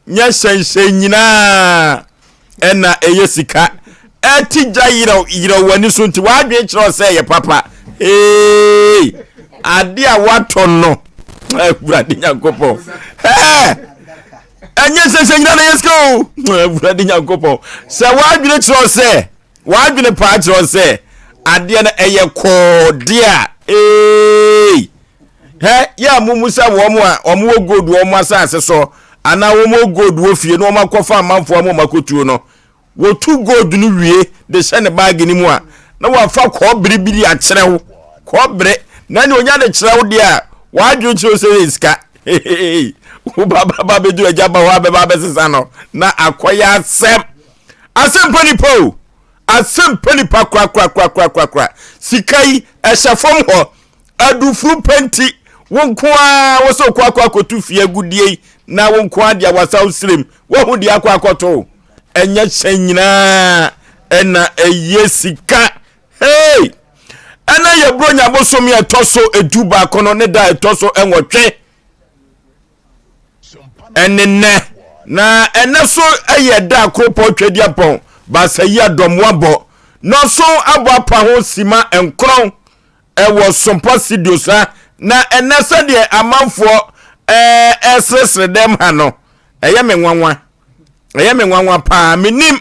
Nyɛ hyɛnhyɛn nyinaa ɛna ɛyɛ sika. Ɛte gya yerɛw yerɛw w'ani so nti w'adwene kyerɛ sɛ ɛyɛ papa. Hey! Ade a woatɔ no, Awurade Nyankopɔn. Hey! Ɛnyɛ hyɛnhyɛn nyinaa na ɛyɛ sika o. Awurade Nyankopɔn. Sɛ w'adwene kyerɛ sɛ, w'adwene paa kyerɛ sɛ adeɛ no ɛyɛ kɔɔ deɛ a, hey! Hɛ, yɛ a mummu sɛ wɔn a wɔwɔ gold wɔ wɔn asase so anaa wɔwɔ gold wɔ fie na wɔakɔfa amanfoɔ ama wɔakɔtuo no, wɔtu gold no wie de hyɛ ne baage no mu a, na wɔafa kɔbere bi de akyerɛ wo. Kɔbere. Na nea onya de kyerɛ wo deɛ a, w'adwene kyerɛ wo sɛ ɛyɛ sika. Wo ba ba bɛduru agya ba hɔ abɛba abɛsesa no na akɔyɛ asɛm. Asɛm pa nipa o. Asɛm pa nipa korakorakorakorakora. Sika yi, ɛhyɛ fam hɔ. Adufuru pɛ nti, wo nko ara wo sɛ wokɔ akɔ akɔtu fie agudie yi na wo nko ara deɛ wasaw sirem woahu deɛ akɔ akɔto ɛnyɛ hyɛn nyinaa ɛna ɛyɛ sika. Hey! Ɛna yɛ Buronya bosome a ɛtɔ so 11 no ne da a ɛtɔ so 8 ɛne nnɛ. Na ɛnɛ so ɛyɛ da a Kuropɔn Twadiapɔn Baasa yi adɔmmoa bɔ na ɔso abɔ apa ho sima 9 ɛwɔ Sompɔ Studios ha. Na ɛnɛ sɛdeɛ amanfoɔ ɛresresre dɛm ha no, ɛyɛ me nwanwa, ɛyɛ me nwanwa paa. Menim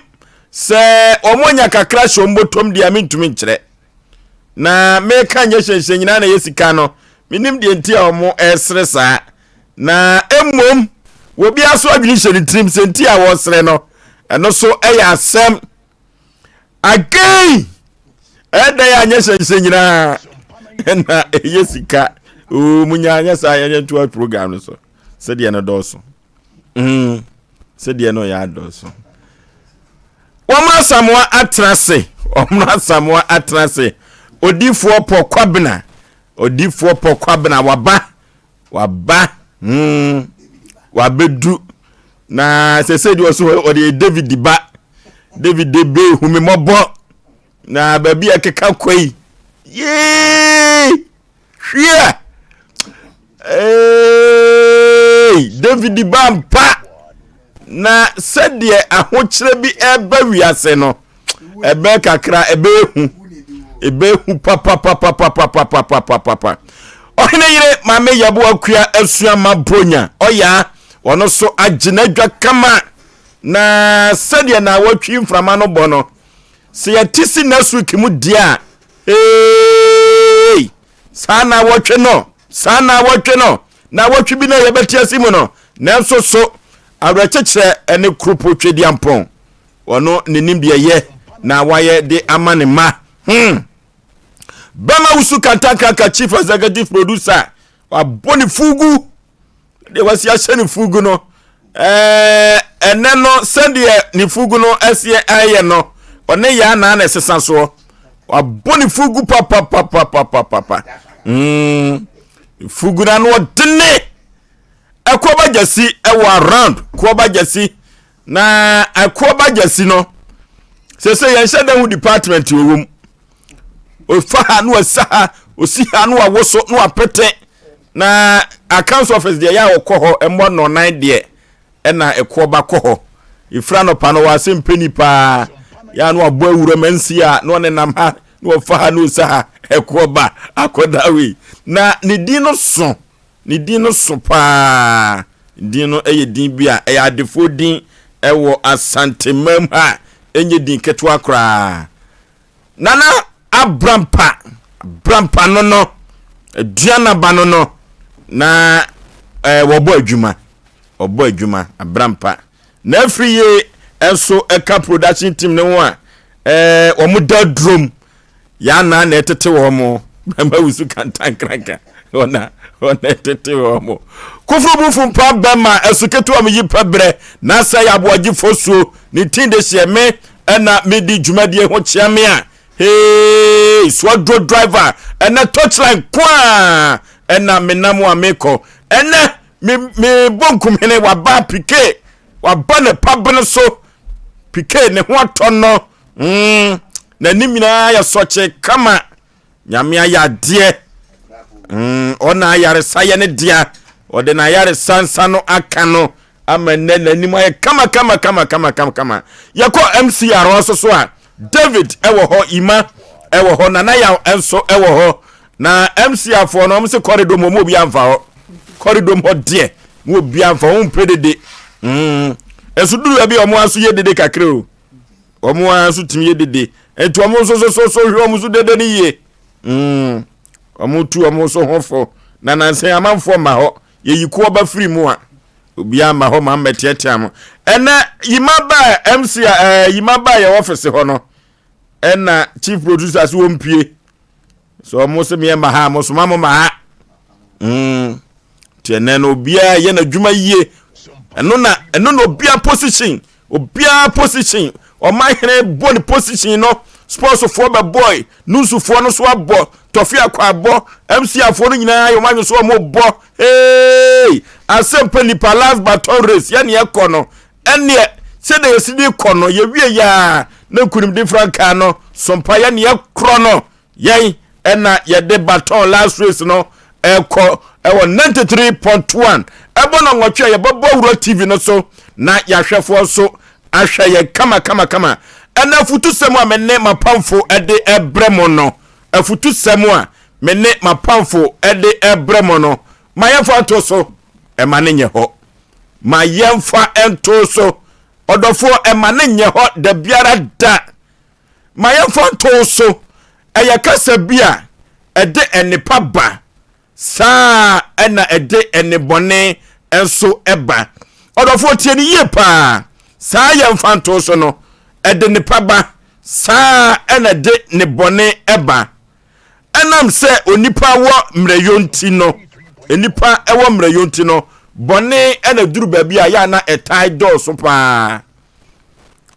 sɛ wɔn anya kakra hyɛ wɔn bɔtɔm deɛ, mentumi nkyerɛ. Na meka nyɛ hyɛnhyɛn nyinaa na ɛyɛ sika no, menim deɛ nti a wɔn ɛresere saa. Na mmom obiara so adwene hyɛ ne tirim sɛ nti a wɔresere no, ɛno so ɛyɛ asɛm. Again, ɛdɛ yɛ anyɛ hyɛnhyɛn nyinaa na ɛyɛ sika. Oo, mu nya anyɛ saa, yɛnyɛ ntoa program no so sɛdeɛ no dɔɔso, sɛdeɛ no yɛ adɔɔso. Wɔn Asamoa atena ase, wɔn Asamoa atena ase. Odifoɔ Pɔ Kwabena, Odifoɔ Pɔ Kwabena waba, waba, wabɛdu. Na sɛsɛ deɛ ɔso ɔde David ba, David de bɛ hu me mmɔbɔ na baabi a ɛkeka kɔ yi yee hwiɛ. Hey, David ba mpa. Na sɛdeɛ ahokyerɛ bi ɛba wiase no, ɛbɛ kakra, ɛbɛhu, ɛbɛhu papapapapapapapapapa. Ɔhene yere Maame Yaboa Kua asua ma Bronya ɔyaa ɔno so agye n'adwa kama. Na sɛdeɛ na wɔtwi mframa no bɔ no, sɛ yɛte si next week mu deɛ a, hey, saa na wɔtwe no, saa na wɔtwe no, na wɔtwe bi na yɛbɛte ase mu no. Nanso so awerɛkyekyerɛ ne Kuropo Twedeampɔn, ɔno ne nim deɛ yɛ na wayɛ de ama ne mma. Bɛma Wusu Kantankanka chief executive producer wabɔ ne fugu deɛ wasi ahyɛ ne fugu no, ɛnɛ no sɛdeɛ ne fugu no ɛseɛ ɛyɛ no, ɔne yɛ anaa na ɛsesa soɔ. Wabɔ ne fugu papapapapapapa. Fugu no ano ɔdene. Ɛkoɔba gyasi ɛwɔ around koɔba gyasi na ɛkoɔba gyasi no sɛ yɛnhyɛ da ho department wɔ mu. Ofa ha na wasa ha, osi ha na wawoso na wapete. Na accounts office deɛ, yɛ a ɔkɔ hɔ mmɔ nnɔnan deɛ ɛna ɛkoɔ ba kɔ hɔ efira nɔpa no wɔase mpani paa yɛ a na wabɔ awura mansi a na ɔnenam ha na wɔfa ha na osa ha. Ɛkoɔ ba akɔda wei na ne din no so, ne din no so paa. Din no yɛ din bi a ɛyɛ adefoɔ din ɛwɔ Asantemam ha, ɛnyɛ din ketewa koraa. Nana Abrampa, Abrampa no no, Aduanaba no no, na wɔbɔ adwuma, wɔbɔ adwuma, Abrampa. Na afiri yie nso ɛka production team ne ho a wɔn da durom yɛana na ɛtete wɔn mo bɛma wusu kantankranka ɔna ɔna ɛtete wɔn mo koforo bufu mpa bɛma ɛso ketewa mo yi pɛ brɛ na sɛ yɛ aboagye fosuo ne tin de hyɛ me ɛna medi dwumadie ho kyea me a. Hey, soaduro driver, ɛnɛ torchlight nko a ɛna menam a mekɔ. Ɛnɛ me me bonkumhene waba pike, waba ne pabene so pike ne ho atɔ no, n'anim nyinaa yɛ sɔkye kama. Nyame ayɛ adeɛ, ɔna ayaresa yɛ ne dea, ɔde n'ayaresa nsa no aka no. Ama nnɛ n'anim ayɛ kama kama kama kama kama kama. Yɛkɔ MCR hɔ nso so a, David ɛwɔ hɔ, Ima ɛwɔ hɔ, Nana Yaw nso ɛwɔ hɔ. Na MCR foɔ no, wɔn se kɔridom hɔ, mu obi amfa hɔ. Kɔridom hɔ deɛ, mu obi amfa hɔ, mpɛ dede. Nso duru baabi a wɔn nso yɛ dede kakra o. Wɔn ara nso tumi yɛ dede. Nti wɔn nso so so so hwɛ wɔn so dede no yie. Wɔn tu wɔn nso ho fo. Na nansa amanfoɔ ma hɔ. Yɛyi koɔ ba firi mu a, obiara ma hɔ ma mmɛteatea mo. Ɛnɛ yima ba MC a ɛɛ yima ba yɛ ɔfisi hɔ no, ɛna chief producer so wɔn pie. So wɔn sɛ meɛ ma ha, mo soma mo ma ha. Nti ɛnɛ no obiara yɛ n'adwuma yie. Ɛno na ɛno na obiara position, obiara position. Ɔman hene bɔ ne position no. Sportsfoɔ bɛbɔe, newsfoɔ no so abɔ, tɔfe akɔ abɔ, MC afoɔ no nyinaa yɛ wɔn anyo so wɔn bɔ. Hey! Asɛmpa nipa last baton race yɛne ɛkɔ no. Ɛneɛ sɛdeɛ yɛsi de kɔ no, yɛwie yaa na nkunimdi frankaa no sompa yɛne ɛkorɔ no. Yɛn ɛna yɛde baton last race no ɛkɔ ɛwɔ 93.1. Ɛbɔ no nwɔtwe a yɛbɛbɔ Wura TV no so na yɛahwɛfoɔ nso ahwɛ yɛn kama kama kama. Ɛna afutusɛm a me ne m'apamfo ɛde ɛbrɛ mo no, afutusɛm a me ne m'apamfo ɛde ɛbrɛ mo no, ma yɛmfa nto so, ɛma ne nyɛ hɔ. Ma yɛmfa nto so. Ɔdɔfoɔ, ɛma ne nyɛ hɔ da biara da. Ma yɛmfa nto so. Ɛyɛ kasa bi a ɛde nnepa ba, saa ɛna ɛde nnebɔne nso ɛba. Ɔdɔfoɔ, tie ne yie paa. Saa yɛmfa nto so no, ɛde nnepa ba, saa ɛna ɛde nnebɔne ɛba. Ɛnam sɛ onipa wɔ mmerɛyɔ nti no, onipa ɛwɔ mmerɛyɔ nti no, bɔne ɛna duru baabi a yɛ ana ɛtae dɔɔso paa.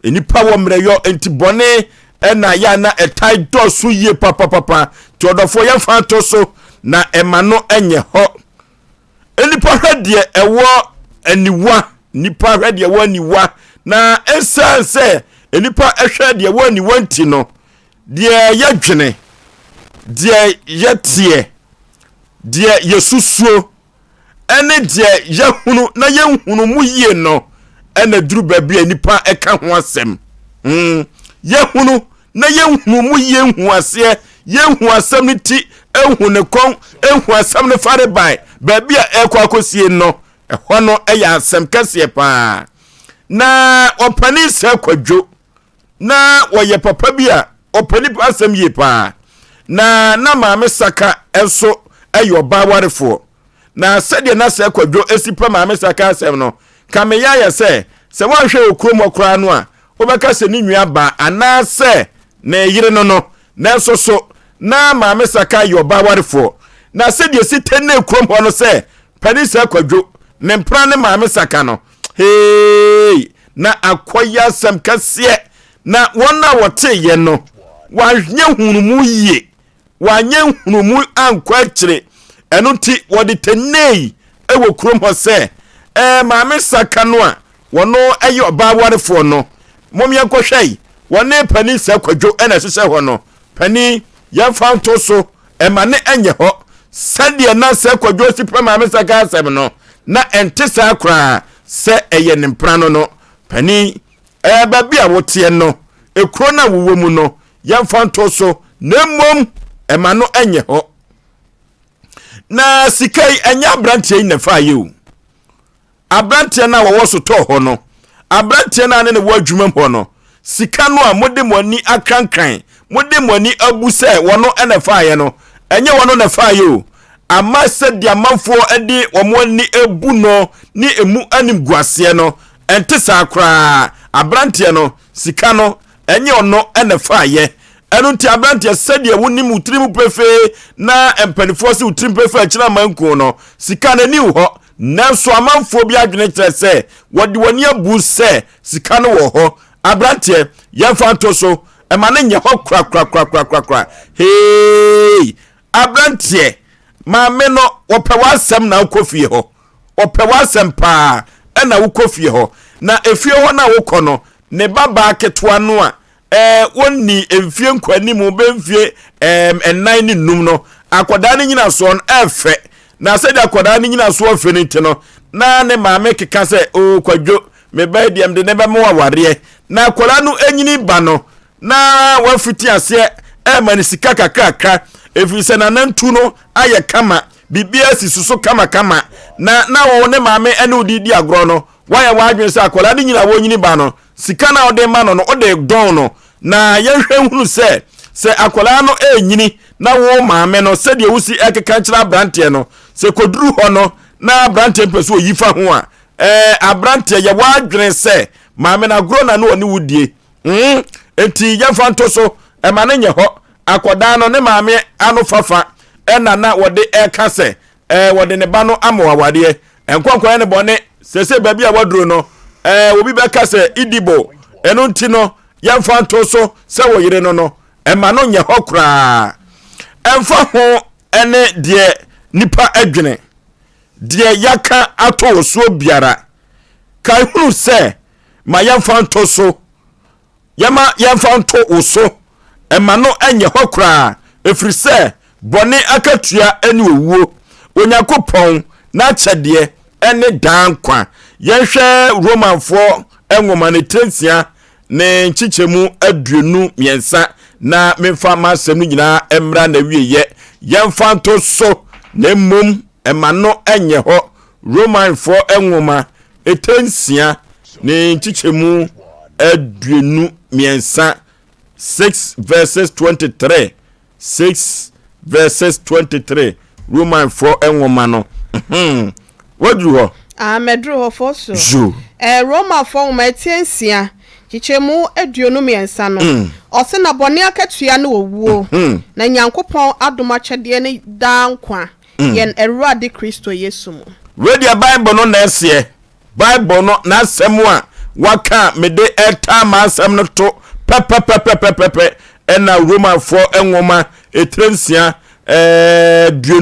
Nipa wɔ mmerɛyɔ nti bɔne ɛna yɛ ana ɛtae dɔɔso yie papapapa. Nti ɔdɔfoɔ, yɛmfa nto so na ɛma no ɛnyɛ hɔ. Nipa hwɛ deɛ ɛwɔ aniwa, nipa hwɛ deɛ ɛwɔ aniwa, na ɛsiane sɛ nipa ɛhwɛ deɛ ɛwɔ aniwa nti no, deɛ yɛdwene, deɛ yɛteɛ, deɛ yɛsusuo, ɛne deɛ yɛhunu na yɛnhunu mu yie no ɛna duru baabi a nipa ɛka ho asɛm. Yɛhunu na yɛnhunu mu yie, nhu aseɛ, yɛnhu asɛm no ti, ehu ne kɔn, ehu asɛm no fare ban baabi a ɛkɔ akɔsie no, ɛhɔ no ɛyɛ asɛm kɛseɛ paa. Na ɔpanin sɛ Kwadwo na wɔyɛ papa bi a ɔpɛ nipa asɛm yie paa, na Maame Saka nso ɛyɛ ɔbaa warefoɔ. Na sɛdeɛ na sɛ Kwadwo esi pɛ Maame Saka asɛm no, kame yɛ ayɛ sɛ wɔanhwɛ wɔ kurom hɔ koraa no a, wobɛka sɛ ne nua ba anaasɛ ne yere no. Nanso so na Maame Saka yɛ ɔbaa warefoɔ. Na sɛdeɛ si tɛnɛ kurom hɔ no sɛ panin sɛ Kwadwo ne mpena ne Maame Saka no, hei, na akɔyɛ asɛm kɛseɛ. Na wɔn a wɔteeɛ no wɔanyɛ hunumu yie, wɔanyɛ hunumu ankɔ akyire. Ɛno nti wɔde tɛnɛi ɛwɔ kurom hɔ sɛ Maame Saka no a wɔno ɛyɛ ɔbaa warefoɔ no, mom yɛnkɔhwɛ yi, wɔne panin sɛ Kwadwo ɛna ɛhyehyɛ hɔ no. Panin, yɛmfa nto so, ɛma ne ɛnyɛ hɔ. Sɛdeɛ na sɛ Kwadwo si pɛ Maame Saka asɛm no, na ɛnte saa koraa sɛ ɛyɛ ne mpena no. Panin, baabi a woteɛ no, ekuro no a wowɔ mu no, yɛmfa nto so, na mmom ɛma no ɛnyɛ hɔ. Na sika yi, ɛnyɛ aberanteɛ yi na ɛfa yɛ o. Aberanteɛ no a wɔwɔ so tɔɔ hɔ no, aberanteɛ no a ne ne wɔ adwuma mu hɔ no, sika no a mode mo ani akrankran, mode mo ani abu sɛ wɔno na ɛfaeɛ no, ɛnyɛ wɔno na ɛfaeɛ o. Ama sɛdeɛ amanfoɔ de wɔn ani abu no ne emu animguaseɛ no, ɛnte saa koraa. Aberanteɛ no, sika no, ɛnyɛ ɔno na ɛfaeɛ. Ɛno nti aberanteɛ, sɛdeɛ wonim wo tirim pefee na mpanimfoɔ sɛ wo tirim pefee akyerɛ amankuo no, sika no ani wɔ hɔ. Nanso amanfoɔ bi adwene kyerɛ sɛ wɔde wɔn ani abu sɛ sika no wɔ hɔ. Aberanteɛ, yɛmfa nto so, ɛma no nyɛ hɔ korakorakorakorakora. Hei, aberanteɛ, maame no wɔpɛ w'asɛm na wokɔ fie hɔ. Wɔpɛ w'asɛm paa ɛna wokɔ fie hɔ. Na efie hɔ no a wokɔ no, ne babaa ketewa no a wɔnni mfie nkɔanim bɛ mfie 4 ne 5 no, akwadaa no nyinasoɔ no ɛfɛ. Na sɛdeɛ akwadaa no nyinasoɔ fɛ no nti no, na ne maame keka sɛ, Oo Kwadwo, me ba yi deɛ mede ne bɛma wo awareɛ. Na akwadaa no nyini ba no, na wafiti aseɛ ɛrema no sika kakrakra, ɛfiri sɛ nanantu no ayɛ kama, biribiara si so so kamakama. Na na wo ne maame ne wo de di agorɔ no, woayɛ w'adwene sɛ akwadaa no nyini a wɔnyini ba no, sika no a wode ma no no, wode dɔn no. Na yɛnhwɛ nhunu sɛ, sɛ akwadaa no renyini na wo maame no, sɛdeɛ wosi ɛkeka kyerɛ aberanteɛ no, sɛ kɔduru hɔ no na aberanteɛ mpɛ sɛ ɔyi fa ho a, ɛɛ aberanteɛ yɛ w'adwene sɛ maame no agorɔ na ne ɔne wo die. Mm, enti yɛmfa nto so, ɛma no nyɛ hɔ. Akwadaa no ne maame ano fafa ɛna na wɔde ɛka sɛ ɛɛ wɔde ne ba no ama awadeɛ. Nkɔnkɔyɛ ne bɔne. Sese baabi a waduro no, ɛɛ obi bɛka sɛ idibo. Ɛno nti no, yɛmfa nto so sɛ wo yere no no, ɛma no nyɛ hɔ koraa. Ɛmfa ho ɛne deɛ nipa adwene, deɛ yɛaka ato wo soɔ biara, kae hunu sɛ ma yɛmfa nto so Yɛma yɛmfa nto wo so, mma no nyɛ hɔ koraa, ɛfiri sɛ bɔne akatua ne owuo, Onyankopɔn n'akyɛdeɛ ne daa nkwa. Yɛnhwɛ Romanfoɔ nwoma no tire nsia ne nkyekyɛmu 23 na memfa m'asɛm no nyinaa mmra n'awieeɛ. Yɛmfa nto so, na mmom mma no nyɛ hɔ. Romanfoɔ nwoma Etire nsia ne nkyekyɛmu 23, 6 verses 23, 6 verses 23, Romanfoɔ nwoma no. Hmm. Waduru hɔ? Ah, mɛduru hɔ fɔ so. Yo. Eh, Romafoɔ nwoma etire nsia, nkyekyɛmu 23 no, ɔse na bɔne akatua ne owuo, na Nyankopɔn adom akyɛdeɛ ne daa nkwa. yɛn Awurade Kristo Yesu mu. Wei deɛ Bible no na ɛseɛ. Bible no n'asɛm a waka a mede ɛtaa m'asɛm no to pɛpɛpɛpɛpɛpɛ ɛna Romanfoɔ nwoma etire nsia 23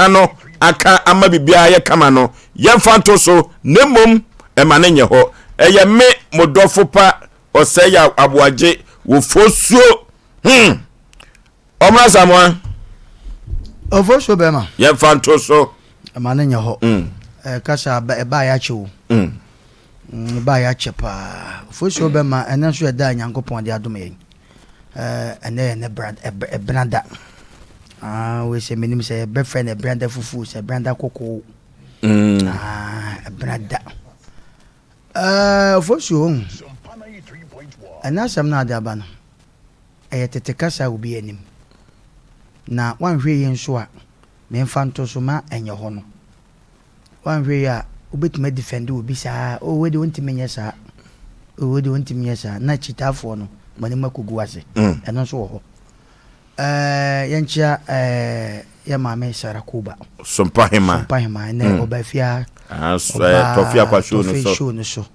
no aka ama biribiara yɛ kama no. Yɛmfa nto so na mmom ɛma no nyɛ hɔ. Ɛyɛ me mo dɔfo pa Ɔsɛe Aboagye wɔ Fosuo. Hmm. Ɔmra Samoa. Ofosuo bɛrima. Yɛmfa nto so. Ɛma no nyɛ hɔ. Mm. Kasa ɛbaa yɛakyɛ o. Mm. mm. Ɛbaa yɛakyɛ paa. Ofosuo bɛrima ɛnɛ nso ɛda a Nyankopɔn de adom yɛn. Ɛnɛ yɛ ne bra ɛbena da. Ah, wei sɛ menim sɛ yɛbɛfrɛ no ɛbena da fufuo sɛ ɛbena da kɔkɔɔ. Mm. Ah, ɛbena da. Ofosuo, ɛnɛ asɛm no ade aba no. Ɛyɛ tete kasa a obiara nim. Na woanhwɛ yie nso a, memfa nto so ma ɛnyɛ hɔ no. Woanhwɛ yie a, wobɛtumi adifɛnde obi saa, oh wei deɛ ɔntumi nyɛ saa, oh wei deɛ ɔntumi nyɛ saa, na akyitaafoɔ no, mo anim akɔgu ase. Ɛno nso wɔ hɔ. Ɛɛ, yɛnkyea ɛɛ yɛ maame Sarah Koba. Sompa Hema. Sompa Hema, ɛnɛ ɔba fie ha. Ah, ɔba Tɔfe Akwa show no so. show no so.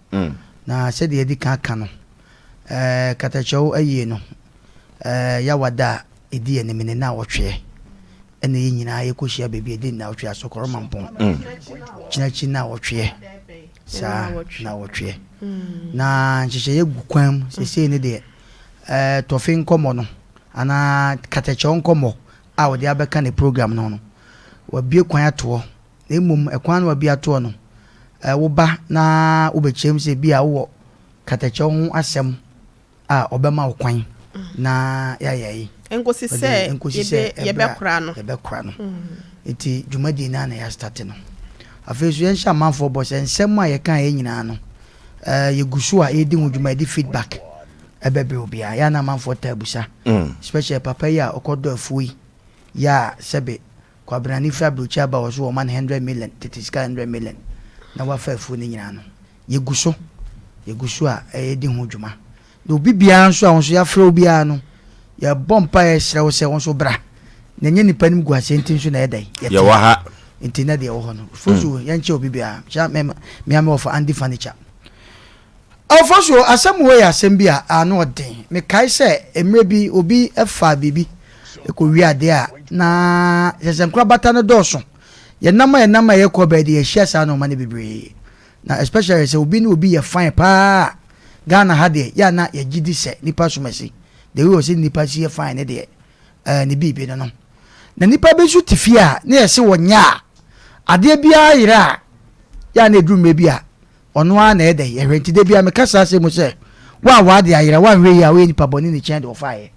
Na sɛdeɛ yɛdi kan aka no, Ɛɛ katakyɛw ayie no, ɛɛ Yawa da a ɛdi anim ne nnawɔtweɛ ɛna yɛn nyinaa yɛkɔhyia baabi a ɛdi nnawɔtwe Asɔkɔrɔ Mampɔn Kyinakyi nnawɔtweɛ saa nnawɔtweɛ na nhyehyɛeɛ gu kwan mu seesei no deɛ ɛɛ tɔfe nkɔmmɔ no anaa katakyɛw nkɔmmɔ a wɔde abɛka ne program no ho no wɔabue kwan atoɔ na mmom ɛkwan no wɔabue atoɔ no ɛɛ woba na wobɛkyerɛ mu sɛ bi a wowɔ Katakyɛw ho asɛm a ɔbɛma wo kwan na yɛayɛ yi. Nkosi sɛ Nkosi sɛ yɛbɛ yɛbɛkora no. Yɛbɛkora no. Nti dwumadie no ara na yɛastate no. Afei nso yɛnhyɛ amanfoɔ bɔ sɛ nsɛm a yɛkaeɛ nyinaa no, eh, yɛgu so a yɛredi ho dwuma, yɛde feedback ɛbɛbrɛ obiara. Yɛ a na amanfoɔ taa bisa, especially papa yi a ɔkɔdɔ afuo yi, yɛ a sɛbe Kwabrane firi aburokyi aba wɔ so wɔma no hundred million, tete sika 100 million, na wafa afuo no nyinaa no. Yɛgu so, yɛgu so a yɛredi ho dwuma. Na obi biara nso a wo nso yɛafrɛ wo biara no, yɛbɔ mpaeɛ srɛ wo sɛ wo nso bra. Na ɛnyɛ nnipa anim guaseɛ nti nso na yɛda yi, yɛte Yɛwɔ ha. Nti na deɛ ɛwɔ hɔ no, Fosuo, yɛnkyɛ obi biara. Kyɛ me, me ara me wɔfa Andy Furniture. Fosuo, asɛm wei yɛ asɛm bi a ano ɔden. Mekae sɛ mmerɛ bi obi faa biribi kɔwie adeɛ a, na kyerɛ sɛ nkorabata no dɔɔso. Yɛnam a yɛnam a yɛkɔ baabi deɛ yɛhyia saa nnoɔma no bebree. Na especially sɛ obi ne obi yɛ fine paa a, Ghana ha deɛ yɛ a na yɛgye di sɛ nipa som asi. The way ɔsɛ nipa si yɛ fine ne deɛ ɛɛ ne biribi no no. Na nipa bi nso te fie a na yɛse wɔnyɛ a, adeɛ biara yera a, Yɛ a na ɛduru mmerɛ bi a, ɔno ara na ɛyɛ dɛn? Ɛhwɛ. Nti da biara meka saa asɛm mu sɛ, wo a w'ade ayera, woanhwɛ yie a woyɛ nipa bɔne ne kyɛn deɛ ɔfaeɛ.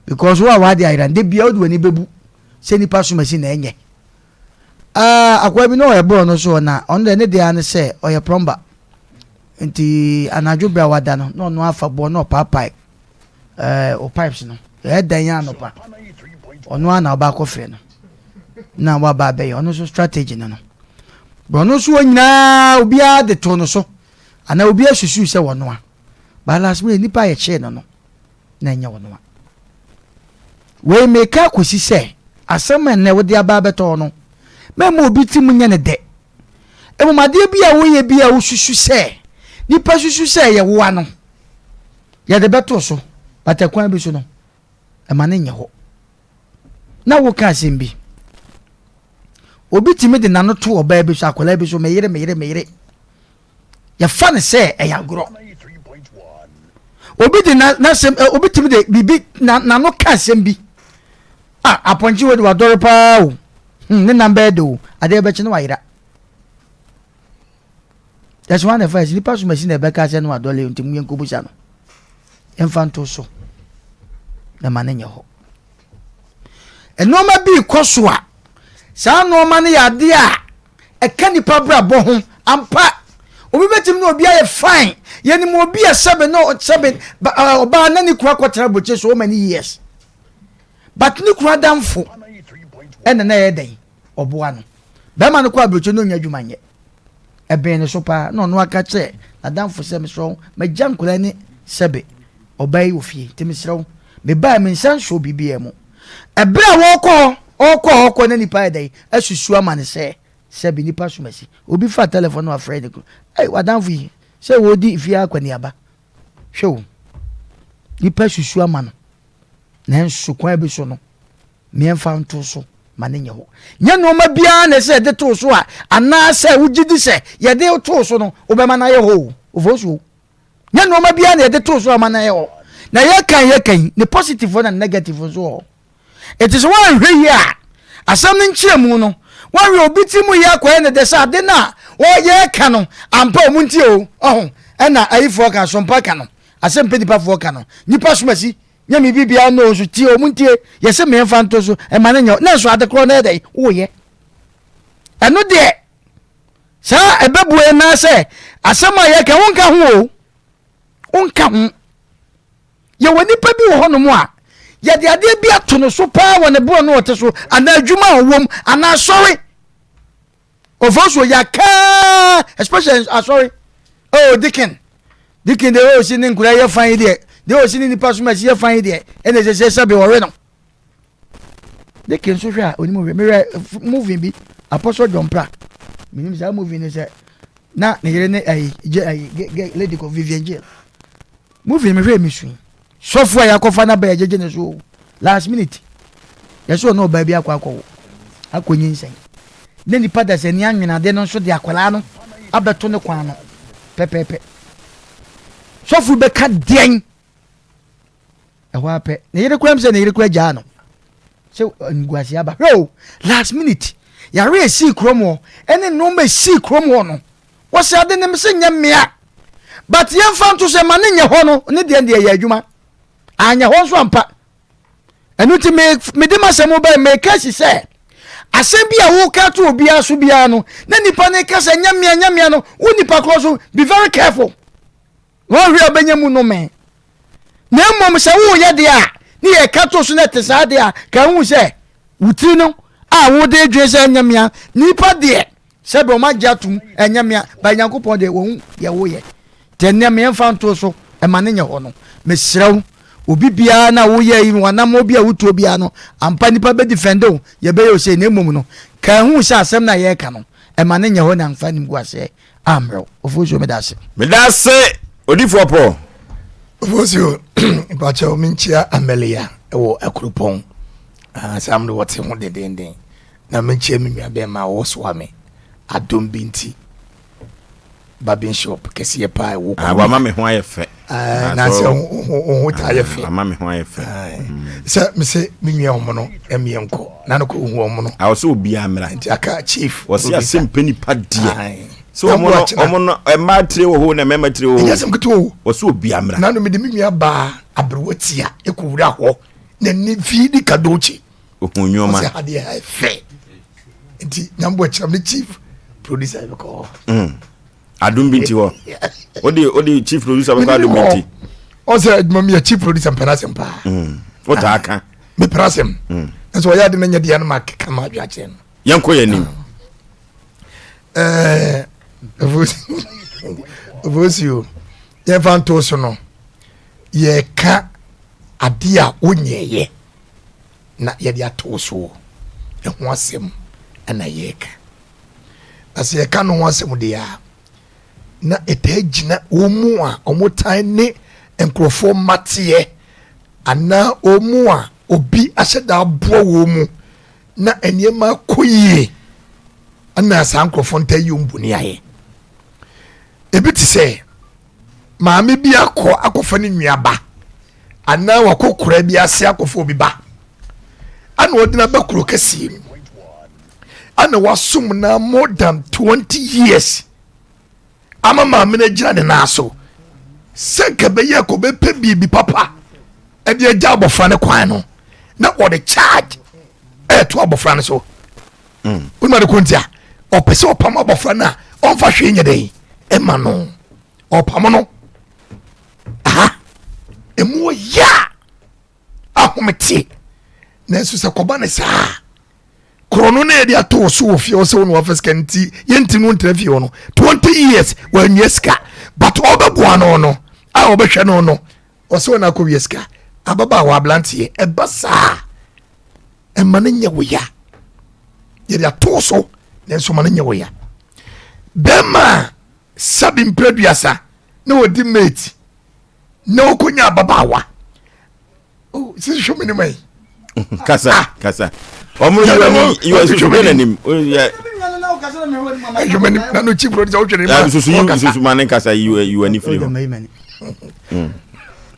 Because wo a w'ade ayera no, da biara wode w'ani bɛbu sɛ nipa som asi na ɛnyɛ. Ah, akoa bi na ɔyɛ borɔ no so na ɔno deɛ ne deɛ ara ne sɛ ɔyɛ plumber. Nti anadwo berɛ a wada no, na ɔno afa boɔ na ɔpaapae ɛɛ o pipes no. Ɛyɛ dan yɛ anɔpa. Ɔno ara na ɔba akɔfrɛ no. Na waba abɛyɛ ɔno nso strategy no no. Borɔ no so nyinaa obiara de to no so. Anaa obiara susu sɛ wɔnoa. But last minute nipa a yɛkyee no no na ɛnyɛ ɔno a. Wei meka akɔsi sɛ asɛm a nnɛ wode aba abɛtɔ hɔ no, mɛmma obi ti mu nyɛ no dɛ. Mmom adeɛ bi a woyɛ bi a wosusu sɛ nipa susu sɛ ɛyɛ woa no, yɛde bɛto so, but ɛkwan bi so no, ɛma no nyɛ hɔ. Na woka asɛm bi. Obi tumi de n'ano to ɔbaa bi so, akwadaa bi so, meyere, meyere, meyere. Yɛfa no sɛ ɛyɛ agorɔ. Obi de n'asɛm ɛ obi tumi de biribi na n'ano ka asɛm bi. A apɔnkye wei de wadɔre paa o. Hmm, ne nam bɛyɛ de o. Adeɛ bɛkye no wayera. Yɛsɛ wɔn na ɛfa yɛsɛ nipa so masi na ɛbɛka sɛ no wadɔre nti mu yɛn nkɔbusa no. Yɛmfa nto so na ma ne nyɛ hɔ. Nneɛma bi rekɔ so a, saa nneɛma no yɛ adeɛ a ɛka nipa brabɔ ho ampa. Obi bɛtumi ne obi ayɛ fine. Yɛnim obi a sɛbe no sɛbe ɔbaa na ne kunu akɔtena aburokyi so many years. But ne kunu adamfo ɛna na ɛyɛ dɛn ɔboa no. Bɛrima no kɔ aburokyi no ɔnya adwuma nyɛ. Ɛbɛn ne so paa na ɔno aka kyerɛ n'adamfo sɛ mesrɛ wo magya nkwadaa ne sɛbe ɔbaa yi wɔ fie nti mesrɛ wo mebae me nsa nsoo biribiara mu. Ɛberɛ a wɔrekɔ hɔ ɔrekɔ hɔ ɔrekɔ na nipa ayɛ dɛn asusu ama no sɛ sɛbe nipa som asi. Obi fa telefon na wafrɛ ne kunu ei w'adamfo yi sɛ wɔredi fie akɔneaba hwɛ o nipa susu ama no nanso kwan bi so no Meɛmfa nto so ma no nyɛ hɔ. Nyɛ nnoɔma biara na ɛsɛ yɛde to so a anaasɛ wogye di sɛ yɛde to so no wobɛma no ayɛ hɔ o. Ofosuo. Nyɛ nnoɔma biara na yɛde to so ama no ayɛ hɔ. Na yɛka yɛka yi, ne positive na ne negative nso wɔ hɔ. Enti sɛ woanhwɛ yie a, asɛm no nkyerɛmu no, woanhwɛ obi ti mu yɛ akɔyɛ ne dɛ sɛ ade no a yɛreka no ampa ɔmo nti o, ɔho, ɛna ayifoɔ ka, sompa ka no, asɛm pɛ nipafoɔ ka no, nipa somasi Nyɛ me biribiara no nso tie ɔmo ntie yɛsɛ mmiɛnfa nto so ɛma no nyɛ na nso ade korɔ no yɛ dɛn woyɛ ɛno deɛ saa ɛbɛbue naa sɛ asɛm a yɛka wonka ho o wonka ho yɛwɔ nipa bi wɔ hɔnom a yɛde adeɛ bi ato no so paa wɔ ne borɔ no ɔte so anaa adwuma a ɔwɔ mu anaa sɔre Ofosuo yɛakaa especially asɔre oh deacon deacon deɛ ɔsi ne nkura yɛ fan yi deɛ deɛ ɔsi ne nipa so ma ɛsi yɛ fan yi deɛ ɛna ɛsɛ sɛ sɛbi ɔwe no deacon nso hwɛ a onim hwɛ mehwɛ movie bi Apostle John Pra menim saa movie no sɛ na ne yere ne ayi gye ayi lady kɔ Vivian Jill movie mehwɛ mi sui Sɔfo a yɛakɔfa no aba yɛgyegye ne so o. Last minute. Yɛsɛ ɔne ɔbaa bi akɔ akɔwo. Akɔ nyinsɛn. Na nipa dasani anwenade no nso de akwadaa no abɛto ne kwan no pɛpɛɛpɛ. Sɔfo bɛka deɛn? Ɛhɔ ara pɛ. Ne yere kura m sɛ ne yere kura gyaa no. Sɛ nguase aba. Hwɛ o, last minute. Yare a esii kurom hɔ ɛne nneɛma esii kurom hɔ no. Wɔsɛ ade no mese nyɛ mmea but yɛmfa nto sɛ ma ne nyɛ hɔ no ne deɛ deɛ yɛ adwuma anyɛ hɔ nso ampa ɛno nti mede m'asɛm bɛn meka si sɛ asɛm bi a woka to obiara so biara no na nipa no ka sɛ nyɛ mmea nyɛ mmea no wo nipa korɔ so be very careful Na ɔhwɛ a ɔbɛnya mu nnome. Na mmom sɛ woreyɛ deɛ a, ne yɛka to so na ɛte saa deɛ a, ka hu sɛ wo tiri no a wode dwen sɛ ɛnyɛ mea, nnipa deɛ sɛbe wɔn agye atom ɛnyɛ mea, ba Nyankopɔn deɛ wɔhu deɛ woyɛ. Nti ɛnnɛ meɛmfa nto so ɛma ne nyɛ hɔ no, mesrɛ wo, obi biara na woyɛ yi wanammɔ bi a wotuo biara no, ampa nnipa bɛ defend wo, yɛbɛyɛ ose, na mmom no, ka hu sɛ asɛm no a yɛreka no, ɛma ne nyɛ hɔ na mfa animguaseɛ ammerɛ wo. Ofosuo meda ase. Meda ase Odifoɔ Paul. Ofosuo mpakyɛw menkyia Amelia wɔ Akuropɔn. Ah, saa mmerɛ wɔte ho dendenden. Na menkyia me nua bɛrima a wɔsoa me adom bi nti barbing shop kɛseɛ paa ɛwɔ ah, wama me ho ayɛ fɛ. Ah, na sɛ wo ho taa yɛ fɛ. Wama me ho ayɛ fɛ. Sɛ mese me nua wɔn no ɛmeɛ nkɔ na no kɔ hu wɔn no. Awɔ sɛ obiara mmra. Nti aka chief. Wɔsi asɛm pɛ nipa deɛ. Sɛ ɔmo no ɔmo no mmaa tire wɔ hɔ na mmarima tire wɔ hɔ. Ɛnyɛ asɛm ketewa o. Wɔsɛ obi amra. Nanu mede me nua baa aberewa tia ekɔ wura hɔ na ne fi di kadokye. Ohun nneɛma. Ɔsɛ ha deɛ ha fɛ. Nti nyambo akyerɛ me chief producer bɛkɔ hɔ. Mm. Adum bi nti hɔ. Ode ode chief producer bɛkɔ adum bi nti. Ɔsɛ adwuma mi yɛ chief producer mpɛn asɛm paa. Mm. Wotaa ka. Mepɛ asɛm. Mm. Nso ɔyɛ ade na nyɛ deɛ no ma keka ma adwe akyerɛ no. Yɛnkɔ yɛn anim. Vosi yɛmfa nto so no yɛka adeɛ a wonyɛɛyɛ na yɛde ato soɔ ɛho asɛm ɛna yɛka na sɛ yɛka no ho asɛm deɛ a na ɛtaa gyina wɔn mu a wɔtan ne nkurɔfoɔ mateɛ anaa wɔn mu a obi ahyɛ da aboa wɔn mu na nneɛma akɔ yie ɛna saa nkurɔfoɔ ntaa yi wɔn bɔne ayɛ ebi te sɛ maame bi akɔ akɔfa ne nua ba anaa wakɔ kura bi ase akɔfa obi ba ɛna ɔde no aba kuro kɛseɛ mu ɛna wasom na more than 20 years ama maame no agyina ne nan so sɛ nka bɛyɛ kɔ bɛpɛ biribi papa ɛde agya abɔfra no kwan no na ɔde charge ɛɛto abɔfra no so mm. wonima de ko nti a ɔpɛ sɛ ɔpam abɔfra no a ɔmfa hwee nyɛ dɛn ɛma no ɔpam no aha ɛmu ɔyɛ a ahomete nanso sɛ kɔba ne saa korɔ no na yɛde ato wo so wɔ fie hɔ sɛ wo na wafa sika nti yɛnti no ntena fie hɔ no 20 years wanwia sika but ɔbɛboa no no a ɔbɛhwɛ no no ɔsɛ wɔn akɔwia sika ababaawa aberanteɛ ɛba saa ɛma no nyɛ wo ya yɛde ato so nanso ma no nyɛ wo ya bɛrima a sabi mprɛduasa na wɔdi mate na ɔkɔnya ababaawa oh, sisi hwɛ m'anim ayi kasa ah. kasa ɔmo yi wani yi wani susu hwɛ n'anim hwɛ m'anim na no chief producer wohwɛ n'anim susu yi susu ma ne kasa yi yi wani firi hɔ hmm.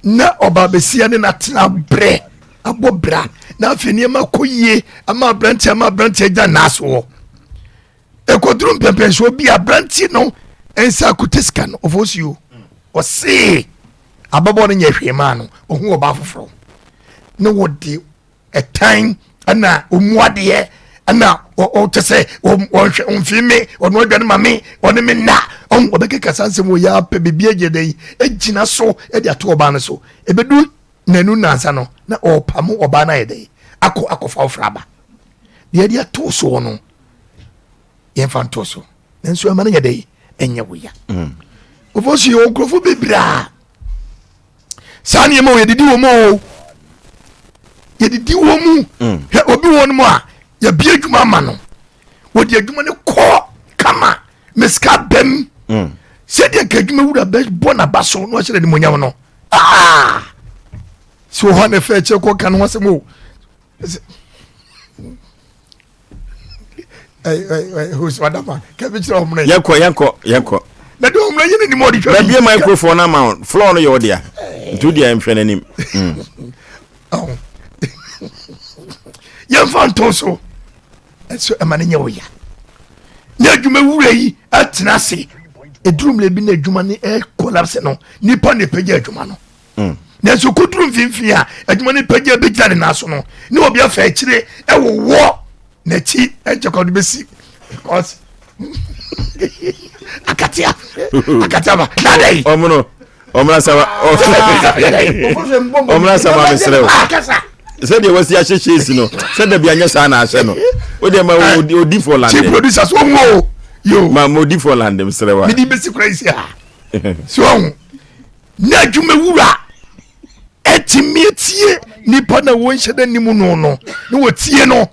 na ɔba besia ne n'atena brɛ abɔ bra na afei nneɛma kɔ yie ama aberanteɛ ama aberanteɛ gya n'asoɔ Ɛkɔduru mpɛmpɛnsoɔ bi a aberanteɛ no nsa akuta sika no ɔfɔ osuo ɔsee ababɔ no nyɛ hwee maa no ɔhu ɔbaa foforɔ ne wɔde ɛtan ɛna ɔmu adeɛ ɛna ɔkyɛ sɛ ɔnhwɛ ɔmfii me ɔno adwane ma me ɔne me nna ɔn ɔbɛkeka saa nsɛm wɔ yɛ apɛ biribi agyina dɛn agyina so de ato ɔbaa no so ɛbɛdu nanu nansa no na ɔpamo ɔbaa no ayɛ dɛn akɔ akɔfa ɔfra aba deɛ ɛde ato soɔ no yɛmfa nto so nanso ɛma no nyɛ dɛ ɛnyɛ wo ya mm. ɔfɔ so yɛwɔ nkurɔfoɔ bebree a saa nneɛma wɔ yɛdidi wɔ mu o yɛdidi wɔ mu mm. hwɛ obi wɔ no mu a yɛbie adwuma ama no wɔde adwuma no kɔ kama mesika bɛm mm. sɛdeɛ nka adwuma wura bɛbɔ n'aba so na wahyɛ no animonyam no ah! sɛ wɔ hɔ a na ɛfɛ kyerɛ kɔ ka no ho asɛm o yɛnkɔ yɛnkɔ yɛnkɔ bɛbie microphone no ama wo floor no yɛ wo dea nti wo deɛ nhwɛ n'anim mm. yɛmfa nto so ɛso ɛma no nyɛ wo ya na adwuma wura yi atena ase ɛduru mmerɛ bi na adwuma no ɛkɔlapse no nipa na ɛpɛgya adwuma no mm. nanso kɔduru mfimfini a adwuma no pagya bɛgyina ne nan so no ne obi afa akyire ɛwowɔ n'akyi ɛnkyɛ kɔ de bɛsi because akatea akatea ba nada yi ɔmono ɔmono asama ɔmono asama mesrɛ wo sɛdeɛ wasi ahyehyɛ si no sɛ dabi anyɛ saa na ahyɛ no o deɛ ma odi fɔ lande chief producer so ɔmo o yo ma ma odi fɔ lande mesrɛ wa mede bɛsi kora yi si ha so ɔho na adwumawura atumi atie nipa na wɔnhyɛ da nim no no na wɔtie no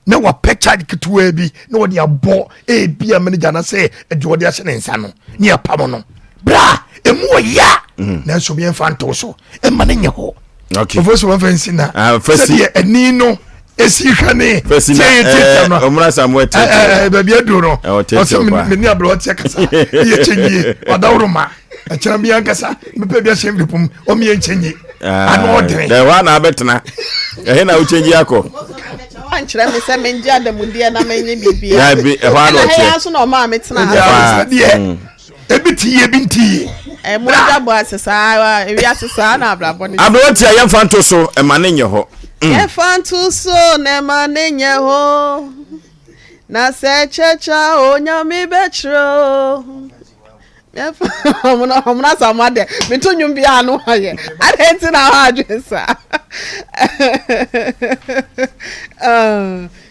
na wapɛ charge ketewa bi na wɔde abɔ ebi a manager na sɛ ɛde wɔde ahyɛ ne nsa no ne apam no bra emu wɔ ya mm. nanso bi nfa ntow so ɛma ne nyɛ hɔ ɔfɔ so wɔn fɛn si na ah, sɛdeɛ ɛni no esi hwɛ ne tie tie no ɔmuna samuel tie tie baabi aduro no ɔsɛ mene abirɛ ɔteɛ kasa yɛ kyɛ yie ɔdaworo ma. ɛkyɛn bi ankasa mepɛ bi ahyɛ mfiri pom ɔmeyɛ nkyɛnyi ano ɔdene dɛ hɔ a na abɛtena ɛhe na wokyɛngyi akɔ. nkyerɛ me sɛ mengye adamudeɛ na menye biribiara. Daabi, ɛhɔ ara na Ɛna ha yi ɔteɛ. ara nso na ɔmaa me tena ha. Paa. Deɛ Mm. ebi ti yie ebi nti yie. Ɛmo agya bɔ ase saa, ewiase saa na abrabɔ no. Aberewa tia yɛmfa nto so ɛma ne nyɛ hɔ. Yɛmfa nto so na ɛma ne nyɛ hɔ. Na sɛ kyɛkyɛ Onyame bɛkyerɛ o. Ɔmo na sa mo adɛ meto nnwom bi a no ayɛ adɛ nti na hɔ adwene saa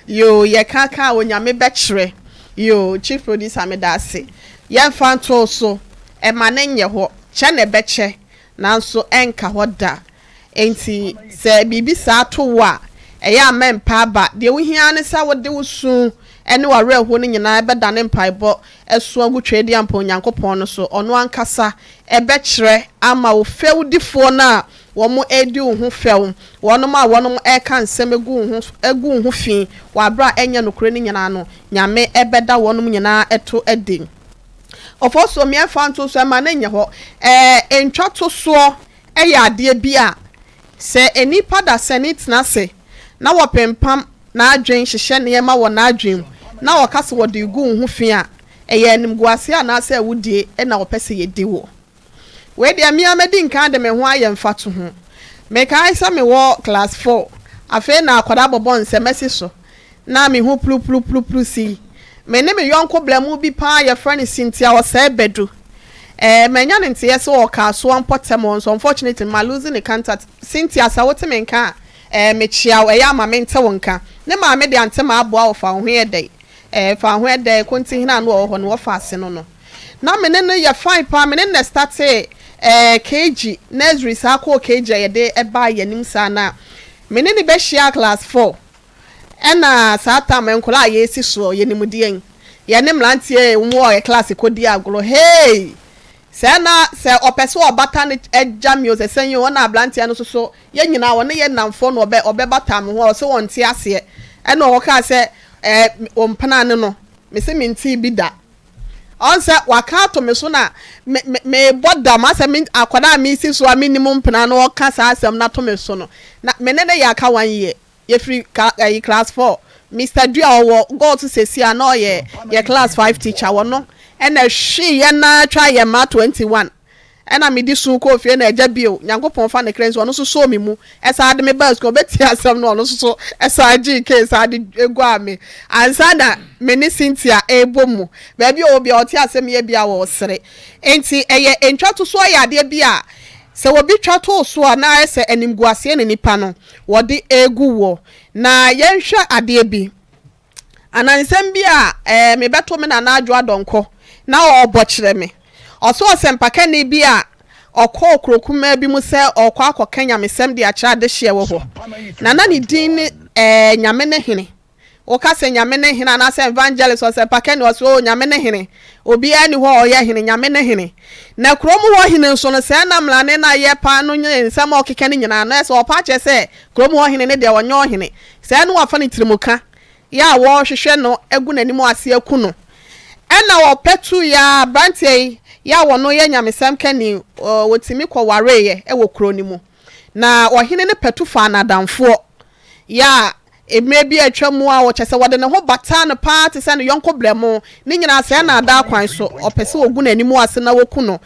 yo yɛka ka Onyame bɛkyerɛ yo chief producer meda ase yɛmfa nto so ɛma ne nyɛ hɔ kyɛ na ɛbɛkyɛ nanso ɛnka hɔ da. Enti sɛ biribi saa to wo a, ɛyɛ a mɛmpa aba. Deɛ wohia ara ne sɛ wode wo su ne w'awerɛhoɔ no nyinaa bɛdane mpaebɔ su agu Tweaduampɔn Onyankopɔn no so. Ɔno ankasa bɛkyerɛ ama wo fɛwdifoɔ no a wɔredi wo ho fɛw, wɔnom a wɔnom reka nsɛm agu wo ho agu wo ho fi wɔ aberɛ a ɛnyɛ nokorɛ no nyinaa no, Nyame bɛda wɔnom nyinaa to adi. Ɔfɔsuo mmiɛnfa nto so ɛma no nyɛ hɔ. Ɛɛ ntwatosoɔ yɛ adeɛ bi a sɛ nnipa dasani tena ase na wɔpempam n'adwene hyehyɛ nneɛma wɔ n'adwene mu na ɔka sɛ wɔde regu wo ho fi a, ɛyɛ animguaseɛ anaasɛ awudie na wɔpɛ sɛ yɛdi woɔ. Wei deɛ me ara mɛdi nkan de me ho ayɛ mfatoho. Mekae sɛ mewɔ class four, afei na akwadaa bɔbɔ nsɛm asi so na me ho pruprupru si. Me ne me yɔnko brɛmo bi paa yɛfrɛ no Cynthia Osei Badu. Eh, manya ne nteɛ sɛ ɔwɔ Kasoa mpɔtam hɔ nso unfortunately ma lose ne contact. Cynthia sɛ wote me nka a, eh, mekyea wo, ɛyɛ a ma mente wo nka. Ne maame de ante m'aboa wo fa wo ho yɛ dɛn? Eh, fa wo ho yɛ dɛn? Kontihene a na ɔwɔ hɔ no wɔfa ase no no. Na me ne no yɛ fine paa, me ne no na ɛstartee eh, KG, nursery saa kɔɔ KG a yɛde baa yɛn anim saa na me ne no bɛhyiaa class four. Ɛna saa tam nkwadaa a yɛresi soɔ yɛnim deɛn yɛne mmeranteɛ a wɔn wɔ yɛ class kɔdi agorɔ hey sɛ na sɛ ɔpɛ sɛ ɔbata ne agya mi o sɛ sɛn o ɛna aberanteɛ no soso yɛn nyinaa ɔne yɛ nnamfoɔ na ɔbɛ ɔbɛbata me ho a ɔsɛ ɔnte aseɛ ɛna ɔkaa sɛ ɛɛ ɔmpena ne no mese mentee bi da ɔn sɛ waka ato me so na me me mebɔ dam asɛ me akwadaa a mesi so a mennim mpena no ɔka saa asɛm no ato me so no na me ne ne yɛ aka one year Yɛfiri ka ɛyi class four. Mister Dua ɔwɔ Galt sɛsi a na ɔyɛ yɛ class five teacher ɔno ɛna ɛhwee yɛn ara twaa yɛn mmaa 21 ɛna mede suu kɔɔ fie na agya bio Nyankopɔn fa ne kra nsi ɔno nso sɔɔ me mu ɛsan de me baa sukuu ɔbɛtie asɛm no ɔno nso so ɛsan gyee case ade guaa me ansa na me ne Cynthia ɛrebɔ mu baabi a ɔwɔ bia ɔte asɛm yɛ bia ɔresere nti ɛyɛ ntwatosoɔ yɛ adeɛ bi a sɛ obi twa too so a na ayɛ sɛ animguaseɛ na nipa no wɔde regu woɔ. Na yɛnhwɛ adeɛ bi. Anansɛm bi a ɛɛ mebɛto me nana Adwo Adɔnkɔ na ɔrebɔ kyerɛ me. Ɔse ɔsɛmpakani bi a ɔkɔɔ kuro kumaa bi mu sɛ ɔrekɔ akɔka nyamesɛm de akyerɛ adehyeɛ wɔ hɔ. Na na ne din ne ɛɛ Nyame ne Hene. Woka sɛ Nyame ne hene anaasɛ evangelist ɔsɛmpakani ɔse oo Nyame ne hene. Obiara nni hɔ a ɔyɛ hene, Nyame ne hene. Na kurom hɔ hene nso no sɛɛ na mmrane no a ɛyɛ paa no nye nsɛm a ɔkeka no nyinaa no ɛsɛ ɔpa akyerɛ sɛ kurom hɔ hene no deɛ ɔnyɛ ɔhene. Sɛɛ na wafa ne tirimuka yɛ a wɔrehwehwɛ no agu n'anim ase aku no. Ɛna ɔpɛtuiɛ ara abranteɛ yi yɛ a ɔno yɛ nyamesɛm kani ɔtumi kɔwareeɛ wɔ kuro no mu. Na ɔhene no pɛtu faa n'adamfoɔ yɛ a mmerɛ bi a atwa mu a ɔkyɛ sɛ wɔde ne ho bataa no paa te sɛ ne yɔnko brɛmo, ne nyinaa sɛɛ naadaa kwan so, ɔpɛ sɛ ɔgu n'anim ase na wɔku no.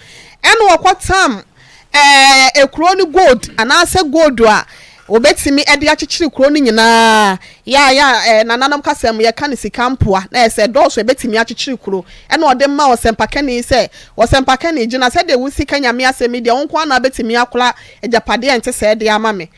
Ɛna ɔkɔtam ɛɛ ekuro no gold anaasɛ gold a wɔbɛtumi de akyekyere kuro no nyinaa, yɛ a yɛ a ɛɛ nananom kasa mu yɛka no sika mpoa, na ɛyɛ sɛ ɛdɔɔso a ɛbɛtumi akyekyere kuro. Ɛna ɔde ma ɔsɛmpakani sɛ, ɔsɛmpakani gyina sɛdeɛ wosi ka Nyame asɛm yi deɛ wo nko ara na wobɛtumi akora agyapadeɛ a ɛnte sɛɛ de ama me.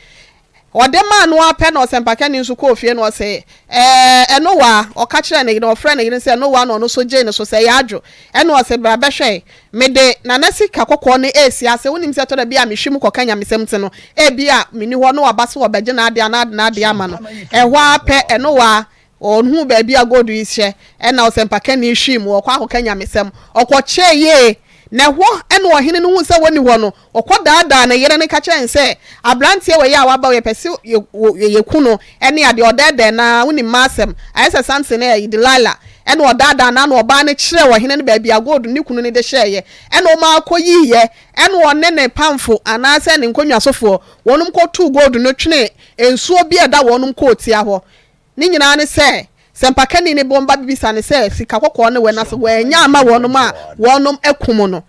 Ɔde maa no ara pɛ na ɔsɛmpakani nso kɔɔ fie na ɔse, Ɛɛ, ɛno waa? Ɔka kyerɛɛ ne yere, ɔfrɛɛ ne yere sɛ ɛno waa na ɔno nso gyee ne so sɛ, Ɛyɛ adwo. Ɛna ɔse, Bra bɛhwɛ, mede Nana sika kɔkɔɔ no resi ase, wonim sɛ ɛtɔ da bi a mehwe mu kɔka nyamesɛm nti no, ebia menni hɔ na waba sɛ ɔbɛgye n'adeɛ anaa ade n'adeɛ ama no. Ɛhɔ ara pɛ, ɛno waa? Ɔhuu baabi a gold yi hyɛ, ɛna ɔsɛmpakani hwii mu, ɔkɔ akɔka nyamesɛm. Ɔkɔkyɛɛ yie, na ɛhɔ na ɔhene no huu sɛ wɔnni hɔ no, ɔkɔdaadaa ne yere no ka kyerɛɛ no sɛ, Aberanteɛ wei a waba yi, yɛpɛ sɛ yɛku no ne adeɛ. Ɔdɛɛdɛɛ no ara, wonim m'asɛm, ayɛ sɛ Samson ne ayi, Delilah. Ɛna ɔdaadaa no ara na ɔbaa no kyerɛɛ ɔhene no baabi a gold ne kunu no de hyɛeɛ. Ɛna wɔn ara kɔyiiɛ, ɛna ɔne ne pamfo anaasɛ ne nkonnwasofoɔ, wɔnom kɔtoo gold no twenee nsuo bi a ɛda wɔnom kootia hɔ. Ne nyinaa ne sɛ, sɛ mpakani no bɔ ba bebisa no sɛ sika kɔkɔɔ no wɛ na sɛ wannya amma wɔnom a, wɔnom akum no.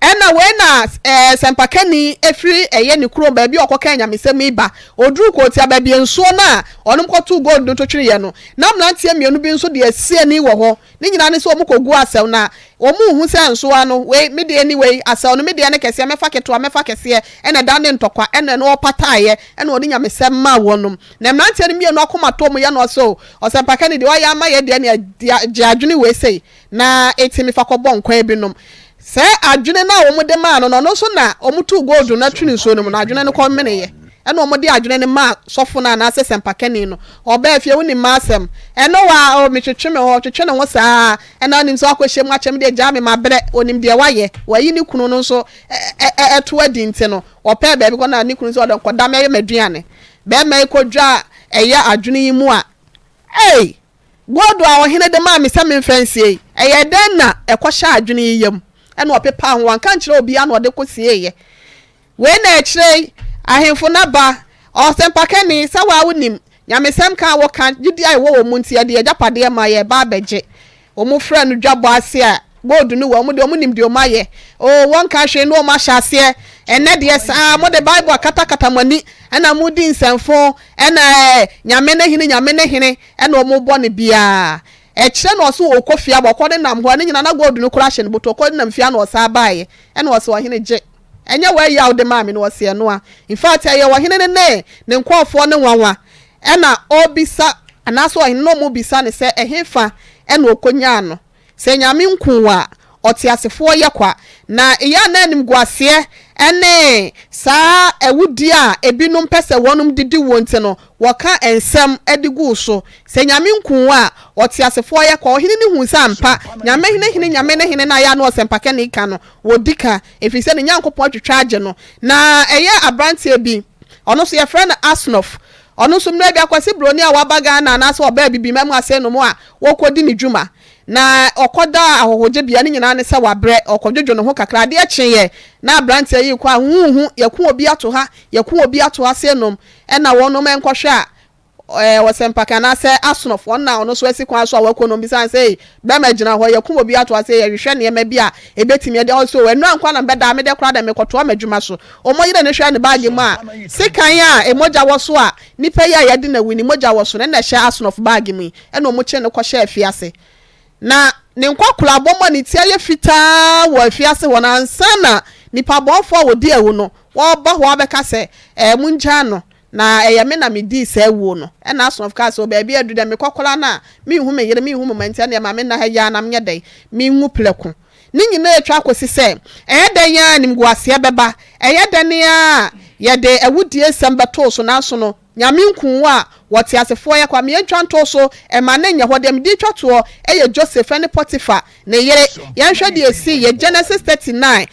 Ɛna wei na ɛɛ sɛmpakani firi ɛyɛ ne kurom baabi a ɔkɔkaa nyamesɛm yi ba. Ɔduruu Kootia baabi a nsuo no a wɔnom kɔtoo gold no to twereeɛ no, na mmeranteɛ mmienu bi nso de asi ani wɔ hɔ. Ne nyinaa ne sɛ wɔkɔguu asau na wɔnhu sɛ nsoa no, wei me deɛ ne wei, asau no me deɛ ne kɛseɛ, mɛfa ketewa, mɛfa kɛseɛ, ɛna ɛda ne ntɔkwa, ɛna ɛno ɔpataeɛ, ɛna ɔde nyamesɛm maa wɔnom. Na mmeranteɛ no mmienu akoma tɔɔ mu yɛ no ɔsɛ o, ɔsɛmpakani deɛ wayɛ ama yɛ deɛ nea gye adwene wei sei na ɛtumi fa kɔbɔ nkwan binom. Sɛ adwene no a wɔde maa no no, ɔno nso na wɔtoo gold no twene nsuo no mu no, adwene no kɔmeneeɛ. Ɛna wɔde adwene no maa sɔfo no anaasɛ sɛmpakani no. Ɔbaa fie, wonim m'asɛm. Ɛno wa, o, metwetwe me ho, ɔtwetwe ne ho saa. Ɛna wonim sɛ wakɔhyɛ mu akyɛ me deɛ gyaa me mabrɛ. Ɔnim deɛ wayɛ. Wayi ne kunu no nso to adi nti no, ɔpɛɛ baabi kɔ na ne kunu sɛ ɔde nkɔda mɛyɛ m'aduane. Bɛrima yi kɔdwa ɛyɛ adwene yi mu a, ei! Gold a ɔhene de maa me sɛ memfa nsie yi, ɛyɛɛ dɛn na ɛkɔhyɛɛ adwene yi yam? Ɛnna ɔpepaa ho, wanka ankyerɛ obiara na ɔde kosieeɛ. Wei na ɛkyerɛ yi, ahemfo no aba, ɔsɛmpakani, sɛ wo ara wonim, nyamesɛm ka a woka, gyidie a ɛwɔ wɔn mu nti, yɛde yɛn agyapadeɛ ma, yɛreba abɛgye. Wɔfrɛ no dwabɔ ase a, gold no wɔ, wɔn deɛ wɔnim deɛ wɔayɛ. Oo, wɔnka hwee na wɔahyɛ aseɛ. Ɛnnɛ deɛ saa, mode Bible akatakata mo ani, ɛna modi nsɛmfo, ɛna ɛɛ, Nyame ne hene, Nyame ne hene, ɛna wɔbɔ no biara. Ɛkyerɛ na ɔse ɔkɔ fie aba, ɔkɔ ne nam hɔ a, ne nyinaa na gold no koraa hyɛ ne bɔtɔ, ɔkɔ ne nam fie a na ɔsan baeɛ, ɛna ɔse ɔhene gye. Ɛnyɛ wei a wode maa me no, ɔse ɛno a. In fact, ɛyɛ ɔhene no ne ne nkurɔfoɔ no nwanwa, ɛna ɔrebisa, anaasɛ ɔhene no wɔrebisa no sɛ ɛhefa ɛna ɔkɔnyaa no. Sɛ Nyame nku wo a, ɔteasefoɔ yɛ kwa. Na eyɛ a na animguaseɛ ne saa awudie a ebinom pɛ sɛ wɔnom de di wuo nti no, wɔka nsɛm de gu wo so. Sɛ Nyame nku wo a, ɔteasefoɔ yɛ kwa. Ɔhene no huu sɛ ampa, Nyame hene hene Nyame ne hene no a ɛyɛ a na ɔsɛmpakani ka no, wɔdi ka, ɛfiri sɛ ne Nyankopɔn atwitwa agye no. Na ɛyɛ aberanteɛ bi, ɔno nso yɛfrɛ no Asnof. Ɔno nso mmerɛ bi Akwasi Broni a waba Ghana anaasɛ ɔbaa Abibima mu ase nom a wɔrekɔdi ne dwuma. Na ɔkɔdaa ahɔhogyebea, ne nyinaa ne sɛ wabrɛ, ɔkɔdwodwo ne ho kakra. Adeɛ kyeeɛ na aberanteɛ yi rekɔ a, huhuhu, yɛko obi ato ha, yɛko obi ato ha sei nom, ɛna wɔnom nkɔhwɛ a, ɛɛ, ɔsɛmpaka anaasɛ asonɔfoɔ, ɔno na ɔno nso asi kwan so a wakɔ nom, bisa no sɛ, ei, bɛrima gyina hɔ, yɛko obi ato ha sei, yɛhwehwɛ nneɛma bi a ɛbɛtumi ɛde, ɔse o, ɛnnora nko ara na mebɛdaa, medɛ koraa dɛ mekɔtoa m'adwuma so. Wɔn yere no hwɛɛ ne baage mu a, sekan a mogya wɔ so a nipa yi a yɛde no awu ne mogya wɔ so no na ɛhyɛ asonɔfo baage mu yi, ɛnna wɔkyee no kɔhyɛɛ afiase. Na ne nkwakoraabɔ mu a ne ti ayɛ fitaa wɔ afiase hɔ no, ansa na nnipa bɔnfo a wɔdi awu no wɔreba hɔ abɛka sɛ, Ɛɛ, mongyaa no, na ɛyɛ me na medii saa awuo no. Ɛnna asonɔfo kaa sɛ, O, baabi aduru dɛ, mekɔkora no a, menhu me yere, menhu me mma nti, ɛnneɛ ma menna ha yi ara na menyɛ dɛn? Menwu prɛko. Ne nyinaa retwa akɔsi sɛ, ɛyɛ dɛn ara a animguaseɛ bɛba, ɛyɛ dɛn ara a yɛde awudie nsɛm bɛto wo so, nanso no, Nyame nku wo a, wɔteasefoɔ yɛ kwa. Me yɛntwa nto so, mma no nyɛ hɔ. Deɛ mede retwa toɔ yɛ Joseph ne Potiphar ne yere. Yɛnhwɛ deɛ ɛsiiɛ, Genesis 39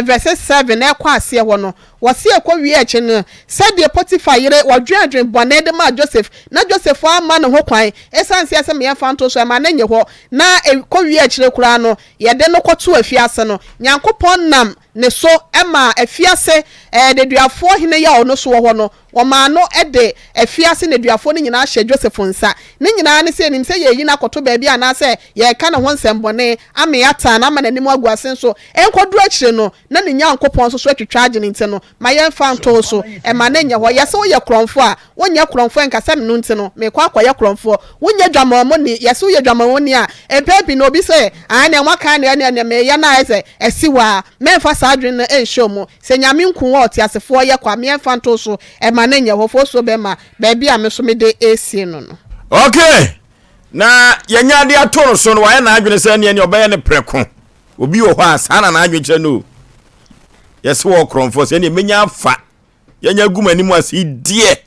verses 7 ɛrekɔ aseɛ hɔ no. Wɔse ɛkɔ wie akyi no, sɛdeɛ Potiphar yere, wɔdwen adwen bɔne de maa Joseph, na Joseph amma ne ho kwan, ɛsiane sɛ yɛse me yɛmfa nto so, ɛma no nyɛ hɔ, na ɛkɔ wie akyire koraa no, yɛde no kɔtoo afiase no, Nyankopɔn nam ne so maa afiase nneduafoɔ hene yi a ɔno nso wɔ hɔ no, wɔmaa no de afiase nneduafoɔ no nyinaa hyɛɛ Joseph nsa. Ne nyinaa ne sɛ, yɛnim sɛ yɛreyi no akɔto baabi anaasɛ yɛreka ne ho nsɛmmɔne ama yɛatan no ama n'anim agu ase nso, ɛnkɔduru akyire no, na ne Nyankopɔn nso so atwitwa agye no nti no, ma yɛmfa nto wo so, mma no nyɛ hɔ. Yɛ sɛ woyɛ korɔmfoɔ a, wonyɛ korɔmfoɔ nka sɛ meno nti no, merekɔ akɔyɛ korɔmfoɔ. Wonyɛ dwamammɔni, yɛ sɛ woyɛ dwamammɔni a, mpɛn pii no obi sɛ, aane, nea moaka no ɛneɛ nea mereyɛ no ayɛ sɛ asi hɔ ara. Mɛmfa saa adwene no nhyɛ wo mu. Sɛ Nyame nku wo a, ɔteasefoɔ yɛ kwa, me yɛmfa nto wo so, mma no nyɛ hɔ. Fosuo bɛma baabi a me nso mede resie no no. Okay, na yɛnya ade ato no so no, wayɛ n'adwene sɛ ɛneɛ nea ɔbɛyɛ no prɛko. Obi wɔ hɔ a saa na n'adwene kyerɛ no o. Yɛse wɔ korɔmfoɔ sɛ ɛneɛ mɛnya afa yɛnya gu m'anim ase deɛ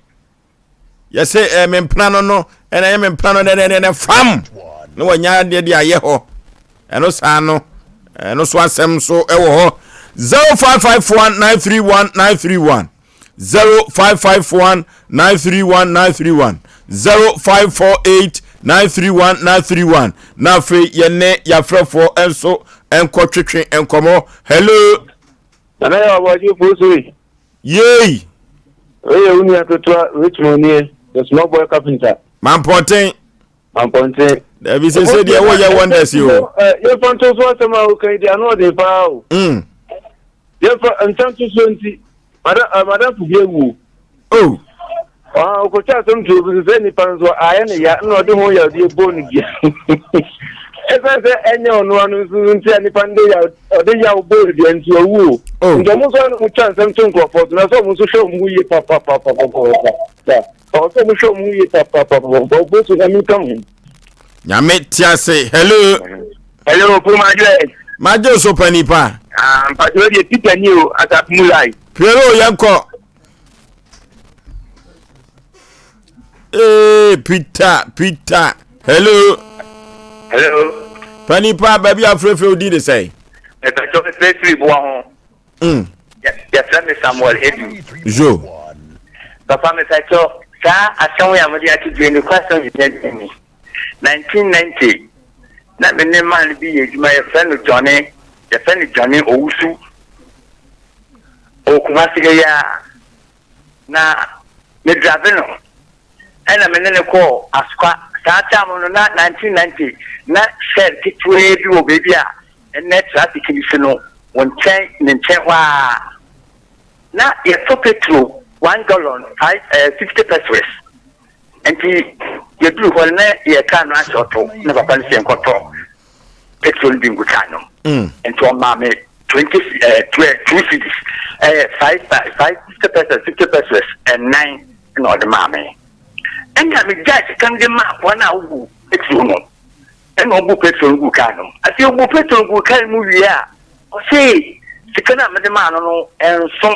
yɛse eh, me mpena no no ɛna ɛyɛ me mpena no dɛdɛdɛdɛ fam na wanya adeɛ de ayɛ hɔ ɛno saa no ɛno so asɛm so ɛwɔ hɔ 0551 931 931 0551 931 931 0548 931 931 na afei yɛne yɛafrɛfoɔ nso nkɔtwetwe nkɔmmɔ. Hello. Nana yɛ ɔbɔgye fosu yi. Yei. Wei yɛ wo nua ketewa Richmond nie, the small boy carpenter. Mampɔnten. Mampɔnten. Dabi sese deɛ woyɛ wonders yi o. Yɛmfa nto so asɛm a woka yi deɛ ano ɔden paa o. Yɛmfa nsa nto so nti madamfo bi awu. Oh. Ɔkɔtwa asɛm to obi so sɛ nipa no nso ayɛ ne ya na ɔde ho yawdeɛ bɔɔ no dua. Ɛsiane sɛ ɛnyɛ ɔno ano nso nti a nipa no de yaw ɔde yaw bɔɔ no dua nti wawu o. Oh. Nti ɔmo nso ano twa nsɛm to nkurɔfoɔ so na sɛ ɔmo nso hwɛ ɔmo ho yie papapapapapa. Ɔwɔ sɛ ɔmo hwɛ ɔmo ho yie papapapapa. Ɔbɔ so nyame nka ho. Nyame te ase. Hello. Hello, Puma Adwe. Magye so pa nipa. Ah, mpatwa deɛ Peter ni o, asafo mu lai. Piero yɛnkɔ. Ee Peter, Peter. Hello. Hello. Pa nipa baabi afrɛfrɛ odi de sɛn. Mepɛtɔ mefrɛfiri boa ho. Yɛfrɛ me Samuel Edu. Zo. Papa mepɛtɔ saa asɛm yi a mode ato dwa ni kwasɛm gyina ni. 1990 na me ne man bi yɛ adwuma yɛfrɛ no Johnny yɛfrɛ no Johnny Owusu. Ɔwɔ Kumasi ha yi ara. Na me drive no ɛna me ne no kɔɔ Asokwa. Saa time no na 1990 na shell ketewaa bi wɔ baabi a ɛnnɛ traffic no si no wɔ nkyɛn ne nkyɛn hɔ ara. Na yɛtɔ petrol one gallon five eh, 50 pesewas. Nti yɛduru hɔ no na yɛ car no ahyɛ ɔto na papa no sɛ yɛnkɔtɔ petrol no bi ngu car no mu. Nti ɔmaa me 20 eh, 2 cedis ɛyɛ 5 5 50 pesewas 50 pesewas ɛnan na ɔde maa me. Ɛna megyae sika no de maa akoa no a ɔbu petrol no. Ɛna ɔbu petrol no gu car no mu. Afei ɔbu petrol gu car no mu wie a ɔse sika no a mede maa no no ɛnso.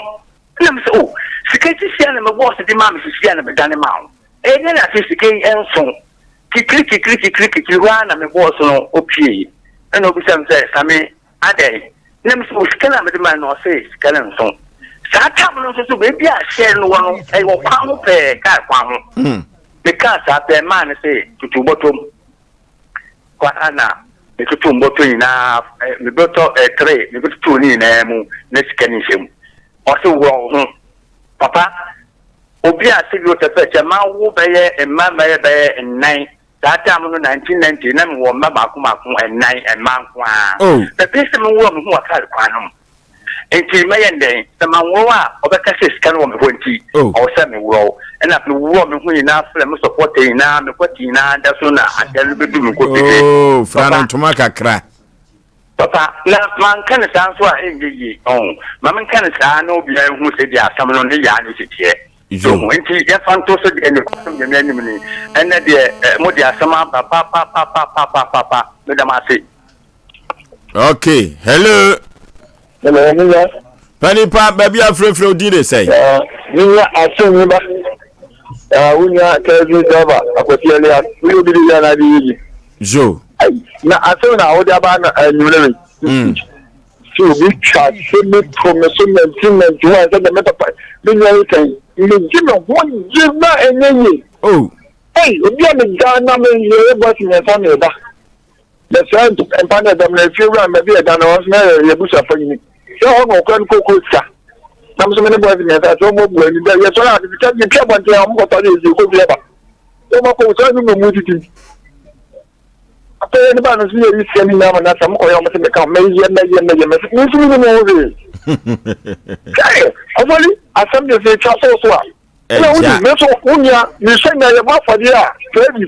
Ɛna mese, O, sika yi sisi a na me bɔɔse de maa me sisi a na medane maa wo. Ɛyɛ dɛn na afei sika yi nso? Kikiri kikiri kikiri kikiri hɔ ara na me bɔɔse no opiei. Ɛna obisa me sɛ, Same, adɛn? Ɛna mese, O, sika no a mede mae no, ɔse sika no nso. Saa tam no nso so, baabi a hyɛn no wɔ no, ɛyɛ ɔkwan ho pɛɛ, kaa kwan ho. Mekaa saa pɛɛ, maa no se, tutu bɔtɔ mu. Hɔ ara na metotoo mbɔtɔ nyinaa, me bɔtɔ tre, mebɛtotoo ne nyinaa mu na sika no nhyɛ mu. Ɔse worɔ wo ho. Papa, obi a sɛbi ɔtɛ pɛ kyɛ mawo bɛyɛ mma mɛyɛ bɛyɛ nnan, saa time no 1990 na mewɔ mma baako baako nnan, mmaa nko ara. Pɛpɛ sɛ menworɔ me ho wɔ kar kwan no mu. Enti mɛyɛ no dɛn? Sɛ manworɔw a, ɔbɛka sɛ sika no wɔ me hɔ nti, ɔwɔ sɛ meworɔw. Ɛnna meworɔw me ho nyinaa frɛɛ me sɔpɔtɛ nyinaa, me kwati nyinaa da so na adan no bedu me nkotodwe. Oh, fra no Papa, ntoma kakra. papa, na manka no saa nso a, ɛnyɛ yie. Ɔho, ma menka no saa na obiara nhu sɛdeɛ asɛm no ne yaa no si teɛ. Yo. Ɔho, enti yɛmfa nto so deɛ nokwasɛm Nyame anim ni. Ɛnnɛ deɛ, eh, mode asɛm aba papapapapapapa. Meda mo ase. okay hello. Hello, minya. Panipa baabi afrɛfrɛ odi de sɛn. Minya aso mi ba. Wunya kɛse sɛba akwasi ɛlea. Wunya obi de yɛ na de yɛ bi. Zo. Na aso na wode aba na enyimire mi. Si obi twa se me to me so 1991 sɛ me papa me nua yi kan me gye me ho gye na ɛnyɛ yie. Oh. Ei obi a me da na me yɛ bɔs mmiɛnsa na ɛba. Na saa mpa no ɛdam na efie wura no baabi a ɛda no hɔ nso na yɛ yɛbusuafo nyini sɛ hɔ na ɔkura no kookoo sika na mo nso me ne boys mmiɛnsa sɛ ɔmo abu ani dɛ yɛsɔre a sika yɛpia abɔnten a ɔmo kɔtɔ ne yɛsi kɔ fie ba sɛ ɔmo akɔ sɛ ɛno na ɔmo didi afei yɛne ba no nso yɛyi sika no nyinaa ma no asɛ mo kɔyɛ ɔmo sɛ meka mɛyɛ mɛyɛ mɛyɛ mɛsɛ me nso menim ho hwee sɛ ɔfɔli asɛm deɛ sɛ ɛtwa so so a Ɛna wodi me nso wo nua mehyɛ nea yɛbɔ afɔdeɛ a Freddy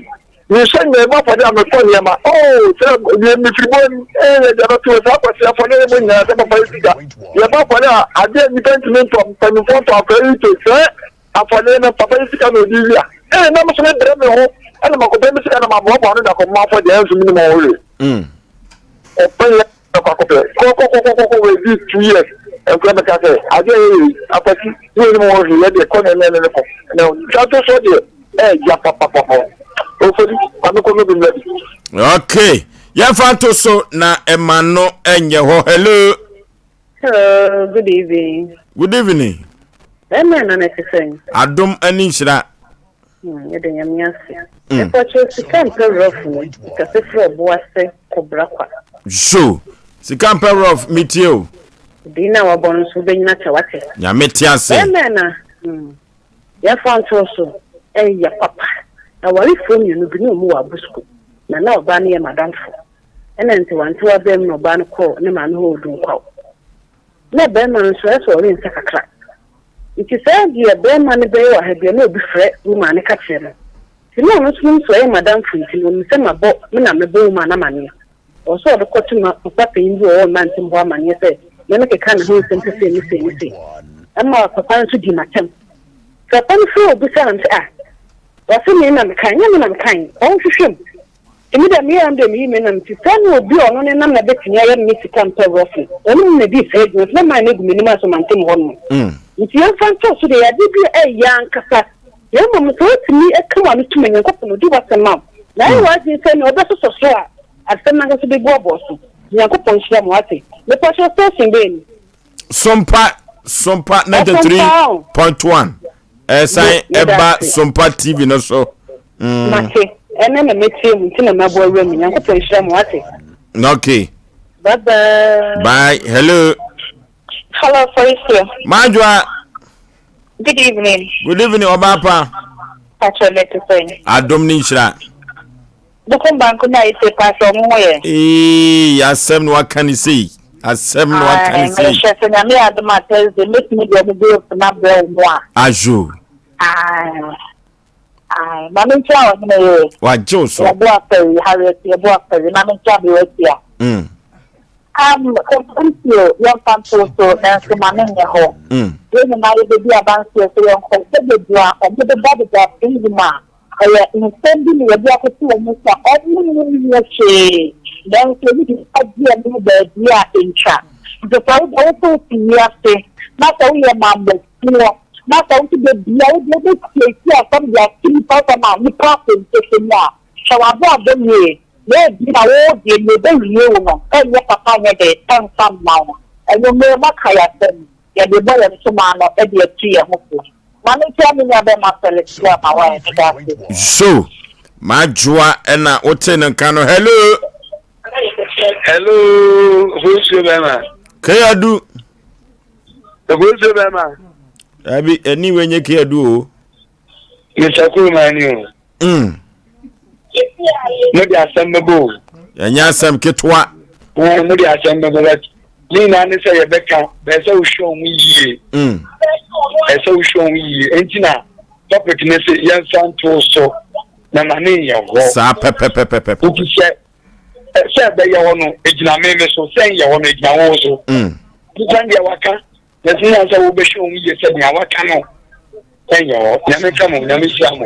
mehyɛ nea yɛbɔ afɔdeɛ a mekɔ nneɛma oh sɛ deɛ mefiri bɔ mu ee yɛde abɛto saa akwasi afɔdeɛ yɛbɔ nyinaa sɛ papa yi sika yɛbɔ afɔdeɛ a adeɛ nnipa ntumi ntɔ mpanimfoɔ ntɔ akora yi to sɛ afɔdeɛ no papa yi sika na ɔdi wia ee na me so mebrɛ me ho ɛna makɔpɛ me sika na maboaboa no da kɔmmɔ afɔdeɛ ɛnso menim ho hwee ɔpɛ yɛ Kɔ akɔpɛ kɔkɔkɔkɔkɔ wɔ edi 2 years nkura bɛka sɛ adeɛ yɛ yɛ akwasi ne yɛ mu hwee yɛ deɛ kɔ na ɛne ne kɔ na twa to so deɛ ɛɛya papapapa ofori maame kɔ no bi mmerɛ bi. Okay, yɛmfa nto so na ɛma no ɛnyɛ hɔ. Hello. Hello, good evening. Good evening. Bɛrima na na ɛte sɛn? Adom ani nhyira. Yɛda Nyame ase. Mepakyɛw sika mpɛ rough no kase frɛ ɔbo ase kɔbra kwa. So sika mpɛ rough metie o. Din no a wabɔ no nso wobɛnyina kyɛ wate. Nyame te ase. Bɛrima na yɛmfa nto so ɛyɛ papa. Awarefoɔ mmienu bi ne wɔn wɔ Abusco, na na ɔbaa no yɛ m'adamfo. Ɛna ntewantewa baa mu na ɔbaa no kɔɔ ne maame hɔ wɔ Dunkwaw. Na barima no nso, ayɛ sɛ ɔwe nsa kakra. Nti saa deɛ barima no bɛyɛ wɔ ha biara, na obi frɛ woman no ka kyerɛ no. Nti na ɔno nso nim sɛ ɔyɛ m'adamfo nti no, ɔnim sɛ mabɔ, me na mebɔ woman no amaneɛ. Ɔwɔ sɛ ɔde kɔto ma papa panyin bi a ɔwɔ mmantam hɔ amaneɛ sɛ me mekeka ne ho nsɛm sɛ sei ne sei ne sei. Ɛma papa no nso dii m'atɛm. Nti papa no frɛɛ obisaa no sɛ, ah, ɔse me na mekae, nyɛ me na mekae, ɔnhwehwɛ mu. Emi dɛ meyɛɛ ara dɛ miyi me nam ntsi sɛ nna obi a ɔno ne nam na betumi ayɛ me sika mpɛ roughly, ɔno mu na edii saa edwuma ntsi na maa no egu m'enim ase ɔmantam hɔ nom. Ntsi yɛmfa ntow so dɛ yɛ ade bi a ɛyɛ ankasa na mbom sɛ wotumi ka w'ano tum a Nyankopɔn odi w'asɛm ma wo na ayɛ w'adwen sɛ nea ɔbɛsosɔ so a asɛm no ankasa begu abɔ so. Nyankopɔn nhyira mo wate. Mepakyɛw station bɛn ni? Sompa Sompa 93.1 ɛsan ɛba Sompa TV no so. Mm. Mate ɛnɛ na mɛtie mu nti na mabɔ awura mu Nyankopɔn nhyira mo wate. Okay. Bye bye. Bye. Hello. Hello, Felicia. Madwa. Good evening. Good evening, Obapa. Pacho Letufen. Adom ni nhyira. Bokum banku na ese paa sɛ ɔmo ho yɛ. Eeii asɛm na waka ne sei asɛm na waka ne sei. Mehwɛ sɛ Nyame yɛ adom a Thursday mɛtumi de ɔmo bills no abrɛ wo mo a. Ajo. Ae ae ma me nkyia ɔhene yee. Wagye wo so. Yɛbo afɛri Harriet yɛbo afɛri ma me nkyia me watia. Mm. Um, nsuo yɛmfa nto so nanso ma me nyɛ hɔ. Mm. Yɛn nyinaa yɛbɛdi adanseɛ sɛ yɛnkɔ sɛ bebree a ɔmo de ba deda prison a Ɛyɛ nsɛm bi na yɛde atoto wɔn so a wɔnnim ho hwee, nanso ebi de agye wɔn ho baabi a entwa. Nti sɛ wo deɛ wosɛ wote wiase na sɛ woyɛ mammɔfoɔ na sɛ wo nso da bia wo deɛ wobɛsiesie asɛm de ato nnipa asɛm a nnipa asɛ ntɛsɛ mu a, hwɛ w'abrabɔ yie na ebi na wo deɛ nea ɛbɛwie wo no ɛnyɛ papa nyɛ dɛ ɛmfa mma wo. Anwummerɛ moaka yɛn asɛm, yɛde bɔ yɛn ntoma ano de atu yɛn ho fo. Maame nkyia me nua bɛma Felix Boa ma wae meda ase. So madwoa ɛna wote no nka no hello. Hello, Ofosuo bɛma. Keyadu. Ofosuo bɛma. Dabi ɛni wei nye Keyadu o. Mr. Kuruma ni o. Mm. Mo de asɛm bɛbɔ o. Ɛnyɛ asɛm ketewa. Mo de asɛm bɛbɔ bɛ ne nyinaa ne sɛ yɛbɛka bɛyɛ sɛ wohwɛ wo ho yie. Mm. Ɛsɛ wohwɛ wo ho yie. Enti na topic ne sɛ yɛmfa nto so na ma ne nyɛ hɔ. Saa pɛpɛpɛpɛpɛ. Nti sɛ sɛ ɛbɛyɛ hɔ no egyina me me so sɛ nyɛ hɔ no egyina wo so. Mm. Nipa deɛ waka Na ɛsɛ yɛn sɛ wobɛhwɛ wɔn yie sɛ nea waka no ɛnyɛ hɔ. Nyame nka mo, Nyame nhyira mo.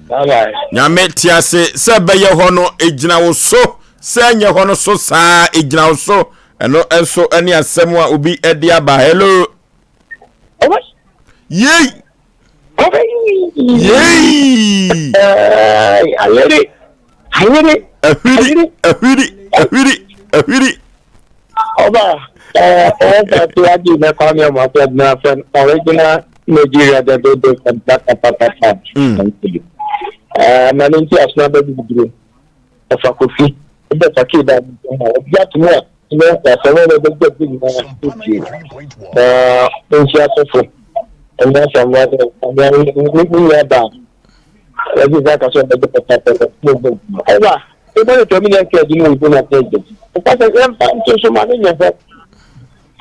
Bye bye. Nyame te ase sɛ ɛbɛyɛ hɔ no egyina wo so sɛ ɛnyɛ hɔ no so saa egyina wo so ɛno nso ɛne asɛm a obi ɛde aba hello yei yei Ayere ayere ahwiri ahwiri ahwiri ahwiri Ọba ọba tí wàá di mẹ́kọ́ àmì ọmọ àti ẹ̀dùn afẹ́ original Nigeria dẹ̀ dẹ̀ dẹ̀ pàtàkì. Ɛɛ na ne nti asoma bɛ bibire ɔfa kofi ɛbɛ fa kii da ɔbi ato mu a ne asɛm ɛbɛ bɛ bɛ bi nyinaa etie na nsi asɔfo ɛnyɛ asɛm wa sɛ ɛnyɛ ne nua ba ɛbi sɛ akasɛ ɔbɛ gye pɛpɛpɛpɛ ne bɛ ɛba ɛbɛ ne tɛmi ne ɛkɛ ɛdi ne oyi na ɛkɛ ɛdi ɔfa sɛ ɛmfa nto so ma ne nyɛ hɔ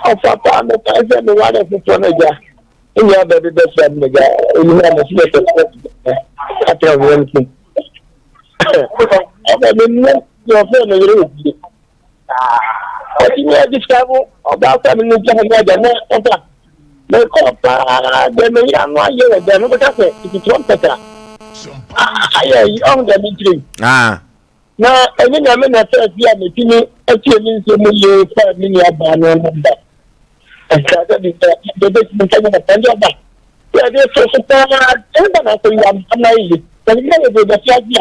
ɔfa paa mɛka ɛsɛ me wa ne foforɔ no agya Ne nua baa bi bɛsra me na onim a mɛsi yɛ sɛ atra wɔn nti. Ɔbɛ me nua deɛ ɔfrɛ me yere wɔ fie. Ɔti mi ɔdi sika bo ɔbaa sɛ me ne gya ne agya na ɔba. Mekɔ paa deɛ me yere ano ayɛ wɔ dɛm no bɛka sɛ titi trumpet a ayɛ yi ɔho deɛ mentiri. Na ɛnyɛ Nyame na ɛfɛɛ fi a metumi atie ne nsɛm mu yie faa me nua baa no nɔmba. Ɛnkaa sɛ bi sɛ yɛbɛtumi nka nyɛ nɔmba nti ɔba. Yɛde so so paa ɛba na sɛ yɛ ama yie. Sɛ yɛ yɛ bɛ bɛfi ase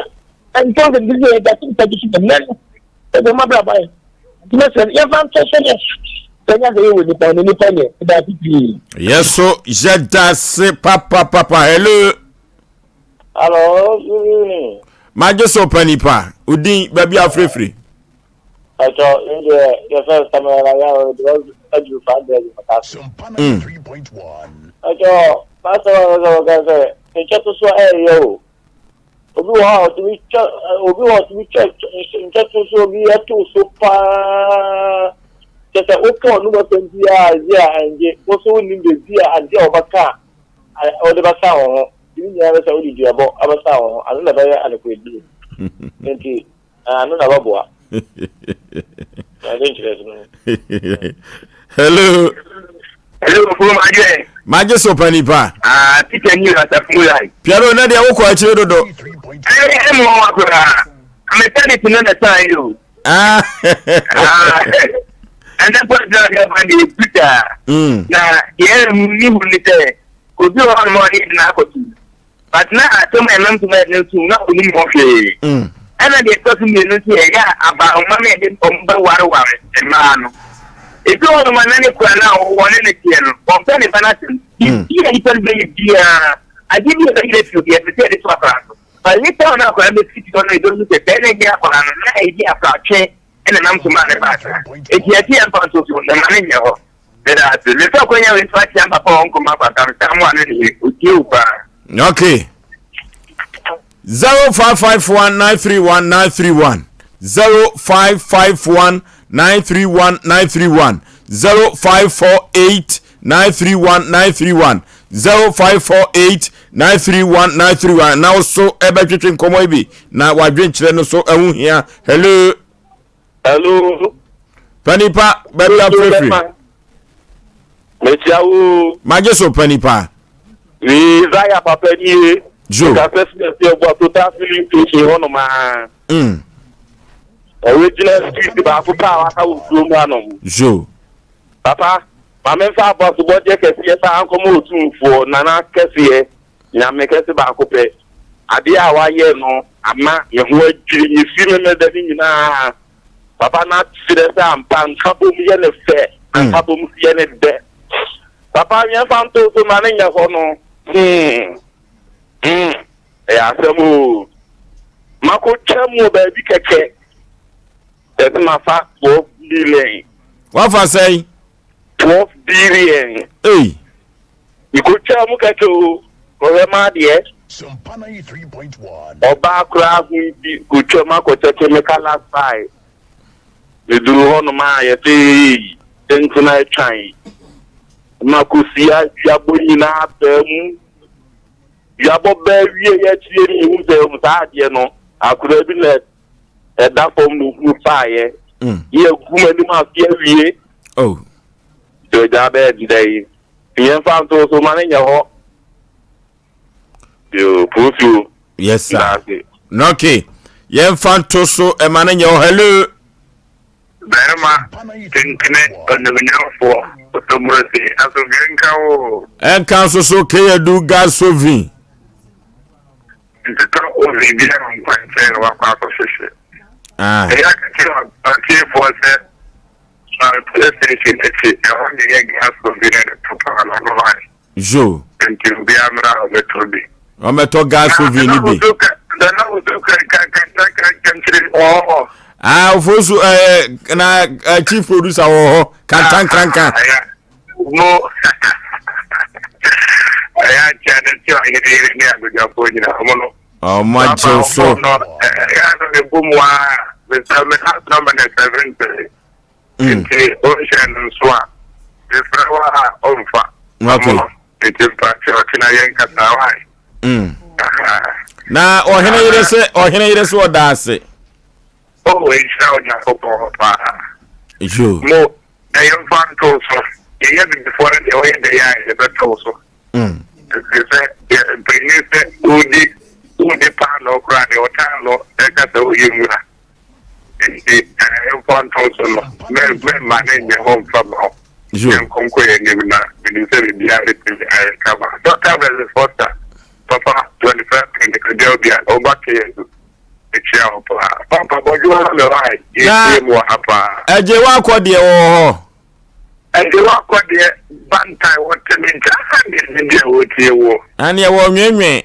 a ɛntɔn sɛ bi sɛ yɛda so nta bi so nnɛ no ɛbɛ ma bra bayɛ. Nti mɛsɛ yɛmfa nto so no sɛ nyɛ sɛ yɛwɔ nipa no nipa nyɛ ɛda ase pii. Yɛso yɛda ase papapapa hello. Hello, good evening. Magye so pa nipa. Odin baabi afirefire. Ɛtɔ ne deɛ yɛfɛ Samuel Ayawo de aduru fa brɛ bi maka so. Ɛtɔ pastor wa sɛ wɔka sɛ nkyɛ to so ɛyɛ o. Obi wɔ hɔ a ɔtumi twa obi wɔ hɔ a ɔtumi twa ntwɛto so obi ɛto so paa kyɛ sɛ woka ɔno asɛm biara ɛgye a ɛngye wo so wonim baabi a adeɛ a wɔbɛka a wode bɛsa wo ho ne nyinaa bɛ sɛ wode duabɔ abɛsa wo ho ano na ɛbɛyɛ anokoradie nti ano na ɛbɛboa Hello. Hello, Kuro Madwe. Magye so panipa. Ah, Peter ni asafo mu lai. Piano na deɛ wokɔ akyire dodo. Ɛyɛ ɛmu wɔn akora. Amepɛ de tena na san yi o. Ah. Ɛnɛ pɔtɔ na ɛfa de Peter. Na yɛn mu ni hu ni sɛ obi wɔ hɔ nom a ɔne yɛn akɔtu. But na asɛm a ɛnam so ma yɛde no tom na ɔnim ho hwee. Ɛna deɛ ɛtɔ so mmienu nso yɛ ɛyɛ a abanoma no yɛde wɔn bɛwareware mmaa no. Ebi wɔ hɔnom a na ne kura no a ɔwɔ ne ne teɛ no, ɔmpɛ ne ba no asɛm. Biribi a nipa no bɛyɛ biara, adeɛ bi a ɛbɛyerɛ fie obi ɛsɛ sɛ yɛde to akwadaa so. But later on akwadaa no bɛfiti hɔ no yɛbɛhu sɛ sɛɛ na ɛnyɛ akwadaa no, na ɛyɛ akwadaa ɛna nam so maa ne baa saa. Eti ɛte yɛn mfa nto so na ma ne nyɛ hɔ. Meda ase. Mefa akwanya wei so akyea papa wɔ nkɔmɔ akwata no saa mmoa no ne yere. Otie wo paa. Okay. 0551 931 931 0551 931 931 0548 931 931 0548 931 931 na wo so ɛbɛtwetwe nkɔmmɔ yi bi na wadwenkyerɛ no so ɛho hia. Hello. Hello. Panipa baabi afirifiri. Mekyia wo. Magye so panipa. Wii Zaya papa nie. Jo. Kasa si ɛsi ɛbɔ total filling station hɔ nom aa. Mm. Original street baako paa waka wɔ kurom hanom. Jo. Papa, ma memfa abɔsobɔdeɛ kɛseɛ saa nkɔma Otumfoɔ, Nana kɛseɛ, Nyame kɛse baako pɛ. Adeɛ a wayɛ no ama me ho adwiri me fi Memeda no nyinaa. Papa no akyerɛ sɛ ampa nkabom yɛ no fɛ, na nkabom nso yɛ no dɛ. Papa yɛmfa nto so ma no nyɛ hɔ no, hmm, hmm, ɛyɛ asɛm oo. Makɔtwam wɔ baabi kɛkɛ. Yɛsɛ mafa 12 billion. Wafa sɛn? 12 billion. Ei. Mekotwaa mu kɛkɛ o, kɔhwɛ m'adeɛ. Ɔbaa koraa ho nti kotwa mu akɔkyɛke me colour spy. Meduru hɔnom a yɛsɛ ei, tentena atwan. Ma kosia duabɔ nyinaa baa mu. Duabɔ baa wie yɛ akyire no mehu sɛ saa adeɛ no akwadaa bi na ɛda fam na ohunu faeɛ mm. yɛ gu m'anim ase awie oh. nti agya bɛyɛ deda yi yɛmfa nto so ma no nyɛ hɔ yo pusuo yes sir okay yɛmfa nto so ɛma no nyɛ hɔ hello Barima tentene onimuonyamfoɔ Otomurosi, asomdwoe nka wo. Ɛnka nso so Keyadu Gasovin. Ntotɔ oven biara wɔ nkwankyɛn na wakɔ akɔhwehwɛ. Ah. Ɛyɛ aka kyerɛ atiefoɔ sɛ Suame police station akyi ɛhɔ na ɛyɛ gas oven na ɛde to paano no hɔ. Zo. Nti obiara mmra a ɔbɛtɔ bi. Ɔmɛtɔ gas oven no bi. Nana Osu kankankankankankyere wɔ hɔ. Ah, Ofosu ɛɛ na eh, chief producer wɔ hɔ kantankrankan. Mo ɛyɛ akyɛ ne ti ɔhene yere ne abadwafoɔ nyina ɔmo no. Ɔmo agyew so. Ɛyɛ ano ne bom waa mesɛ me house number na 73. Mm. Nti ɔnhyɛ no nso a mefrɛ wo a ɔmfa. Okay. Nti mpakyɛ ɔkyena yɛn kasa wae. Mm. Na ɔhene yere sɛ ɔhene yere sɛ ɔda ase. Oh, nhyira Onyankopɔn paa. Yo. Mo ɛyɛ mfa nto so. Yɛyɛ bibifoɔ no deɛ ɔyɛ dɛ yɛ a yɛbɛtɔ so. Mm. Ɛfiri sɛ yɛ mpanyin sɛ wodi wodi paanoo koraa deɛ ɔtaa no ɛka sɛ woyɛ nwura. Enti ɛmfa nto so no, mɛmma no nyɛ hɔ mfa mma wo. Yɛnkɔ nkɔ yɛn anim na menim sɛ biribiara bɛtumi ayɛ kama. Dɔkta Wesley Foster, papa 21st Philadelphia, ɔba KSU. Mekyia wo paa. Papa bɔdwo ma me wae, yɛtie mu wɔ ha paa. Ɛgye wakɔ deɛ wɔ hɔ. Ɛgye wakɔ deɛ bantan wɔte me nkyɛn aha deɛ ne deɛ wɔtie woɔ. Ɛneɛ wɔ nwenwen.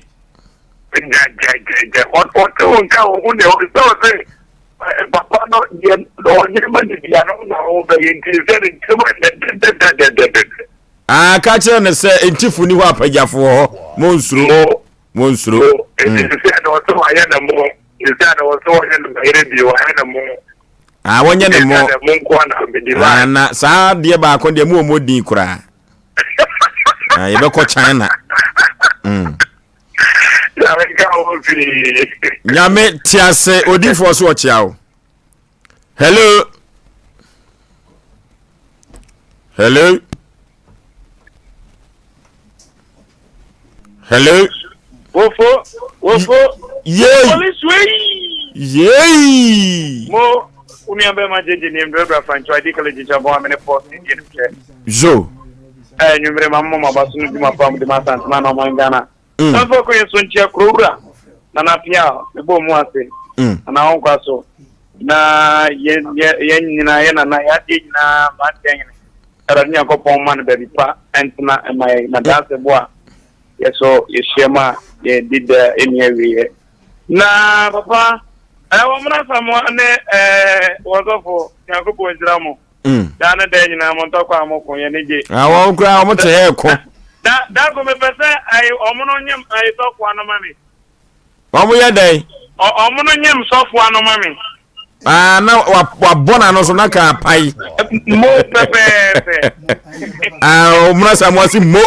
Gyagyagyagyagya ɔte wo nka wo ho deɛ ɔsɛ ɔsɛ papa no deɛ ɔnyɛ ma ne bia no na ɔbɛyɛ nti sɛ ne ntɛm dɛdɛdɛdɛdɛdɛ. Ah, ka kyerɛ no sɛ ntifo ni hɔ apagyafo wɔ hɔ monsuro monsuro. Nti sɛ no ɔsɛ wayɛ ne mo. Sisi a na ɔsɛ wɔyɛ ne bayerɛ bio wayɛ ne mo. Ah, wɔnyɛ ne mo. Ne mo nko na medi ba. Ah, na saa deɛ baako deɛ mu wɔ mo din koraa. Ah, yɛbɛkɔ China. Nyame nka wo pii. Nyame te ase odifoɔ so ɔkyea wo. Hello. Hello. Hello. Wofo, wofo. Yay. Police wei. Yay. Mo onua bɛma gyegye ne mbrɛbrɛ afankyɛ adi kala gyegye abɔn amene pɔ ne die no kyɛ. Zo. Ɛɛ nwumere ma mmɔ maba so no dwuma pa mu de ma Asantema na ɔman Ghana. Sanfo kɔ yɛ so nkyia kuro wura Nana Pia mebɔ mu ase. Nana ɔnkwa so na yɛn yɛn nyinaa yɛ nana yɛ adeɛ nyinaa mmeranteɛ hene. Awurade Nyankopɔn mma no baabi pa ntena mma yɛn, na daase bo a yɛ so yɛhyia mu a yɛdi da ɛnni awieɛ. Na papa ɛɛ wɔn mmra Samoa ne ɛɛ wɔn sɔfo Nyankopɔn nhyira mo. Daa ne daa nyinaa mo ntɔkwa a mo ko yɛn ani gye. Ah, wɔn koraa wɔn te hɛ ko. Da da ko mepɛ sɛ ɛɛ wɔn no nyem ɛɛ sɔfo ano ma me. Wɔn yɛ dɛn? Wɔn no nyem sɔfo ano ma me. Ah, na wabɔ n'ano so na ka apae. Mo pɛpɛɛpɛ. Ah, ɔmuna sa mo ase mo.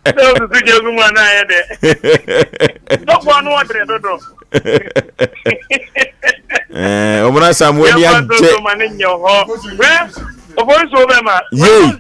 Sɛ osusu gye gu mu a na ayɛ dɛ. Sɔfo ano ɔdere dodo. Eh, ɔmuna sa mo ani agye. Yɛmfa nso ma ne nyɛ hɔ. Hwɛ, ɔfɔ nsuo bɛ ma. Yei.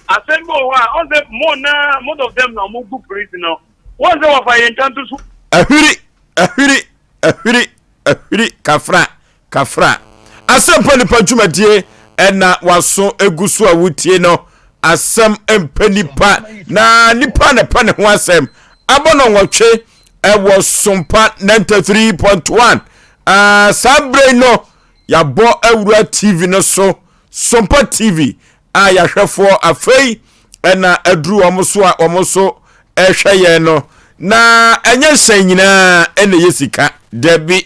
Asɛm bi wɔ hɔ a, ɔn sɛ mo na most of them na ɔmo gu prison no. Wɔn sɛ wɔfa yɛn ntanto so. Ahwiri, ahwiri, ahwiri, ahwiri, kafra, kafra. Asɛmpa nipa dwumadie ɛna waso egu so a wotie no. Asɛm mpɛ nipa na nipa na pɛ ne ho asɛm. Abɔ no nwɔtwe ɛwɔ Sompa 93.1. Uh, saa bere no yɛabɔ awura TV no so Sompa TV a yɛahwɛfoɔ afei ɛna aduru wɔn so a wɔn so ɛhwɛ yɛn no na ɛnyɛ hyɛn nyinaa ɛna ɛyɛ sika dabi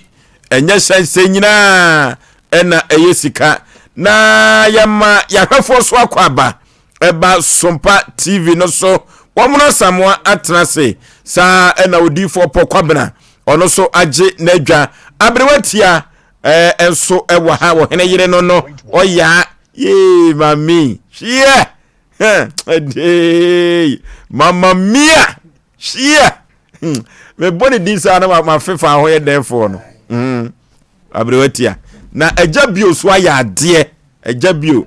ɛnyɛ hyɛn sɛ nyinaa ɛna ɛyɛ sika na yɛma yɛahwɛfoɔ so akɔ aba ɛba Sompa TV no so wɔn no asamoa atena ase saa ɛna odiifoɔ pɔ kwabena ɔno so agye n'adwa aberewa tia ɛɛ nso ɛwɔ ha wɔ hene yere no no ɔyaa yee mami hwiɛ ɛdee mama mia hwiɛ hmm. mebɔ ne din saa na mafefa ho yɛ dɛnfoɔ no hmm. aberewa tia na agya bio so ayɛ adeɛ agya bio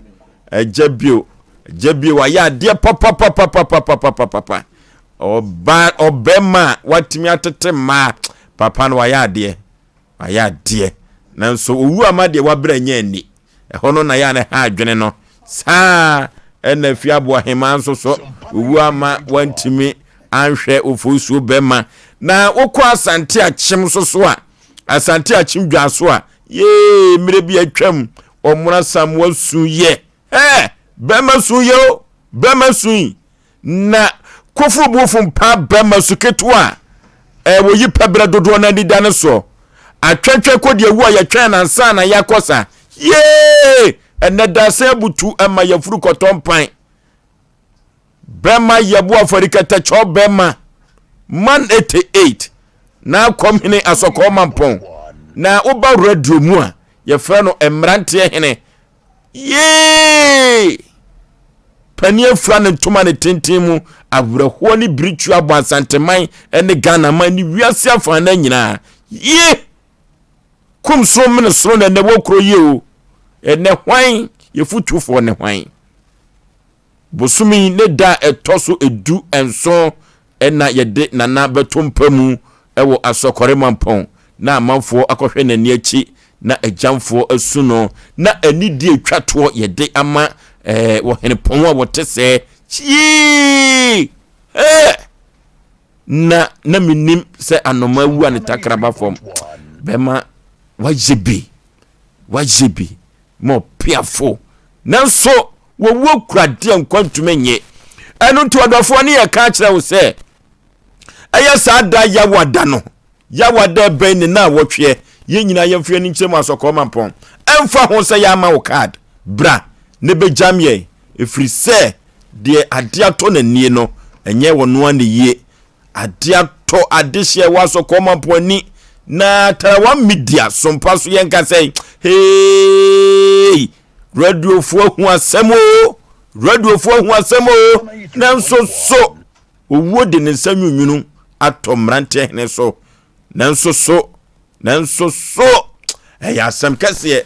agya bio agya bio ayɛ adeɛ papapapapapapapapa ɔba ɔbɛma a watumi atete mmaa papa no wayɛ adeɛ Wayɛ adeɛ. Nanso owu ama deɛ wabrɛ nyɛ ani. Ɛhɔ no na yɛ a na ɛha adwene no. Saa ɛna afi aboa hemaa nso so. Owu ama wantumi anhwɛ ofosuo bɛma. Na wokɔ Asante Akyem nso so a, Asante Akyem dwa so a, yee mmerɛ bi atwam, ɔmono Asamoah su yɛ. Hɛɛ, bɛma su yɛ o, bɛma su yi. Na koforobofo mpa bɛma su ketewa a eh, wɔyi pɛbrɛ dodoɔ no ani da no soɔ. Atwɛntwɛn kɔ deɛ wu a yɛtwɛn no ansa na yɛakɔ sa. Yee! Ɛnɛ dasɛn abutu ma yɛfuru kɔtɔ mpan. Bɛma yɛbo afɔrikɛtɛkyɛw bɛma man 88 na akɔm hene asɔkɔɔ mampɔn. Na woba radio mu a yɛfrɛ no mmeranteɛ hene. Yee! Panin afura ne ntoma ne tenten mu, awerɛhoɔ ne biritu abɔ Asanteman ne Ghana man ne wiase afanan nyinaa. Ye! Kum soro mene soro na ɛnɛ wɔ kuro yie o. Ɛnɛ hwan yɛfutufoɔ ne hwan? Bosome yi ne da a ɛtɔ so 17 na yɛde Nana bɛto mpa mu wɔ Asɔkɔre Mampɔn na amanfoɔ akɔhwɛ n'ani akyi na agyamfoɔ asu no na anidie atwa toɔ yɛde ama eh, ɔhenepɔn a wɔte sɛɛ kyii eh! na na menim sɛ anoma wu a ne takraba fam bɛma wayɛ bi wayɛ bi ma ɔpeafo nanso wɔwuo kura deɛ nkwa ntumi nye ɛno nti ɔdɔfoɔ ne yɛka akyerɛ wo sɛ ɛyɛ saa da yawada no yawada ɛbɛn ne na wɔtweɛ yɛn nyinaa yɛmfa yɛn nkyerɛ mu asɔkɔɔ mampɔn ɛmfa ho sɛ yɛama wo card bra ne bɛgyam yɛn ɛfiri sɛ deɛ adeɛ atɔ n'anie no ɛnyɛ wɔn noa ne yie adeɛ atɔ. atɔ adehyeɛ wɔ asɔkɔɔ mampo ani na Tarawa Media sompa so yɛnka sɛ hey radiofoɔ ahu asɛm o radiofoɔ ahu asɛm o nanso so owuo de ne nsa nwunwunu atɔ mmeranteɛ hene so nanso so Nanso so ɛyɛ asɛm kɛseɛ?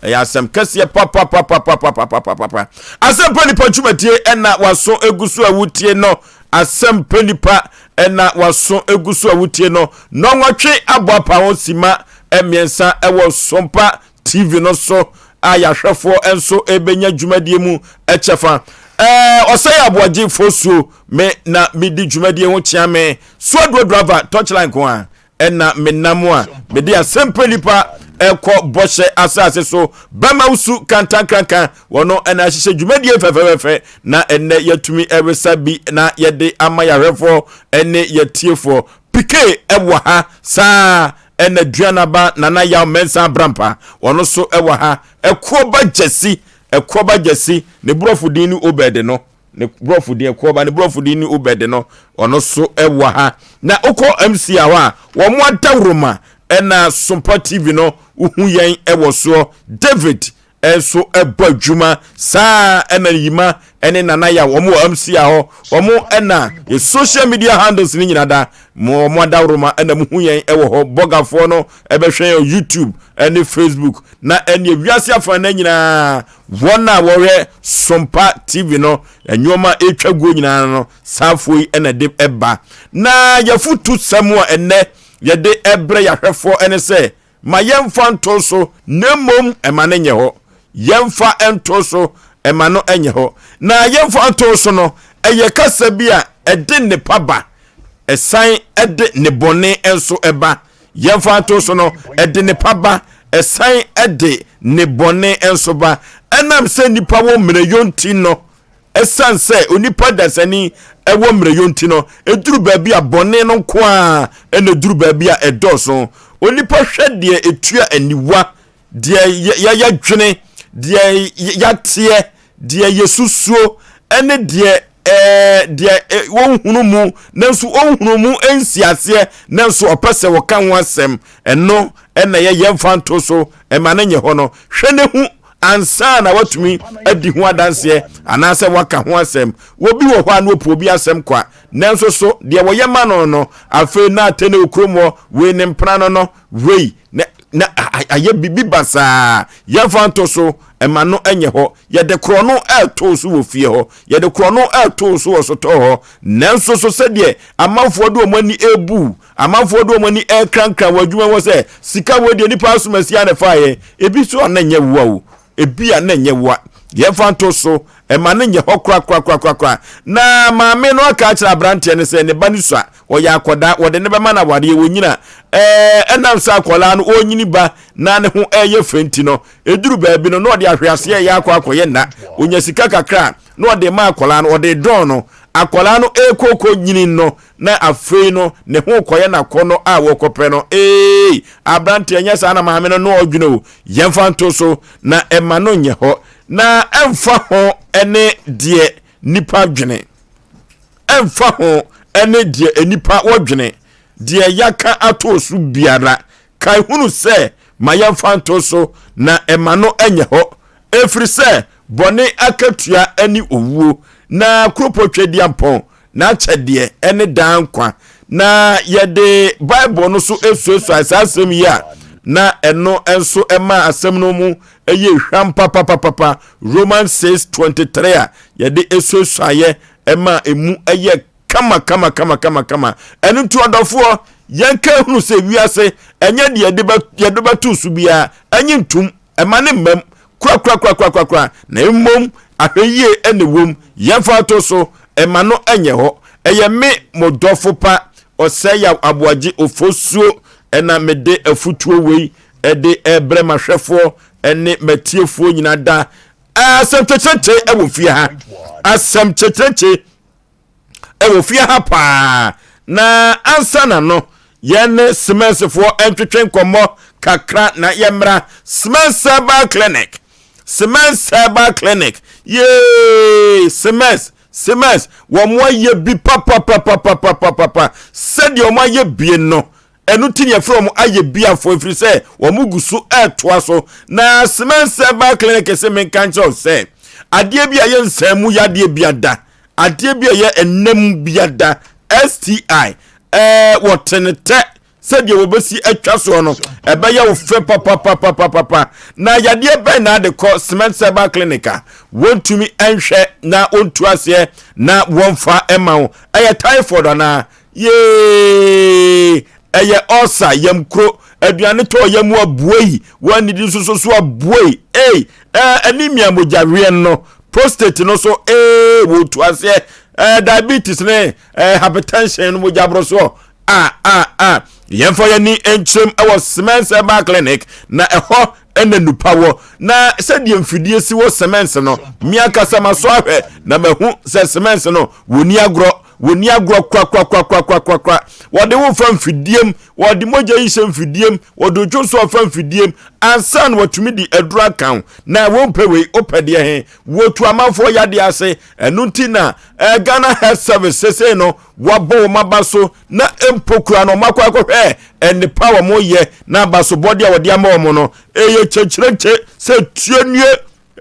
Ɛyɛ asɛm kɛseɛ papapapapapapapapa. Asɛm pɛ nipa dwumadie ɛna waso egu so a wotie no. Asɛm pɛ nipa ɛna waso egu so a wotie no. Nɔnwɔtwe abɔ apa ho sima mmiɛnsa ɛwɔ Sompa TV no so a yɛahwɛfoɔ nso ɛbɛnya dwumadie mu kyɛfa. Ɛɛ ɔsɛe aboagye fosuo me na medi dwumadie ho kyea me. Soaduo driver touchline ko a Ɛna menam a mede asɛmpa nipa ɛkɔ bɔhyɛ asase so bɛma wo su kantankranka wɔno ɛna ahyehyɛ dwumadie fɛfɛfɛfɛ na ɛnɛ yɛatumi ɛresa bi na yɛde ama yɛahwɛfoɔ ɛne yɛtiefoɔ pike ɛwɔ ha saa ɛna duanaba nana yaw mɛnsa abrampa wɔno so ɛwɔ ha ɛkoɔba gyasi ɛkoɔba gyasi ne borɔfo din ne obed no ne borɔfo din ɛkɔɔ ba ne borɔfo din ne Obed no ɔno so ɛwɔ ha na wokɔ MC a hɔ a wɔn adaworoma ɛna Sompa TV no wohu yɛn ɛwɔ soɔ David ɛnso ɛbɔ adwuma saa ɛna Yima ɛne Nana Yaw wɔn wɔ MC a hɔ wɔn ɛna yɛ social media handles ne nyina da mo wɔn adaworoma ɛna mo hu yɛn ɛwɔ hɔ bɔgafoɔ no ɛbɛhwɛ yɛn YouTube ɛne Facebook na ɛne wiase afa na nyinaa Wɔn a wɔhwɛ Sompa TV no, nneɛma a ɛretwa guo nyinaa no, saafoɔ yi na ɛde ɛba. Na yɛfotu sɛm a ɛnnɛ yɛde ɛbrɛ yɛahwɛfoɔ ne sɛ, ma yɛmfa nto so, na mmom ɛma no nyɛ hɔ. Yɛmfa nto so, ɛma no nyɛ hɔ. Na yɛmfa nto so no, ɛyɛ kasa bi a ɛde nnepa ba, ɛsan de nnebɔne nso ba. Yɛmfa nto so no, ɛde nnepa ba, ɛsan de nnebɔne nso ba. Ɛnam sɛ nnipa wɔ mmerɛyɔ nti no, ɛsiane sɛ onipa dasani wɔ mmerɛyɔ nti no, ɛduru baabi a bɔne no nko ara na ɛduru baabi a ɛdɔɔso. Onipa hwɛ deɛ ɛtua aniwa deɛ yɛdwene, deɛ yɛateɛ, deɛ yɛsusuo, ɛne deɛ ɛɛ deɛ wɔnhunu mu nanso ɔnhunu mu nsi aseɛ nanso ɔpɛ sɛ wɔka ho asɛm ɛno ɛna yɛ yɛmfa nto so ɛma no nyɛ hɔ no hwɛ ne ho ansa na watumi adi ho adanseɛ anaasɛ waka ho asɛm wɔbi wɔ hɔ a na ɔpu obi asɛm kwa nanso so deɛ wɔyɛ ma no no afei na atɛ ne okurom hɔ wei ne mpena no no wei na na ayɛ biribi basaa yɛmfa nto so ɛma no nyɛ hɔ yɛde korɔ no ɛreto so wɔ fie hɔ yɛde korɔ no ɛreto so wɔ sotɔɔ hɔ nanso so sɛdeɛ amanfoɔ de wɔn ani ɛrebu amanfoɔ de wɔn ani ɛrekrankran wɔ adwuma wɔ sɛ sika wɔ deɛ nipa asomasi a na ɛfa yɛ ebi so a na nyɛ woa o ebi a na nyɛ woa yɛmfa nto so ɛma no nyɛ hɔ korakorakorakora na maame no aka akyerɛ aberanteɛ no sɛ ne ba no sua ɔyɛ akwadaa wɔde ne bɛma no awareɛ wɔnyina ɛɛ ɛnam sɛ akwadaa no ɔnyini ba na ne ho ɛyɛ fɛ nti no ɛduru baabi no na ɔde ahweaseɛ ɛyɛ akɔ akɔyɛ nna ɔnya sika kakra na ɔde ma akwadaa no ɔde dɔn no akwadaa no ɛrekɔkɔ nyini no na afei no ne ho kɔyɛ n'akɔnɔ a wɔkɔpɛ no ee aberanteɛ nyɛ saa na maame no no ɔdwene o yɛmfa nto so na ɛma no nyɛ hɔ na ɛmfa ho ɛne deɛ nipa dwene ɛmfa ho ne deɛ nnipa wɔdwene, deɛ yɛaka ato so biara, kae hunu sɛ ma yɛmfa nto so na ɛma no nyɛ hɔ, ɛfiri sɛ bɔne akatua ne owuo, na kuropɔ twadiampɔn n'akyɛdeɛ ne daa nkwa. Na yɛde Bible no so suasuae saa asɛm yi a, na ɛno nso ɛma asɛm no mu ɛyɛ hwam papapapapa. Romans 6:23 a yɛde suasuaeɛ ɛma emu yɛ kama kama kama kama kama. Ɛno nti ɔdɔfoɔ, yɛnka hunu sɛ wiase ɛnyɛ deɛ yɛde bɛ yɛde bɛto so biara ɛnye ntum ɛma ne mmam korakorakorakorakora na mmom ahwɛyie ɛna ɛwom yɛmfa ato so ɛma no ɛnyɛ hɔ ɛyɛ me mo dɔfo pa ɔsɛe aboagye ofosuo ɛna mede afutuo wei ɛde ɛbrɛ mahwɛfoɔ ɛne matiefoɔ nyina da Asɛm kyekyerekye wɔ fie ha. Asɛm kyekyerekye wɔ fie ha paa. Na ansa na no, yɛn ne Simensefoɔ ntwetwe nkɔmmɔ kakra na yɛmmra Simens Herbal Clinic. Simens Herbal Clinic. Yee! Simens. Siemens wɔn ayɛ bi papapapapapapa sɛdeɛ wɔn ayɛ bie no ɛno ti ne yɛfrɛ wɔn ayɛ biafoɔ ɛfiri sɛ wɔn gu so ɛretoa so na Siemens Herbal Clinic sɛ menka nkyerɛ wo sɛ adeɛ bi a ɛyɛ nsɛn mu yadeɛ bi ada adeɛ bi a ɛyɛ ɛnam bi ada STI ɛɛ wɔtenetɛ sɛdeɛ wɔbɛsi atwa soɔ no ɛbɛyɛ wo fɛ papapapapapa na yadeɛ bɛn na ade kɔ cement herbal clinic a wɔntumi nhwɛ na wɔntu aseɛ na wɔmfa ma wo ɛyɛ typhoid anaa yee ɛyɛ ɔsa yam kuro aduane tɔ yam abuei wɔanidi nso so so abuei ei anemia mogyaweɛ no prostate no so ee wɔtu aseɛ diabetes ne hypertension no mogya boro a a a yɛmfa yɛn ani nkyerɛm wɔ Semens Herbal Clinic na ɛhɔ ɛna nupa wɔ na sɛdeɛ mfidie si wɔ Semens no me ankasa maso ahwɛ na mahu sɛ Semens no wɔni agorɔ wɔni agorɔ korakorakorakorakorakora wɔde wo fa mfidiem wɔde mogya yi hyɛ mfidiem wɔde otwo nso fa mfidiem ansa na wɔatumi de aduru aka wo na wɔmpɛ wei wopɛ deɛ he wɔtu amanfoɔ yadeɛ ase ɛno nti na eh, Ghana Health Service sesei no wɔabɔ wɔn aba so na mpo kura no wɔakɔ akɔhwɛ nnepa a wɔyɛ na abasobɔde a wɔde ama wɔn no ɛyɛ kyekyerɛkyɛ sɛ tue nie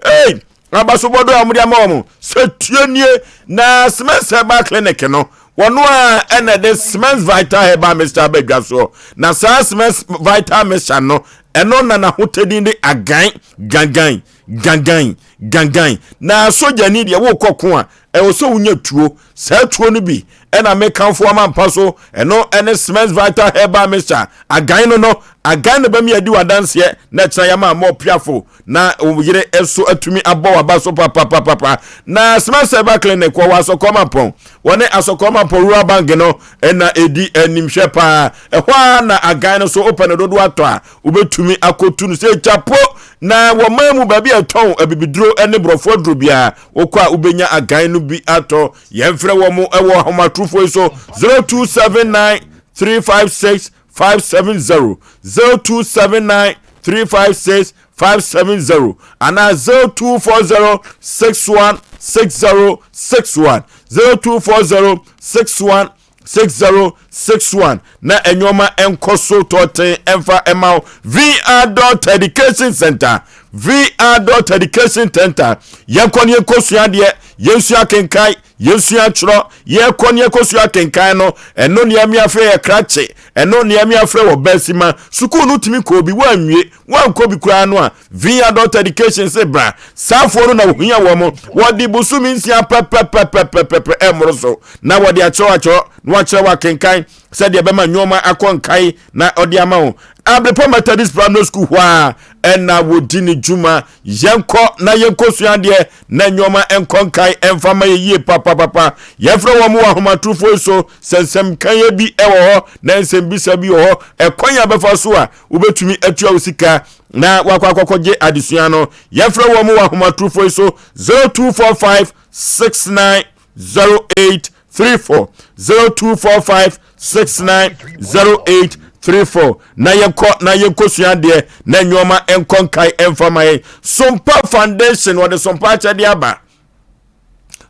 ei abasobɔde a wɔde ama wɔn sɛ tue nie na Semens Herbal Clinic no wɔn a ɛna ɛde Semens Vital Herbal Mixture aba dwa soɔ na saa Semens Vital Mixture no ɛno na n'ahotɛdin de agan gangan gangan gangan na sogyani deɛ wokɔ ko a ɛwɔ sɛ wonya tuo saa tuo no bi ɛna mekamfo ama mpa so ɛno ɛne Semens Vital Herbal Mixture agan no no agan no bɛmi adi wadanseɛ na ɛkyena yɛma ama ɔpiafo na wo yere nso atumi abɔ waba so papapapapa na Semens Herbal Clinic wɔ asɔkɔ mampɔn wɔne asɔkɔ mampɔn rural bank no ɛna ɛdi animhwɛ paa ɛhɔ a na agan no so wopɛ no dodoɔ atɔ a wobɛtumi akɔtu no sɛ kyapo na wɔman mu baabi a ɛtɔn abibiduro ne borɔfo aduro biara wokɔ a wobɛnya agan no bi atɔ yɛmfrɛ wɔ mo wɔ ahomatorofoɔ yi so 0279 356 570 0279 356 570 anaa 0240 61 60 61 0240 61 6061 na nneɛma nkɔ so tɔɔten ɛmfa ɛma wo VR dot education center VR dot education center yɛnkɔ ne yɛnkɔ sua adeɛ yɛnsua kenkan yɛnsua twerɛ yɛkɔ ne yɛkɔ sua kenkan no ɛno nea mi afrɛ yɛ krakye ɛno nea mi afrɛ wɔ bɛsima sukuu no tumi kɔ obi wɔanwie wɔankɔ bi koraa no a V Adult Education se bra saafoɔ no na ohia wɔn wɔde bosome nsia pɛpɛpɛpɛpɛpɛ ɛmmoro so na wɔde akyerɛw akyerɛw na wɔakyerɛw akenkan sɛdeɛ ɛbɛma nneɛma akɔ nkae na ɔde ama wo Abrepɔ Methodist Primary School hɔ a ɛna wɔdi ne dwuma yɛnkɔ na yɛnkɔ sua adeɛ na nneɛma nkɔ nkae ɛmfa ma yɛ yie papapapa yɛfrɛ wɔn wɔ ahomatorofoɔ so sɛ nsɛmkanyɛ bi ɛwɔ hɔ na nsɛmbisa bi wɔ hɔ ɛkwan a bɛfa so a wobɛtumi atua wo sika na wakɔ akɔkɔgye adesua no yɛfrɛ wɔn wɔ ahomatorofo yi so 0245 69 0834 0245 69 0834 na yɛkɔ na yɛnkɔ sua adeɛ na nneɛma nkɔ nkae ɛmfa ma yɛn Sompa Foundation wɔde Sompa akyɛdeɛ aba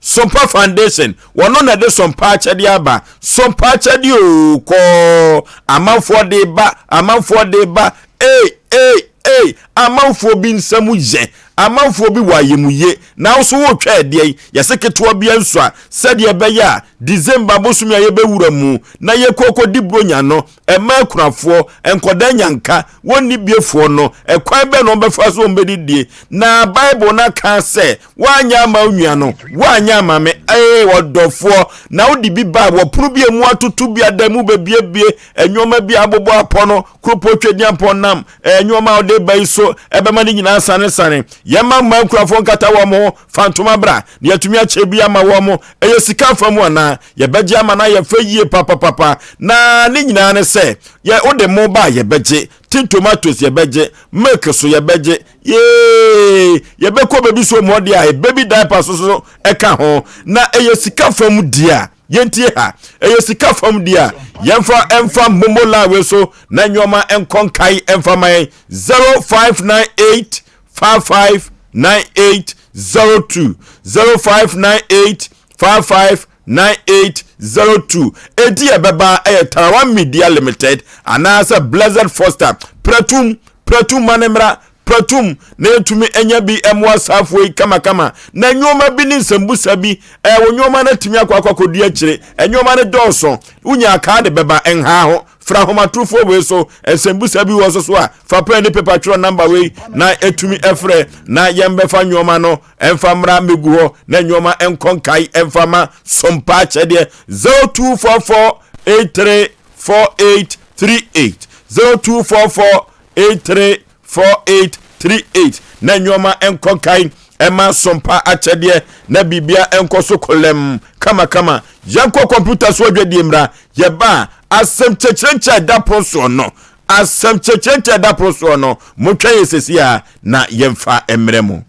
Sompa Foundation wɔno na ɛde Sompa akyɛdeɛ aba Sompa akyɛdeɛ oo kɔɔ amanfoɔ de ba amanfoɔ de ba ee ee ee amanfoɔ bi nsɛm yɛ amanfoɔ bi wɔ ayɛmuye na nso wotwa ɛdeɛ yi yɛsɛ ketewa bi nso a sɛdeɛ ɛbɛyɛ a December bosomi a yɛbɛwura mu na yɛkɔkɔ di bronya no ɛma akunafoɔ nkɔda nyanka wɔnni biefoɔ no ɛkwan bɛn na wɔbɛfa so wɔn bɛdidie na Bible no aka sɛ Woanyɛ ama wo nua no, woanyɛ ama me. Ee, ɔdɔfoɔ, na wode bi baa wɔ pono bi a emu atoto bi ada mu bɛbiebie nneɛma bi a abobɔ apɔ no, kuropɔn twadiampɔn nam nneɛma a wode ba yi so ɛbɛma ne nyinaa sanesane. Yɛmma mmaa nkurafoɔ nkata wɔn ho, fa ntoma bra na yɛatumi akyɛ bi ama wɔn. Ɛyɛ sika fa mu anaa? Yɛbɛgye ama no ayɛ fɛ yie papapapa. Na ne nyinaa ne sɛ, yɛ wode mo ba a yɛbɛgye, tin tomatoes yɛbɛgye, milk so yɛbɛgye, Yee! Yɛbɛkɔ baabi so mmɔ deɛ a baby diaper so so ɛka ho na ɛyɛ sika fam deɛ a yɛntie ha ɛyɛ sika fam deɛ a yɛmfa ɛmfa momo line wei so na nneɛma nkɔ nkae ɛmfa ma yɛn 0598 55 98 02 0598. 55 9802. Edi ɛbɛba ɛyɛ Tarawa Media Limited anaasɛ Blessed Foster. Prɛtum, prɛtum ma ne mmra, prɛtum na yɛtumi anya bi mmoa saafoɔ yi kamakama. Na nneɛma bi ne nsɛmbusa bi, ɛwɔ nneɛma no atumi akɔ akɔ akɔdi akyire. Nneɛma no dɔɔso, wonya akaa de bɛba nhaa ho. Fra ahomatorofoɔ wei so, nsɛmbusa bi wɔ so so a, fa pɛn ne pepa twerɛ namba wei na ɛtumi ɛfrɛ na yɛmbɛfa nneɛma no ɛmfa mmra mmɛgu hɔ na nneɛma nkɔ nkae ɛmfa ma sompa akyɛdeɛ. 0244 83 4838, 0244 83 4838 na nneɛma nkɔ nkae ɛma sompa akyɛdeɛ na biribia nkɔ so kolɛm kamakama. Yɛnkɔ kɔmputa so adwadie mmra. Yɛba a, asɛm kyɛkyerɛnkyɛ ɛda pono soɔ no, asɛm kyɛkyerɛnkyɛ ɛda pono soɔ no, motwɛn yɛ sɛsi a na yɛmfa mmerɛ mu.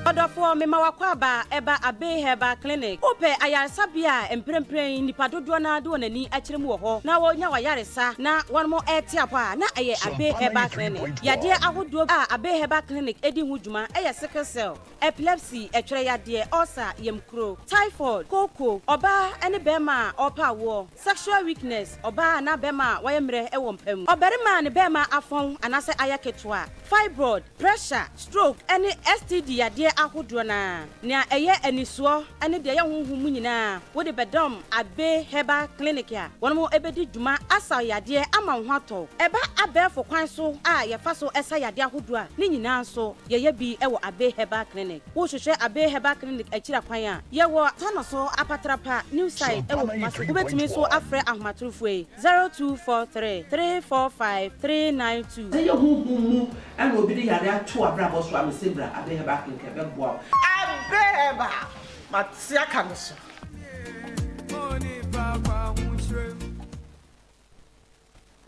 Ɔdɔfoɔ, mema w'akwaaba ɛba Abbey Herbal Clinic. Wopɛ ayaresabea a mprempren nnipa dodoɔ no ara de wɔn ani akyerɛ mu wɔ hɔ na wɔnya w'ayaresa na wɔnom rete apɔ a, na ɛyɛ Abbey Herbal Clinic. Yadeɛ ahodoɔ a Abbey Herbal Clinic di ho dwuma yɛ sickle cell, epilepsy, ɛtwerɛ yadeɛ, ulcer, yamkuro, typhoid, kooko, ɔbaa ne barima a ɔrepɛ awoɔ, sexual weakness, ɔbaa anaa barima a wayɛ mmerɛ wɔ mpa mu, ɔbarima a ne barima afɔn anaasɛ ayɛ ketewa, fibroid, pressure, stroke ne STD yadeɛ ahodoɔ no ara. Nea ɛyɛ anisoɔ ne deɛ ɛyɛ honhom mu nyinaa wode bɛdɔm Abbey Herbal Clinic a wɔn bɛdi dwuma asa wo yadeɛ ama wo ho atɔ wo. Ɛba abɛɛfo kwan so a yɛfa so sa yadeɛ ahodoɔ a, ne nyinaa nso yɛyɛ bi wɔ Abbey Herbal Clinic. Wohwehwɛ Abbey Herbal Clinic akyiri akwan a, yɛwɔ Tanoso Apatrapa New Site wɔ Kumasi. Wobɛtumi nso afrɛ ahomatorofoɔ yi, 0243 345 392. Sɛ ɛyɛ honhom mu na obi de yare ato w'abrabɔ so a, mese bra Abbey Herbal Clinic ɛbɛboa wo. Abbey Herbal, mate aka me so.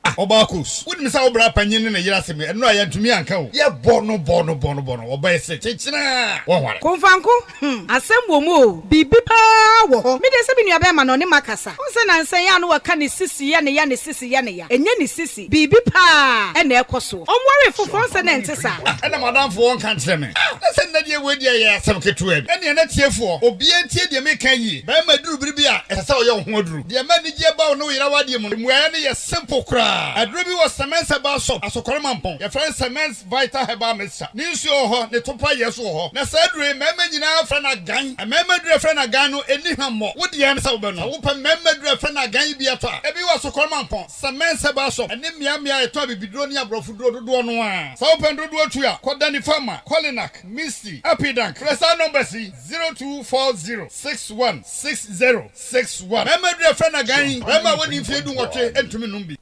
Ah Ɔbaa Kos, wonim sɛ wo bra panyin ne ne yere asɛm yi, ɛno a yɛantumi anka o. Yɛbɔ no bɔ no bɔ no bɔ no, ɔbaa yi se kyekyena a, wɔnware. Komfanko, hmm, asɛm wɔ mu o, biribi paa wɔ hɔ. Me deɛ sɛ me nua bɛɛma na ɔne makasa. Wohu sɛ nansa yi a na waka ne sisi yɛ ne ya, ne sisi yɛ ne ya. Ɛnyɛ ne sisi, biribi paa na ɛkɔ soɔ. Ɔnwaree foforɔ, wohu sɛ na ɛnte saa. Ah, ɛna m'adamfo ɔnka nkyerɛ me. Ah, na sɛ nnɛ deɛ wei deɛ ɛyɛ asɛm ketewa bi. Ɛnneɛ na tiefoɔ, obiara ntie deɛ meka yie. Barima duru bere bi a, ɛsɛ sɛ ɔyɛ wo ho aduru. Deɛ ɛma anigyeɛ ba wo ne wo yere awadeɛ mu no, mmuaeɛ no yɛ simple koraa. Aduro bi wɔ Semens Herbal Shop, Asokore Mampong. Yɛfrɛ no Semens Vital Herbal Mixture. Ne nsuo wɔ hɔ, ne topa yɛ nso wɔ hɔ. Na saa aduro yi, mmarima nyinaa frɛ no agan. Mmarima aduro a yɛfrɛ no agan no, ɛnni hwammɔ. Wo deɛ ne sɛ wobɛnom. Sɛ wopɛ mmarima aduro a yɛfrɛ no agan yi bi atɔ a, ebi wɔ Asokore Mampong, Semens Herbal Shop, ɛne mmeammea a yɛtɔn abibiduro ne aborɔfo duro dodoɔ no ara. Sɛ wopɛ no dodoɔ tu a, kɔ Danny Pharma, Kolinak, Misty, Apidank. Frɛ saa numbers yi, 0240 61 60 61. Mmarima aduru a yɛfrɛ no agan yi, barima a wadi mfeɛ dunwɔtwe ntumi nnom bi.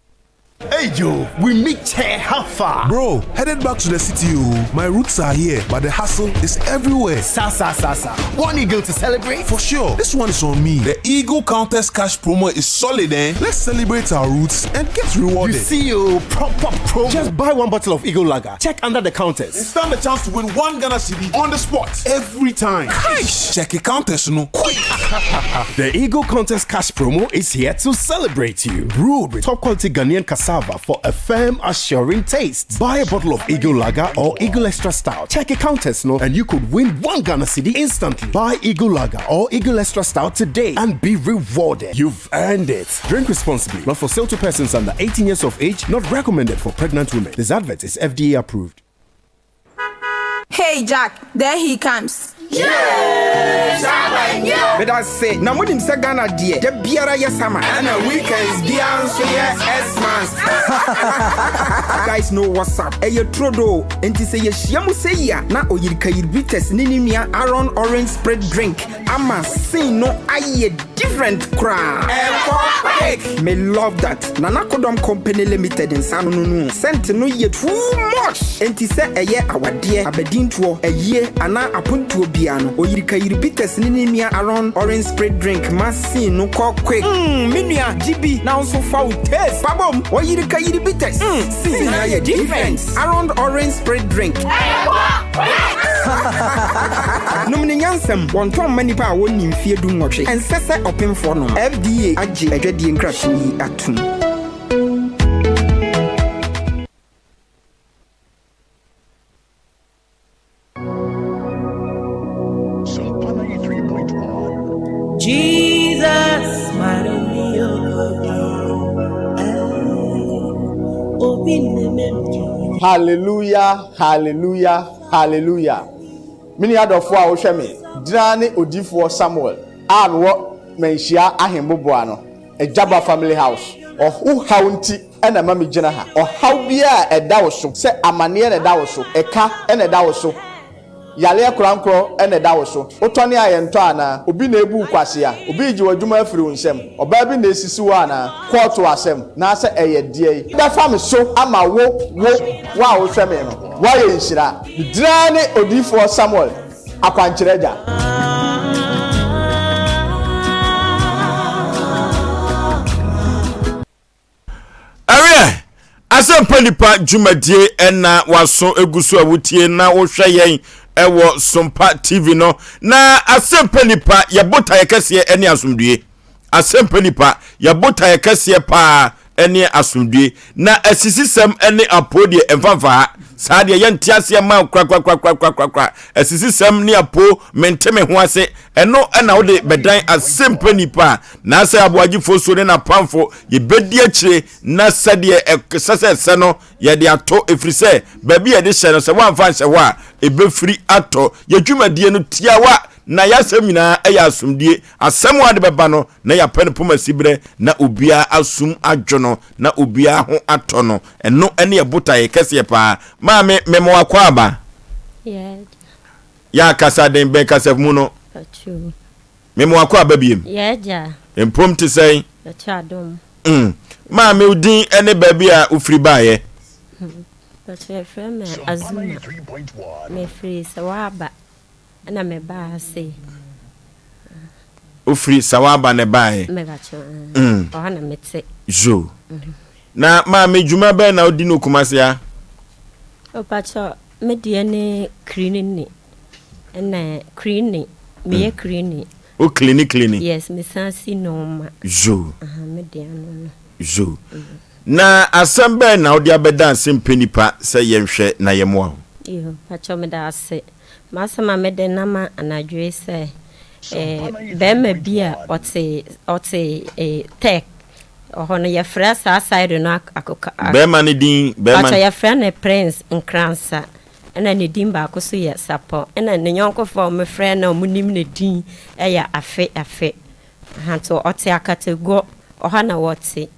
Hey Joe, we meet chair, how far? Bro, headed back to the city oh. My roots are here, but the hustle is everywhere. Sa sa sa sa. One eagle to celebrate? For sure. This one is on me. The Eagle Countess Cash promo is solid, eh? Let's celebrate our roots and get rewarded. You see you, proper promo. Just buy one bottle of Eagle Lager. Check under the counters. And stand a chance to win one Ghana cedi on the spot every time. Cash! Check the counters, no. Quick! The Eagle Contest Cash promo is here to celebrate you. Brewed with top quality Ghanaian cassava for a firm, assuring taste. Buy a bottle of Eagle Lager or Eagle Extra Stout. Check a counters, no, and you could win one Ghana cedi instantly. Buy Eagle Lager or Eagle Extra Stout today and be rewarded. You've earned it. Drink responsibly. Not for sale to persons under 18 years of age. Not recommended for pregnant women. This advert is FDA approved. Hey Jack, there he comes. Meda se na monim sɛ Ghana deɛ da biara yɛ summer ɛna weekends biara nso yɛ Xmas. Guys know what's up. Ɛyɛ turodoo. Enti sɛ yɛhyia mu sɛ yi a na Oyirikayir Bitters ne ne nua Aaron Orange Spirit Drink ama scene no ayɛ different koraa. Ɛkɔ quick! Me love that. Nana Kodɔm Company Limited nsa ano no no scent no yɛ too much. Enti sɛ ɛyɛ awadeɛ, abadintoɔ, ayie anaa apontoɔ biara no, Oyirikayiri Bitters ne ne nua Aaron Orange Spirit Drink ma scene no kɔ quick. Mm, me nua, gye bi na wo nso fa wo taste fa bom. Oyirikayiri Bitters, mm, scene no ayɛ different. Aaron Orange Spirit Drink. Ɛkɔ quick! Nom no nyansam. Wɔntɔn mma nnipa a wɔnnii mfeɛ dunwɔtwe. Ɛnsɛ sɛ ɔpemfoɔ nom. FDA agye adwadie nkratoɔ yi atom. Jesus, Hallelujah, hallelujah, hallelujah. Me nua dɔfoɔ a wohwɛ me, gyina ne odiyifoɔ Samuel a mewɔ Manhyia Ahemboboa no, Agyaba Family House. Ɔho haw nti na ɛma megyina ha. Ɔhaw biara a ɛda wo so, sɛ amaneɛ na ɛda wo so, ɛka na ɛda wo so, Yareɛ korankorɔ na ɛda wo so. Wotɔne a yɛntɔ anaa? Obi na ebu wo kwasea? Obi regye w'adwuma afiri wo nsam? Ɔbaa bi na esisi wo anaa? Kɔɔto asɛm, naasɛ ɛyɛ deɛn? Bɛfa me so ama wo, wo, wo a wohwɛ me no, woayɛ nhyira. Me din ara ne Odiyifoɔ Samuel, Akwankyerɛ Agya. Ɛweɛ, Asɛmpa Nipa dwumadie ɛna waso egu so a wotie na wohwɛ yɛn ɛwɔ Sompa TV no. Na Asɛmpa Nipa yɛ botaeɛ kɛseɛ ɛne asomdue. Asɛmpa Nipa yɛ botaeɛ kɛseɛ paa ɛne asomdue. Na asisisɛm ɛne apoo deɛ ɛmfa mfa ha. Saa deɛ yɛnte aseɛ ma korakorakorakorakorakora. Asisisɛm ne apoo mente me ho ase. Ɛno ɛna wode bɛdan Asɛmpa Nipa a Na sɛ aboagyefoɔ suo ne n'apamfo, yɛbɛdi akyire, na sɛdeɛ ɛsɛ sɛ ɛsɛ no, yɛde ato, ɛfiri sɛ baabi a yɛde hyɛ no, sɛ woamfa anhyɛ hɔ a, ɛbɛfiri atɔ. Yɛn dwumadie no tiawa, na yɛn asɛm nyinaa yɛ asomdwie. Asɛm a wode bɛba no, na yɛapɛ no poma siberɛ, na obiara asom adwo no, na obiara ho atɔ no. Ɛno ne yɛn botaeɛ kɛseɛ paa. Maame, mema wo akwaaba. Yɛ akasa den bɛn kasamu no. Mema wakɔ aba biem. Yɛ agya. Mpom te sɛn? Yɛkyɛ adom. Mm. Maame wo din ne baabi a wofiri baeɛ? Bɛkyɛ yɛfrɛ me Azuma. Mefiri Sawaba ɛna mebaa ha sei. Wofiri Sawaba na ɛbaeɛ? Mɛbakyɛ. Mm. Ɔha na mete. Zo. Mm. Na maame dwuma bɛn na wodi no Kumasi ha? Ɔpakyɛ me deɛ ne kirini. Ɛna cleaning meyɛ mm. cleaning. O cleaning cleaning. Yes mesan si nneɛma. Zo. Aha me deɛ ano no. Zo. Mm. Na asɛm bɛn na wode abɛda ase mpɛ nipa sɛ yɛnhwɛ na yɛmmoa wo? Yo, pakyɛ meda ase. M'asɛm a mede nam anadwo yi sɛ eh, bɛrima bi a ɔte ɔte eh, tech ɔhɔ no yɛfrɛ saa side no akoka. Bɛrima no din bɛrima. Pakyɛ yɛfrɛ no Prince Nkransa. Ɛna ne din baako so yɛ Sapɔ. Ɛna ne yɔnkofoɔ a wɔfrɛ no a wɔnim ne din yɛ Afe Afe. Aha nti ɔte Akateguɔ, ɔha na wɔte.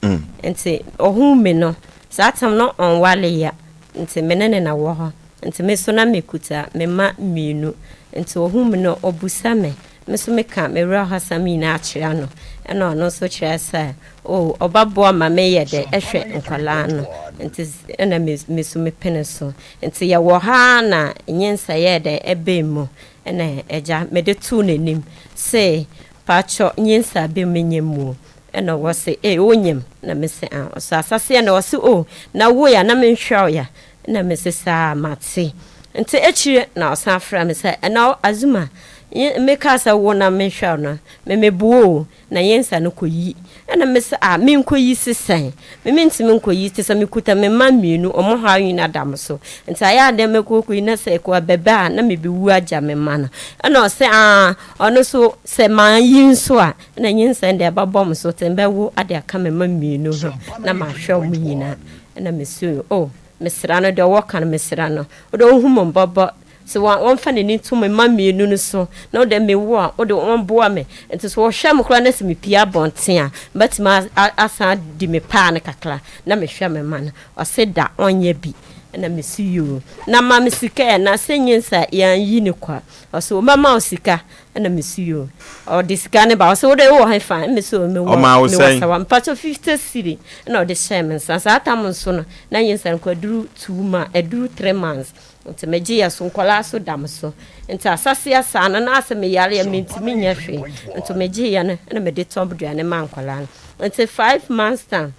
Nti ɔhuu me no, saa tam no ɔnwaleeɛ, nti me ne no na wɔ hɔ. Nti me nso na mekuta me mma mmienu. Nti ɔhuu me no, ɔbusa me, me nso meka me werɛhɔsɛm nyinaa kyerɛ no. Ɛna ɔno nso kyerɛ sɛ, oh, ɔbɛboa ma meyɛ dɛ hwɛ nkwadaa no. Nti ɛna me nso mepene so. Ntsi yɛwɔ ha ara na nyinsɛn yɛɛ dɛn ɛbaa mu na agya mede too n'anim se paatwɔ nyinsɛn aba mu menyem o ɛna ɔse ee wonyem na mese ah ɔse asaseɛ na ɔse oh na woe a na menhwɛ wo ya na mese saa mate nti akyire na ɔsan frɛ me sɛ ɛna Azuma mekaa sɛ wo na menhwɛ wo no me meboa o Na yɛn sa no kɔyi. Ɛna me se, ah, menkɔyi se sɛn? Me mentumi nkɔyi, te sɛ mekuta me mma mmienu, wɔn haw nyina da me so. Nti ayɛ a dɛn mɛkɔ kɔyi na sɛ ɛkɔ abɛbɛ a, na mebɛwu agya me mma no. Ɛna ɔse, ah, ɔno nso sɛ manyi nso a, ɛna nyinsɛn deɛ ɛbɛbɔ me so, nti mɛwo ade aka me mma mmienu ho na mahwɛ wɔn nyina. Ɛna me se, oh, mesra no, deɛ ɔwɔ ka no mesra no. Wode ɔhu me mmɔbɔ Sɛ wɔmfa n'ani nto me mma mmienu no so, na wo deɛ mewu a, wo de wɔmmoa me. Nti sɛ wɔhwɛ me koraa na sɛ mepue abɔnten a, mɛtumi asan adi me paa no kakra na mehwɛ me mma no. Ɔse da, ɔnyɛ bi. Ɛna mese yoo. Na ma me sika ɛ, na sɛ nyinsa yɛanyi no kwa. Ɔse mɛma wo sika. Ɛna mese yoo. Ɔde sika no ba, ɔse wo deɛ wowɔ hefa? Ɛna mese oo mewɔ Ɔmaa wo mewɔ sɛn? Sawa. Mpakyɛw 50 cedi ɛna ɔde hyɛɛ me nsa. Saa tam nso no, na nyinsa no koraa aduru two months, aduru three months. Nti megye yɛ so, nkwadaa so da me so. Nti asaseɛ saa no na asɛ meyare a mentumi nyɛ hwee. Nti megye yɛ no na mede tɔ aduane ma nkwadaa no. Nti five months time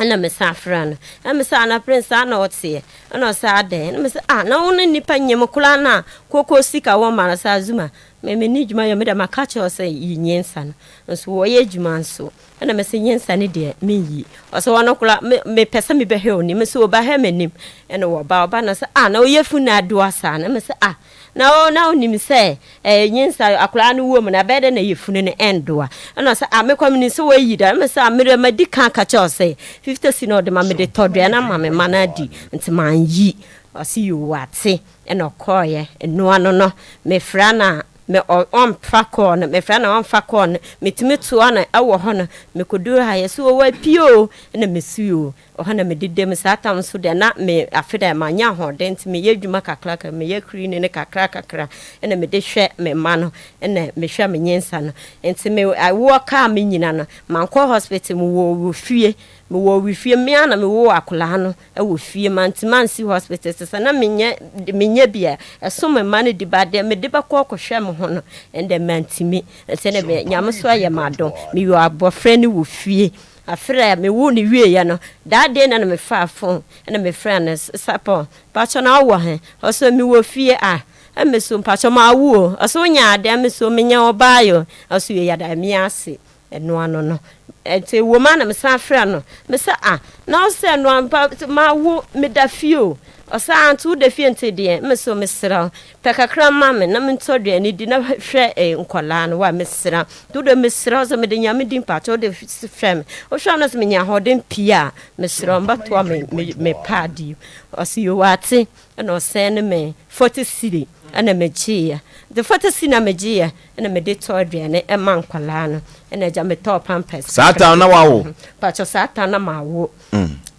ɛna mesan frɛ no. Ɛna me sɛ ana Prince saa na ɔteɛ? Ɛna ɔsɛ adɛn? Ɛna me sɛ ah na wo ne nipa nyem koraa na koko sika wɔ ma no sɛ Azuma. Me menni dwuma yɛ, me deɛ maka akyerɛ wo sɛ yi nyensa no, nso wɔyɛ adwuma nso. Ɛna mese nyensa no deɛ menyi. Ɔse ɔno koraa me mepɛ sɛ mebɛhwɛ w'anim. Mese o ba hwɛ m'anim. Ɛna wɔba, ɔba na ɔse ah na wo yafunu na adoa saa no. Mese ah na wo na wonim sɛ ɛyɛ nyensa akwadaa no wɔ mu no ɛbɛyɛ dɛn na yafunu no ɛndoa. Ɛna ɔse ah me koraa menim sɛ woayi da. Mese ah medeɛ madi kan aka kyerɛ wo sɛ 50 cedi na ɔde ma mede tɔ aduane ama me mma no adi nti manyi. Ɔse yoo wate. Ɛna ɔkɔeɛ. Ɛno ano no mefrɛ no a Me ɔ ɔmfa kɔɔ no, mefrɛ no a ɔmfa kɔɔ no, metumi toa no wɔ hɔ no, mekɔduru ha yɛse oo wapue oo, ɛna mesi oo, ɛhɔ na mededa mu, saa tam nso deɛ na me afe deɛ manyɛ ahoɔden nti meyɛ adwuma kakra kakra, meyɛ cleaning no kakra kakra ɛna mede hwɛ me mma no, ɛna mehwɛ me nyensa no, nti me awoɔ kaa me nyina no, mankɔ hospital, mewɔ wɔ fie, mewɔ wɔ fie, me ara na mewoo akwadaa no. wɔ fie mantumi ansi hospital te sɛ na menyɛ menyɛ bi a ɛso me mma no di ba deɛ mede bɛkɔ akɔhwɛ me ho no ɛnde mantumi nti ne me nyame so ayɛ m'adom meyɔ abɔfra no wɔ fie afrɛ a mewo no wieɛ no that day na na mefaa phone ɛna mefrɛ no sapɔn pakyɛ na wowɔ he ɔsɛ mewɔ fie a ɛmɛ so mpakyɛ mawo o ɔsɛ wonya adeɛ me so menya ɔbaa yo ɔsɛ yɛ yɛda me ase Ɛno ano no, nti ɛwom a na mesan frɛ no. Mese ah, na ɔsɛ ɛno ampa mawo meda fie o. Ɔsɛ ah nti woda fie nti deɛn? Mese o mesrɛ wo, pɛ kakra ma me na mentɔ aduane di na hwɛ eh, nkwadaa no wa mesrɛ wo. Nti wode mesrɛ wo sɛ mede Nyame din mpakyɛ wode hwɛ me. Wohwɛ me na sɛ menya ahoɔden pii a, mesrɛ wo mbɛtoa me me me paadi. Ɔse yoo wate. Ɛna ɔsɛne me 40 cedi ɛna megyeeɛ. Nti 40 cedi na megyeeɛ. Ɛna mede tɔ aduane ma nkwadaa no ɛna agya metɔɔ pampers. Saa tan na wawo? Pakyɛ saa tan na mawo.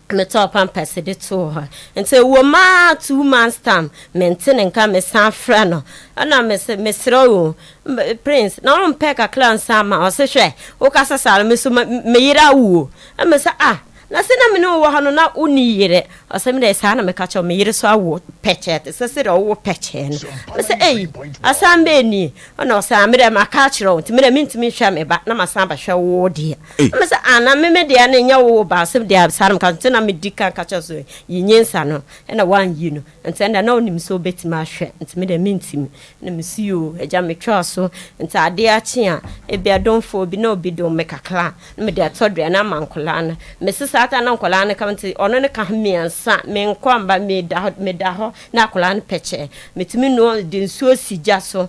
Metɔɔ pampers de too hɔ. Nti ɛwɔ mu ara 2 months time mente ne nka mesan frɛ no ɛna mese mesrɛ wo o Prince na wompɛ kakra nsa ama ɔse hwɛ wokasa saa no me so me yere awo o. Ɛna mese ah Na se na me ne wo wɔ hɔ no, na wonni yere. Ɔse, Me deɛ saa na meka kyerɛ wo, me yere so awo pɛkyɛɛ te sɛ sɛdeɛ ɔwo pɛkyɛɛ no. Me se, Ei, asɛm bɛn nie? Ɛna ɔse, Ah, me deɛ maka akyerɛ wo, nti me deɛ mentumi nhwɛ me ba na masan abɛhwɛ wo deɛ. Me se, Ah, na me me deɛ no nyɛ wo ba? Ɔse, Me deɛ saa na meka, nti na medi kan ka kyerɛ wo sɛ yi nyinsɛn no, ɛna woanyi no. Nti ɛnna na wonim sɛ wobɛtumi ahwɛ, nti me deɛ mentumi. Ɛna mese yoo, agya metwaa so. Nti adeɛ akye a, ebia domfoɔ bi na obi dom me kakra a, na mede atɔ aduane ama nkwadaa no. Mese saa ta na nkwadaa no ka nti ɔno ne ka ho mmiɛnsa, menkɔ mba, meda hɔ, meda hɔ na akwadaa no pɛkyɛ. Metumi noa de nsuo si gya so.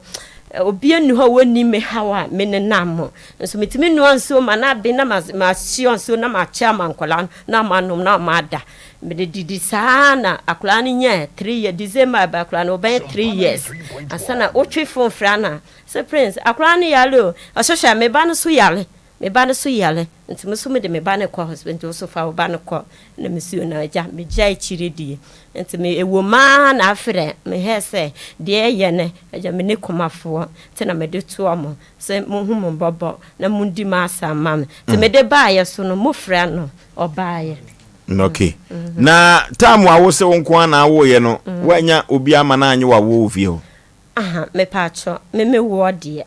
Obiara nni hɔ a wɔnnim me haw a me nenam mu. Nso metumi noa nsuo ma no aben na mahyia nsuo na makyɛ ama nkwadaa no na wɔanom na wɔada. Mede didi saa na akwadaa no nyaa three years, December ba akwadaa no ɔbɛyɛ three years ansa na wotwe phone frɛ no a, sɛ Prince akwadaa no yare o, ɔsɛ hwɛ me ba no so yare, me ba no so yare nti me nso mede me ba no kɔ hospital nti wo nso fa wo ba no kɔ na me si o na agya megya akyire die nti me ɛwɔ mu ara na afrɛ me hɛ sɛ deɛ ɛyɛ no agya me ne kumafoɔ nti na mede toɔ mo sɛ monhu mo mmɔbɔ na mondi m'asɛm ma me nti mede baeɛ so no mofrɛ no ɔbaeɛ. Okay. Na time a wo se wo nko ara na awoeɛ no, woannya obi ama no anye wo awoɔ wɔ fie hɔ? Aha, mepaakyɛw, me me woɔ deɛ,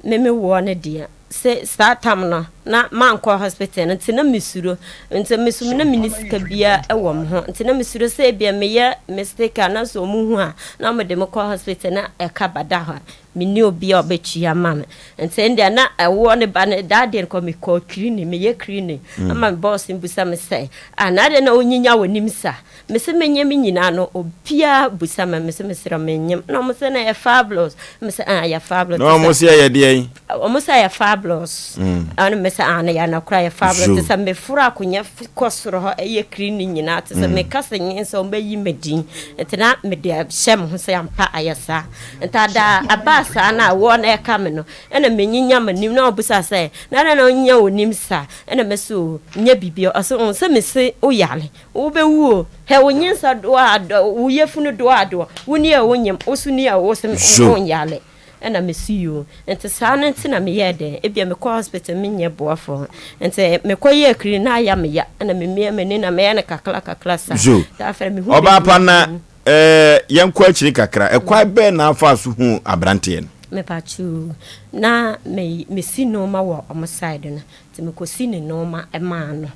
me me woɔ no deɛ, se saa tam no na mankɔ hospital no nti na mesuro, nti me so na menni sika biara wɔ me ho, nti na mesuro sɛ ebia meyɛ mistake a na sɛ wɔn hu a na wɔde me kɔ hospital na ɛka bada hɔ a, Menni obi a ɔbɛtua ama me. Nti ɛndeɛ na ɛwoɔ no ba no, that day no kɔ mekɔɔ clinic, meyɛ clinic, ama me boss no bisa me sɛ, ah na adɛn na wonyinya w'anim saa? Mese menyem nyinaa no, obiara bisa me, mese mesrɛ menyem. Na wɔn se na ɛyɛ fabulous. Mese ah ɛyɛ fabulous. Na wɔn se ɛyɛ deɛn? Wɔn se ɛyɛ fabulous. Ɛna mese ah na yɛ anakora ɛyɛ fabulous. Te sɛ meforo akonnwa kɔ soro hɔ ɛyɛ clinic nyinaa, te sɛ meka sɛ nyinsɛn wɔbɛyi me din. Nti na mede ahyɛ me ho sɛ ampa ayɛ saa. Ntaadaa abaa saa no a woɔ na ɛka me no, ɛna menyinya m'anim na ɔbisa sɛ, na adɛn na wonyinya w'anim saa? Ɛna mese o, nyɛ biribiara. Ɔse o, sɛ mese woyare, wobɛwu o, hwɛ wo nyinsa doɔ a dɔ, wo yafunu doɔ a doɔ, wo ni a wonyem, wo so ni a wose wonyare. Ɛna mese yoo. Nti saa no nti na meyɛɛ dɛn, ebia mekɔ hospital menyɛ boafoɔ. Nti mekɔ yɛɛ clean na ayɛ me ya, ɛna memia m'ani na meyɛ no kakra kakra saa. Zo, Nti afei mehu ɔbaa baabi pa a na Ɛɛ, yɛnkɔ akyiri kakra. Ɛkwan bɛn na afaa so huu aberanteɛ no? Mepakyoo, na me mesi nnoɔma wɔ ɔmo side no, nti mekɔsi ne nnoɔma maa no.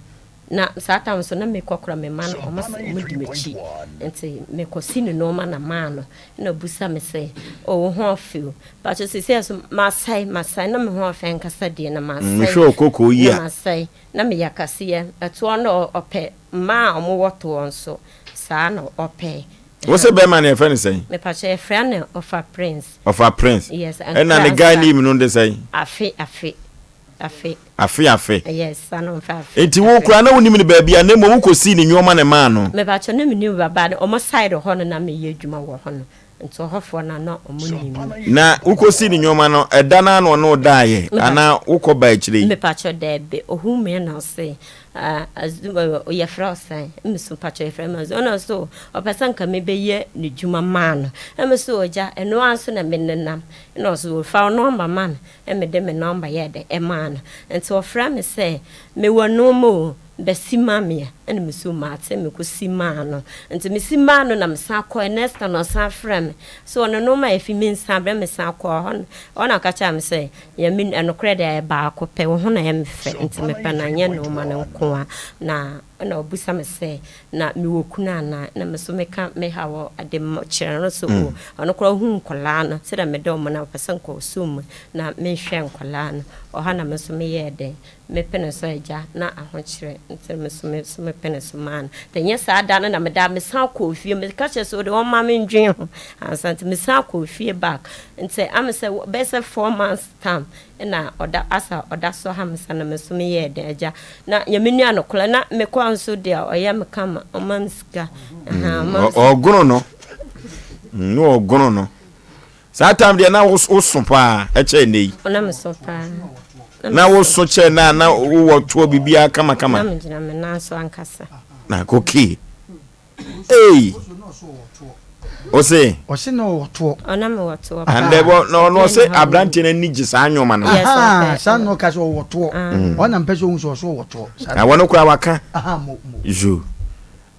Na saa tam nso na mekɔ kora me mma no ɔmo se ɔmo di m'akyi nti mekɔ si ne nnoɔma na maa no na obusa me sɛ oh wo ho ɔfɛ o mpakyɛ seisei nso masɛe masɛe na me ho ɔfɛ ankasa deɛ na masɛe Mehwɛ okoko yi na a. masɛe na meyɛ akaseɛ ɛtoɔ no ɔpɛ mmaa a ɔmo wɔ toɔ nso saa na ɔpɛ. Wo se bɛrima no yɛfrɛ no sɛn? Mepakyɛ yɛfrɛ no Ɔfa Prince. Ɔfa Prince. Yes, Ɛna ne guy name no de sɛn? Afe Afe Afe. Afe Afe. Yes, ano nfa Afe. Nti wo koraa na wonim no baabi a na mmom wokɔsii ne nneɛma na ɛmaa no? Mepakyɛ na menim ba but ɔmo side hɔ no na meyɛ adwuma wɔ hɔ no nti ɔhɔfoɔ no na ɔmo nim me. Na wokɔsii ne nneɛma no ɛda no ara na ɔne wo daeɛ anaa wokɔ baa akyire yi? Mepakyɛ daabi ohuu me na ɔse Ah Azuma yɛfrɛ wo sɛn? Me so mpakyɛ yɛfrɛ me Azuma. Ɔna so ɔpɛ sɛ nka mebɛyɛ ne dwuma maa no. Ɛme so ogya ɛno ara nso na me nenam. Ɛna ɔso fa wo nɔmba ma me. Ɛme de me nɔmba yɛɛ dɛ ɛmaa no. Nti ɔfrɛ me sɛ mewɔ nnoɔma o bɛsi ma me a. Ɛna me so mate mekɔ si maa no. Nti me si maa no na me san kɔɛ next time ɔsan frɛ me sɛ ɔno nnoɔma a ɛfi me nsa brɛ me san kɔɔ hɔ no ɔna ɔka kyerɛ me sɛ Nyame nokorɛ deɛ ɛyɛ baako pɛ, wo ho na ɛyɛ me fɛ nti mepɛ no anyɛ nnoɔma no nko ara. Na ɛna ɔbisa me sɛ, na mewɔ kunu anaa? Ɛna me nso meka me haw de kyerɛ no sɛ o, ɔno koraa ɔhu nkwadaa no sɛdeɛ medɔ wɔn no a ɔpɛ sɛ nka ɔsɔ mu na menhwɛ nkwadaa no. Ɔha na me nso meyɛɛ dɛn? Mepene so agya na ahokyerɛ nti me nso me nso mepene so maa no. Nti ɛnyɛ saa da no na meda mesan kɔɔ fie meka kyerɛ sɛ ɔde ɔmma mendwen ho ansa nti mesan kɔɔ fie back nti ame sɛ bɛyɛ sɛ 4 months time na ɔda asa ɔda so ha me sa na me nso meyɛɛ dɛn agya na nyame nua no koraa na mekɔ nso deɛ ɔyɛ me kama ɔma me sika. Ɔgono no na ɔgono no Saa time deɛ na woso paa ɛkyɛ ɛnɛ yi. Na me so paa. Na woso kyɛ na na wowɔ toɔ biribiara kamakama. Na me gyina me nan so ankasa. Na koki. Ei. Ose. Ɔse na ɔwɔ toɔ. Ɔna me wɔ toɔ paa. Andɛ bɔ na ɔno ɔse aberanteɛ no ani gye saa nneɛma no. Yes ɔpɛ. Saa na ɔka sɛ ɔwɔ toɔ. Ɔna mpɛ sɛ ɔhu sɛ ɔso ɔwɔ toɔ. Na wɔn koraa waka. Zo.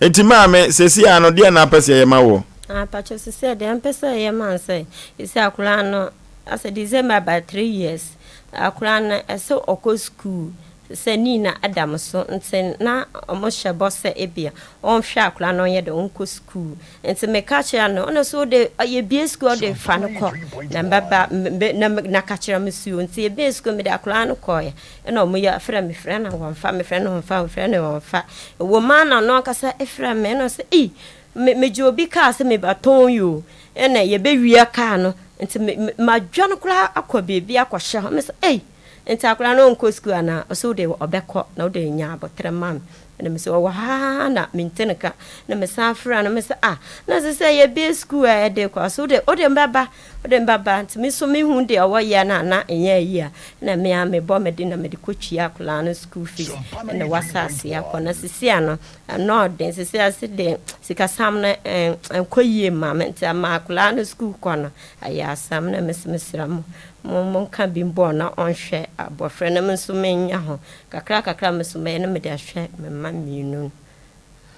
Enti maame, seesei ara no, deɛn na wopɛ sɛ yɛyɛ ma woɔ? Ah, pacho, seesei deɛ mpɛ sɛ yɛyɛ ma no sɛ, seesei akwadaa no, asɛ December about 3 years, akwadaa no, ɛsɛ ɔkɔ school, sɛ ne nyinaa da mo so, nti na wɔhyɛ bɔ sɛ ebia ɔnhwɛ akwadaa no ɔnyɛ dɛ ɔnkɔ school. Nti meka kyerɛ no, ɔno nso wode, yɛbie school ɔde fa no kɔ, na mbɛba, na na ka kyerɛ me so, nti yɛbie school mede akwadaa no kɔɔɛ. Ɛna ɔmo yɛ frɛ me frɛ no wɔnfa me frɛ no wɔnfa me frɛ no wɔnfa. Ɛwɔ mu ara na ɔno ankasa frɛ me ɛna ɔsɛ ei me megye obi kaa sɛ mebɛtɔn yi o ɛna yɛbɛwia kaa no nti me me madwane koraa akɔ baabi akɔhyɛ hɔ. Me sɛ ei nti akwadaa no ɔnkɔ sukuu anaa? Ɔsɛ wo deɛ ɔbɛkɔ na wo deɛ nya aboterɛ ma me. Ɛna me sɛ ɔwɔ ha ara na mente ne ka. Ɛna me san frɛ no me sɛ ah na ɛsɛ sɛ yɛbue sukuu a ɛde kɔ. Ɔsɛ wo deɛ wo deɛ mbɛba Wode me bɛba nti me nso mehu deɛ ɔwɔ yɛ no a na ɛnyɛ ayi a na me ara mebɔ me de na mede kɔtua akwadaa no school fees ɛna wasa ase akɔ na sisi ano ɛno ɔden sisi ase de sikasam no ɛnkɔ yie ma me nti ama akwadaa no school kɔ no ayɛ asɛm na mesi mesrɛ mo mo monka bi mbɔ na ɔnhwɛ abɔfra no me nso menya ho kakra kakra me nso mɛyɛ na mede ahwɛ me mma mmienu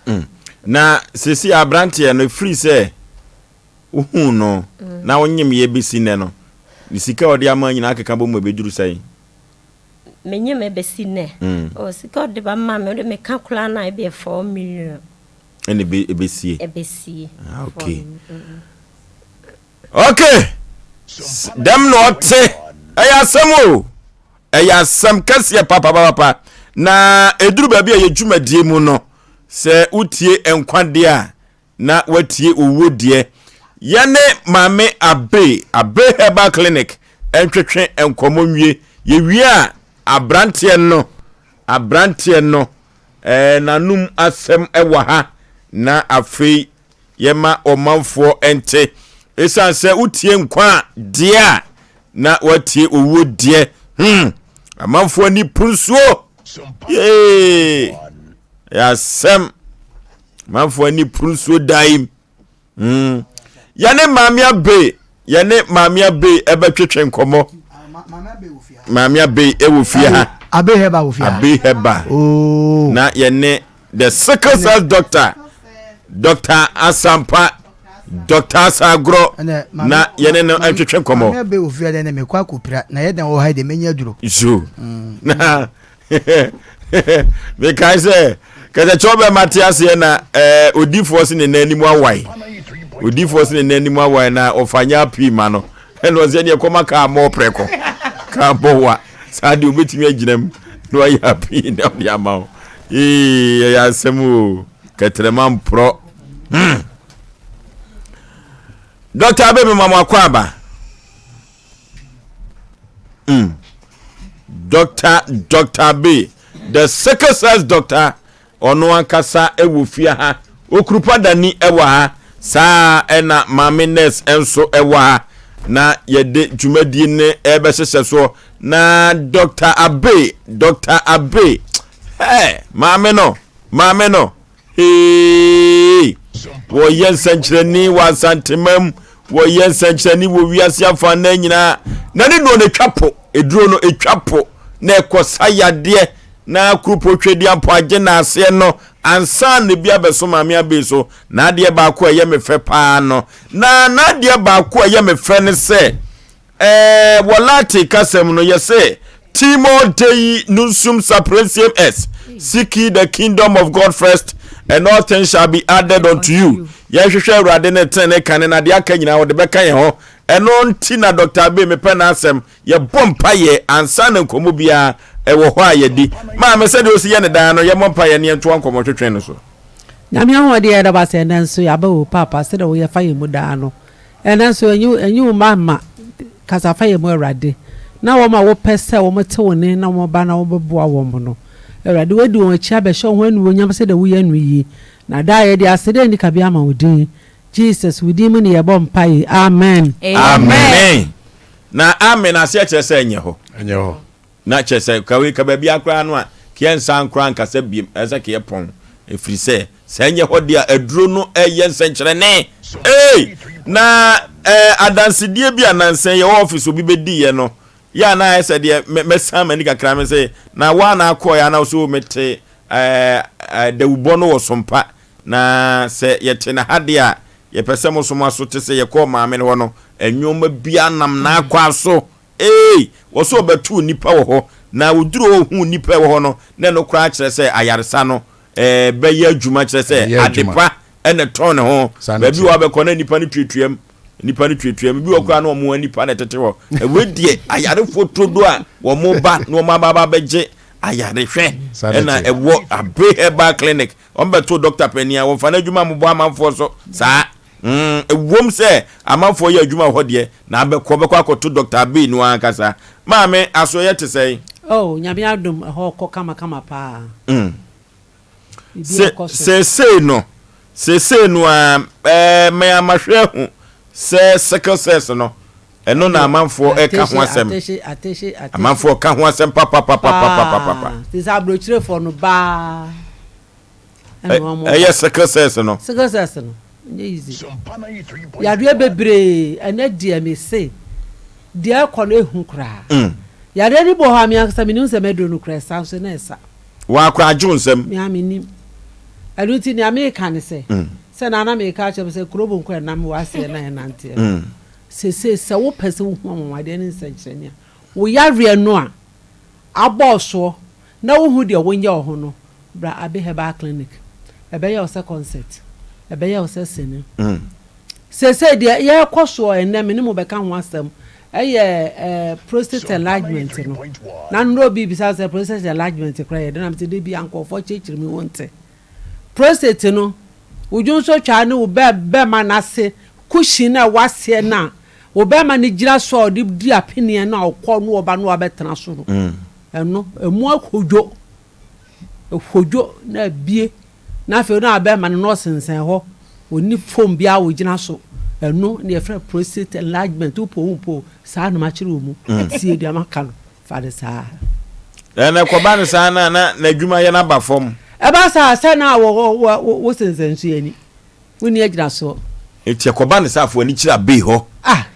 no. Na sisi aberanteɛ no ɛfiri sɛ wohuu no na wonyem yɛ bɛsi nnɛ no, ne sika a ɔde ama nyinaa keka bɔ mu ɛbɛduru sɛn? Menyem ɛbɛsi nnɛ? Oh, sika ɔde ba ma me, wode meka koraa no a ɛbɛyɛ 4 million. Ɛna ɛbɛsie? Ɛbɛsie. Ah, okay. Okay, dɛm na ɔte, ɛyɛ asɛm o, ɛyɛ asɛm kɛseɛ papapapa. Na ɛduru baabi a yɛ dwumadie mu no, sɛ wotie nkwa deɛ a, na watie owuo deɛ. Yɛne Maame Abbey, Abbey Herbal Clinic ntwetwe nkɔmmɔ nwie. Yɛwie a, aberanteɛ no, aberanteɛ no, ɛɛ n'anum asɛm wɔ ha na afei yɛma ɔmanfoɔ nte. Ɛsiane sɛ wotie nkwa a deɛ a na watie owuo deɛ. Amanfoɔ ani punsuo. Yee! Ɛyɛ asɛm. Manfoɔ ani puru nsuo daa yi. Yɛne Maame Abe, yɛne Maame Abe ɛbɛtwetwe nkɔmmɔ. Maame Abe ɛwɔ fie ha. Abe Heba wɔ fie ha. Abe Heba. Oh. Na yɛne the sickle cell doctor, Doctor Asampa, Doctor Asagorɔ, na yɛne no ɛtwetwe nkɔmmɔ. Maame Abe wɔ fie ha dɛ ne mekɔ akɔpira na yɛ dan wɔ ha deɛ menya duro. Zo. Na. Mekae sɛ kɛtɛkyɛw bɛma te aseɛ na ɛɛ odifoɔ se ne nan anim awae. Odifoɔ se ne nan anim awae na ɔfa nyɛ apii ma no. Ɛna ɔsɛ ɛneɛ kɔma kaa mmɔ prɛko. Kaa bɔ wa. Saa deɛ obɛtumi agyina mu na wayɛ apii na ɔde ama wo. Ee ɛyɛ asɛm o. Kɛtɛrɛma mporɔ. Hmm. Dɔkta Abebe ma mo akɔ aba. Mm. Doctor Doctor B, the sickle cells doctor, ɔno ankasa ɛwɔ fie ha. Okurupa dani ɛwɔ ha. Saa ɛna maame nurse nso ɛwɔ ha. Na yɛde dwumadie ne ɛbɛhyehyɛ soɔ. Na Doctor Abe, Doctor Abe, hey, maame no, maame no. Eeii! Wɔyɛ nsɛnkyerɛnne wɔ Asanteman mu, wɔyɛ nsɛnkyerɛnne wɔ wiase afanan nyinaa. Na ne duro no etwa po, eduro no etwa po na ɛkɔsa yadeɛ na kurupo twɛdi ampo agye n'aseɛ no ansa na ebi abɛso maame abei so. N'adeɛ baako a ɛyɛ me fɛ paa no, na n'adeɛ baako a ɛyɛ me fɛ ne sɛ, Ɛɛ, wɔ Latin kasa mu no, yɛse Timor Dei Nunsum Sapientiam est, Seek ye the kingdom of God first, and all things shall be added unto you. Yɛnhwehwɛ Awurade ne tenenee kane, na deɛ aka nyinaa wɔde bɛka yɛn ho. Ɛno nti na Dr. Abbey mepɛ n'asɛm. Yɛbɔ mpaeɛ ansa na nkɔmmɔ biara ɛwɔ hɔ a yɛdi. Maame, sɛdeɛ ɔsi yɛ ne daa no, yɛmmɔ mpaeɛ na yɛntoa nkɔmmɔtwetwe no so. Nyame ahoɔden a yɛda wo ase ɛnɛ nso yɛaba o paapa sɛdeɛ woyɛ fa yɛn mu daa no Ɛnnɛ nso, enyi enyi wo mma mma kasa fa yɛn mu, Awurade, na wɔn a wopɛ sɛ wɔte wo nne na wɔba na wobɛboa wɔn no, Awurade, woadi wɔn akyi abɛhyɛ wo ho anuonyam sɛdeɛ woyɛ no yi. Na daa yɛde aseda a ɛnni kabea ma wo din. Jesus, wo din mu ne yɛbɔ mpae. Amen. Amen. Na amen aseɛ kyerɛ sɛ ɛnyɛ hɔ. Ɛnyɛ hɔ. Na kyerɛ sɛ, ka wei ka baabiara koraa no a, keɛ nsan koraa nkasa biem, ɛsɛ sɛ keɛ pɔn, ɛfiri sɛ, sɛ ɛnyɛ hɔ deɛ a, aduro no ɛyɛ nsɛnkyerɛnne. Ei! Na ɛɛ adansedie bi a nansa yi yɛwɔ ɔfis obi bɛdiiɛ no, yɛ a na ayɛ sɛ deɛ mɛ mɛsan m'ani kakra me sɛ, na wo a na akɔeɛ a na wo sɛ o mete ɛɛ ɛɛ dawubɔ no wɔ Sompa, na sɛ yɛte no ha deɛ a, yɛpɛ sɛ mo nso mo aso te sɛ yɛkɔɔ maame no hɔ no, nnoɔma biara nam n'akwan so. Eei! Wɔ sɛ ɔbɛtoo nnipa wɔ hɔ, na ɔduruu hɔ ɔhuu nnipa a ɛwɔ hɔ no, na ɛno koraa kyerɛ sɛ ayaresa no bɛyɛ adwuma, kyerɛ sɛ Ɛyɛ adwuma. adepa na ɛtɔn ne ho. Saa na Baabi ɛteɛ. wɔ hɔ a bɛkɔ na nnipa no tuatuam, nnipa no tuatuam, ebi wɔ hɔ koraa na wɔn nnipa na ɛtete hɔ. Wei deɛ ayarefoɔ turodo a wɔn ba na wɔn aba aba abɛgye ayarehwɛ Saa na ɛna ɛteɛ. ɛwɔ Abe Herbal Clinic. Wɔn bɛtoo dɔkta panin a wɔmfa n'adwuma mmobɔ amanfoɔ so saa. Mm, ɛwom sɛ amanfoɔ yɛ adwuma wɔ hɔ deɛ, na abɛkɔ, bɛkɔ akɔto Dɔkta Abbey no ankasa. Maame, asoɛeɛ te sɛn? Oh, Nyame adom, ɛhɔ kɔ kama kama paa. Mm. Biribi Se, ɛkɔ so. seesei no, seesei no ara, ɛɛ, mɛ amahwɛ ahu sɛ sickle cells no, ɛno na amanfoɔ ɛka ho asɛm. Atehye, atehye, atehye. Amanfoɔ ka ho asɛm papapapapapapa. Paa, te sɛ aburokyirefoɔ no baa. Ɛyɛ sickle cells no. Sickle cells no ɛnyɛ easy. Yareɛ bebree ɛnɛ deɛ me se deɛ ɛkɔ no ehu koraa. Mm. Yareɛ no bɔ hɔ a me ankasa menim sɛ mɛduro no koraa ɛsa nso na ɛsa. Wɔakora agye wo nsam. Me a menim. Ɛno nti nea meka ne sɛ mm. sɛ na na meka akyerɛ me sɛ kuro bonko ɛnam wɔ aseɛ na ɛnanteɛ no. Mm. Sese sɛ wopɛ sɛ wohu anwanwadeɛ ne nsɛnkyerɛnne a wo yareɛ no a abɔɔ soɔ na wohu deɛ wonyɛ wɔ ho no, bra Abbey Herbal Clinic. Ɛbɛyɛ wo sɛ concert. Ɛbɛyɛ wo sɛ sini. Seesei deɛ yɛrekɔ soɔ ɛnnɛ, me ne mo bɛka ho asɛm, ɛyɛ eh, prostate enlargement no. Na nnora obi bisa sɛ prostate enlargement koraa yɛ dɛn, na mese da bi a nkurɔfoɔ kyerɛkyerɛ me wonte. Prostate no, wo dwonsɔtwaa ne wo bɛ bɛma no ase cushion no a ɛwɔ aseɛ no a wo bɛrima no gyina so a ɔde di apeneɛ no a ɔkɔ no ɔba no abɛtena so no, ɛno, ɛmu ahodwo, ɛhodwo na abie, na afei na abɛrima no na ɔsensɛn hɔ, ɔnni fam biara a ɔgyina so, ɛno na yɛfrɛ prostate enlargement, wopɛ o wompɛ o, saa na makyerɛ wɔ mu, tie deɛ maka no, fa no saa. Ɛna ɛkɔba no saa na na n'adwuma yɛ no aba fam. Ɛba saa sɛ na wɔ wɔ wo sensɛn so ani. Wonni agyinasoɔ. Enti ɛkɔba no sɛ afo ani kyerɛ abei hɔ. Ah!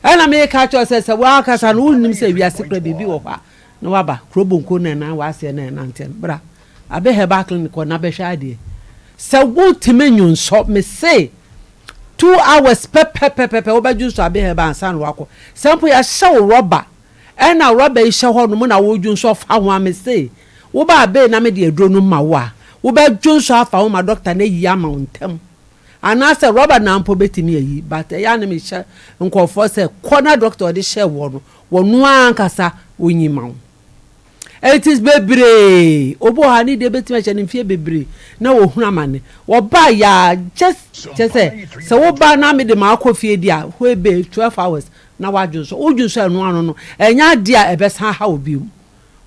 Ɛna mereka akyerɛ wo sɛ, sɛ w'ankasa no wonnim sɛ wiase koraa biribi wɔ hɔ a, na woaba kuro bonko na ɛnan w'aseɛ na ɛnanteɛ no, bra Abe Herbal Clinic hɔ na bɛhwɛ adeɛ. Sɛ wontumi nnwonsɔ, mese two hours pɛpɛpɛpɛpɛ wobɛdwonsɔ Abe Herbal ansa na woakɔ. Sɛ mpo yɛahyɛ wo rɔba, ɛna rɔba yi hyɛ hɔ nom na wodwonsɔ fa ho a, mese. Woba abee na mede aduro no ma wo a, wobɛdwonsɔ afa ho ma dɔkta no ayi ama wo ntɛm. Anaasɛ rɔba no ara mpo bɛtumi ayi but ɛyɛ a na mehyɛ nkurɔfoɔ sɛ kɔ na dɔkta a ɔde hyɛɛ woɔ no, ɔno ara ankasa ɔnyi ma wo. It is bebree, obi wɔ hɔ a ne deɛ bɛtumi ahyɛ no mfeɛ bebree na ɔhunu amane. Wɔba yɛ a just kyɛ sɛ sɛ woba na mede ma akɔ fie deɛ a hɔ ebe 12 hours na woadwonsɔ. Wodwonsɔ ɛno ano no, ɛnyɛ adeɛ a ɛbɛsan aha wo bio.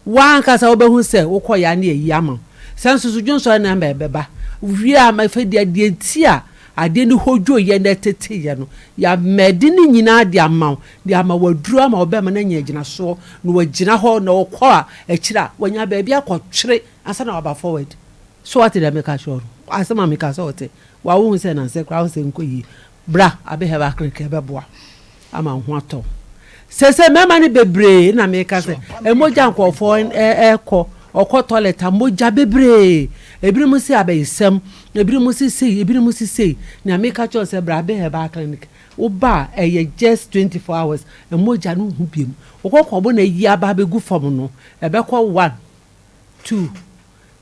W'ankasa wobɛhu sɛ wokɔ ya ne ayi ama wo. Sɛ nso so dwonsɔ no na ɛbɛba. Wie a ma afei deɛ deɛ nti a adeɛ no hodwoeɛ na ɛteteeɛ no, yɛamɛde ne nyinaa de ama wo, de ama wo aduro ama wo bɛma no anya agyinasoɔ na wagyina hɔ na ɔkɔ a akyire a wanya baabi akɔtwere ansa na waba forward. So wate deɛ meka kyerɛ wo no? Asɛm a meka sɛ wote? Wa wohu sɛ nansɛ koraa wohu sɛ nkɔ yie. Bra Abe Herbal Clinic ɛbɛboa ama wo ho atɔ wo. Sese mmarima no bebree na meka sɛ mogya nkurɔfoɔ ɛkɔ ɔkɔ toilet a mogya bebree ebinom se abayisɛm ebinom se sei ebinom se sei nea meka kyerɛ sɛ bra Abe Herbal Clinic woba a ɛyɛ just 24 hours mogya no ho biem wokɔkɔbɔ na ayi aba abɛgu fam no ɛbɛkɔ 1 2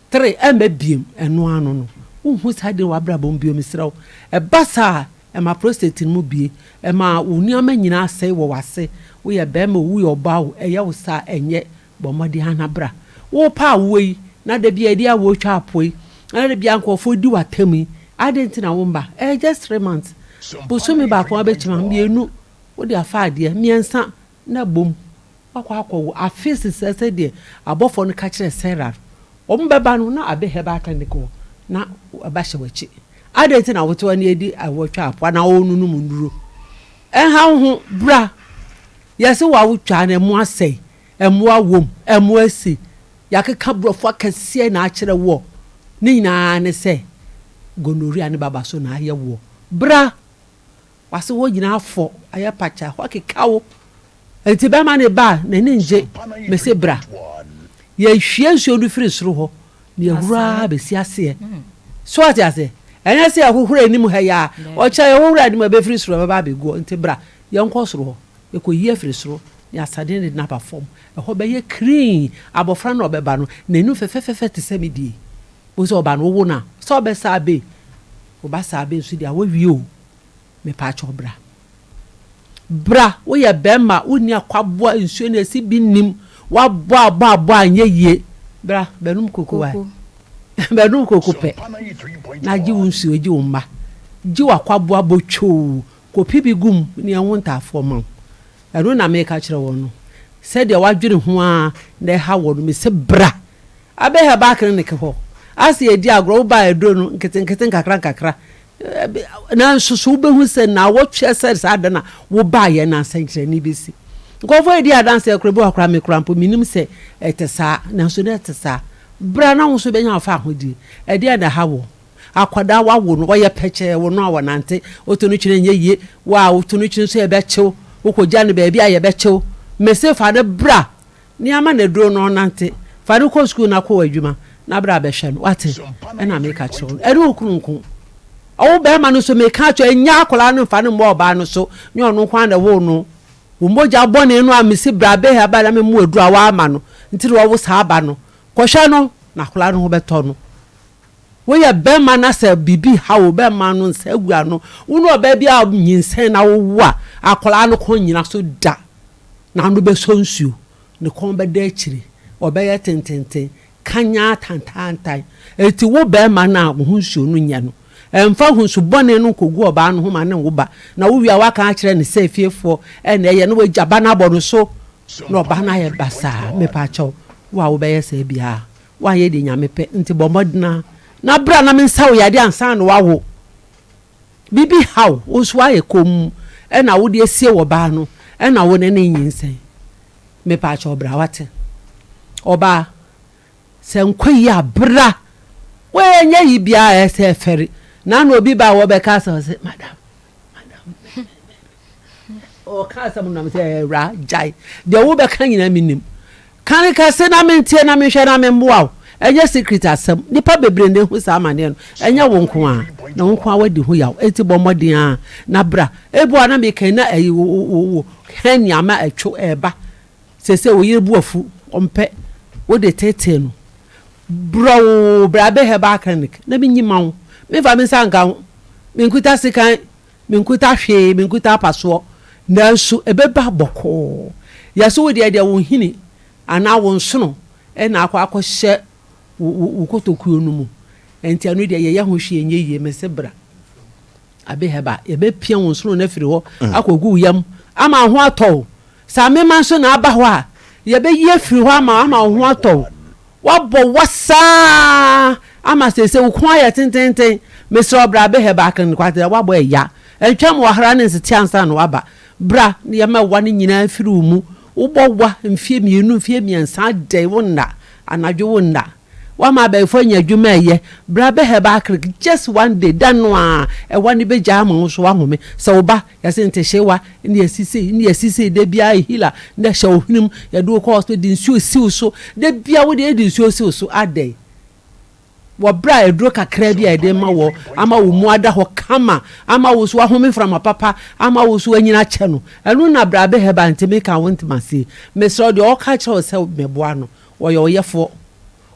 Tre ɛmma biom, ɛno ano no, wonhu saa ade no wɔ w'abrabɔ mu bio, mesrɛ wo. Ɛba saa a, ɛma prostate no mu bue, ɛma wo nneɛma nyinaa sɛe wɔ w'ase, woyɛ barima o, woyɛ ɔbaa o, ɛyɛ wo saa a, ɛnyɛ. Bɔ mmɔden ara na bra. Worepɛ awoɔ yi, na da biara yɛde awoɔ twa apoa yi, na da biara nkurɔfoɔ di w'atam yi, adɛn nti na womma? Ɛyɛ just 3 months, bosome baako abɛkyima, mmienu, wode afa adeɛ, mmiɛnsa na bom. Wakɔ akɔwo afe sesɛɛ sɛdeɛ abɔfoɔ no ka kyerɛɛ Sarah no. Wɔn bɛba no, na Abe Herbal Clinic wɔ, na ɛba hyɛ w'akyi. Adɛn nti na wote hɔ na yɛdi awɔtwe apoa na wononom nnuro? Ɛnha wo ho, bra. Yɛse w'awotwaa no, ɛmo asɛe, ɛmo awom, ɛmo asi. Yɛakeka borɔfo akɛseɛ na akyerɛ woɔ. Ne nyinaa ne sɛ gonorrhea ne babaso na ayɛ woɔ. Bra! W'ase hɔ nyinaa afɔ, ayɛ pakya, hɔ akeka wo. Enti bɛrima no ba a, n'ani ngye. Mese bra. Yɛhwie nsuo no firi soro hɔ, na yɛhoro ara bɛsi aseɛ. So wate aseɛ? Ɛnyɛ sɛ yɛhohoro anim ha yi ara. Ɔkyɛ yɛhohoro anim a, ɛbɛfiri soro ɛbɛba abɛgu hɔ. Nti bra, yɛnkɔ soro hɔ. Yɛkɔyi afiri soro, na yɛasane de no aba fam. Ɛhɔ bɛyɛ clean. Abɔfra no a ɔbɛba no, n'anim fɛfɛfɛfɛ te sɛ me deɛ yi. Wohu sɛ ɔba no, wowo no a, sɛ ɔbɛsa abe. Woba saa abe nso deɛ a, woawie o. Mepaakyɛw bra. Bra, woyɛ bɛɛma, wonni akwaboa, nsuo no ɛsi bi nnim, woabɔ abɔ abɔ anyɛ yie. Bra, bɛnom koko wae. Bɛnom koko pɛ, na gye wo nsuo, gye wo mma. Gye w'akwaboa bɔ twoo, kɔpi bi gu mu ne ɛho ntaafoɔ ma wo. Ɛno na meka kyerɛ wɔn no. Sɛdeɛ woadwene ho ara na ɛha wɔn no, mese bra. Abɛ herbal clinic hɔ, ase yɛdi agorɔ, wobaa aduro no nketenkete nkakra nkakra, Nanso so wobɛhu sɛ nnawɔtwe sɛ saa da no a wobaeɛ no a sɛnkyerɛnne bɛsi? Nkurɔfoɔ redi adanseɛ koraa, ebi wɔ hɔ koraa me koraa mpo mennim sɛ ɛte saa, nanso na ɛte saa. Bra na wo nso bɛnya wo fahodie. Ɛdeɛn na ɛha wo? Akwadaa woawo no, ɔyɛ pɛkyɛɛ, wo no a ɔnante, woto no twene ɛnyɛ yie, wo a woto no twene nso yɛbɛkye wo, wokɔgya no baabi a yɛbɛkye wo. Mese fa no bra Nea ma no aduro na ɔnante. Fa no kɔ sukuu na kɔ w'adwuma na bra bɛhwɛ no. Wate? Ɛna meka kyerɛ wo no. Ɛne wo kunu nko. Ɔwo bɛrima no nso meka akyerɛ wo, nya akwadaa no mfa no mmɔ ɔbaa no so. Nyɛ ɔno nko ara na ɛwoo no. Wo mogya bɔne no a mese bra bɛha ba na memu aduro a woama no nti na wawo saa ba no. Kɔhwɛ no na akwadaa no ho bɛtɔ no. Woyɛ bɛrima na sɛ biribi ha wo bɛrima no nsa gu ano. Wo ne ɔbaa bi a nyinsɛn na wowo a, akwadaa no kɔn nnyina so da. N'ano bɛsɔ nsuo, ne kɔn bɛda akyire, ɔbɛyɛ tententen, kanyaa tantaantan. Enti wo barima no a wo ho nsuo no nyɛ no, mfa ho nsu bɔne no nkɔgu ɔbaa no ho ma no nwo ba, na wowie a woaka akyerɛ no sɛ fiefoɔ na ɛyɛ na wagya ba no abɔ no so na ɔbaa no ayɛ basaa. Mepakyɛw, wo a wobɛyɛ saa biara, woanyɛ deɛ Nyame pɛ, nti bɔ mmɔden ara na bra na mensa wo yadeɛ ansa na woawo. Biribi haw wo nso woayɛ komm ɛna wode asie wɔ baa no ɛna wo ne no nyinsɛn. Mepaakyɛw bra wate. Ɔbaa, sɛ nkɔ yie a bra. Wei ɛnyɛ yi biara ɛsɛ ɛfɛre. Nana obi ba a wɔbɛka asɛm ɔse madam, madam. Ɔka asɛm no na mesɛ awura gyae deɛ wobɛka nyinaa menim. Ka no kɛse na mentie na menhwɛ na memmoa wo. Ɛnyɛ secret asɛm. Nnipa bebree na ehu saa amaneɛ no. Ɛnyɛ wo nko ara. Na wo nko ara woadi ho yaw. Enti bɔ mmɔden ara na bra. Ebia na meka yi na ɛyi wo wo wo hernia ama ɛtwo ɛreba. Seesei wo yere bo afu, ɔmpɛ. Wode teetee no. Brɔwoo bra Abbey Herbal Clinic na menyi ma wo. Memfa me nsa nka ho. Menkuta sekan, menkuta hwee, menkuta apasoɔ. Nanso ɛbɛba bɔkɔɔ. Yɛse wo deɛ deɛ wo nhini anaa wo nsono na akɔ akɔhyɛ wo wo wo kotokuo no mu. Ɛnti ɛno deɛ yɛyɛ ho hwee ɛnyɛ yie. Mese bra Abbey Herbal, yɛbɛpia wo nsono no afiri hɔ akɔgu wo yam ama wo ho atɔ wo. Sɛ amema nso na aba hɔ a, yɛbɛyi afiri hɔ ama wo ama wo ho atɔ wo. Woabɔ wa saa ama seesei wo kɔn ayɛ tententen. Mesrɛ wo bra bɛhɛ back no kwate woabɔ ɛya. Ɛntwɛn ma wahra ne nsete ansa na woaba. Bra na yɛmma wa no nyinaa mfiri wo mu. Wobɔ wa mfeɛ mmienu, mfeɛ mmiɛnsa adɛn wonna, anadwo wonna. Woama abayifoɔ anya adwuma ɛyɛ. Bra bɛhɛ back just one day, da no ara ɛwa no bɛgyae ama wo nso woahome. Sɛ wo ba Yɛse ntehyewa ne yɛsi sei ne yɛsi sei da biara hila na hyɛ wo hwenem yɛde wo kɔ hospital de nsuo si wo so da biara wode yɛde nsuo si wo so adɛn wɔ berɛ a aduro kakra bi a yɛde ma wɔ ama wo mu ada hɔ kama ama wo so wahome mframa papa ama wo so wanyina akyɛ no ɛno na brabe hɛba nti meka wo ntem aseɛ mesrɛ deɛ ɔka kyerɛ wo sɛ mɛboa no ɔyɛ ɔyɛfoɔ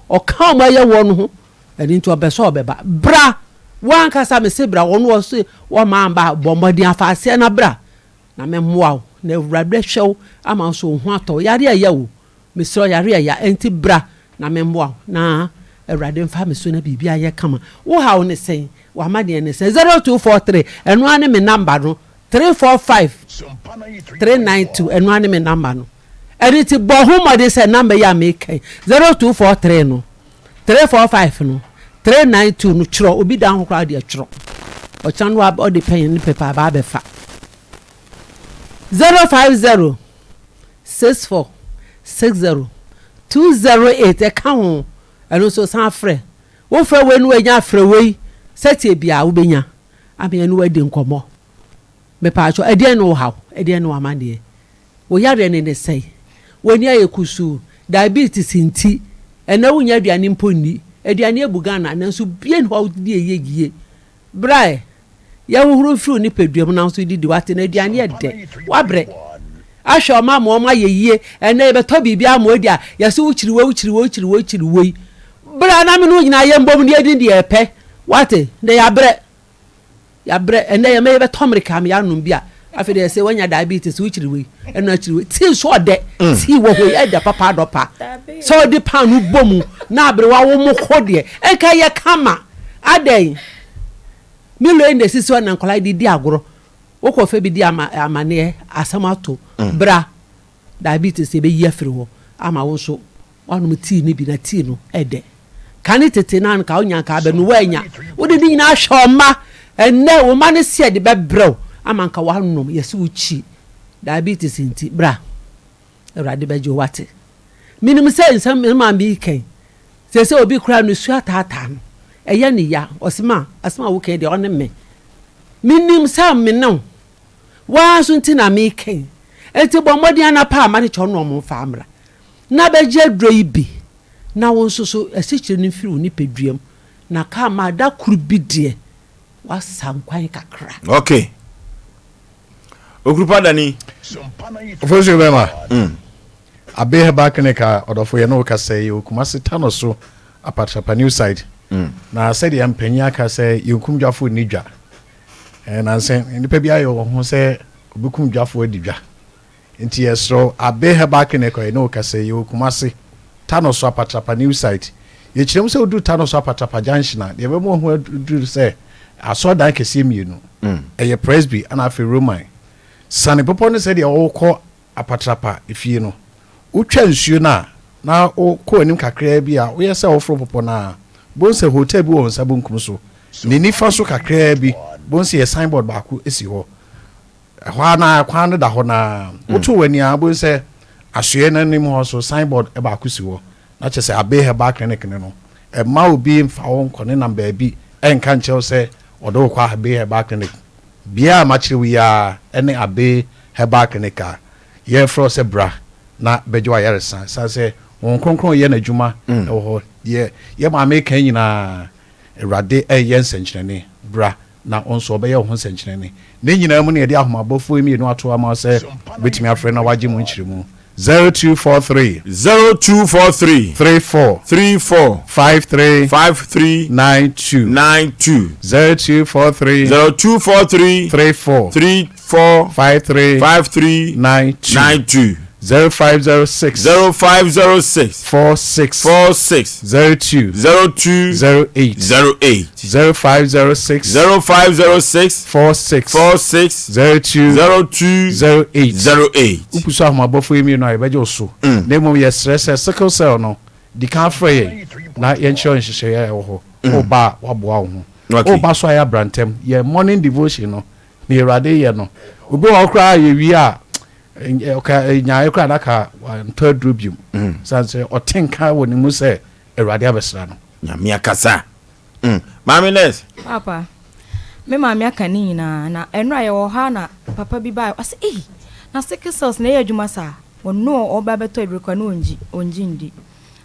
ɔka ɔmo ɛyɛ wɔ no ho Ɛno nti ɔpɛ sɛ ɔbɛba. Bra! Wo ankasa mese bra, ɔno ɔse ɔmma amba a, bɔ mmɔden afa aseɛ na bra na mɛmmoa wo na Awurade bɛhwɛ wo ama wo so wo ho atɔ wo. Yareɛ ɛya o, mesrɛ wo yareɛ ɛya, ɛnti bra na mɛmmoa wo na Awurade mfa me so na biribi ayɛ kama. Wo haw ne sɛn? W'amaneɛ ne sɛn? 0243, ɛno ara ne me number no, 345 392, ɛno ara ne me number no. Ɛno nti bɔ ho mmɔden sɛ number yi a meka yi, 0243 no, 345 no, 392 no twerɛ, obi dan ho koraa deɛ twerɛ. Ɔkyena no ɔde pɛn ne pepa aba abɛfa. 050 64 60 208 ɛka ho, ɛno nso san frɛ. Wofrɛ wei no wanya afrɛ wei, sɛteɛ biara wobɛnya ama yɛne wo adi nkɔmmɔ. Mepaakyɛw, ɛdeɛn ne wo haw? Ɛdeɛn ne w'amaneɛ? Wo yareɛ no ne sɛn? W'ani ayɛ kusuu, diabetes nti, ɛnnɛ wonnya aduane mpo nni. Aduane abu Ghana, nanso bie nni hɔ a wodi a ɛyɛ yie. Bra ɛ, yɛnhohoro mfiri wo nipadua mu na wo nso didi, wate, na aduane yɛ dɛ. Woabrɛ. Ahwɛ wɔn ama wɔn ayɛ yie. Ɛnnɛ yɛbɛtɔ biribi ama wo adi a, yɛse wokyiri wei, wokyiri wei, wokyiri wei, wokyiri wei. Bra na me ne wo nyinaa yɛmbom na yɛdi deɛ yɛpɛ, wate, na yɛabrɛ. Yɛabrɛ ɛnɛ yɛmɛ yɛbɛtɔ mmirika ama yɛanom bi a afei deɛ sɛ wanya diabetes wokyiri wei ɛno akyiri wei tii nso ɔdɛ mm. tii wɔ hɔ yi ɛdɛ papa adɔpa sɛ ɔde paano bɔ mu na aberewa wo mo ko deɛ ɛnka yɛ kama adɛn milo yi na esisi hɔ na nkwadaa de di agorɔ wokɔ fɛ bi di ama amaneɛ asɛm ato mm. bra diabetes yɛbɛyi afiri hɔ ama wo nso Woanom tii no bi na tii no ɛdɛ. Kane tete no anka wonya anka abɛno woannya. Wode ne nyinaa hwɛ ɔma. Ɛnnɛ wo mma no se ɛde bɛbrɛ wo ama anka woanom. Yɛse wo kyi diabetes nti bra. Awurade bɛgye wo wate. Menim sɛ nsɛm me maame yi ka yi seesei obi koraa nusu ataataa no. Ɛyɛ ne ya. Ɔse ma asɛm a woka yi deɛ ɔne me. Menim sɛ me ne wo. Woaa nso nti na meka yi. Enti bɔ mmɔden anapa a ma ne kyɛ ɔne ɔmo mfa mmra. Na bɛgye aduro yi bi, na wo nso so asikyire no mfiri wo nipadua mu, na ka ma da koro bi deɛ, woasa nkwan kakra. Ok. Okurupa Dani. Ofosuo bɛma. Mm. Abe Herbal Clinic a ɔdɔfo yɛ ne wo kasa yi wɔ Kumasi Tano so Apatrapa New Site. Mm. Na sɛdeɛ mpanyin aka sɛ yɛnkum dwafo nni dwa. Eh, nansɛ nnipa bi ayɛ wɔn ho sɛ obekum dwafo adi dwa. Nti yɛsrɛ wo, Abe Herbal Clinic a yɛne wo kasa yi, yɛwɔ Kumasi, Tanoso Apatrapa New Site. Yɛkyerɛ mu sɛ woduru Tanoso Apatrapa Junction a, deɛ ɛbɛma wahu aduru sɛ asɔredan kɛseɛ mmienu. Ɛyɛ Presby ɛna afei Roman. Siane bepɔ no sɛdeɛ wokɔ Apatrapa efie no. Wotwa nsuo no a, na wokɔ anim kakraa bi a, woyɛ sɛ woforo bepɔ no a, bohu sɛ hotel bi wɔ wo nsa bonkum so. Ne nifa so kakraa bi, bohu sɛ yɛ signboard baako si hɔ. Ɛhɔ ara na kwan no da hɔ no ara. Woto w'ani a, wobɛhu sɛ asoɛeɛ no anim hɔ nso, signboard baako si hɔ. Na kyerɛ sɛ Abbey Herbal Clinic no no. Mma obi mfa wo nkɔ ne nam baabi nka nkyerɛ wo sɛ ɔde wo kɔ Abbey Herbal Clinic. Bea a makyerɛ wo yi ara ne Abbey Herbal Clinic a yɛrefrɛ wo sɛ bra na bɛgye w'ayaresa. Ɛsiane sɛ Honhom Kronkron reyɛ n'adwuma wɔ hɔ. Deɛ yɛn maame reka yi nyinaa, Awurade reyɛ nsɛnkyerɛnne. Bra na wo nso ɔbɛyɛ wo ho nsɛnkyerɛnne. Ne nyinaa mu no yɛde ahomabɔfoɔ yi mmienu ato ama wo sɛ wobɛtumi afrɛ na woagye mu nkyerɛmu. 0243. 0243. 34. 34. 53. 53. 92. 92. 0243. 0243. 34. 34. 53. 53. 92. 92. 0506. 0506. 46. 46. 02. 02. 08. 08. 0506. 0506. 46. 46. 02. 02. 08. 08. Wopu so ahomabɔfoɔ yi mmienu a yɛbɛgye wo so. Na mmom yɛsrɛ sɛ sickle cell no, di kan frɛ yɛn na yɛnkyerɛ wo nhyehyɛeɛ a ɛwɔ hɔ. Woba a, woaboa wo ho. Woba so a yɛ abrantɛm. Yɛn morning devotion no, nea Awurade yɛ no, obi wɔ hɔ koraa a yɛwie a, ɔka nyaeɛ koraa na aka wantɔ aduro biom. Sane sɛ ɔte nka wɔ ne mu sɛ Awurade abɛsra no. Nyame akasa. Mm. Maame nurse. Papa, me maame aka ne nyinaa na ɛnora yɛwɔ hɔ a na papa bi bae ɔse ei na sickle cells na ɛyɛ adwuma saa ɔno ɔba bɛtɔ aduro koraa na ɔngye ɔngye ndi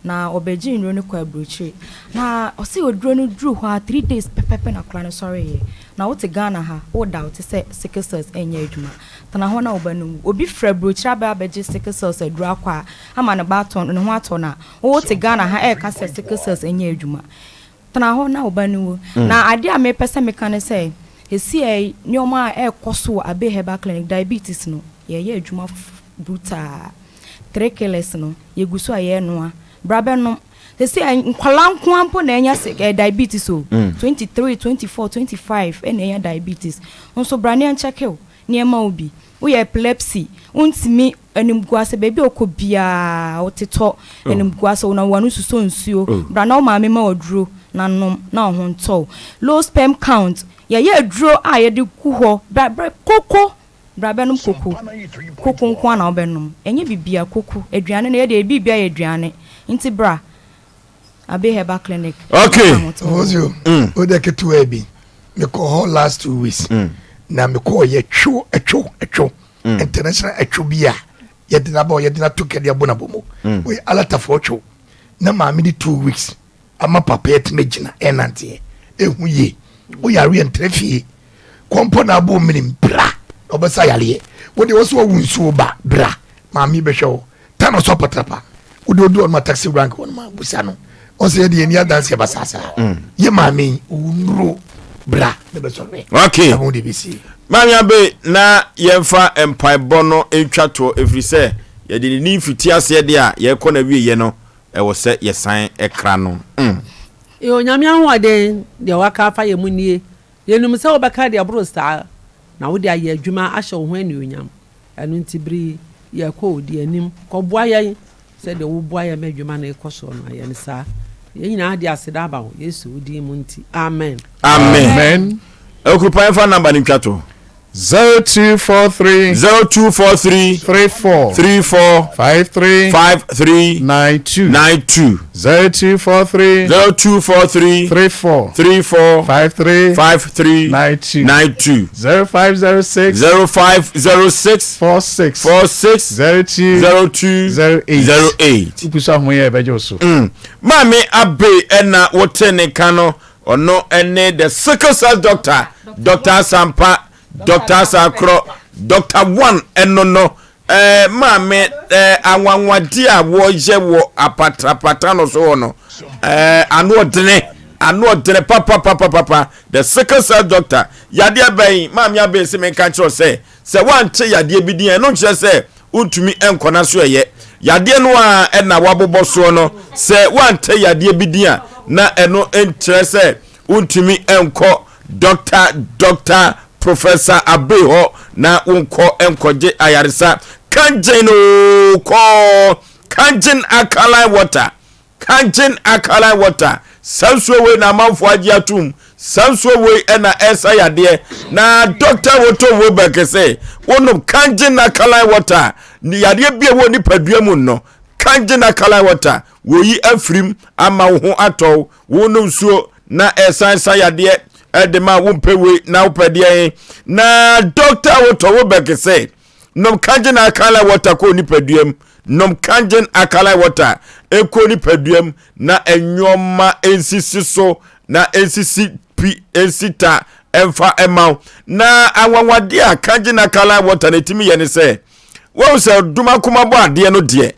na ɔbɛgye nnuro no kɔ aburokyire na ɔse oduro no duru hɔ a 3 days pɛpɛpɛ na akwadaa no sɔreeɛ na wote Ghana ha wo doubt sɛ sickle cells ɛnyɛ adwuma tena hɔ na wo ba no nwu obi firi aburokyire aba abɛgye sickle cells aduro akɔ a ama ne ba atɔ ne ho atɔ no a wote Ghana ha ɛreka sɛ sickle cells ɛnyɛ adwuma Tena hɔ na wo ba no nwu. Na adeɛ a mepɛ sɛ meka ne sɛ, seesei nneɛma a ɛrekɔ so wɔ Abbey Herbal Clinic, diabetes no, yɛreyɛ adwuma brutaa. Three killers no, yɛgu so a yɛrenoa. Bra bɛnom. Seesei nkwadaa nko ara mpo na ɛnya eh, diabetes o. 23, 24, 25 ɛna ɛnya diabetes. Nso bra na yɛnkyɛke wo na yɛmma wo bi. Woyɛ epilepsy, wontumi Animguase, baabi a ɔkɔ biara wotetɔ animguase, wo na w'ano susɔ nsuo, bra na wo maame ma wo aduro na nom na wo ho ntɔ wo. Low sperm count, yɛyɛ aduro a yɛde gu hɔ, bra bra koko, bra bɛnom koko, koko nko ara na wobɛnom, ɛnyɛ biribiara, koko, aduane no yɛdeɛ biribiara yɛ aduane, nti bra Abbey Herbal Clinic. Okay. Ozio, o de ketewa bi, mekɔ hɔ last 2 weeks, na mekɔ yɛ two ɛtwo ɛtwo. International ɛtwo bi a yɛde na bɔ yɛde na to kɛde abɔ na bɔ mu. Oyɛ alatafoɔ two na maame de 2 weeks ama papa yɛ tɛmɛ gyina ɛnanteɛ ehu yie. Oyare yɛ ntere fie kɔmpɔ na abɔ minim bra na ɔbɛsa yareɛ. Wode wɔso wawu nsuo ba bra maame bɛhwɛ wo tano so apatrapa wode odu ɔnoma taxi rank wɔn ma busa no ɔsɛ yɛde yɛn ni adanseɛ basaasa yɛ maame yi owu nnuro bra ne bɛsɔre. Okay. Ɛho de bɛsie. Maame Abe, na yɛmfa mpaebɔ no ntwa toɔ ɛfiri sɛ yɛde ne din fiti aseɛ deɛ a yɛrekɔ no awieɛ no ɛwɔ sɛ yɛsan kra no. Mm. Yɛ Onyame ahoɔden, deɛ waka afa yɛn mu nie. Yɛnim sɛ wobɛka deɛ ɛboro saa na wode ayɛ adwuma ahyɛ wo ho anuonyam. Ɛno nti bere yi yɛrekɔ o, di anim kɔboa yɛn sɛdeɛ woboa yɛn ma adwuma no rekɔ soɔ no, ayɛ no saa. Yɛn nyinaa de aseda aba wo, Yesu wo din mu nti, amen. Amen. Okurupa yɛmfa number no ntwa to. 0243. 0243. 34. 34. 53. 53. 92. 92. 0243. 0243. 34. 34. 53. 53. 92. 92. 0506. 0506. 46. 46. 02. 02. 08. 08. Wopu so ahoyɛ ɛbɛgye wo so. Maame Abe ɛna wote ne ka no, ɔno ɛne the sickle cell doctor, Doctor Asampa, Doctor Asakorɔ, Doctor One ɛno no. Ɛɛ maame ɛɛ anwanwadeɛ a wɔyɛ wɔ apatrapata no so hɔ no, ɛɛ ano ɔdene, ano ɔdene papapapapa. The sickle cell doctor, yadeɛ bɛn maame Abe se menka nkyerɛ sɛ sɛ woante yadeɛ bi din a ɛno nkyerɛ sɛ wontumi nkɔ na so ɛyɛ yadeɛ no a ɛna wabobɔ soɔ no. Sɛ woante yadeɛ bi din a na ɛno nkyerɛ sɛ wontumi nkɔ Doctor Professor Abe hɔ na wonkɔ nkɔgye ayaresa. Kangen o kɔɔ Kangen alkaline water, Kangen alkaline water, saa nsuo wei na amanfoɔ agye atom. Saa nsuo wei ɛna ɛsa yadeɛ na Dr. Woto Wobɛk sɛ wonom Kangen alkaline water ne yadeɛ bi a ɛwɔ nipadua mu no, Kangen alkaline water wɔyi afirim ama wo ho atɔ wo. Wonom nsuo na ɛsan sa yadeɛ ɛde ma wompɛ wei na wopɛ deɛ na Dr. Woto Wobɛk sɛ nom Kangen alkaline water kɔ nipadua mu. Nom Kangen alkaline water ɛkɔ nipadua mu na nneɛma nsisi so na nsisi pi nsi ta ɛmfa ɛma wo. Na anwanwadeɛ a Kangen alkaline water na ɛtumi yɛ ne sɛ Wɔn sɛ domakoma bɔ adeɛ no deɛ,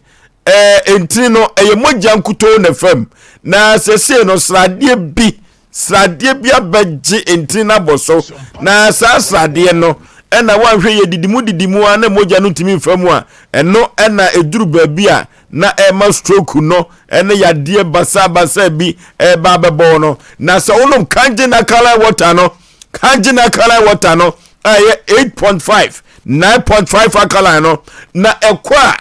ɛɛ ntini no ɛyɛ mogya nkutoo na fam na sɛsei no sradeɛ bi sradeɛ bi abɛgye ntini no abɔ so na saa sradeɛ no ɛna wɔanhwɛ yɛ didi mu didi mu a na mogya no ntumi mfa mu a ɛno ɛna ɛduru baabi a na ɛma stroke no ɛne yadeɛ basabasa bi ɛba abɛbɔ no na sɛ wonom kangen alkaline water no kangen alkaline water no a ɛyɛ 8.5 9.5 alkaline no na ɛkɔ a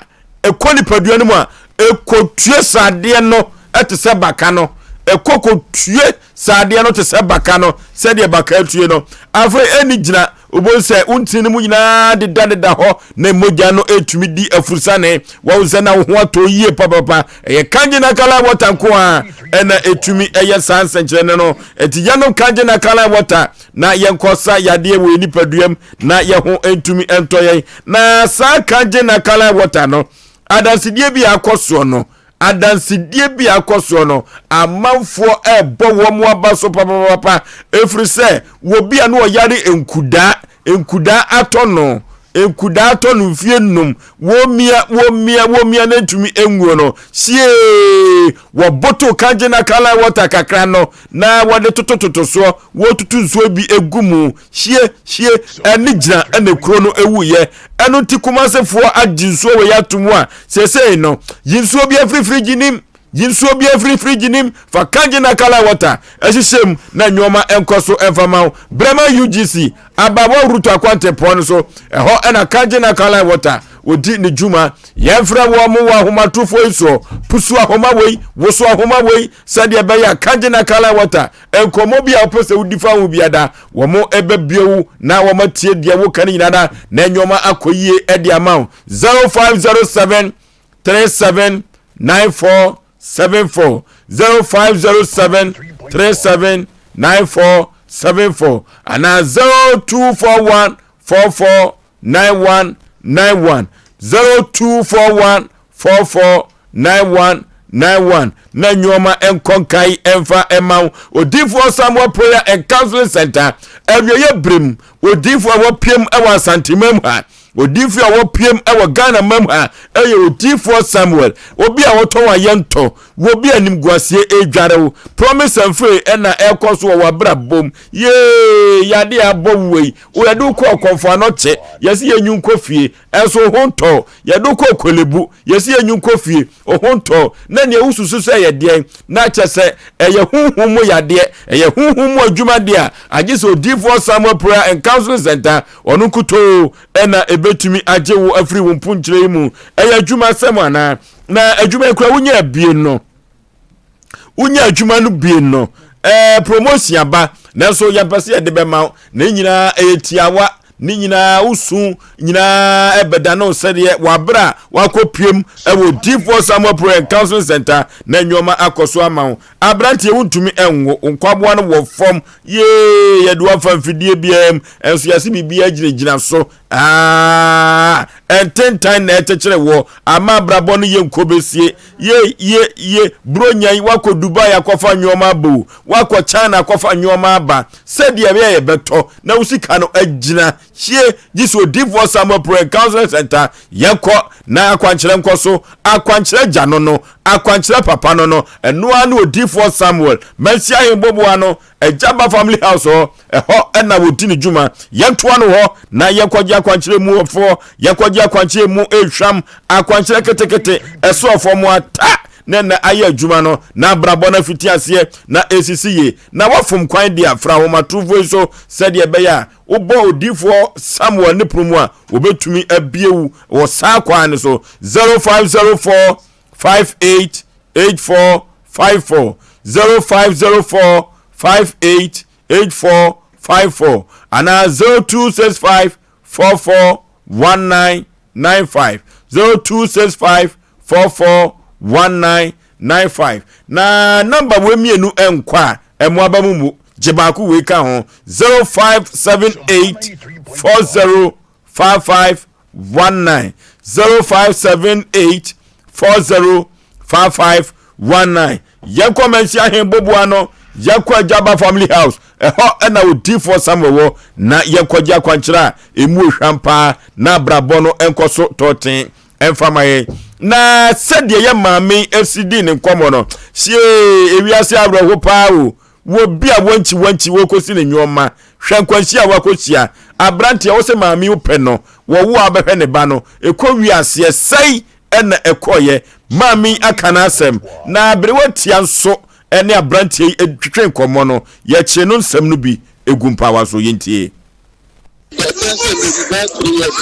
ɛkɔ nipadua no mu a ɛkɔtue sradeɛ no te sɛ baka no ɛkɔ kɔtue sradeɛ no te sɛ baka no sɛdeɛ baka atue no afei ɛni gyina wobɛhu sɛ wo ntini no mu nyinaa dedadeda hɔ na mogya no ɛtumi di afurusane wahu sɛ na wo ho atɔ yie papapa ɛyɛ kangen alkaline water nko a ɛna ɛtumi ɛyɛ saa nsɛnkyerɛnne no ɛnti yɛnom kangen alkaline water na yɛnkɔsa yadeɛ wɔ yɛn nipaduam na yɛn ho ntumi ntɔ yɛn na saa kangen alkaline water no adansedie bi a akɔ soɔ no adansedie bi a akɔ soɔ no amanfoɔ ɛrebɔ wɔn aba so papapapa ɛfiri sɛ wɔbi a no ɔyare nkudaa nkudaa atɔ no nkudaa atɔ no mfie nnum wɔmia wɔmia wɔmia na ntumi nwuo no siee wɔboto kangen alkaline water kakra no na wɔde totototo soɔ wɔtutu nsuo bi egu mu hyie hyie ɛne gyina ɛna kuro no ewuyɛ ɛno nti kumasefoɔ agye nsuo wɔ yɛ ato mu a seesei no yi nsuo bi afiri firigyi nim yi nsuo bi afiri firigyi nim fa kangen alkaline water ɛhyehyɛ mu na nneɛma nkɔ so ɛmfa ma wo brɛma ugc Abawa Ruto akwantempɔn no so, ɛhɔ na Kangen Alkaline Water wɔdi ne dwuma. Yɛmfrɛ wɔn wɔ ahomatorofoɔ yi soɔ, pusu ahoma wei, woso ahoma wei, sɛdeɛ ɛbɛyɛ a Kangen Alkaline Water, nkɔmmɔ bi a wopɛ sɛ wodi fa ho biada, wɔn bɛbue wo na wɔn atie deɛ woka no nyinaa da, na nneɛma akɔ yie de ama wo. 0507 37 94 74 0507 37 94 74 anaa 0241 44 91 91 0241 44 91 91 na nneɛma nkɔ nkae mfa mma wo odiifoɔ Samuel Prayer and Counseling Center awieyɛ berem odiifoɔ a wɔpiem wɔ Asantemam ha Odiyifoɔ a wɔpiem wɔ Ghana mam ha yɛ Odiyifoɔ Samuel, obi a ɔtɔn ayɛntɔ, wɔ bi a animguaseɛ redware wo. Promise and fail ɛna ɛrekɔ so wɔ w'abrabɔ mu. Yee, yadeɛ a abɔ wo yi, yɛde wo kɔɔ Kɔmfo Anɔkye, yɛse yɛnyi nkɔ fie, ɛnso wo ho ntɔ. Yɛde wo kɔɔ Korlebu, yɛse yɛnyi nkɔ fie, wo ho ntɔ. Na nea wosusu sɛ ɛyɛ deɛn? Na kyɛ sɛ ɛyɛ honhom mu yadeɛ, ɛyɛ honhom mu adwuma deɛ a, agye sɛ Odiyifoɔ Samuel Prayer and Counseling Center Ɔno nkutoo na ebetumi agye wo afiri wo mponkyerɛ yi mu. Ɛyɛ adwuma asɛm anaa? Na adwuma yi kura wonya abien no. Wonya adwuma no bien no. Ɛɛ promotion aba nanso yɛmpɛ sɛ yɛde bɛma wo. Na ne nyinaa ɛyɛ tiawa. Ne nyinaa wosu nyinaa ɛbɛda no sɛdeɛ wabere a wakɔ piem ɛwɔ D4 Samuel Prayer and Counseling Center na nneɛma akɔ so ama wo. Aberanteɛ wontumi nwo, wo nkwaboa no wɔ fam yee, yɛde wo afa mfidie biara mu, ɛnso yɛse biribiara gyinagyina so aa, ɛntentan na ɛkyekyere wɔ ama abrabɔ no yɛ nkɔbɛsie ye ye ye, buronya yi wakɔ Dubai akɔfa nneɛma aba o, wakɔ China akɔfa nneɛma aba, sɛdeɛ ɛbɛyɛ yɛbɛtɔ na wo sika no agyina Hyie gye sɛ Odiyifoɔ Samuel Prayer and Counseling Center yɛnkɔ na akwankyerɛ nkɔ so akwankyerɛ gya no no akwankyerɛ papa no no ɛno ara ne Odiyifoɔ Samuel Mansi Ahenboboa no Agya Ba Family House hɔ ɛhɔ ɛna wɔdi ne dwuma yɛntoa no hɔ na yɛnkɔgye akwankyerɛ mu ɔfoɔ yɛnkɔgye akwankyerɛ mu ehwam akwankyerɛ ketekete ɛso ɔfoɔ mu ata na ɛna ayɛ adwuma no na abrabɔ no afiti aseɛ na ɛsisi yie na wafom kwan de afra ahomatorofoɔ yi so sɛdeɛ ɛbɛyɛ a Wobɔ odiyifoɔ Samuel ne pono mu a, wɔbɛtumi abie wo wɔ saa kwan no so 0504 58 84 54 0504 58 84 54 anaa 0265 44 19 95 0265 44 19 95 na namba wei mmienu nkɔ a ɛmo mu mu gye baako wei ka ho 0578 40 55 19 0578 40 55 19 yɛnkɔ mansi ahen boboa no. Yɛnkɔ Agyaba Family House, ɛhɔ na Odiyifoɔ Samuel wɔ, na yɛnkɔgye akwankyerɛ a ɛmu ohwam paa na abrabɔ no nkɔ so tɔɔten ɛmfa ma yɛn. Na sɛdeɛ yɛ maame yi si dii ne nkɔmmɔ no, siee, ewiase awerɛho paa o. Wɔ bi a wankyi wankyi wɔkɔsi ne nneɛma. Hwɛ nkwanhyia a wakɔhyia. Aberanteɛ wo sɛ maame yi wopɛ no, wɔwo a wobɛhwɛ ne ba no, ɛkɔ wie aseɛ sɛe ɛna ɛkɔeɛ. Maame yi aka n'asɛm. Na aberewa tia nso ne aberanteɛ yi twetwe nkɔmmɔ no, yɛkyee no nsɛm no bi gu mpaawa so. Yɛntie. Yɛkyerɛ sɛ medi bɛyɛ 3 years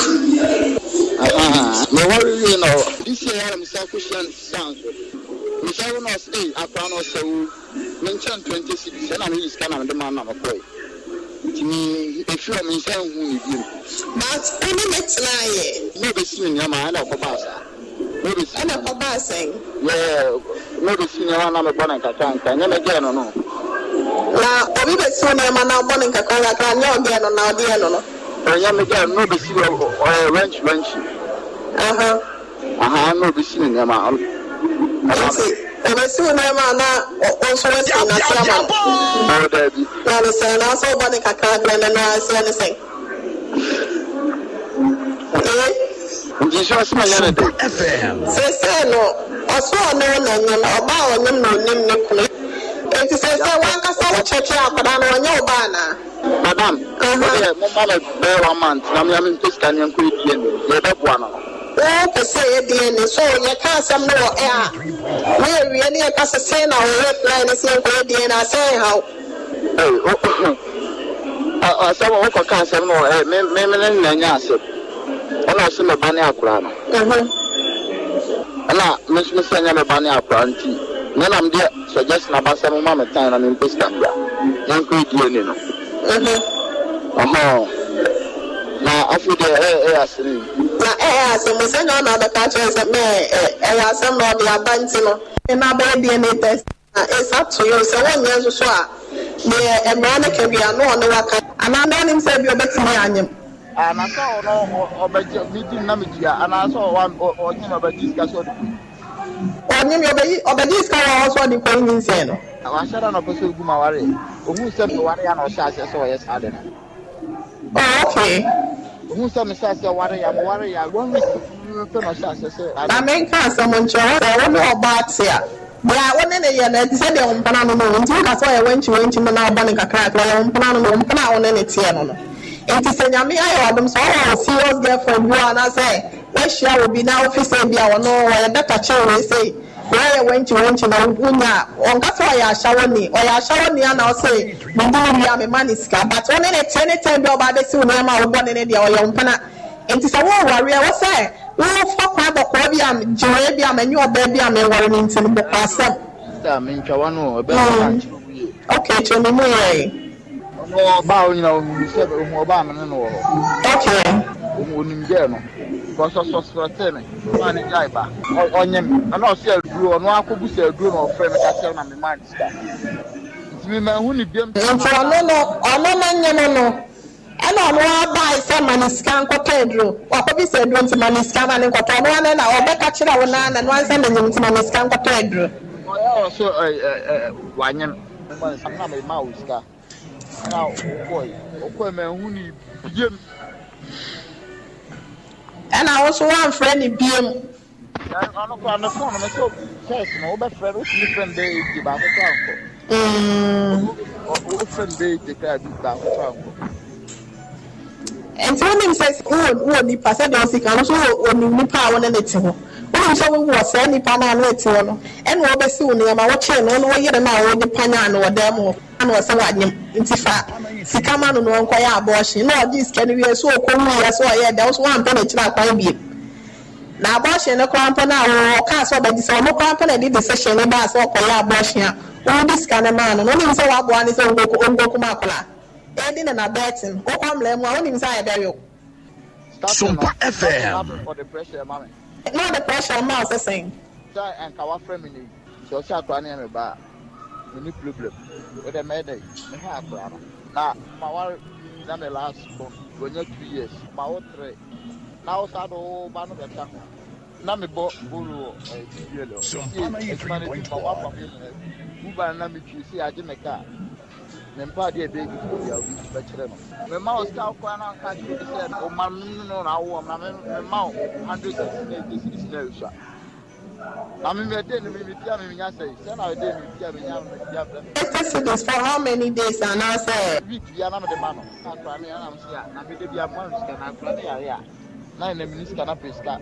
ahaa meware wiei na this year ara mesan kɔhyia no sisaa nso mesan hu no ɔse ei akora no ɔsɛ wo menkyɛ no 20 cedis ɛna meyi sika na mede maa no na mekɔe nti me ɛfiri hɔ mensan nhuu no biom. But wo ne no tenaeɛ? Na ɔbɛsi me nneɛma ɛna ɔkɔbaa saa. Ɛna ɛkɔbaa sɛn? Yeah, na ɔbɛsi nneɛma na mebɔ no nkakrankra, nyɛ me gɛɛ no no. Na obi bɛsi wo nneɛma na wobɔ no nkakrankakra a, nyɛ wo gɛɛ no na ɔde yɛ no no? Ɔnyɛ me gɛɛ no, na ɔbɛsi ɔyɛ wɛnkyi wɛnkyi. Aha. Aha, na ɔbɛsi me nneɛma. Nti ɔbɛsi wo nneɛma a na wo nso woasi n'ase ama no? Oh, daabi. Na ne sɛn? Na wo sɛ wobɔ no nkakrankra na ɛno ara nso ɛne sɛn? Eh? Nti so ɔse menyɛ no dɛn? Seesei no, ɔse ɔne wo na ɛnyem, ɔbaa a ɔnyem na ɔnim ne kunu. Nti seesei w'ankasa wo kyɛkyɛ akwadaa no, ɔnyɛ wo ba anaa? Madam, wo deɛ momma me bɛyɛ one month na me ara mempɛ sika ne yɛnkɔyɛ DNA no, deɛ ɛbɛboa no no. Wo pɛ sɛ yɛyɛ DNA? So yɛka asɛm no wɔ air a, na yɛwie na yɛka sɛ sei na wo reply ne sɛ yɛnkɔyɛ DNA a, sɛ ɛnha wo? Ei, wo, asɛm, wokɔka asɛm no wɔ, me, me, me ne no na anya asɛm. Ɛna ɔse me ba ne akora no. Ɛna me nso mese ɛnyɛ me ba ne akora nti, me na mede suggestion aba sɛ momma me time na mempɛ sika mbra. Yɛnkɔyɛ DNA no. Ɔhɔn. Na afei deɛ ɛyɛ, ɛyɛ asɛm yi. Na ɛyɛ asɛm, sɛ nyɛ ɔna abɛka akyerɛ sɛ mɛ, ɛyɛ asɛm na ɔde aba nti no. Na abɛyɛ DNA test. Na it's up to you, sɛ wonyɛ nso so a, deɛ mmara no ka biara no ɔne wo aka. Anaa na ɔnim sɛ ebia ɔbɛtumi anyem. Ah, na sɛ ɔno ɔbɛgye me di no na metua, anaa sɛ ɔnye me ɔbɛgye sika sɛ ɔde kɔyi. Ɔnye me ɔbɛyi, ɔbɛgye sika wɔ hɔ sɛ ɔde kɔyi nyinsɛn no. Na wahyɛ da na ɔpɛ sɛ ogu m'awareɛ. Ohuu sɛ meware a na ɔhyɛ aseɛ sɛ ɔyɛ saa ade no. Oh, okay. Ohuu sɛ mehyɛ aseɛ ware a, meware a, one week pɛpɛɛpɛ na ɔhyɛ aseɛ sɛ. Na menka asɛm nkyerɛ wo, sɛ wo ne ɔbaa te a, deɛ wo ne no yɛ no, ɛte sɛ deɛ wo mpena no no o. Nti woka sɛ ɔyɛ wankyi wankyi no na wobɔ no nkakrakra, ɔyɛ wo mpena no no, wo mpena a wo ne no teɛ no no. Nti sɛ Nyame ayɛ wo adom sɛ ɔwɔ wo serious girlfriend bi wɔ hɔ anaasɛ woahyia obi na wofi sɛ ebia ɔno ɔyɛ better kyɛn wei sei, Wayɛ wankyi wankyi na wonya a, ɔnka sɛ ɔyɛ ashawoni, ɔyɛ ashawoni a na ɔse medi no wie a mema no sika but wo ne no te any time bi a ɔba abɛsi wo nneɛma a wobɔ ne no deɛ ɔyɛ wo mpena. Nti sɛ woreware a ɛwɔ sɛ wofa kwan bɔkɔɔ bi a gye wei bi a manye ɔbaa bi a menware no nti no bɔkɔɔ asɛm. Sister mentwa w'ano o, ɛbɛyɛ sɛ mankyerɛ wo yie. Okay kyerɛ me mu yɛe. Ɔno ɔbaa hɔ nyinaa ohuu sɛ ohuu ɔbaa a me ne no wɔ hɔ. Okay. Ohuu onim girl no because ɔsɔsrɛtee me maa no gyae ba. Ɔnyem ɛna ɔse aduro ɔno ara kɔbu sɛ aduro na ɔfrɛ me ka kyerɛ na me maa no sika. Nti me manhu no biam till Nti ɔno no ɔno no nyem no ɛna ɔno ara bae sɛ ma no sika nkɔtɔ aduro wakɔbisa aduro nti ma no sika ma no nkɔtɔ ɔno ara na ɔbɛka kyerɛ wo naa na ɛno ara sɛ menyem nti ma me sika nkɔtɔ aduro. Ɔyɛ ɔse ɛ ɛ wanyem. Mema no sika na memaa wo sika na wokɔe. Wokɔe manhu no biem. Ɛna wo nso woamfrɛ no biem. Na ɔno koraa ne phone no me sɛ first no wobɛfrɛ no wotumi frɛ no bɛyɛ eight baako koraa nkɔ. Wofrɛ no bɛyɛ eight koraa bi baako koraa nkɔ. Nti wonim sɛ wowɔ wowɔ nipa sɛdeɛ ɔsi ka no nso wowɔ onim nipa a wo ne no te hɔ. Wonim sɛ wowɔ saa nipa no a ne te hɔ no ɛna ɔbɛsi wo nneɛma wokyee no wo ne wo yere no a wode panyan no wɔ dan mu hɔ na ɔsɛ wanyem nti fa sika ma no na ɔnkɔyɛ abortion na ɔgyee sika no wieɛ so ɔkɔwuiɛ so ɔyɛɛ dɛn wo nso woampɛ n'akyiri akwan bio. Na abortion no koraa mpo no a wo ɔkaa sɛ ɔbɛgye sɛ ɔno koraa mpo na ɛde decision no baa sɛ ɔkɔyɛ abortion a wode sika no maa no no wonim sɛ woaboa no sɛ ɔnkɔkum akwadaa. Edi ne na betting. Wokɔ mmara mu a, wonim sɛ ayɛ bɛwe wo. Starting no, starting no afei ɔde pressure ma me. Na ɔde pressure ma wo sɛ sɛn? Sɛ anka wafrɛ me nnɛ yi, sɛ ɔse akwadaa no yɛ me ba a, menni problem. Wo deɛ mɛyɛ dɛn? Mehwɛ akwadaa no. Na maware na me last born, wanya 2 years, mawo three, na wo saa de wo ba no bɛka ho. na mebɔ bolo wɔ ɛɛ BBL hɔ. Seesei adwuma no adi ma wɔapam yɛn nyinaa afi. Uber no na metwi, seesei agye me kaa. Mempɛ adeɛ a ɛbɛyɛ gidigidi biara, obi bɛkyerɛ no. Mema wo sika koraa na woka kyerɛ obi sɛ wo mma no ne no na awo wɔn na me mema wo hundred cedis na eighty cedis na ɛsua. Na me me ɛdɛn no me mepia me menya sɛe sɛ na ɛdɛn me mepia menya me mepia brɛ me. 80 cedis for how many days anaasɛ. Week bia na mede ma no na akora no na mese a na mede bia mema no sika na akora no yare a na ɛnɛ mene sika na pɛ sika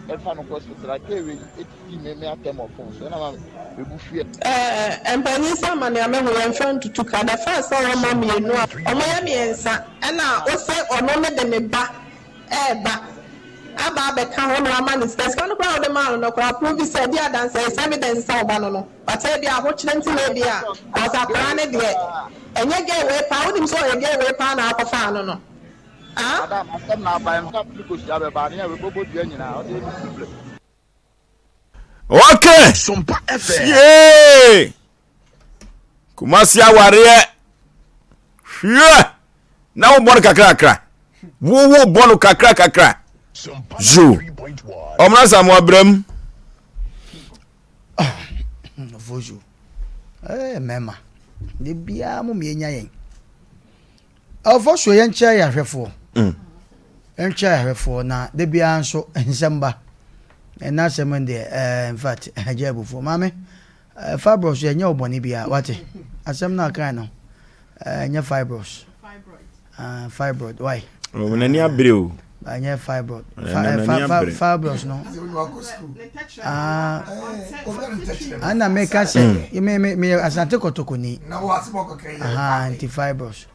ɛfa no kɔ hospital a kee wei ɛdidi me me atɛm wɔ phone so ɛna ma me bu fue. Eh mpanin sɛ ama nea mahu yɛmfa ntutu ka the fact sɛ wɔma mienu a wɔyɛ miensa ɛna wose ɔno ne de ne ba ɛɛba aba abɛka ho na wama no sika, sika no koraa a wode maa no no koraa prove sɛ di adanse, it's evidence sɛ wo ba no no, but ebia ahokyerɛ nti na ebia, cause akwadaa no deɛ ɛnyɛ girl wei paa, wonim sɛ ɔyɛ girl wei paa na akɔfaa no no, ah. Madam, asɛm na aba, ɛmfa me kosua bɛba, ne yɛ bɛbɔ dua nyinaa, ɔde ɛni problem. Okay. Yee. Kumasi awareɛ. Hwɛ. Na wo bɔ no kakrakra. Wo wo bɔ no kakra kakra. Zo. Ɔmena Samoa brɛm. Vozo. Eh, mɛma. De biara mo mienya yɛn. Ɔfɔ so yɛnkyerɛ yɛn ahwɛfoɔ. Mm. Yɛnkyerɛ yɛn ahwɛfoɔ na da biara nso nsɛm ba. Ɛna asɛm deɛ ɛɛ eh, in fact ɛgya abufuo. Maame, eh, fibros yɛnyɛ wo bɔne biara wate. Asɛm no akan no ɛnyɛ eh, fibros. Uh, fibroid why? Oh, n'ani abere o. Ɛnyɛ fibroid. Fibros no. Ah, ana meka sɛ mm. me me me asante kɔtɔkɔni. Aha nti fibros.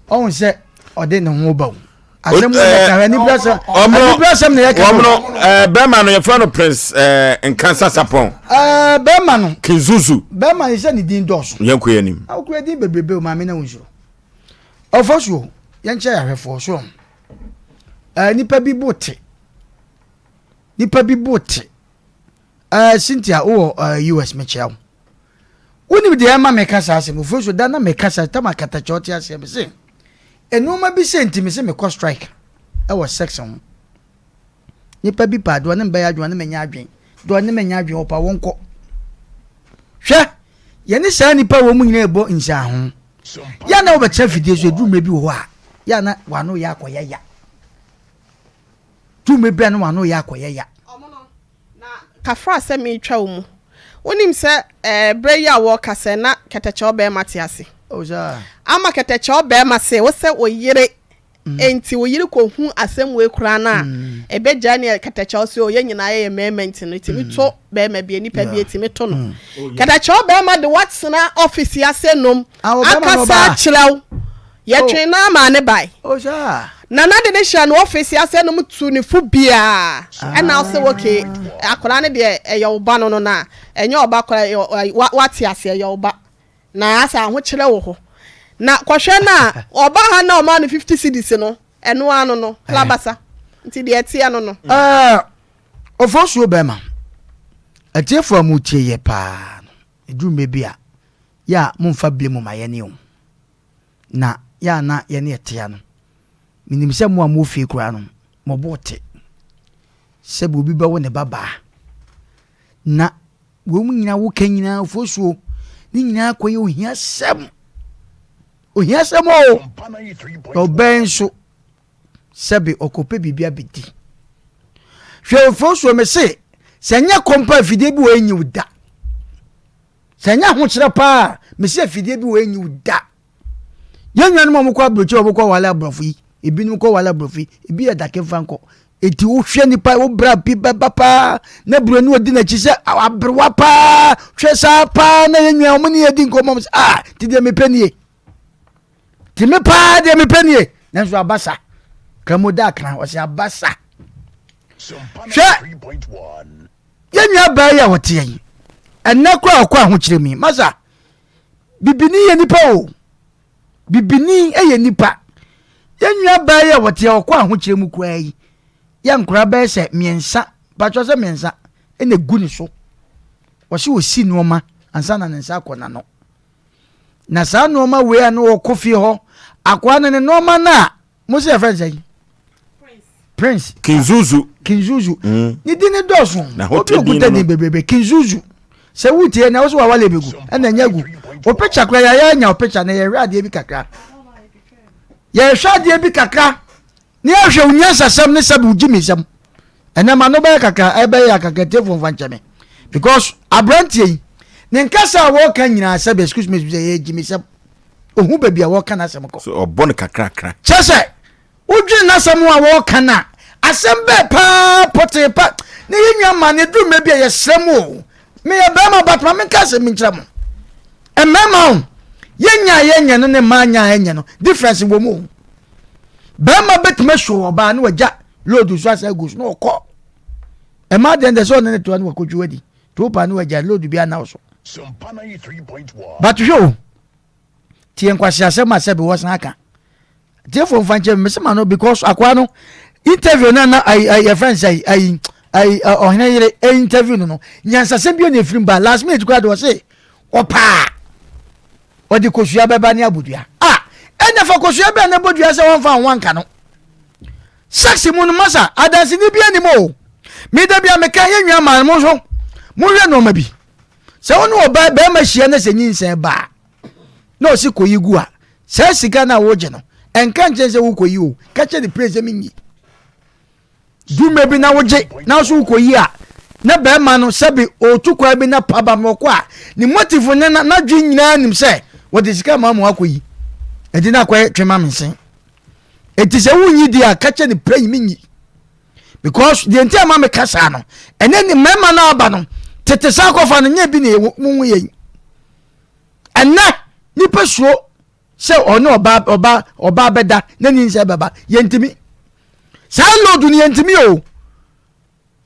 Ɔhun sɛ ɔde ne ho ba o. Asɛm wɔ yɛ kan anibere asɛm. Anibere asɛm na yɛ kan. Wɔn no ɛɛ bɛrima no yɛfrɛ no prince ɛɛ nkansa sapɔn. Ɛɛ bɛrima no. Kinzuzu. Bɛrima yi sɛ ne din dɔɔso. Yɛn kɔ yɛn nim. Awokura din bebrebe o maame na wonsuro. Ɔfɔ so yɛn kyɛ ahwɛfoɔ so. Ɛɛ nipa bi bo te. Nipa bi bo te. Ɛɛ Cynthia wowɔ ɛɛ US mekyia wo. Wonim deɛ ɛma meka saa asɛm ofiri so da na meka saa tam akatakyɛ ɔte aseɛ me se nneɛma bi sɛ nti me se mekɔ strike ɛwɔ sex ho. Nipa bi paa deɛ ɔne mbɛyɛ adwene ɔne menya adwene deɛ ɔne menya adwene ɔpa wɔn kɔ. Hwɛ yɛne saa nipa wɔ mu nyinaa ɛbɔ nsiaho. Yɛ na wɔbɛkyerɛ fidie so eduru mmerɛ bi wɔ hɔ a yɛ na wano yɛ akɔyɛ ya. Tumi bɛn na w'ano yɛ akɔyɛ ya? Na kafra sɛ meretwa wo mu. Wonim sɛ ɛɛ berɛ yi a wɔrekasa yi na kɛtɛkyɛw barima te ase. Oh saa. Ama kɛtɛkyɛw barima se wo sɛ wo yere nti wo yere kɔhu asɛm wei koraa no a ɛbɛgyae ne kɛtɛkyɛw se o yɛn nyinaa yɛyɛ mmarima nti no ɛtumi to barima bi nipa bi ɛtumi to no. Kɛtɛkyɛw barima de woatena ɔfisi ase nom akasa akyerɛ wo. Yɛtwee no ara maa ne bae. Nana de no hyɛɛ ne ɔfese ase nom tu ne fo biaa. Ɛna ɔse okay akwadaa no deɛ ɛyɛ wo ba no no na ɛnyɛ ɔba koraa wate ase ɛyɛ wo ba. Na asɛ ahokyerɛ wɔ hɔ. Na kɔhwɛ no a ɔba ha na ɔmaa no 50 cedis no ɛno ara no no klabasa. Nti deɛ ɛteɛ no no. Ɛɛ Ofosuo bɛɛma, atiefoɔ a motie yɛ paa no, ɛduru mmerɛ bi a, yɛ a momfa blame ma yɛne o. Na yɛ a na yɛne ɛtea no, menim sɛ mo a mowɔ fie koraa no, mo bo te sɛ obi bɛwo ne ba baa. Na wɔn nyinaa woka nyinaa fosuo ne nyinaa kɔyɛ ohiasɛm. Ohiasɛm o! Na ɔbɛn nso sɛbe ɔkɔpɛ biribi abɛdi. Hwɛ ofosuo me se, sɛ nyɛ kɔmpa afidie bi wɔ enyiw da. Sɛ ɛnyɛ ahokyerɛ paa a, mesi afidie bi wɔ enyi wo da. Yɛn nuanom a wɔkɔ aburokyi a wɔkɔ wale aborɔfo yi, ebinom kɔ wale aborɔfo yi, ebi yɛ dake mfa nkɔ. Eti wohwɛ nipa wo bra bi bɛba paa na buroni odi n'akyi sɛ aberewa paa hwɛ saa paa na yɛn nua wɔn ne yɛ di nkɔmmɔ sɛ ah ti deɛ mepɛ nie ti me paa deɛ mepɛ nie nanso abasa kramoda akra ɔsɛ abasa hwɛ. Yɛn nua baa yi a ɔteɛ yi, ɛnnɛ koraa ɔkɔ ahokyerɛ mu yi. Masa, bibini yɛ nipa o. Bibini yɛ nipa. Yɛn nua baa yi a ɔteɛ ɔkɔ ahokyerɛ mu koraa yi, yɛ nkora bɛyɛ sɛ mmiɛnsa, patwɔ sɛ mmiɛnsa, ɛna egu ne so. Wɔsi wɔsi nneɛma ansa na ne nsa akɔ n'ano. Na saa nneɛma wei a na ɔkɔ fie hɔ, akoa no ne nneɛma no a, mo sɛ yɛfrɛ no sɛn? Prince. Kinzuzu. Kinzuzu. Ne din ne dɔɔso. Obi okuta din bebrebe. Kinzuzu. Sɛ wotie na wosɛ wawale bɛgu ɛna ɛnyɛ gu. Wo picture kora yɛayɛ anya wo picture na yɛhwɛ adeɛ bi kakra. Yɛhwɛ adeɛ bi kakra na yɛhwɛ wo nyansasɛm ne sɛbe wo gyimisɛm. Ɛnɛ ma no bɛyɛ kakra ɛbɛyɛ akakra tiefo mfa nkyɛ me because aberanteɛ yi ne nkasa a wɔka nyinaa sɛbe excuse me sɛ yɛ gyimisɛm. Ohu baabi a wɔka n'asɛm kɔ. So ɔbɔ no kakrakra. Kyɛ sɛ Wodwene n'asɛm a wɔreka no a, asɛm bɛɛ paa pɔtee pa na yɛn nua mmaa no ɛduru mmerɛ bi a yɛsrɛ mo o. Meyɛ barima but ma menka asɛm bi nkyerɛ mo. Mmarima o, yɛnya a yɛnyɛ no ne mmaa nya a ɛnyɛ no difference wɔ mu o. Barima bɛtumi asuo ɔbaa na wagya load so asa agu so na ɔkɔ. Mmaa deɛ ndɛ sɛ ɔne ne toa no wakɔtwi wadi. Topa no wagya load bi anaw so. But hwɛ o, tie nkwaseasɛm a sɛbi wɔsan aka tiefo nfa nkyɛn mesi ma no because akoa no interview na na ayi ayi yɛfrɛ nsɛ ayi ayi ɔhene yere interview no no nyansasɛm bi na efiri ba last minute koraa de ɔse ɔpaa ɔde kosua bɛba ne abodua a ɛna fa kosua bɛn na bodua sɛ wɔnfa ho anka no sex mu no masa adanseni bi anim o mi da bi a meka yɛ nua maa mo nso mohwɛ nneɛma bi sɛ wo ne ɔbaa bɛrima hyia na sɛ nyinsɛn ba a na ɔsi kɔyi gu a saa sika no a wogye no ɛnka nkyɛn sɛ wokɔyi o ka kyɛ ne pire sɛ menyi dwuma bi na wogye na so wokɔyi a na bɛrima no sɛbi ɔtu kwan bi na paba ma ɔkɔ a ne motive ne n'adwe nyinaa nim sɛ wɔde sika ma mo akɔyi ɛnti na akɔyɛ twema me nsen ɛnti sɛ wonyi di a ka kyɛ ne pire menyi because deɛ nti a ma meka saa no ɛnɛ ne mmarima no aba no tete saa akɔfa no nyɛ bi na mu yɛ ɛnɛ nipa suro sɛ ɔne ɔba ɔba ɔba bɛda na ne nsɛ bɛba yɛntumi saa load no yɛntumi o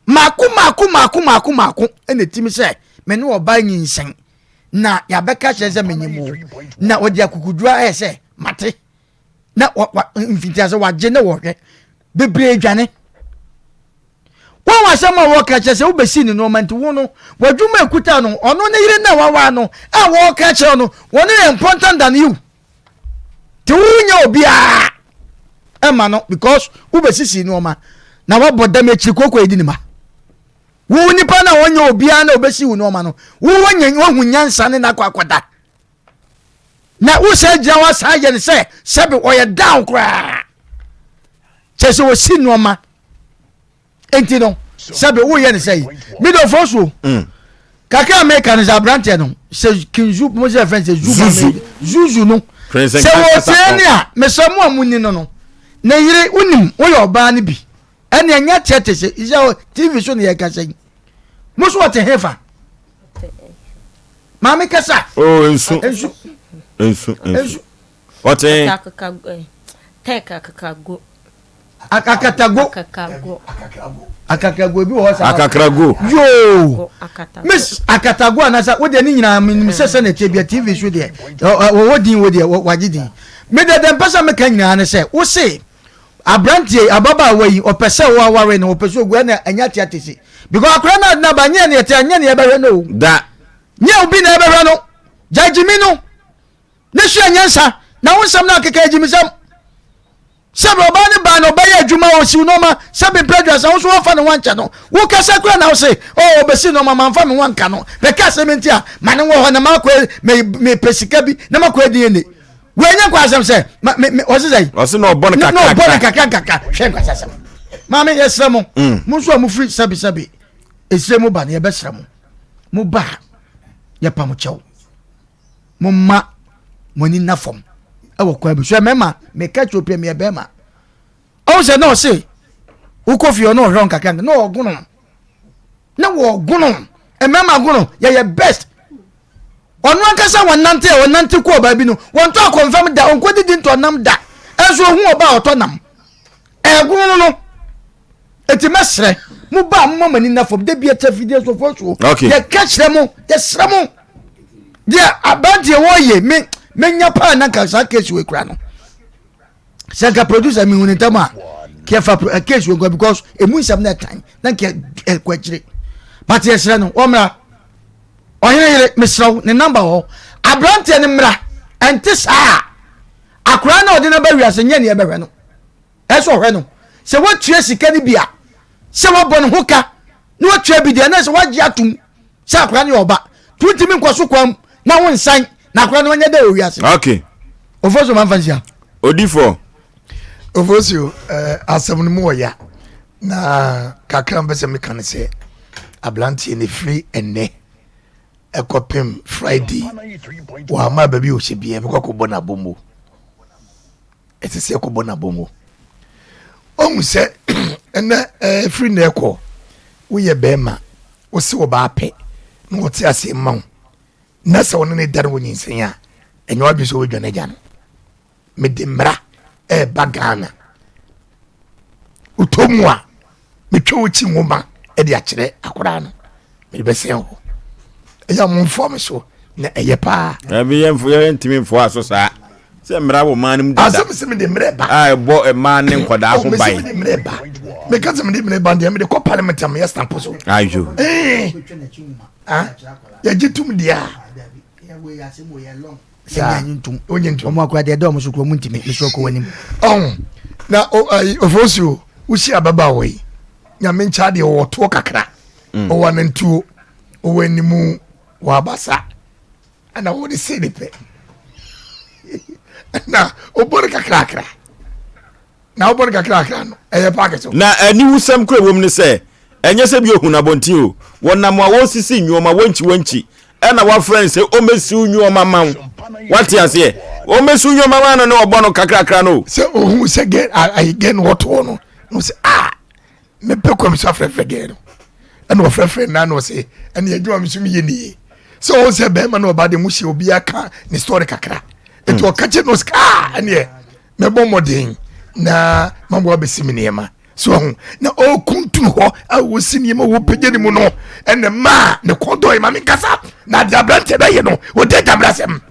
mako mako mako mako mako ɛna ɛtumi sɛ me ne ɔba nyinsɛn na yɛabɛka kyerɛ sɛ menyim o na ɔde akukuduro ayɛ sɛ mate na wa wa mfitiase wagye ne wɔhwɛ bebree dwane wɔn wɔ asɛm a wɔka kyerɛ sɛ wobɛsi ne nneɛma nti wo no w'adwuma ekuta no ɔno ne yere na wawa no a wɔka kyerɛ no wɔn yɛ mpɔntan dan yiw te wo nyɛ obiara ɛma no because wobɛsisi nneɛma na wabɔ dam akyiri koko edi ne ma wo nipa na wɔnyɛ obiara na obɛsi wo nneɛma no wo wɔnyɛ wɔhu nyansa ne n'akɔ akɔda na wosan gyina hɔ asan yɛ no sɛ sɛbe ɔyɛ down koraa kyɛ sɛ ɔsi nneɛma nti no sɛbe woyɛ no sɛ yi medɔfoɔ so mm. kakra meka no sɛ aberanteɛ no sɛ kinzu mo sɛ fɛn sɛ zuzu zuzu no sɛ wɔtie ne a mesɛ mo a monni no no ne yere wonim woyɛ ɔbaa no bi ɛne ɛnyɛ teɛ te sɛ sɛ tv so ne yɛkasa yi mo so ɔte hefa maame kasa. Oh, nsu. Nsu. Nsu. Nsu. Ɔte. Tɛk akakago. Akatago. Akakago. Akakrago ebi wɔ hɔ saa. Akakrago. Yoo. Miss akatago anasa wo deɛ ne nyinaa menim sɛ sɛ na ɛkyɛ bia TV so deɛ wɔwɔ din wo deɛ wagye din. Me deɛ deɛ mpɛ sɛ meka nyinaa ne sɛ wo se Abranteɛ yi, ababaawa yi, ɔpɛ sɛ wɔaware no, ɔpɛ sɛ ogu ɛna ɛnyɛ ate ate se. Because akora no adena ba nyɛ ne ɛte nyɛ ne ɛbɛhwɛ no o. Da. Nyɛ obi na ɛbɛhwɛ no. Gya gyimi no. Ne sua nyansa. Na wo nsɛm no akeka agyimisɛm. Sɛ bɛ ɔbaa ne baa na ɔbɛyɛ adwuma ɔsiw nneɛma sɛ bempɛ aduasa wo so wɔmfa ne ho ankyɛ no. Wo kasa kura na wo se oh ɔbɛsi nneɛma mamfa me ho anka no. Bɛka asɛm nti a ma ne wɔ hɔ na makɔ mepɛ sika bi na makɔ adi wei nyɛ nkwasɛm sɛ ɔse sɛ ɔse na ɔbɔ no kakra na ɔbɔ no kakra nkakra hwɛ nkwasɛm maame yɛsrɛ mo mm. mo nso a mofiri sɛbesɛbe ɛsrɛ mu ba no yɛbɛsrɛ mo mo ba a yɛpa mo kyɛw momma mo ani nna fam ɛwɔ kwan bi so mɛma meka kyerɛ opia meyɛ bɛrima ɔhu sɛ na ɔse wokɔ fie ɔne ɔhwɛ nkakra na ɔgono na wɔgono mmarima gono yɛyɛ best ɔno ankasa wɔnante a ɔnante kɔ ɔbaa bi no wɔntɔ akɔnfam da ɔnkɔ didi ntɔ nam da ɛnso ohu ɔbaa ɔtɔ nam ɛgono no eti mɛsrɛ mo ba mo mama ni na fam de bi ɛkyɛ fidie sɔfo so yɛka kyerɛ mo yɛsrɛ mo deɛ aberanteɛ wɔyɛ me menya paa na nka saa case wɔ ekura no sɛ nka producer mi hu ne ntam a kɛfa eh, case wɔ nkwa because emu nsɛm na ɛtan na nka ɛkɔ akyire but yɛsrɛ no wɔmmra ɔhene yere mesrɛ wo ne namba wɔ aberanteɛ no mmra ɛnte saa akwaraa na ɔde no ba wiase nyɛ neɛ ɛbɛhwɛ no ɛsɛ ɔhwɛ no. Sɛ woatua sika no bi a, sɛ woabɔ ne ho ka na woatua bi deɛ, na sɛ woagye atom sɛ akwadaa no yɛ ɔba. Nti wontumi nkɔ so kwan mu na wonsan na akwadaa no ɔnyɛ dɛ wɔ wiase. Okay. Ofosu ma nfa nhyia. Odifo. Ofosu eh, asɛm no mu wɔ ya na kakra mpɛ sɛ meka ne sɛ aberanteɛ no firi ɛnnɛ ɛkɔpem Friday wɔama baabi a ɔhyɛ biara bɛkɔ akɔbɔ no abɔmu. Ɛsɛ sɛ ɛkɔbɔ n'abɔmu. Ɔhu sɛ ɛnɛ ɛfiri nnɛ ɛkɔ woyɛ bɛrima wose ɔbaa pɛ na ɔte aseɛ ma wo na sɛ ɔne ne da no wɔ nyinsɛn a ɛnyɛ wadwene sɛ wobɛdwane agya no. Mede mmara ɛreba Ghana wotɔ mu a metwa wo kyi nwoma de akyerɛ akwadaa no mede bɛsɛn hɔ ɛyɛ a momfoa me so na ɛyɛ paa. Ɛbi yɛn fo yɛn ntumi nfoa so saa sɛ mmara wɔ maa no mu dada. Asɛm sɛ mede mmerɛ ba. A ɛbɔ mmaa ne nkwadaa ho ban. Mese mede mmerɛ ba. Meka sɛ mede mmerɛ ba deɛ mede kɔ parliament a meyɛ stamp so. Ayo. Ɛɛ yɛgye tum deɛ a. Saa onye ntum. Wɔn akora deɛ ɛda wɔn so kura wɔn ntumi mesrɛ kɔ wɔn anim. Ɔho na ofosuo wosi ababaawa yi nyame nkyɛ adeɛ ɔwɔ toɔ kakra mm. ɔwɔ anantuo ɔwɔ animu wɔ abasa ɛna wɔde se ne pɛ na ɔbɔ no kakrakra na wobɔ no kakrakra no ɛyɛ paake so. Na aniwusɛm koro ɛwom ne sɛ ɛnyɛ sɛ bi ohun abɔnten o wɔnam a wɔresisi nneɛma wɔnkyi wɔnkyi ɛna wafrɛ no sɛ ɔmmɛsiw nneɛma ma wo wate aseɛ ɔmmɛsiw nneɛma ma no ne ɔbɔ no kakrakra no o. Sɛ ohun sɛ gɛ ayi gɛ no wɔtoɔ no na ɔsɛ a mepɛ kwan so afrɛfrɛ gɛ no ɛna ɔfrɛfrɛ na na ɔsɛ ɛna adwuma mi so meyɛ nie sɛ ɔwɔ sɛ bɛrima na ɔba de mo hyɛ obi aka ne story kakra nti hmm. ɔka kyerɛ no ɔsɛ aa ɛneɛ mɛbɔ mmɔden na maboa bɛsi me nneɛma so ɔho na ɔkuntunu hɔ a wɔsi nneɛma wɔpagya ne mu no ɛna maa ne kɔn dɔe ma menkasa na adeɛ aberanteɛ bɛyɛ no wɔde agyabrasɛm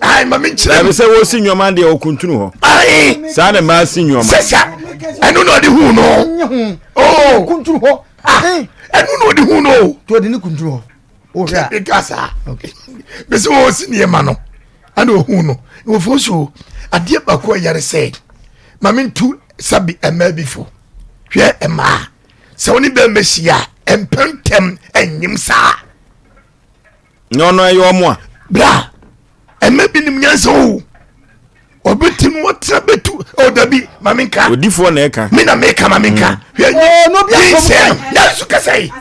ayi ma mi nkyerɛ mu. ɛbi sɛ wɔsi nneɛma deɛ ɔkuntunu hɔ. ayi saa na mmaa si nneɛma. sɛsa ɛnu na ɔde hu no. oo kuntunu hɔ. Ah, ɛnu na ɔde hu no. tó ɔde ne kuntunu hɔ. o hwɛ a. kasa bisi wɔsi nneɛma no ɛna ohun no na wɔfo so adeɛ baako a yɛre sɛ maame ntu sabi mmaa bi fo hwɛ mmaa sɛ wɔne bɛrima hyia mpɛntɛm ɛnyim saa. Na ɔno ɛyɛ ɔmo a. Bra, ɛmɛ bi nim nyansa o. Ɔbɛti no ɔtena bɛtu. O dabi, ma mi nka. Odifoɔ na ɛka. Mi na mi ka ma mi nka. Mm. Hwɛ nyi nyi sɛ no. Nanso kasa yi.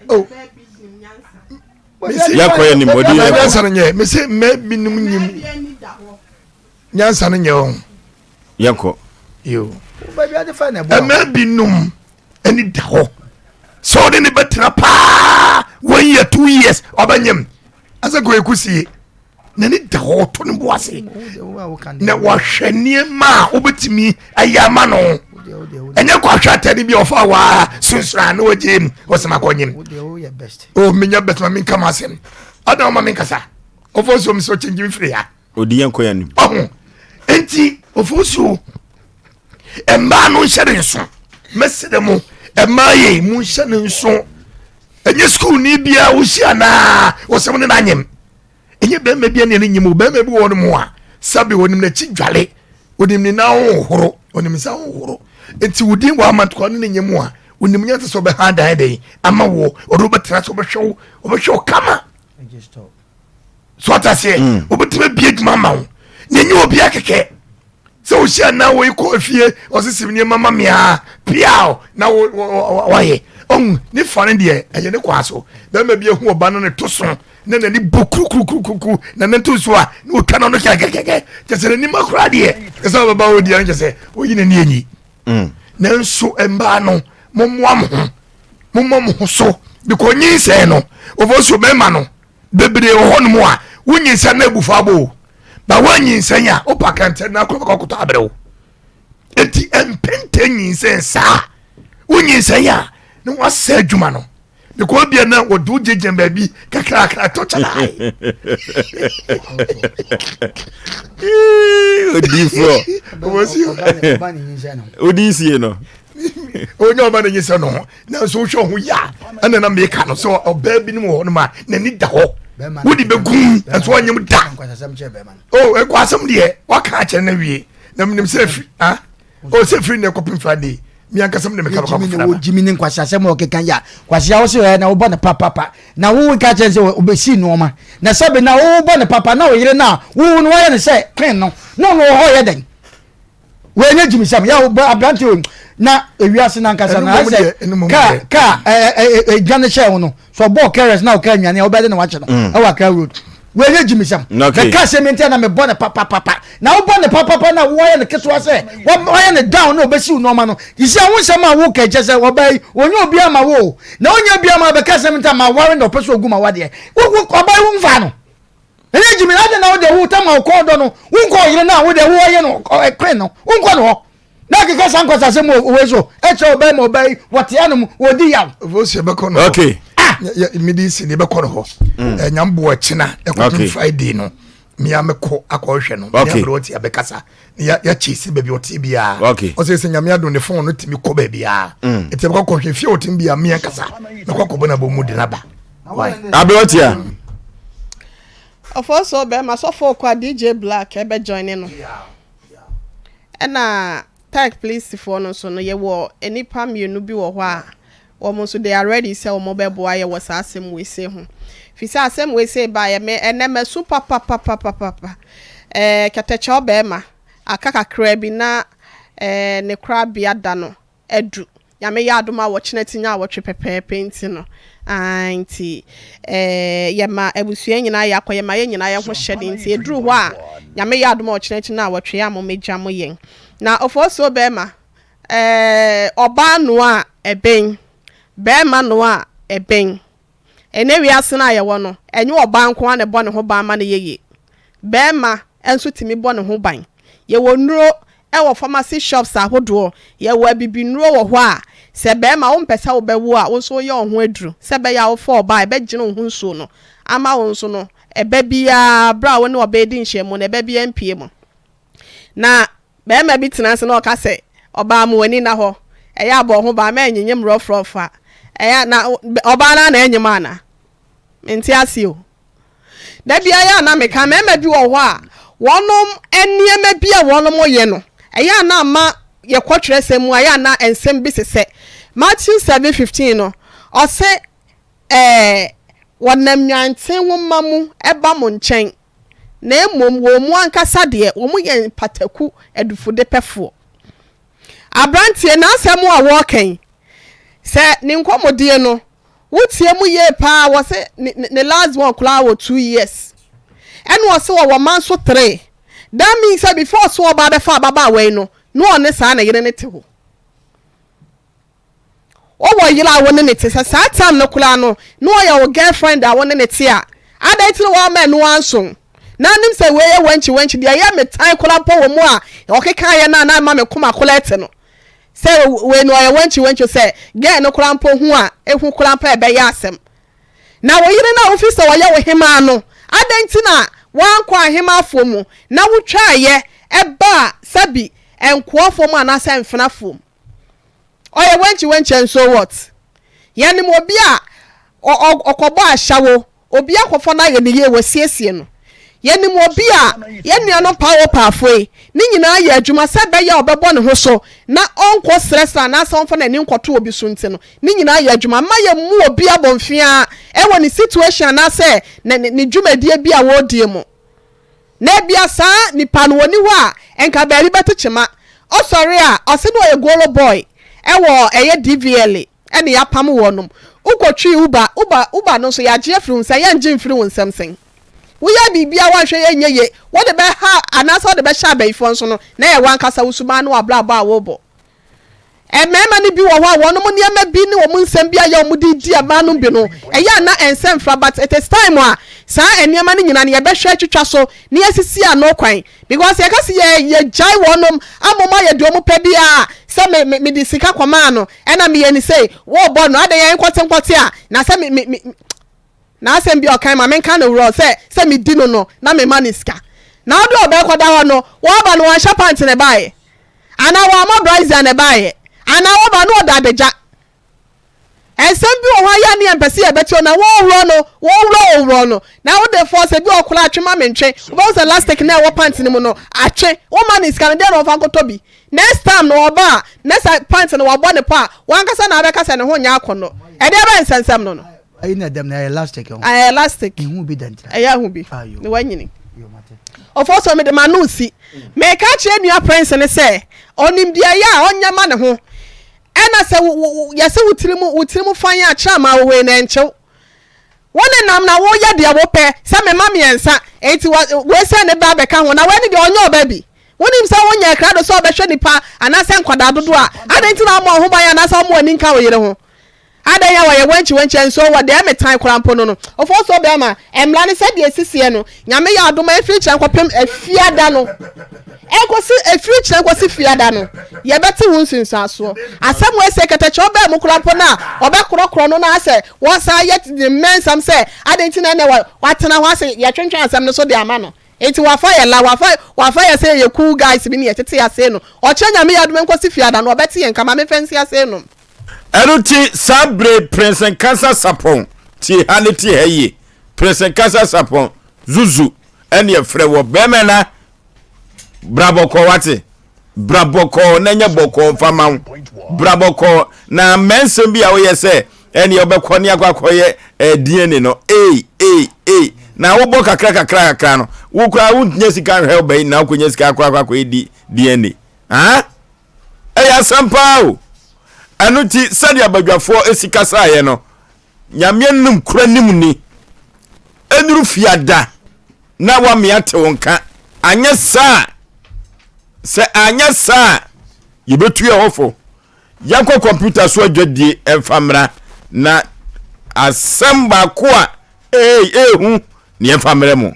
O. Yɛ kɔ yɛ nim odi yɛ kɔ. Nyansa no nyɛ. Mesi mɛ bi nim nyim. Nyansa no nyɛ ɔho. Yɛnkɔ. Yo. Ɛmɛ binom ɛni da hɔ sɛ ɔde ne bɛtena paa one year two years ɔbɛnyem asɛ kɔ ɛkɔsie n'ani da hɔ ɔto ne bo ase na wahwɛ nneɛma a wobɛtumi ayɛ ama no ɛnyɛ kɔ ahwɛ atade bi a ɔfa waa sunsuna na wɔgye mu ɔsɛm akɔnyem o menya best ma menka ma asɛm ada ɔma menkasa ɔfɔ nsuo mi sɛ ɔkyɛngye me firi ha odi yɛn kɔ yɛn anim. ɔho nti ofosuo mmaa no nhyɛ ne nso mɛsrɛ mo mmaa yɛ mu nhyɛ ne nso ɛnyɛ sukuu ni biara wohyia naa wɔsɛm ne n'anyem ɛnyɛ bɛrima bi ne ne nyem o bɛrima bi wɔ no mu a sabi onim n'akyi dwale onim ne nan ho horo onim nsa ho horo nti wodin wɔ amantoa ne ne nyem a onim nyansa sɛ ɔbɛha dan dɛn ama wo ɔde wobɛtena sɛ ɔbɛhwɛ wo ɔbɛhwɛ wo kama so ɔta seɛ mm. wobɛtumi abie adwuma ama wo na ɛnyɛ obi akɛkɛ sɛ wohyia na woi kɔ fie ɔsesem nneɛma ma mea piaw na wayɛ ɔhu ne fa no deɛ ɛyɛ ne kwaa so bɛrima bi ahu ɔba no ne to so na n'ani bɔ kurukurukuruku na ne to so a na ɔtwa no no kɛkɛkɛkɛ kyɛ sɛ n'anim akora deɛ kyɛ sɛ ɔbɛba wɔ deɛ no kyɛ sɛ ɔyi n'ani anyi mm. nanso mmaa no mommoa mo ho mommɔ mo ho so because nyinsɛn no ɔfɔ so bɛrima no bebree wɔ hɔnom a wonyinsɛn na abufu abɔ o ba woanyinsɛn a wopa kɛntɛn na akɔ bɛkɔ akɔtɔ abrɛ wo enti mpɛntɛ nyinsɛn saa wonyinsɛn a na wasɛ adwuma no because bia na wɔde wo gyegyina baabi kakrakra tɔ kyalae odiifoɔ odi sie no onye ɔba ne nyinsɛn no ho nanso wohwɛ ho yɛ a ɛna na meka no sɛ ɔbaa binom wɔ hɔnom a n'ani da hɔ wode bɛgum nso ɔnyem da o ɛkɔ asɛm deɛ waka akyerɛ no awie. Na menim sɛ firi ah o sɛ firi nnɛ kɔpem Friday mi ankasa mi de mi ka bɛkɔ akɔfra ba. Gyimi ne nkwasi asɛm a ɔkeka yi a kwasi a wɔsɛ ɛ na wobɔ ne papapa na wo ka kyerɛ sɛ obesi nneɛma na sɛbi na wobɔ ne papa na ɔyere no a wo no wayɛ ne sɛ queen no na ɔno wɔ hɔ yɛ dɛn wɔnyɛ gyimi sɛm yɛ wobɔ aberante o na ewiase nankasa na ayɛ sɛ kaa kaa ɛɛ ɛdwa ne hyɛ wo no sɛ ɔbɔɔ kɛrɛs na ɔka nwane a wobɛde ne wakyɛ no mm. ɛwɔ akra road wɔnyɛ gyimisɛm bɛka asɛm nti na mebɔ ne papapapa na wobɔ ne papapa na wɔyɛ no ketewa sɛ wɔyɛ no down na ɔbɛsiw nɔɔma no sisi a wo nsɛm a woka kyɛ sɛ ɔbaa yi ɔnyɛ obi ama wo o na ɔnyɛ obi ama bɛka asɛm nti ma ware na ɔpɛ sɛ ɔgu ma wadeɛ ɔbaa yi womfaa no ɛnyɛ gyimi ade na wode wo tam a wokɔɔ dɔ no wonkɔ ɔyere no a wode woyɛ no ɛkwen no wonkɔ no hɔ na akeka saa nkwasasɛm wɔ wei so ɛkyerɛ ɔbaa ma ɔbaa yi wɔte anom wɔdi yaw. Vosi ɛbɛkɔ no hɔ. Okay. Ah. Mede si ne ɛbɛkɔ no hɔ. Ɛnyam bo ɛkyena ɛkɔpem Friday no. Mia mɛkɔ akɔhwɛ no. Mia mɛrɛ ɔte abɛkasa. Ya ya chase baabi ɔte biara. Okay. Ɔsɛ sɛ nyame adom ne phone no tumi kɔ baabi a. Ɛti ɛbɛkɔ kɔhwɛ fie ɔte biara mia kasa. Mɛkɔ akɔbɔ na bɔ mu de naba. Why? Abe ɔte a. Ɔfɔ so bɛrima sɔfo kɔ a DJ Black ɛbɛ join no. Ɛna Tech polisifoɔ no nso no yɛwɔ nnipa mmienu bi wɔ hɔ a wɔn nso they are ready sɛ wɔn bɛboa yɛ wɔ saa asɛm wei sei ho. Firi sɛ asɛm wei sei baeɛ me ɛnɛ masu papapapapapa. Ɛɛ kɛtɛkyɛw bɛɛma aka kakraa bi na ɛɛ ne korabea da no adu. Nyame yɛ adom a wɔkyena ti nyaawɔtwe pɛpɛɛpɛ nti no aah nti eh yɛma abusua nyinaa yɛ akɔ yɛma yɛn nyinaa yɛ ho hyɛ den nti ɛduru hɔ a Nyame yɛ adom a ɔkyena akyi naawɔtwe a momɛgya mo yɛn na Ofosuo bɛɛma eh ɔbaa noa a ɛbɛn bɛɛma noa a ɛbɛn Ɛnnɛ wiase no a yɛwɔ no, ɛnyɛ ɔbaa nko ara na ɛbɔ ne ho ban ma no yɛ yie. Barima nso tumi bɔ ne ho ban. Yɛwɔ nnuro wɔ pharmacy shops ahodoɔ, yɛwɔ abibinuro wɔ hɔ a, sɛ barima wompɛ sɛ wobɛwo a, wo nso woyɛ wo ho aduru sɛ ɛbɛyɛ a wofa ɔbaa a, ɛbɛgyene wo ho nsuo no ama wo nso no, ɛba biara berɛ a wo ne ɔbaa redi nhyiamu no, ɛba biara mpue mu. Na Barima bi tena ase na ɔka sɛ, Ɔbaa ma w'ani nna hɔ. Ɛyɛ a bɔ wo ho ban ma ɛnyenyem rɔfrɔf a. Ɛyɛ a na ɔbaa no ara na ɛnyem anaa? Mente aseɛ o. Da biara yɛ a na meka, mmarima bi wɔ hɔ a, wɔnom nneɛma bi a wɔnom yɛ no, ɛyɛ a na ama yɛkɔ twerɛsɛm mu a, ɛyɛ a na nsɛm bi sesɛ. Matthew 7:15 no, ɔse, Ɛɛ, wɔnam nnwanten nwoma mu ba mo nkyɛn. na mmom wɔn mu ankasa deɛ, wɔyɛ mpataku adufudepɛfoɔ. Aberanteɛ, n'asɛm a wɔreka yi, sɛ ne nkɔmmɔdie no, wotie mu yie paa, wɔse ne, ne last born koraa wɔ two years. Ɛna ɔse ɔwɔ mma nso three. That means sɛ before so ɔba abɛfa ababaawa yi no, na ɔne saa ne yere no te hɔ. Wowɔ yere a wo ne no te, sɛ saa time no koraa no na ɔyɛ wo girlfriend a wo ne no te a, adɛn nti na woamma ɛno anso? Na nim sɛ wei yɛ wankyi wankyi, deɛ ɛyɛ me tan koraa mpo wɔ mu a ɔkekaeɛ no a na ɛma me koma koraa te no, sɛ wei no ɔyɛ wankyi wankyi, sɛ girl no koraa mpo hu a, ehu koraa mpo a ɛbɛyɛ asɛm. Na wo yere no a wofi sɛ ɔyɛ wo hemaa no, adɛn nti na woankɔ ahemaafoɔ mu na wotwaeɛ baa sɛbi nkoafoɔ mu anaasɛ mfenafoɔ mu? Ɔyɛ wɛnkyi wɛnkyi and so what? Yɛnim obi a ɔkɔbɔ ashawo, obi akɔfa no ayɛ no yie, wasiesie no. Yɛnim obi a yɛn nuanom paawo paafoɔ yi, ne nyinaa yɛ adwuma sɛ ɛbɛyɛ a ɔbɛbɔ ne ho so na ɔnkɔ srɛsrɛ anaasɛ ɔmfa n'ani nkɔto obi so nti no, ne nyinaa yɛ adwuma. Mma yɛmmu obi abɔnfeaa wɔ ne situation anaasɛ ne dwumadie bi a wɔredie mu. Na ebia saa nipa no ɔni hɔ a nka baabi bɛto kyema. Ɔsɔre a ɔse na ɔyɛ golo boy ɛwɔ ɛyɛ DVLA ɛna yapam wɔnom. Wokɔ twi uber, uber, uber no nso yagye afiri wo nsam, yɛngye mfiri wo nsam sɛn? Woyɛ biribi a woanhwɛ yɛ nyɛ ye, wode bɛha anaasɛ wode bɛhyɛ abayifoɔ nso no na ɛyɛ wankasa wo suban ne wabrabɔ a wobɔ. Mmarima no bi wɔ hɔ a wɔnom nneɛma bi ne wɔn nsɛm bi ayɛ wɔn de di mmaa nom bi no, ɛyɛ a na ɛnsɛ mfra but it is time a saa nneɛma no nyinaa no yɛbɛhwɛ atwitwa so na yɛasisi ano kwan because yɛka sɛ yɛ yɛgyae wɔnom ama wɔn ayɛ deɛ wɔn pɛ biara sɛ me me mede sika kɔmaa no ɛna meyɛ ne sei wɔrebɔ no adɛn yɛn nkɔte nkɔte a na sɛ me me me N'asɛm bi a ɔkae ma menka no worɔ sɛ sɛ medi no no na mema no sika. Na ɔde ɔbaa kɔda hɔ no, wɔba no wanhyɛ pant na ɛbaeɛ? Anaa wammɔ brazier na ɛbaeɛ? Anaa wɔba no ɔda adagya? Nsɛm bi wɔ hɔ a yɛ a ne yɛmpɛ sɛ yɛbɛte o, na woworɔ no, woworɔ woworɔ no, na wode fɔɔse ebi wɔ hɔ koraa atwe ma mentwe, wobɛhu sɛ lastic no a ɛwɔ pant no mu no atwe, womma no sika no deɛ na ɔmfa nkɔtɔ bi. Next time no ɔba a, na sɛ pant no wabɔ ne pɔ a, w'ankasa na wabɛka sɛ ne ho nyɛ akɔnnɔ. Ɛdeɛ bɛn nsɛnsɛm no no? Ayi na ɛdɛm no ɛyɛ elastic ho. Ɛyɛ elastic. Mehu bi da ntira. Ɛyɛ ahu bi. Ne wanyini. Ɔfɔ so mede m'ano si. Meka kyerɛ nua Prince no sɛ ɔnim deɛ ɛyɛ a ɔnyɛ ma ne ho. Ɛna sɛ yɛsɛ wo tiri mu wo tiri mu fan a kyerɛ ama wo wei na ɛnkyew. Wo ne nam na woyɛ deɛ wopɛ sɛ mema mmiɛnsa enti wei sɛ ne ba bɛka ho na wei ne deɛ ɔnyɛ ɔba bi. Wonim sɛ wonyɛ krado sɛ ɔbɛhwɛ nipa anaasɛ nkwadaa dodoɔ a adɛn nti na woma wo ho ban anaasɛ woma w'ani nka wo yere ho? Adɛn a wɔyɛ wankyi wankyi a nsuo wɔ deɛ metan koraa mpo no no ofosuo bɛɛma mmra no sɛdeɛ ɛsisiɛ no Nyame yɛ adom a ɛmfiri kyerɛ nkɔpem afiada no ɛnkɔsi ɛfiri kyerɛ nkɔsi fiada no yɛbɛte ho nsunsuansoɔ asɛm wei sɛ kɛtɛkyɛw bɛɛ mu koraa mpo no a ɔbɛkorɔkorɔ no na asɛ wɔsan yɛ ne mmɛnsɛm sɛ adɛn nti na ɛnɛ watena hɔ ase yɛtwentwɛn asɛm no so de ama no nti wafa yɛ la wafa wafa yɛ sɛ yɛyɛ cool guys bi ne yɛtete ase no ɔkyerɛ Nyame yɛ adom nkɔsi fiada no ɔbɛte yɛn nka ma memfa nsi ase nom. Ɛno nti saa bere Prince Nkansah Sarpong tie ha ne tie ha yie. Prince Nkansah Sarpong Zuzu ɛne ɛfrɛ wɔ bɛrima na bra bɔkɔɔ wate bra bɔkɔɔ na nyɛ bɔkɔɔ mfa ma wo bra bɔkɔɔ na mmɛnsɛm bi a woyɛ sɛ ɛne wobɛkɔ ne akɔ akɔyɛ eh, DNA no ei ei ei na wobɔ kakra kakra kakra no wo koraa wontumi sika nhwɛ wo bɛyi na wokɔnya sika akɔ akɔ akɔyɛ DNA ah Ɛyɛ asɛm paa o. Ɛno nti sɛdeɛ abadwafoɔ si kasaeɛ no, Nyame anim kora nim ni. Ɛnuru fiada na wamea te wo nka. Anyɛ saa sɛ anyɛ saa yɛbɛtu yɛ hɔ fo. Yɛnkɔ kɔmputa so adwadie ɛmfa mmra na asɛm baako a Eei ehu ne yɛmfa mmerɛ mo.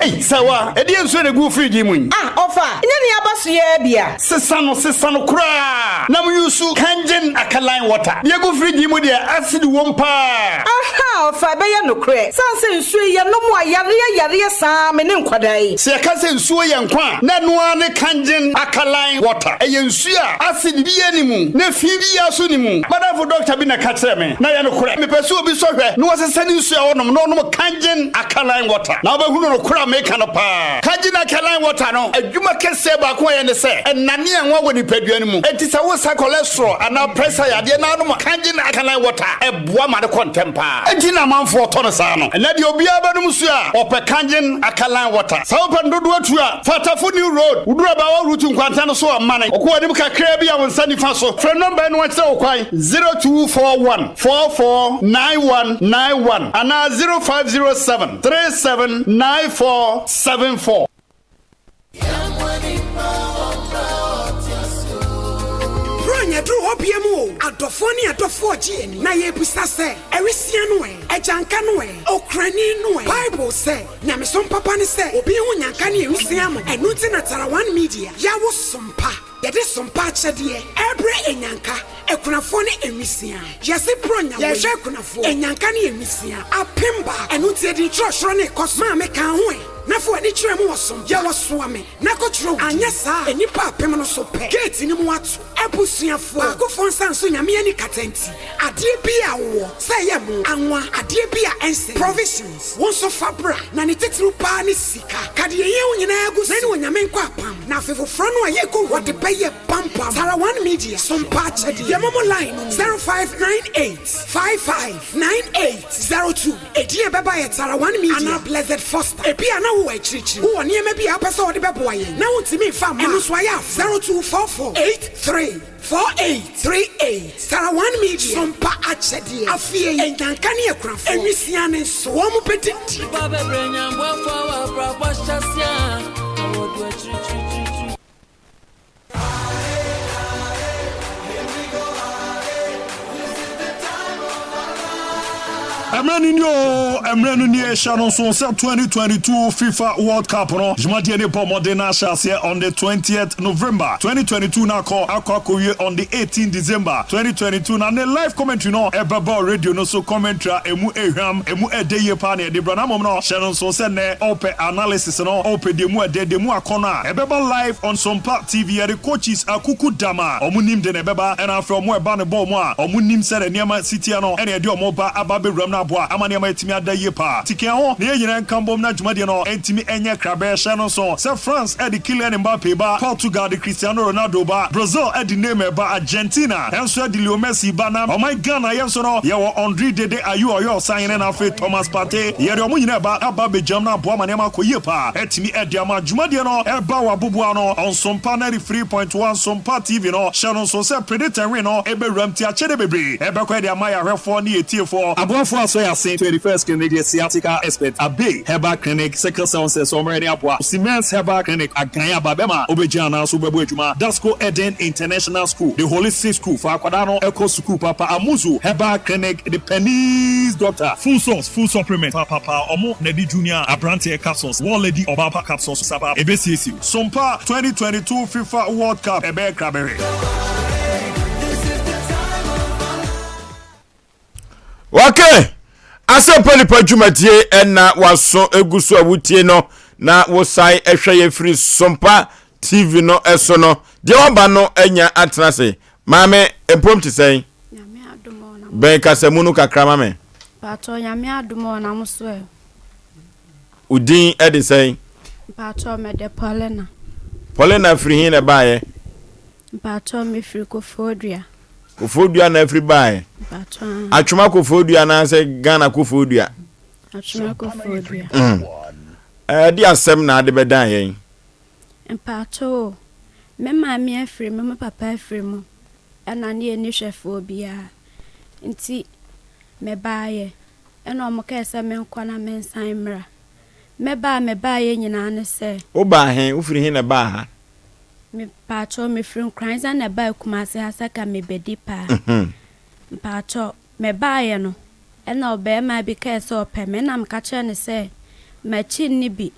Ei Sawa, ɛdeɛn nsuo na ɛgu wo fridge yi mu yi? Ah ɔfa, nyɛ nea aba so yi ara bi a. Sesa no, sesa no koraa na mo use Kangen alkaline water. Deɛ ɛgu fridge yi mu deɛ acid wom paa. Ahaa ɔfa, ɛbɛyɛ nokorɛ. Sane sɛ nsuo yi yɛnom a, yareɛ yareɛ saa me ne nkwadaa yi. Sɛ yɛka sɛ nsuo yɛ nkwa a, na ɛno ara ne Kangen alkaline water. Ɛyɛ nsuo a acid biara nni mu, na fi biara nso nni mu. M'adamfo dɔkta bi na ɛka kyerɛɛ me. Na ɛyɛ nokorɛ. Mepɛ sɛ obi sɔ hwɛ na ɔsesa ne nsuo a ɔnom na ɔnom Kangen alkaline water na wobɛhunu nokorɛ a meka no paa. Kangen alkaline water no adwuma kɛseɛ baako a ɛyɛ ne sɛ ɛnane anwa wɔ nipadua no mu. Enti sɛ wosa cholesterol anaa pressure yadeɛ na wonom Kangen alkaline water a, ɛboa ma no kɔ ntɛm paa. Enti na amanfoɔ tɔ no saa no. Ɛnnɛ deɛ obiara bɛnom nsuo a, ɔpɛ Kangen alkaline water. Sɛ wopɛ no dodoɔ tu a, fa Tafo New Road, woduru Abaawa Route nkwanta no so a, mane kɔ w'anim kakraa bi a wo nsa nifa so. Frɛ nɔmba yi na wɔnkyerɛ wo kwan. 0241 44 9191 anaa 0507 37 94 74. Brony aduru hɔ biam o, adɔfoɔ ne adɔfoɔ regye yɛn ani, na yɛrebisa sɛ, Awisia no ɛ? Agyanka no ɛ? Okrani no ɛ? Bible sɛ, Nyamesom papa ne sɛ obi ho nyanka ne awisia mo, ɛno nti na Tarawan Media yɛawo som pa. Yɛde sompa akyɛdeɛ rebrɛ anyanka, akunafoɔ ne nwisiaa. Yɛse Buronya wei, yɛhwɛ akunafoɔ, anyanka ne nwisiaa apemba. Ɛno nti yɛde nkyerɛkyerɛ no rekɔ so. Maame ka ho ɛ, na fa w'ani kyerɛ mu wɔ sompa. Yɛwɔ Soame, na kɔtwerɛ wo din. Anyɛ saa a, nnipa apem no so pɛ, gate no mu ato. Abusuafoɔ, baakofoɔ nsa nso Nyame ani kata nti, adeɛ biara a wowɔ, sɛ ɛyɛ mo, anwa, adeɛ bi a ɛnsɛ, provisions, wo nso fa bra. Na ne titiriw paa ne sika. Ka deɛ ehia wo nyinaa gu so, na ɛne Onyame nkɔ apam. Na afe foforɔ no a yɛrekɔ wura wɔde bɛyɛ pampam. Tara One Media, Sompa akyɛdeɛ. Yɛ momo line no mu, 0598 55 98 02. Edin a ɛbɛba yɛ Tara One Media anaa Blessed Foster. Ebia na wowɔ akyirikyiri, wowɔ nneɛma bi a wopɛ sɛ wɔde bɛboa yɛn na wontumi mfa mma a, ɛno nso ayɛ afa, 0244 83 4838 Tara One Media, Sompa akyɛdeɛ. Afei yi, Nyanka ne akunafoɔ, nwisiaa ne nso, wɔn bɛdidi. Mmerɛ no nie oo, mmerɛ no nie, hyɛ no nso sɛ 2022 FIFA World Cup no dwumadie no rebɔ mmɔden na ahyɛ aseɛ on the 20th November 2022 na akɔ akɔ akɔwie on the 18 December 2022 na ne live commentary no ɛbɛba wɔ radio no so, commentary a ɛmu ɛhwam, ɛmu ɛdɛ yie paa na yɛde brɛ na mmom no hyɛ no nso sɛ nnɛ wopɛ analysis no, wopɛ deɛ ɛmu ɛdɛ, deɛ ɛmu akɔnnɔ a ɛbɛba live on Sompa TV, yɛde coaches akuku dam a wɔn nim de na ɛbɛba ɛna afei wɔn ɛba no bɔɔl mu a wɔn nim sɛdeɛ nneɛma si teɛ no ɛna yɛde wɔn ba aba abɛwuram no aboa ama nneɛma atumi ada yie paa. Ti ka ho na yɛn nyinaa nka mbom na dwumadie no ntumi nyɛ krabɛ. Hyɛ no nso sɛ France de Kylian Mbappe ba, Portugal de Cristiano Ronaldo ba, Brazil de Neymar ba, Argentina nso de Leo Messi ba na ɔman Ghana yɛn nso no yɛwɔ Andre Dede Ayew a ɔyɛ ɔsahene na afei Thomas Partey. Yɛde wɔn nyinaa ba aba abɛgyam na aboa ma nneɛma akɔ yie paa atumi de ama dwumadie no ɛba wɔ aboboano Ɔnsompa 93.1 Sompa TV no. Hyɛ no nso sɛ Predict and Win no ɛbɛwuram nti akyɛdeɛ bebree ɛbɛkɔ de ama yɛn ahwɛfoɔ ne yɛn atiefoɔ. Aboafoɔ asɔ yɛn ase. 21st Clinic yɛ sciatica expert, Abbey Herbal Clinic, sickle cell nsɛsɛɛ ɔmmerɛ ne aboa, Siemens Herbal Clinic, Agan aba bɛma wobɛgyina anaa so wobɛbɔ adwuma, Dasco Eden International School, The Holistic School, fa akwadaa no kɔ sukuu papa, Amuzu Herbal Clinic, The Pennies Doctor, Full Source Food Supplement papapa, ɔmo na ɛde Junior abranteɛ capsules, War Lady ɔbaa pa capsules saba, ɛbɛsiesie wo. Sompa 2022 FIFA World Cup ɛbɛyɛ krabɛhwɛ. Okay. Asɛmpa nipa dwumadie ɛna waso egu so a wotie no na wosan ɛhwɛ yɛ firi Sompa TV no ɛso no deɛ waba no anya atena ase maame mpom te sɛn bɛn kasamu no kakra ma me. Paatɔ nyame adom ɔnam so ɛ. Wo din de sɛn? Mpakyɛw mede Paulina. Paulina firi he na ɛbaeɛ? Mpakyɛw mefiri Kofoɔdua. Kofoɔdua na afiri baeɛ? Mpakyɛw aah. Atwoma Kofoɔdua anaasɛ Ghana Kofoɔdua? Atwoma Kofoɔdua. Mm. Ɛde asɛm na ade bɛdan yɛn? Mpakyɛw o, me maame afiri mu, me papa afiri mu, ɛna ne yɛnni hwɛfoɔ biara. Nti mebaeɛ. Ɛna ɔmo kae sɛ menkɔ na mensan mmra. Me ba a mebaeɛ nyinaa ne sɛ. Wo baa he? Wo firi he na ɛbaa ha? Me paakyɛw mefiri Nkoranza na ɛbaa Kumasi ha sɛ ka mebɛdi paa. Mpaakyɛw, mebaeɛ no, ɛna ɔbarima bi kae sɛ ɔpɛ me, ɛna meka kyerɛɛ no sɛ m'akyi nni bi,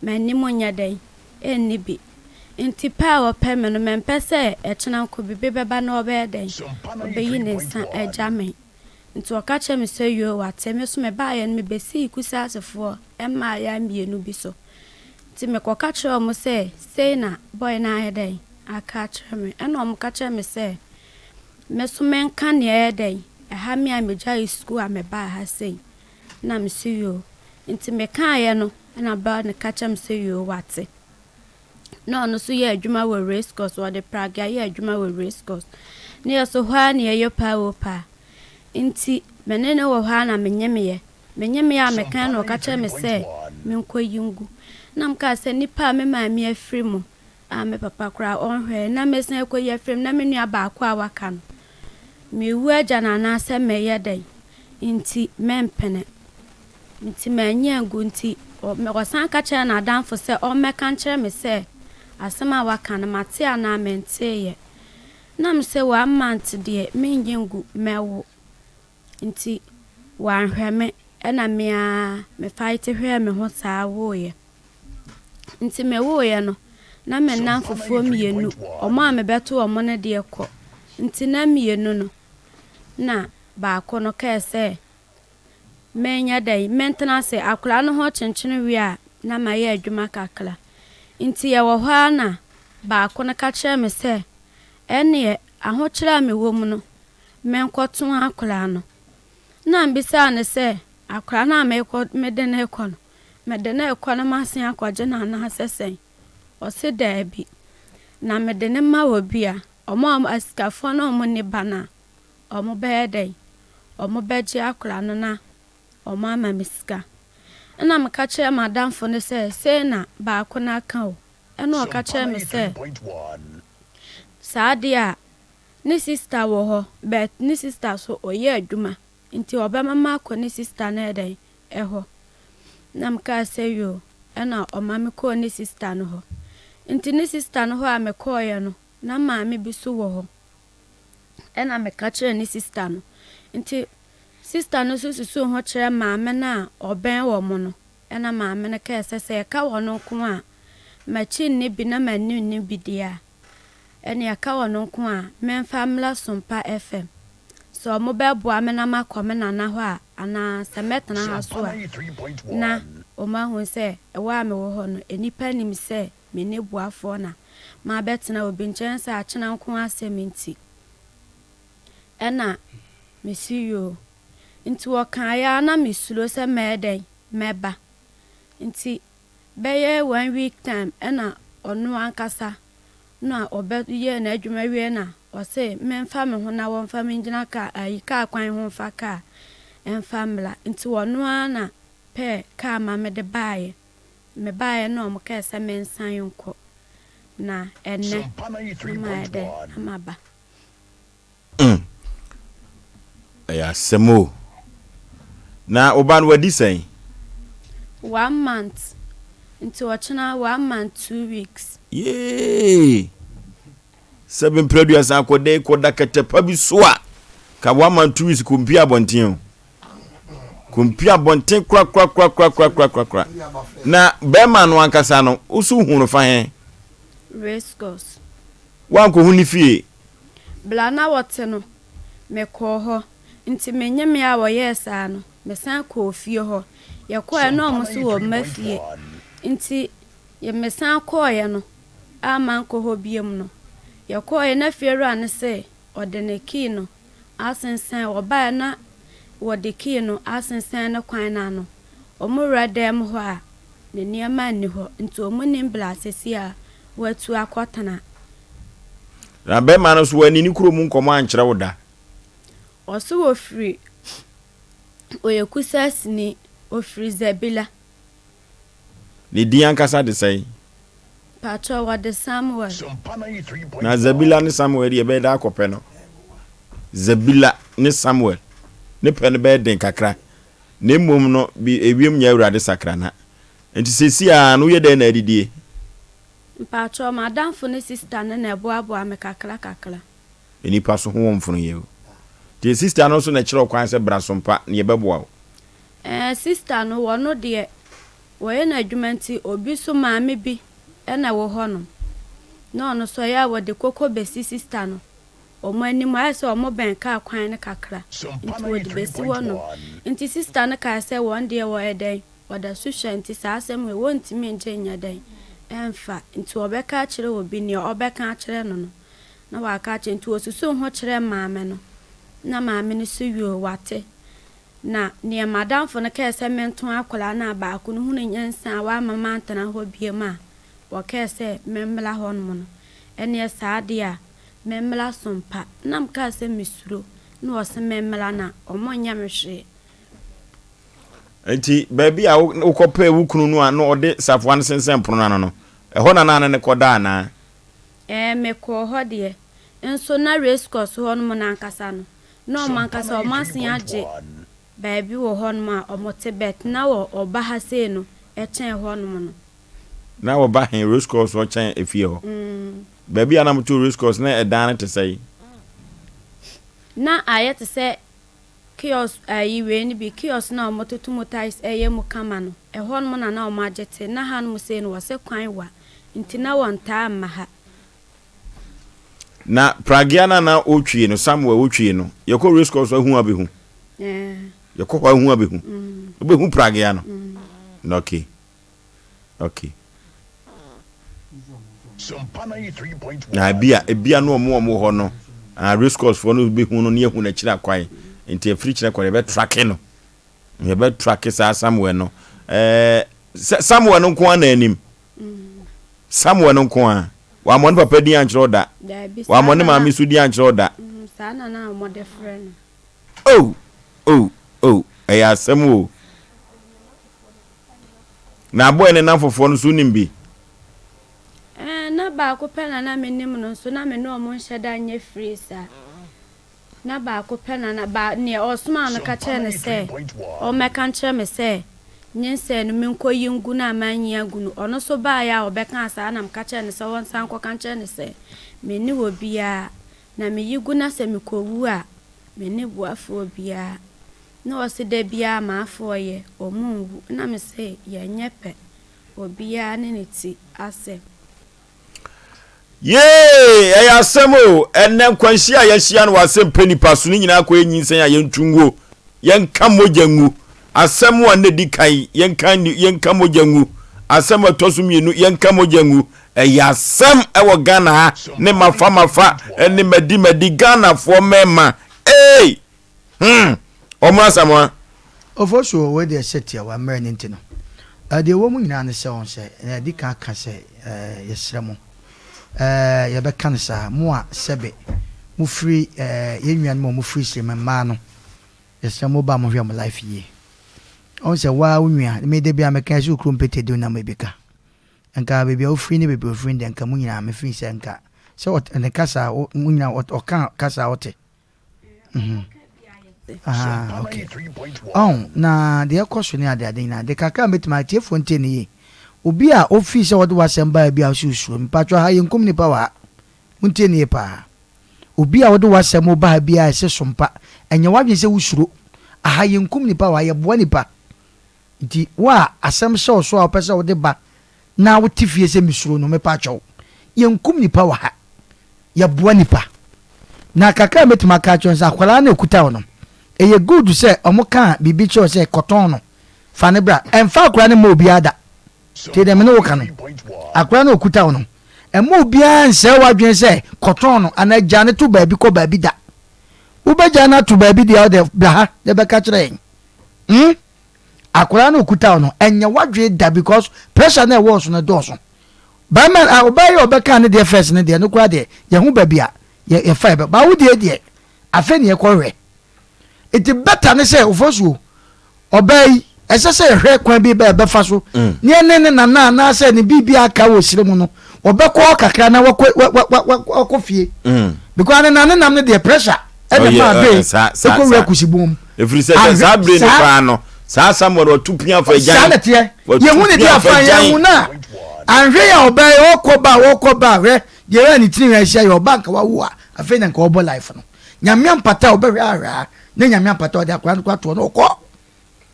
m'anim nyɛ dɛn, ɛnni bi. Nti pɛ a ɔpɛ me no, mempɛ sɛ ɛkyena nko biribi bɛba na ɔbɛyɛ dɛn, ɔbɛyi ne nsa agya me. Nti ɔka kyerɛɛ me sɛ, Yoo, wate. Me nso mebaeɛ no, mebɛsii Kusasefoɔ mmaayaa mmienu bi so. Nti mekɔka kyerɛɛ wɔn sɛ, sei na bɔe no ayɛ dɛn aka akyerɛ me. Ɛnna wɔka kyerɛɛ me sɛ, me nso menka nea ɛyɛ dɛn ɛha me a megyaee sukuu a mebaa ha sei. Ɛnna mese, Yoo. Nti mekaeɛ no, ɛnna bɔe no ka kyerɛɛ me sɛ, Yoo, wate. Na ɔno nso yɛ adwuma wɔ race course, wɔde pragea yɛ adwuma wɔ race course. Ne yɛ so hɔ ara na yɛyɛ paa o paa. Nti me ne no wɔ hɔ ara na menyemeeɛ. Menyemeeɛ a mekae na ɔka kyerɛɛ me sɛ menkɔyi ngu. Na mekaa sɛ nipa a me maame afiri mu a me papa koraa ɔnhwɛɛ na mɛsan akɔyi afiri mu na me nua baako a waka no, mewu agya no anaasɛ mɛyɛ dɛn? Nti mempene. Nti mannyi angu nti ɔsan ka kyerɛɛ n'adamfo sɛ ɔmmɛka nkyerɛ me sɛ asɛm a waka no mate anaa menteeɛ. Na mese one month deɛ mennyi ngu mɛwo. Nti wanhwɛ me ɛna me ara me fight hwɛɛ me ho saa woeɛ. Nti mewoeɛ no na me nnamfofoɔ mmienu wɔn a mebɛto wɔn no deɛ kɔ. Nti na mmienu no na baako no kae sɛ Menyɛ dɛn? Mentena ase? Akwadaa no ho kyenkyene wie a, na mayɛ adwuma kakra. Nti yɛwɔ hɔ ara na baako no ka kyerɛɛ me sɛ, ɛnneɛ ahokyerɛ a mewɔ mu no, menkɔto akwadaa no. Ɛnna mebisaa no sɛ, akwadaa no a merekɔ mede no rekɔ no, mede no rekɔ na masan akɔgye no anaasɛ sɛn? Ɔse daabi. Na mede no ma obi a, wɔn a asikafoɔ no a wɔnni ba no a, wɔbɛyɛ dɛn? Wɔbɛgye akwadaa no na wɔama me sika. Ɛnna meka kyerɛɛ m'adamfo no sɛ, sei na baako no aka o. Ɛnna ɔka kyerɛɛ me sɛ, saa deɛ a, ne sista wɔ hɔ, but ne sista nso ɔyɛ adwuma, nti ɔbɛma makɔ ne sista no dɛn, hɔ. Ɛnna mekaa sɛ, yoo. Ɛnna ɔma mekɔɔ ne sista no hɔ. Nti ne sista no hɔ a mekɔeɛ no, na maame bi nso wɔ hɔ. Ɛna meka kyerɛɛ ne sista no. Nti Sista no nso susuu ho kyerɛɛ maame no a ɔbɛn wɔn no. Ɛnna maame no kae sɛ, Sɛ ɛka wɔn nko a, m'akyi nni bi na m'anim nni bi deɛ a, ɛnneɛ ɛka wɔn nko a, memfa mmra Sompa FM. Sɛ wɔbɛboa me na makɔ me nana hɔ a, anaa sɛ mɛtena ha nso a, na wɔahu sɛ ɛwɔ a mewɔ hɔ no, nnipa nim sɛ menni boafoɔ na mabɛtena obi nkyɛn sɛ akyena nko ara asɛm nti. Ɛnna mese yoo. Nti wɔkaeɛ ara na mesuro sɛ mɛyɛ dɛn mɛba. Nti bɛyɛ one week time ɛna ɔno ankasa na ɔbɛ yɛɛ n'adwuma wie na ɔse menfa me ho na wɔnfa me ngyina kaa ayi kaa kwan ho nfa kaa ɛnfa mmra. Nti ɔno ara na pɛɛ kaa ma mede baeɛ. Mebaeɛ na wɔn kae sɛ mensan nkɔ na ɛnnɛ na mayɛ dɛn na maba. Mm. Ɛyɛ asɛm o. Na wo ba no wadi sɛn? One month. Nti ɔkyena one month 2 weeks. Yee! Sɛ mprɛ aduasa akɔda yi kɔda kɛtɛ pa bi so a, ka one month 2 weeks kɔmpie abɔnten o. Kɔmpie abɔnten korakorakorakorakorakorakora. Na bɛrima no ankasa no, wo so hu no fa he? Race course. Woankɔhu ne fie? Bla na wɔte no, mekɔɔ hɔ. Nti me nye me a wɔyɛɛ saa no, mesan kɔɔ fie hɔ. Yɛkɔɔɛ na ɔmo so wɔmma fie. Nti yɛ mesan kɔɔeɛ no a mankɔ hɔ biom no, yɛkɔɔeɛ na fiewura no se ɔde ne key no asensɛn, wɔbaeɛ na wɔde key no asensɛn ne kwan no ano. Ɔmo wura dan mu hɔ a, ne nneɛma nni hɔ, nti ɔmo nnim bla sesie a watu akɔtena. Na bɛrima no nso wanni ne kurom nkɔmmɔ ankyerɛ wo da? Ɔse ɔfiri, ɔyɛ Kusasini, ɔfiri Zebilla. Ne din ankasa de sɛn? Pakyɛw, wɔde Samuel. Na Zebilla ne Samuel deɛ ɛbɛyɛ dɛ akɔpɛ no. Zebilla ne Samuel ne pɛ no bɛyɛ den kakra. Na mmom no, bi ewiem nyɛ Awurade sakrana. Nti seesei ara no woyɛ dɛn na adidie? Mpakyɛw, m'adamfo ne sista no na ɛboaboa me kakra kakra. Nnipa so ho wɔ mfonoyɛ o. Nti sista no nso na ɛkyerɛ wo kwan sɛ bra Sompa na yɛbɛboa wo? Ɛɛ, sista no, wɔno deɛ, wɔyɛ no adwuma nti obi so maame bi na ɛwɔ hɔnom. Na ɔno nso ɛyɛ a wɔde koko bɛsi sista no wɔn anim, ayɛ sɛ wɔbɛn kaa kwan no kakra nti wɔde bɛsi hɔnom. Nti sista no kae sɛ wɔn deɛ wɔyɛ dɛn? Wɔda so hwɛ nti saa asɛm wei wɔntumi ngye nyɛ dɛn ɛmfa nti wɔbɛka akyerɛ obi nea ɔbɛka akyerɛ no no na waka akyerɛ nti wɔsusuu ho kyerɛɛ maame no na maame no so yoo wate na nea madamfo no kae sɛ mento akwadaa no a baako no hunu nyansa a wamma mantena hɔ biom a wɔkae sɛ memmra hɔnom no ɛneɛ saa deɛ a memmra so mpa na mekaa sɛ mesuro na wɔse memmra na wɔn nyɛ me hwee. Nti baabi a wokɔpɛɛ wo kunu no a na ɔde safoa no sensɛn pono no ano no, ɛhɔ na na ne no kɔda anaa? Ɛɛ, mekɔɔ hɔ deɛ. Nso na race course hɔnom no ankasa no, na wɔn ankasa wɔn asen agye baabi wɔ hɔnom a wɔte but na wɔ ɔba ha sei no kyɛn hɔnom no. Na wɔba he, race course hɔ kyɛn efie hɔ? Mm. Baabi a na moto race course na ɛdan no te sɛn? Na ayɛ te sɛ Kiosk ayi wei no bi, kiosk no a wɔtoto mu tiles ɛyɛ mu kama no, ɛhɔnom na na wɔagye te. Na hanom sei no wɔse kwan wa nti na wɔntaa mma ha. Na pragea no a na wotwie no, Samuel wotwie no, yɛkɔ race course ahu abɛhu. Ɛɛ. Yɛkɔ hɔ ahu abɛhu. Wobɛhu pragea no. Na okay. Okay. Na ebia ebia no ɔmo ɔmo hɔ no ah race course foɔ no bɛhu no ne yɛhu n'akyiri akwan nti afiri kyerɛ kɔ yɛbɛ trake no yɛbɛ trake saa Samuel no ɛɛ Samuel no nko ara na anim Samuel no nko ara wammɔ ne papa din ankyerɛ ɔda wammɔ ne maame so din ankyerɛ ɔda saa na na wɔde frɛ no oh oh oh ɛyɛ asɛm o. Na aboa ne nnamfofoɔ no nso wonim bi? Ɛɛ, na baako pɛ na na menim no nso na me ne wɔn nhyɛ da nyɛ free saa. Na baako pɛ na na ba nea ɔsomaa no ka kyerɛɛ no sɛ ɔmmɛka nkyerɛ me sɛ nyinsɛn no menkɔyi ngu no a manyi agu no. Ɔno nso baeɛ a ɔbɛkaa saa na meka kyerɛɛ no sɛ ɔnsan nkɔka nkyerɛ no sɛ menni obiara na meyi gu na sɛ mekɔwu a menni boafoɔ biara. Na ɔse da biara m'afoɔ yɛ, ɔmo nwu. Na me se yɛnyɛ pɛ, obiara ne ne ti asɛm. Yee! Ɛyɛ asɛm o! Ɛnnɛ nkwanhyia a yɛahyia no wɔ asɛmpɛ nipa so no nyinaa kɔyɛ nyinsɛn a yɛntu nguo, yɛnka mogya ngu. Asɛm a na ɛdi kan, yɛnka yɛnka mogya ngu. Asɛm a ɛtɔ so mmienu, yɛnka mogya ngu. Ɛyɛ asɛm wɔ Ghana ha ne mafa mafa ne madi madi Ghanafoɔ mmarima. Ei! Hmm! Wɔn Asamoah. Ofosuo, wei deɛ sɛ tiawa mmerɛ no nti no, deɛ ɛwɔ mu nyinaa ne sɛ wɔn sɛ, na yɛadi kan aka sɛ yɛsrɛ mo, yɛbɛka no saa, mo a sɛbe mofiri yɛn nuanom a wɔfiri Sirem mmaa no, yɛsrɛ mo ba a mohwɛ mo life yie. Wɔn sɛ wo ara wo nua, me da biara meka sɛ wo kurom pete de wonam ebi ka. Nka baabi a wofiri ne baabi a ofiri no deɛ nka mo nyinaa mefiri sɛ nka sɛ ne kasa mo nyinaa ɔka kasa a wote. Mhm. Ah, okay. Oh, na deɛ ɛkɔ so ne adeade nyinaa de kakra a mɛtumi atiefoɔ ntie ne yie. Obi a ofii sɛ wɔde w'asɛm baa bi a ɔsi osuro mpatwɔ ha yɛnkum nipa wɔ ha. Montie ne yie paa. Obi a wɔde w'asɛm ba ha bi a ɛsɛ so mpa ɛnyɛ w'adwene sɛ wosuro. Aha yɛnkum nipa wɔ ha yɛboa nipa. Nti wo a asɛm hyɛ wo so a wopɛ sɛ wode ba na wote fie sɛ mesuro no mepa kyɛw. Yɛnkum nipa wɔ ha. Yɛboa nipa. Na kakra a mɛtumi aka akyerɛ wo sɛ akwadaa no a ɛkuta wo no, ɛyɛ good sɛ ɔmo kaa biribi kyerɛ wo sɛ kɔtɔn no, fa no bra. Ɛmfa akwadaa no mma obiara da. Tie deɛ me ne wo ka no. Akwadaa no a ɔkuta wo no, ɛmma obiara nsɛe w'adwene sɛ kɔtɔn no anaa gya no to baabi kɔ baabi da. Wobɛgya no ato baabi deɛ wode bra ha na bɛka kyerɛ yɛn. Hmm? Akwadaa no a ɔkuta wo no, ɛnyɛ w'adwene da because pressure no a ɛwɔ wo so no dɔɔso. Barima a ɔbaa yi a ɔbɛkaa ne deɛ first no deɛ no koraa deɛ yɛho baabi a yɛ yɛfa yɛbɛ ba wo deɛ deɛ afei ne yɛkɔ hwɛ nti better ne sɛ ofosuo ɔbaa yi ɛsɛ sɛ yɛhwɛ kwan bi bɛ ɛbɛfa so mm. ne ɛne ne nana anaasɛ ne biribi aka wɔ sire mu no wɔbɛkɔ kakra na wakɔ wakɔ fie mm. because ne nane nam no deɛ pressure ɛna maa bee ɛkɔ wura kusibom mu. Ɛfiri sɛ sɛ saa bere no koraa no, saa Samuel ɔto pia fa agyan. Saa na teɛ. Yɛhu ne deɛ afa yɛhu no a anhwɛ yɛ ɔbaa yi ɔkɔ ba ɔkɔ ba hwɛ deɛ ɛyɛ ne tiri ahyia yɛ ɔba nka wawo a afei na nka ɔbɔ life no. Nyame ampata a ɔbɛhwɛ ahwɛ a na nyame ampata ɔde akora no kɔ atoɔ no ɔkɔ.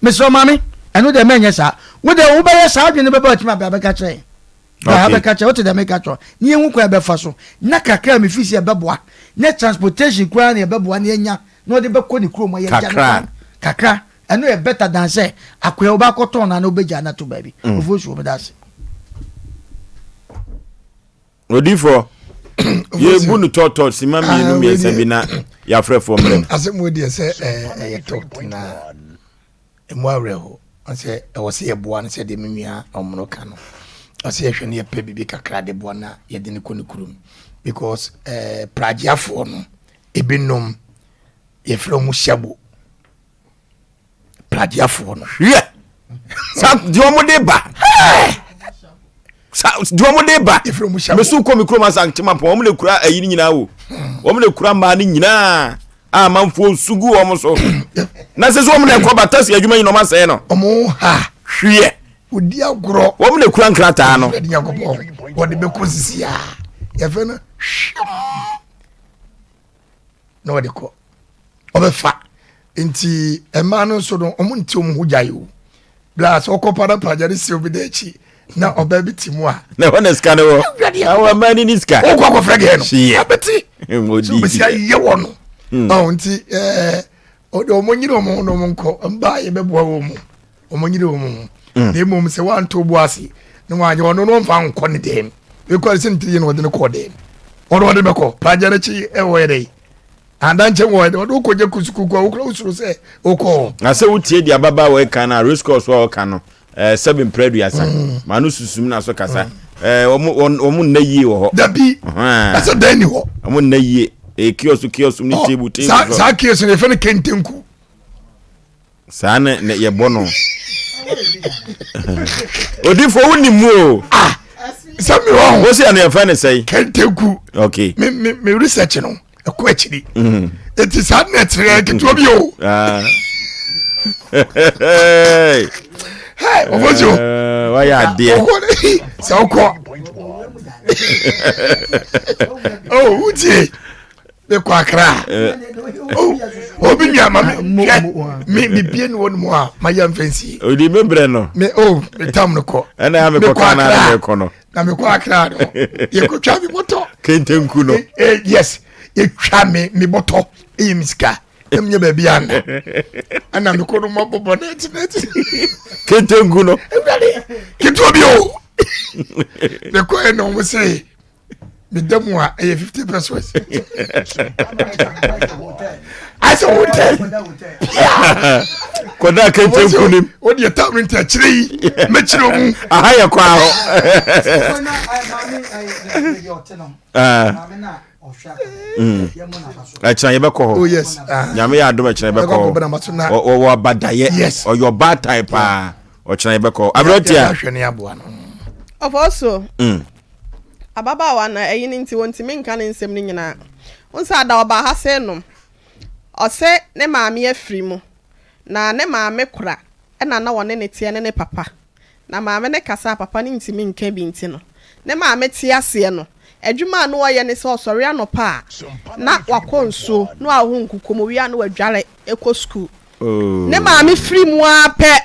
Mesrɛ maame ɛno deɛ mɛnyɛ saa. Wo deɛ wobɛyɛ saa adwene bɛba atumi abɛ abɛka kyerɛ yɛn. Bra ha bɛka kyerɛ wote deɛ meka kyerɛ ne yɛhu kwan ɛbɛfa so na kakra a mefii sɛ ɛbɛboa ne transportation koraa na ɛbɛboa na yɛanya na ɔde bɛkɔ ne kurom a yɛagya no kwan kakra ɛno yɛ better than sɛ akoa wobɛakɔtɔn no ana wobɛgya no ato baabi mm. ofuo suo meda ase. Odifoɔ yɛbu no tɔtɔ sima mmienu mmiɛnsa bi na yɛafrɛfoɔ mmerɛ mu. Asɛm wo deɛ sɛ ɛyɛ tɔt na Emu awerɛho sɛ ɛwɔ sɛ yɛboa no sɛdeɛ me nua Ɔmono ka no. Ɛwɔ sɛ yɛhwɛ no yɛpɛ biribi kakra de boa na yɛde no kɔ ne kurom because eh, pragyeafoɔ no ebinom yɛfrɛ wɔn hyɛbo pragyeafoɔ no. Hwɛ sa deɛ wɔn de ba sa deɛ wɔn de ba mesu kɔ mi kurom asa ntoma pɔn wɔn na kura ayi ne nyinaa o wɔn na kura mmaa ne nyinaa. a amanfoɔ su gu wɔn so na sɛ sɛ wɔn na ɛkɔ batasi adwuma yi na wɔn asɛe no. Wɔn ha. Hwiɛ. Odi agorɔ. Wɔn na ekura nkrataa no. Ɛdi nyankopɔn wɔde bɛkɔ sisi a yɛfɛ no hwɛm na wɔde kɔ ɔbɛfa nti mmaa no nso no wɔn nti wɔn ho gya yi o. Bla sɛ ɔkɔ pa na pragya ne si obi da akyi na ɔbaa bi te mu a. Na ɛhɔ na sika no wɔ. Awɔ mmaa ni ni sika. Wokɔ akɔfrɛ gɛɛ no. Abɛti. So bɛsi ayɛ wɔ no. Hmm. Ɔn nti ɛɛ ɔde wɔn nyere wɔn ho na wɔn nkɔ mbaa yɛ bɛboa wɔn mu wɔn nyere wɔn ho. Hmm. Na mmom sɛ wɔanto bo ase na wɔanyɛ ɔno no wɔmfa nkɔ ne dɛm. Ekɔ sɛ ne tiri yɛ na ɔde no kɔɔ dɛm. Ɔno ɔde bɛkɔ pragya n'akyi ɛwɔ yɛ dɛ. Ada nkyɛn wɔ ɛde ɔde wokɔgye kusukuku a wokura wosuro sɛ wokɔ. Na sɛ wotie deɛ ababaawa yi ka no a race course a ɔka no ɛɛ sɛbi mpere aduasa mm. maa no susum na so kasa mm. ɛɛ wɔn wɔn nna yie wɔ hɔ. Dabi na sɛ dan ni hɔ. Wɔn nna yie ɛyɛ kiosk kiosk ne oh, table table. Saa saa kiosk no yɛfɛ no kentenku. Saa na na yɛbɔ no. Odifo wo ni mu o. Ah sɛ mi wɔ ho. Wosi ɛno yɛfrɛ ne sɛn? Kenteku. Okay. Me me me research no ɛkɔ akyiri. Mm. Eti saa net yɛ ketewa bi o. Ah. Hey, ɔfɔsio. Eh, wayɛ adeɛ. Sɛ wokɔ. Oh, wotie. Mekɔ Accra. Oh, obi nua ma me hwɛ me me bie ne wɔn mu a ma yɛ mfɛnsi. Odi me brɛ no. Me oh me tam no kɔ. Ɛna ya mekɔ kaa na mekɔ no. Na mekɔ Accra no. Yɛkɔtwa me bɔtɔ. Kentenku no. Eh, yes yɛtwa me me bɔtɔ ɛyɛ me sika. Ɛmu nyɛ baabi ana. Ɛna mekɔ no ma bɔbɔ nɛti nɛti. Kentenku no. Ewurade ketewa bi o. Mekɔ yɛ na wɔn se. meda mu a ɛyɛ 50 pesos asɛ hotel kɔda kente nkunim o deɛ tam no nti akyerɛ yi mɛkyerɛ mu aha yɛ kɔ ahɔ ɛkyerɛ yɛbɛkɔ hɔ oh, yes ah. nyame yɛ adom ɛkyerɛ yɛbɛkɔ hɔ ɔwɔ abadayɛ ɔyɛ ɔbaatan paa ɔkyerɛ yɛbɛkɔ hɔ aberɛtia ɔfɔ so Ababaawa no, ayi no nti wɔntumi nka ne nsɛm no nyinaa. Wohu sɛ ada ɔbaa ha sɛ nom. Ɔse ne maame afiri mu. Na ne maame kora na na ɔne no teɛ ne ne papa. Na maame no kasa a papa no ntumi nka bi nti no, ne maame te aseɛ no, adwuma a na ɔyɛ ne sɛ ɔsɔre anɔpa a na wakɔ nsuo na wahohoro nkukuo mu, ɔwie a na wadware kɔ sukuu. Ne maame firi mu ara pɛ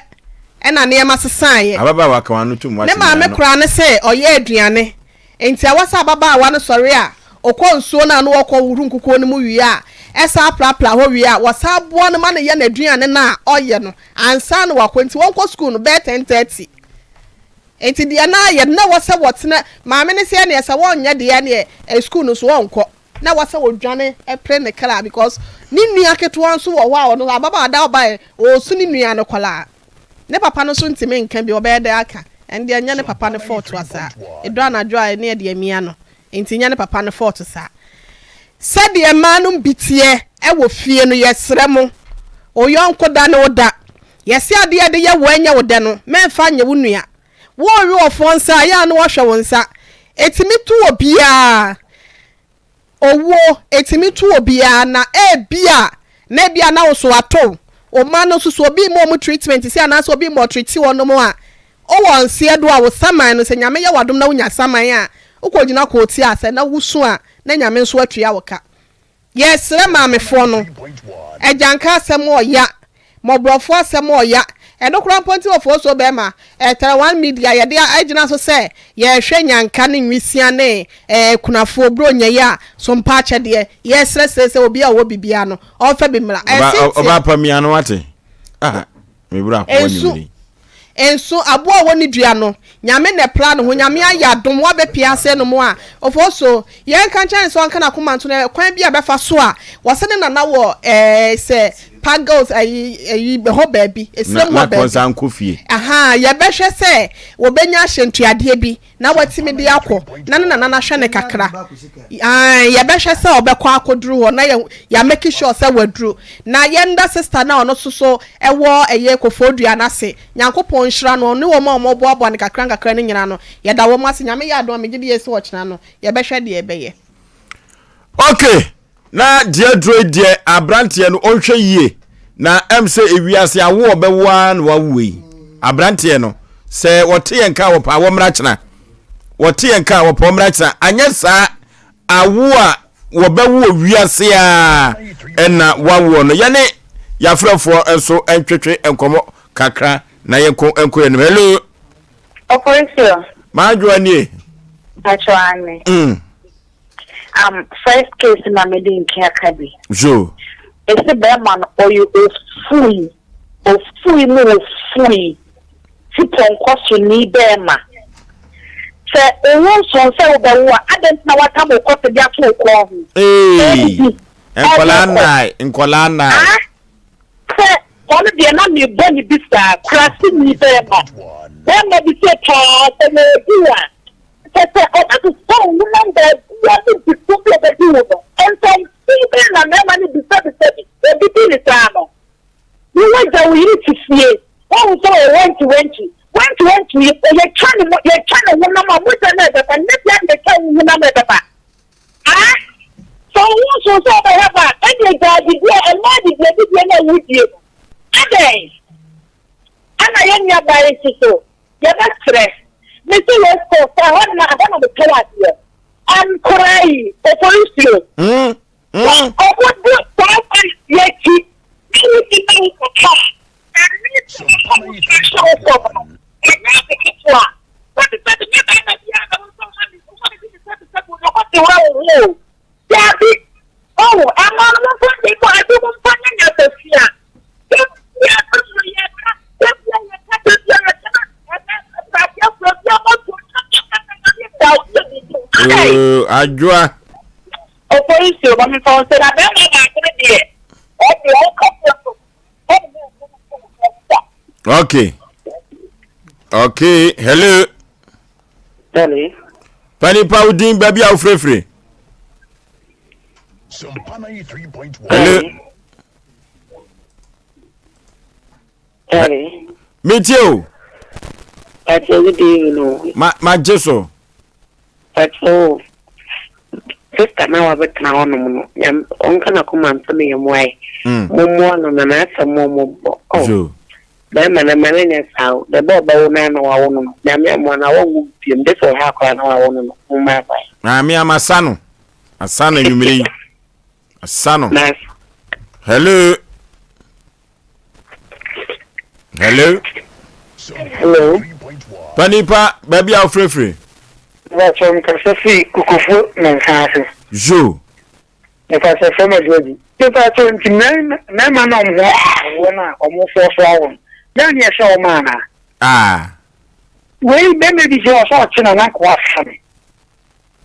na nneɛma sesaeɛ. Ababaawa ka w'ano tom Ne maame koraa ne sɛ ɔyɛ aduane. Enti ɛwɔ sɛ ababaawa no sɔre a, ɔkɔ nsuo no a na ɔkɔ hohoro nkukuo no mu wie a, ɛsan prapra hɔ wie a, wɔsan boa no ma no yɛ n'aduane no a ɔyɛ no ansa na wakɔ. Enti wɔnkɔ sukuu no bɛyɛ 10:30. Enti deɛ na ayɛ no, na ɛwɔ sɛ wɔtena, maame no sɛ ɛneɛ sɛ wɔnyɛ deɛ ɛneɛ sukuu no so ɔnkɔ. Na ɛwɔ sɛ ɔdwane pere ne kra because ne nua ketewa nso wɔ hɔ a ɔno ababaawa da ɔbaeɛ ɔresu ne nua no kɔlaa. Ne papa no nso ntumi nka bi ɔbɛyɛ dɛn aka ɛndeɛ ɛnyɛ ne papa no fault saa. Ɛduru anadwo a ɛne ɛde amia no nti nyɛ ne papa no fault saa. Sɛdeɛ mmaa nom bi teɛ wɔ fie no yɛsrɛ mo wo yɔnko da ne wo da. Yɛse adeɛ a yɛde yɛ wo ɛnyɛ wo dɛ no mɛmfa nyɛ wo nua. Worewe ɔfoɔ nsa a, ɛyɛ a na woahwɛ wo nsa. Ɛtumi to obiara. Owuo, ɛtumi to obiara na ebia na ebia na wo so ato wo. Wo mma no nso so obi rema wɔn treatment sei anaasɛ obi rema ɔtreati wɔn a, wowɔ nseɛ do a wo saman no, sɛ Nyame yɛ wo adom na wonya saman a, wokɔgyina kɔɔti a sɛ na wosu a na Nyame nso atua wo ka. Yɛsrɛ maamefoɔ no, agyanka asɛm ɔya, mmɔborɔfoɔ asɛm ɔya, ɛno koraa mpo nti Ofosuo bɛɛma, Ɛtɛrɛ One Media yɛde agyina so sɛ yɛrehwɛ nyanka ne nwisia ne akunafoɔ Buronya yi a so mpa akyɛdeɛ, yɛsrɛ srɛ sɛ obi a ɔwɔ bi biara no ɔmfa bi mmra. Ɔba ɔba pa mia no wate. Ah, me bra ko Nsu Nso aboa a ɔwɔ ne dua no, Nyame na ɛpra ne ho, Nyame ayɛ adom wabɛpia ase nom a, Ofoso, yɛnka nkyerɛ no sɛ ɔnka n'akoma nto no, kwan bi a ɛbɛfa so a, wɔse ne nana wɔ ɛɛ sɛ Pagels ayi ayi hɔ baabi, esrem Na hɔ na baabi. kɔnsa nkɔ fie. Ahaa, yɛbɛhwɛ sɛ wɔbɛnya ahyɛntuadeɛ bi na watumi de akɔ na ne nana no ahwɛ no kakra. Ae, yɛbɛhwɛ sɛ ɔbɛkɔ akɔduru hɔ na yɛ yɛ make sure sɛ waduru. Na yɛnda sister no a ɔno nso so ɛwɔ ɛyɛ Koforidua no ase. Nyankopɔn nhyira no, ɔne wɔn a wɔboaboa no kakra nkakra no nyinaa no, yɛda wɔn ase. Nyame yɛ adom a, megye die sɛ ɔkyena no, yɛbɛhwɛ deɛ ɛbɛyɛ. Okay, na deɛ aduro yi deɛ aberanteɛ no ɔnhwɛ yie na ɛm sɛ ewiase awo ɔbɛwo ara na wawo yi aberanteɛ no sɛ wɔte yɛn ka wɔpɛ a wɔmmra kyena wɔte yɛn ka wɔpɛ wɔmmra kyena anyɛ saa awo a wɔbɛwo wɔ wiase a ɛna wawoɔ no yɛne yɛafrɛfoɔ nso ntwetwe nkɔmmɔ kakra na yɛnko nkɔ yɛn hello Ɔpɔnsuo. Maadwoa nie. Pacho ane. Mm. Um, first case na mede nka aka bi. So. Ese bɛrima no ɔyɛ ofui, ofui mu ofui, ti pɔnkɔ so ni bɛrima. Sɛ owu nso sɛ wobɛwo a, adɛn nti na watam wo kɔte de ato wo kɔn ho? Ee, nkɔlaa nnae, nkɔlaa nnae. Ah, sɛ ɔno deɛ na mebɔ ne bi saa, kurase ni bɛrima. Bɛrima bi sɛ paa, sɛ wɔdi wo a, Kyerɛ sɛ, ɔbɛsosɔ wo honam baabiara ne bepɔ bi a ɔbɛdi wo no. Nsɛmfo bɛn na mmarima no bisabisa bi obi di ne saa no? Wo wagya wo yere te fie, woahu sɛ ɔyɛ wantwiwantwi. Wantwiwantwi yi, yɛtwa ne mo, yɛtwa ne honam a, mogya no a ɛbɛba no, ne bea na yɛtwa wo honam a ɛbɛba. Ah! Sɛ wo ho nso sɛ wobɛhwɛ ba a, ɛnneɛ gyaa didie a, mmaa didie didie no a wodie no. Adɛn? Ɛna yɛn nuabaa yi nso so, Yɛbɛsrɛ. Mese race course ɛhɔ na ɛhɔ na metɔn adeɛ. Ɛnkoraa yi, Oforisuo. Ɔmo di saa policy akyi na wo ti na wo kɔ ka a, ɛne sɛ ɔmo hyɛ wo fam no, ɛnyɛ ade ketewa. Sɛbi sɛbi nyɛ bɛrima biara na wo nsa ma ne wo ma ne sɛbi sɛbi sɛbi wo ɔte wura wo ho o. Dabi, oh, ɛma no mo mfa nyɛ mu ade mo mfa nyɛ nyasasua. Da biara no yɛ ka, da biara yɛ ka, da biara yɛ ka na ɛnɛ ntadeɛfoɔ bi a moto na na na na ne da wo yɛ biribi. Adɛn? Oh, adwoa. Opolisi o, ma memfa wo sɛ na bɛrima baako no deɛ ɔdeɛ ɔka fo so ɛne ne nsu no so da. Okay. Okay, hello. Hello. Panipa wo din baabi a wofirefire. Hello. Hello. Metie o. Pakyɛ wo din no. Ma ma gye so. Pakyɛ o. Sister na wabɛtena hɔnom no, nyam ɔnka n'akoma nto ne yam wae. Mm. Mommoa no na n'asɛm ɔmmɔbɔ. Oh. Yo. Bɛrima no ma no nyɛ saa o. Dɛ bɛ ɔbɛwo no na wawo no no. Nyame ammoa no a wɔnwo biom. De sɛ ɔha akwadaa na wawo no no. Momma abae. Maame ama sa no. Asa no anwummere yi. Asa no. Nice. Hello. Hello. Hello. Panipa baabi a wofirefiri. Bàtchɛ mekasa firi Kokofu Mɛnsa ase. Zo. Mekasa fam Aduadi. Mepatɔ nti mmarima na ɔmo ho awoɔ no a ɔmo fɔ so awo no dɛn ne ɛhyɛ ɔmo anaa? Ah. Wei bɛrima bi sɛ ɔsɛ ɔkye na nanka wasa no.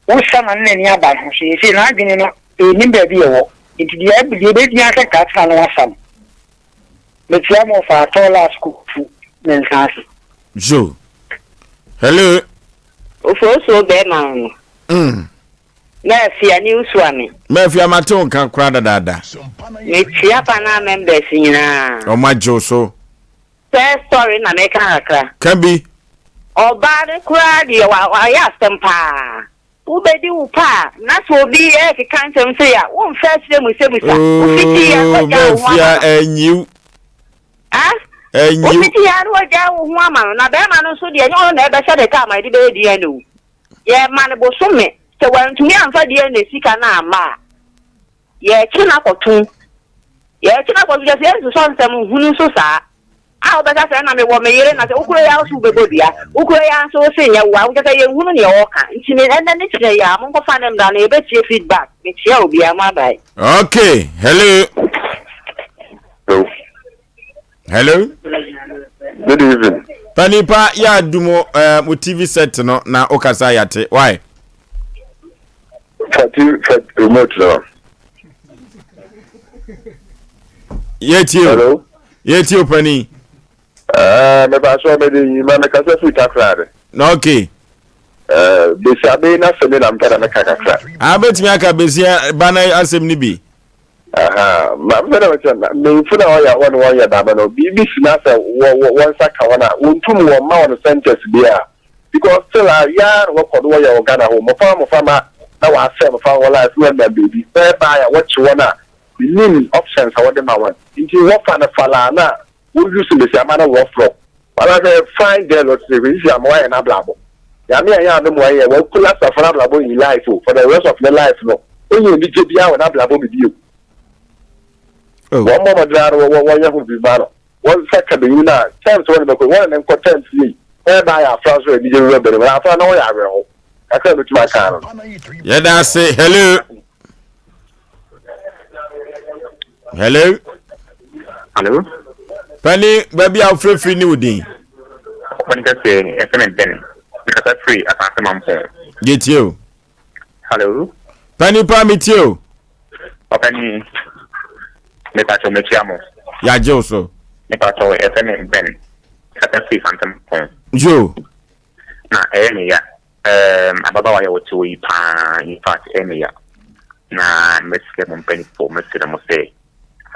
Wosa na ne n'ani aba ne ho so yɛsei n'adwene no ɛnim baabi ɛwɔ nti deɛ deɛ ɛbɛdi ara sɛ nka atena no wasa no. Mekyia mo fa atɔ last kuku ne nsa ase. Zo. Hello. Ofosuo bɛrima no. Mm. Mafia ne Usuame. Mafia mate wo nka koraa dadaada. Mekyia panel members nyinaa. Ɔmo agye wo so. First story na meka kakra. Ka bi. Ɔbaa no koraa deɛ wayɛ asɛm paa. Wobɛdi wo pa a, na sɛ obi rekeka nsɛm sei a, womfa akyire mmusabusa. Wofiti yɛ na wagyaa wo ho ama Mafia no. anyiw. Ah? Anyiw. Wofiti yɛ na wagyaa wo ho ama no. Na bɛrima no nso deɛ, ɛnyɛ ɔno na ɛbɛhyɛ ne kaa ma yɛde bɛyɛ DNA o. Yɛma no bosome. Sɛ wantumi amfa DNA sika no amma a, yɛkye no akɔtom. Yɛkye no akɔtom kyerɛ sɛ yɛnsosɔ nsɛm hunu nso saa. A wobɛka sɛ ɛna mewɔ me yere na sɛ wokura yi ara nso wobɛbɔ dua. Wokura yi ara nso wose nyɛ wo a, kyerɛ sɛ yɛnhunu nea ɔreka. Nti me ɛnɛ ne kyerɛ yi a, monkɔfa no mmra na yɛbɛtie feedback. Mekyea obiara, mo abae. Okay, hello. Hello. Hello. Good evening. Panipa yɛ adumo eh, mo TV set no na okasa yate. Why? Fa TV fa remote no. Yɛtie o. Hello. Yɛtie o panin. Ɛɛ mepa so mede yi ma mekasa firi Takoradi. Na okay. Ɛɛ besia bɛyi n'asɛm yi na mpɛ na meka kakra. A bɛtumi aka besia ba no asɛm no bi. Aha, ma mpɛ na mekyerɛ na mmanyinfo na ɔyɛ wɔn wɔn yɛ dame no biribi si na sɛ wɔ wɔ wɔn nsa ka wɔn a wɔntum wɔn ma wɔn sentence bi a because still a yaa na wɔkɔ do wɔyɛ wɔ Ghana hɔ mmɔfra mmɔfra ma na wɔasɛ mmɔfra wɔn life na wɔnam baabi whereby a wɔkye wɔn a Minnim options a wɔde ma wɔn nti wɔfa no falaa na wo use mbesiamba no rough rough. Ɔna hwɛ fine girl ɔte sɛ hwɛ sisi ama wayɛ n'abrabɔ. Nyame anyɛ adom a ɛyɛ wa collapse afa n'abrabɔ in life o for the rest of ne life no ɔnnya anigye biara wɔ n'abrabɔ mu bio. Wɔn mmɔ mmɔden ara no wɔ wɔnyɛ ho biribi ma no. Wɔn nsa ka benyin no a terms wɔn de bɛkɔ wɔn ne nkɔ terms yei whereby afra nso anigye bɛba bɛn mu na afra no ho yɛ awerɛho. Kakra a mɛtumi aka ano no. Yɛda ase hello. Hello. Hello. Pani baabi a wofirifiri ne wo din. Ɔpɔn kɛseɛ ɛfɛ me mpɛn. Mekasa firi asase mampɔn. Yɛtie o. Hello. Pani pa metie o. Ɔpɛni mepatwɔ mekyia mo. Yɛagye wo so. Mepatwɔ ɛfɛ me mpɛn. Kasa firi asante mampɔn. Yo. Na ɛyɛ me ya. Erm ababaawa yi a ɔte hɔ yi paa infact ɛyɛ me ya na mɛsrɛ mo mpaninfoɔ mɛsrɛ mo sɛ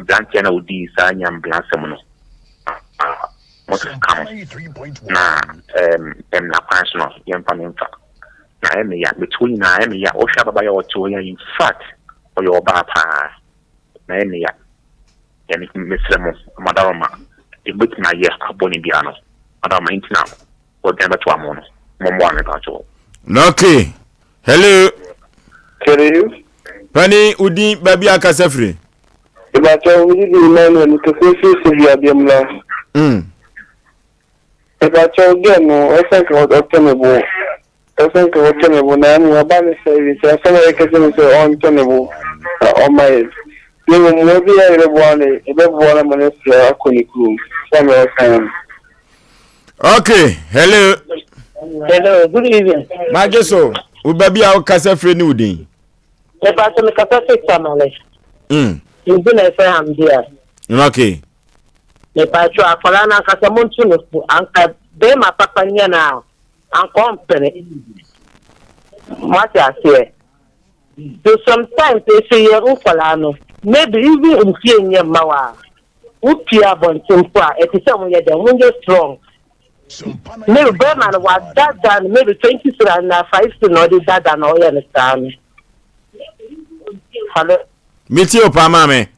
abranteɛ no a ɔdii saa nyambra asɛm no mo ka ho na erm mmra kwan so no yɛmfa no mfa na ɛyɛ me ya mete hɔ nyinaa ɛyɛ me ya wohwɛ ababaawa yi a ɔte hɔ yi a infact ɔyɛ ɔbaa paa na ɛyɛ me ya mesrɛ mo madaroma deɛ mobɛtumi ayɛ abɔ ne biara no madaroma nti na Wɔdwan bɛto amo no. Mommoa me mpakyɛw. Okay. Hello. Hello. Pani, wo din, baabi a kasa firi. Mepakyɛw, me din de Emmanuel, mekasa firi Sylvia Biamla. Mepakyɛw, girl no, ɛsɛ nka ɔtɔ ne bo. Ɛsɛ nka ɔtɔ ne bo, na mmom aba ne sɛ, nti asɛm a yɛka kyerɛ no sɛ ɔntɔ ne bo na ɔmma yɛn. Na mmom mmoa bi a yɛbɛboa no, yɛbɛboa no ama no afiri akɔ ne kurom, sɛnea ɔkae no. Okay, hello. Hello, good evening. Magye so, wo baabi a wokasa firi ne wo din? Mepa so mekasa firi Tamale. Me din na ɛfrɛ Hamdia. Okay. Mepa so akwadaa no ankasa monto no fo anka bɛrima papa nyɛ no a anka ɔmpene. Moate aseɛ? So sometimes ɛsɛ yɛ nkwadaa no maybe even mfie nyɛ mma wa Wopue abɔnten mpo a, ɛte sɛ wɔyɛ dɛn? Wɔnyɛ strong. Maybe bɛrima no wadaadaa no maybe 20 cedi anaa 5 cedi na ɔde daadaa na ɔyɛ no saa no. Hello. Metie o paa maame.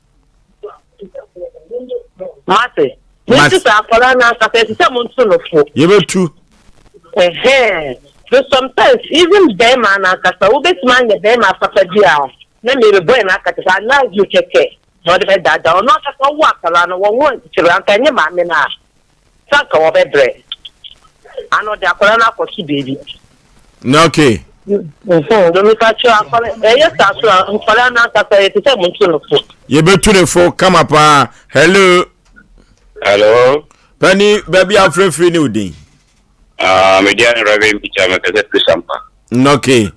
Mate. Mete sɛ akwadaa no ankasa ɛte sɛ monto no fo. Yɛbɛtu. Ɛhɛn. So sometimes even bɛrima no ankasa wobɛtumi anyɛ bɛrima papa bi a na maybe boy no aka te sɛ I love you kɛkɛ. Na ɔde bɛdaadaa ɔno ankasa ɔwo akwadaa no wɔnwo nkyerɛ anka ɛnyɛ maame no a sɛ anka wɔbɛbrɛ ana ɔde akwadaa no akɔto baabi. Na okay. Domika kyerɛ akwadaa ɛyɛ saa so a nkwadaa no ankasa yɛ te sɛ mo nto no fo. Yɛbɛtu ne fo kama paa. Hello. Hello. Pani baabi a wofrɛfiri ne wo din. Ah, me deɛ Reverend Peter mekasa firi Sampa. Okay.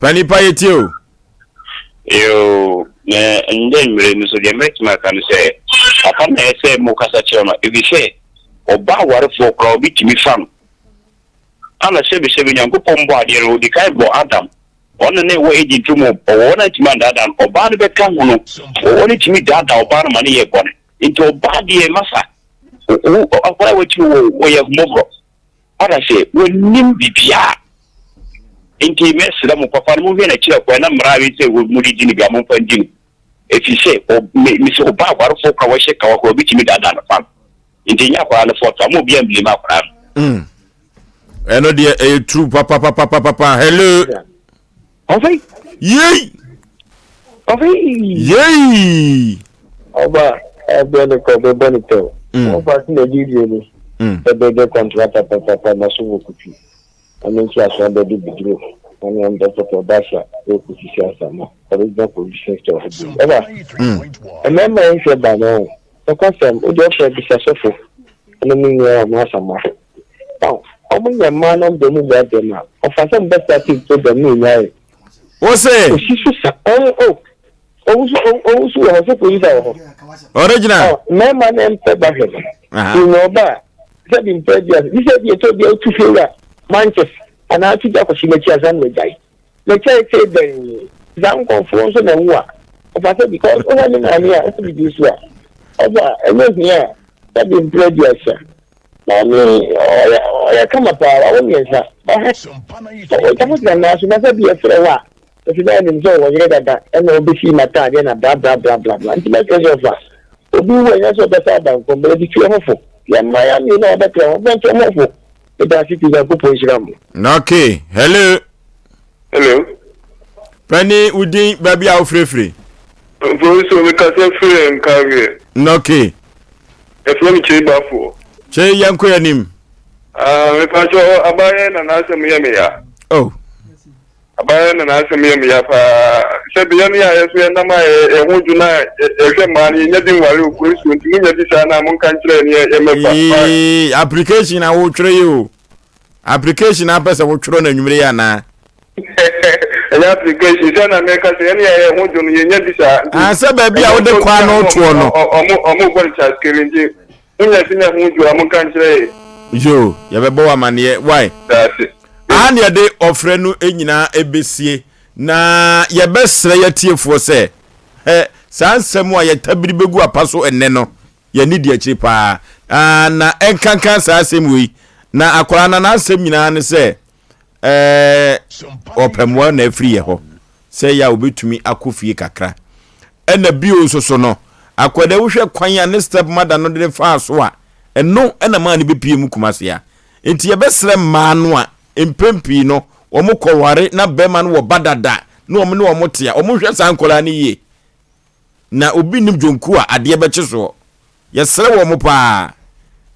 Panipa yɛtie o. Yoo, na ndɛ mmerɛ mu nso deɛ mɛtumi aka no sɛ papa na ɛsɛ mo kasa kyerɛ no efisɛ ɔbaa awarefoɔ koraa obi tumi fa no ana sɛbisɛbi Nyankopɔn bɔ adeɛ no odikan bɔ Adam ɔno na ɛwɔ Eden turo mu ɔwɔ no antumi andaadaa no ɔbaa no bɛka ho no ɔwɔ no tumi daadaa ɔbaa no ma no yɛ bɔne nti ɔbaa deɛ masa akwadaa a watumi wɔ wɔyɛ ahummɔborɔ Ɔka sɛ, Wɔnnim biribiara. Enti mɛsrɛ mo, papa no, monhwɛ n'akyiri kwan, na mmara a mese mode di no biara, momfa ndi no. Ɛfiri sɛ, ɔ, me, mese ɔbaa awarefoɔ koraa a wɔhyɛ kawa koraa, obi tumi daadaa no fa no. Enti ɛnyɛ akwadaa no fɔɔto, amma obiara mblame akwadaa no. Mm. Ɛno deɛ ɛyɛ true papapapapapa. Hello. Ɔfei. Yei. Ɔfei. Yei. Ɔba ɛbɛ ne kɔ bɛbɔ ne tɛw. Ɔfa si na di wie ni. Ɛbɛ bɛ kɔntrata papapa na so wɔ kutu. Ɔno nti aso abɛ de biduro. Ɔne ɔmo bɛ pɔtɔ basa wɔ kusisi asama. Original provision store hɔ bi. Ɔba. Ɛmɛɛma yɛn hwɛ ba no. Nokwasɛm, wo deɛ ɔfrɛ bisa sɔfo ne mo nyinaa wɔ m'asama. Now, ɔmo nya mmaa na ɔmo de ɔmo wura dɛm a, ɔfa sɛ ɔmo bɛ start program ne enya yɛ. Wo se? Osi so sa, ɛn o, owu so, owu so wɔ hɔ, sɛ polisa wɔ hɔ. Original. Ɔ, mmarima ne mpɛ ba hwɛ no. Nya ɔba a, sɛ bi mpɛ bi a, bi sɛ bi ɛtɔ bi a otu fie wura, manches, anaa tu gya kɔhye n'akyi ansa na wagyae. Ne kyɛɛkyɛɛ bɛn saa nkorɔfoɔ nso na ɛwo a ɔfa sɛ because wohwɛ ne maame a ɔsɛ bibi nso a ɔfa ɛnyɛ hia a sɛbi mpere aduasa maame ɔyɛ ɔyɛ kama paa wawo mmiɛnsa ɔhɛ ɔtafo tena naa so na sɛ bi ɛfrɛ hɔ a ɛfi bɛyɛ nim sɛ ɔwɔ yere dada ɛna ɔbɛsi m'ataadeɛ na bla bla bla bla bla nti mɛkyerɛ sɛ ɔfa obi wu ɛnyɛ sɛ ɔbɛsa aba nkɔm bɛyɛ de fie hɔfo yɛ mmaa mmienu a wɔbɛtena hɔ bɛnkyɛn hɔfo Medase pii Nyankopɔn nhyira mo. Okay, hello. Hello. Pani wo din baabi a wofirefiri. Mfonso mekasa firi Nkawie. Okay. Ɛfrɛ me Kyei Bafoɔ. Kyei yɛnkɔ yɛn anim. Ah, mepakyɛ abayɛ na n'asɛm yɛ me ya. Oh. Abayɛ na n'asɛm yɛ me ya paa. Sɛ bea no yɛ a yɛso yɛnam a yɛn ho dwo na yɛhwɛ mmaa no yɛnya bi nware o polisi nti monya bi saa na monka nkyerɛ ne yɛmmɛfa. Ee, application a wotwerɛ yi o. Application a apɛ sɛ wotwerɛ no anwummere yi anaa? Ɛnyɛ application sɛ na meka sɛ yɛne yɛ ho dwo no yɛnya bi saa. Ah, sɛ baabi a wode kwan no toɔ no. Ɔmo ɔmo bɔ no kyaskere nti monya bi na ho dwo a monka nkyerɛ yɛ. Yo, yɛbɛbɔ wo amaneɛ. Why? Daase. Aha na yɛde ɔfrɛ no nyinaa ɛbɛsie, na yɛbɛsrɛ yɛatiefoɔ sɛ, hɛ, saa nsɛm a yɛtabiri bɛgu apa so ɛnnɛ no, yɛnni di akyire paa. Ah, na ɛnkanka saa asɛm wei, na akwadaa no n'asɛm nyinaa ne sɛ, ɛɛ, ɔpɛ mmoa na afiri yɛ hɔ, sɛ yɛ a obɛtumi akɔ fie kakra. Ɛna bio nso so no, akwadaa wohwɛ kwan a ne step mother no de ne faa so a, ɛno ɛna maa no bɛpie mu Kumase a. Enti yɛbɛsrɛ mmaa no a mpɛn pii no wɔn kɔware na bɛrima no wɔ ba dada na wɔn ne wɔn te a, wɔn nhwɛ saa nkwadaa no yie. Na obi nnim dwonku a adeɛ bɛkye soɔ. Yɛsrɛ wɔn paa.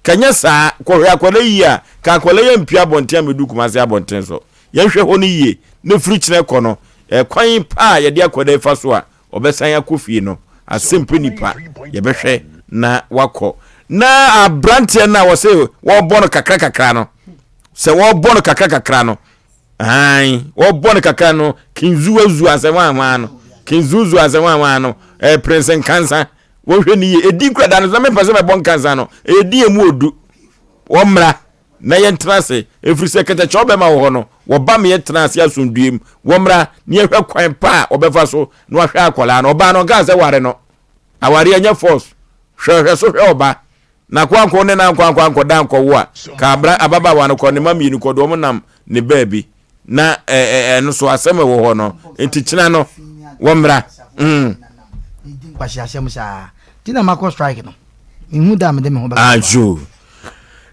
Ka nyɛ saa, kɔhwɛ akwadaa yi yie a, ka akwadaa yi ampue abɔnten ammɛdu Kumasi abɔnten so. Yɛnhwɛ hɔ no yie, na firi kyena kɔ no, ɛkwan pa a yɛde akwadaa yi fa so a, ɔbɛsan akɔ fie no, asɛmpɛ nipa, yɛbɛhwɛ na wakɔ. Na aberanteɛ no a wɔse wɔrebɔ no kakra kakra no, sɛ wɔrebɔ no kakra kakra no, Aane, wɔbɔ no kakra no, kinzuazu asɛ hwanhwaa no, kinzuzu asɛ hwanhwaa no, ɛɛ Prince Nkansa, wɔhwɛ ne yie, ɛdi kura da no, na mepɛ sɛ mɛbɔ Nkansa no, ɛyɛ di emu odu, wɔmmra na yɛntena ase, ɛfiri sɛ kɛtɛkyɛ ɔbɛma wɔ hɔ no, wɔba me yɛtena ase asomdue mu, wɔmmra na yɛhwɛ kwan pa a wɔbɛfa so na wɔahwɛ akwadaa no, ɔbaa no ɔnkaa sɛ ware no, awareɛ nyɛ force, hwɛ hwɛ so hwɛ ɔba. Na koanko ne n'ankoanko ankɔda ankɔwo a, ka abra ababaawa no kɔ ne mma mmienu kɔ de wɔn nam ne baabi. Na ɛno so asɛm ɛwɔ hɔ no, nti kyena no wɔmmra. Mm. Nkwasiasɛm saa. Ti na makɔ strike no. Mehu da a mede me ho bɛka. Ajo.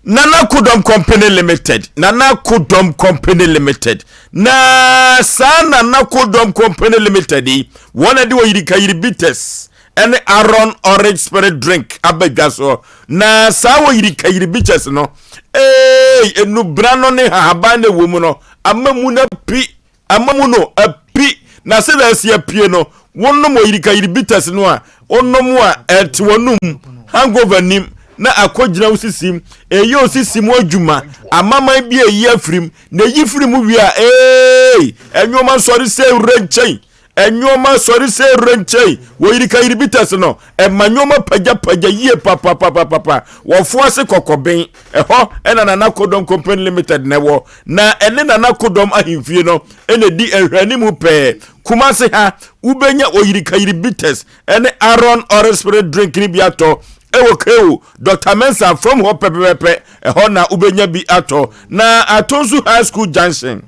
Nana Kodom Company Limited. Nana Kodom Company Limited. Na saa Nana Kodom Company Limited yi, wɔn na de oyirikayiri bitters ɛne Aaron orange spirit drink aba dwa soɔ na saa wɔ yirikayiri beaches no ee enubena no ne hahaban na ɛwɔ mu no ama mu no api ama mu no api na sɛdeɛ asi apue no wonom oyirikayiri bitters no a wonom a ɛte wɔnum hangover nim na akɔgyina wo sisim ɛyɛ osisi mu adwuma amaman bi a ɛyi afirim na ɛyi firi mu wie a ee ɛnwoma sɔre sɛ wura nkyɛn Nnoɔma sɔre sɛ renkyɛn wɔ yirikayiribitas no, ɛma nnoɔma pagyapagya yie papapapapa. Wɔfo ase kɔkɔben, ɛhɔ na Nana Kodɔm Company Limited na ɛwɔ, na ɛne Nana Kodɔm ahemfie no na ɛdi nhwɛanimu pɛɛ. Kumase ha, wobɛnya oyirikayiribitas ne Aaron Orange Spirit Drink no bi atɔ ɛwɔ KO, Dr. Mensah fam hɔ pɛpɛpɛpɛ, ɛhɔ na wobɛnya bi atɔ. Na Atonsu High School Junction.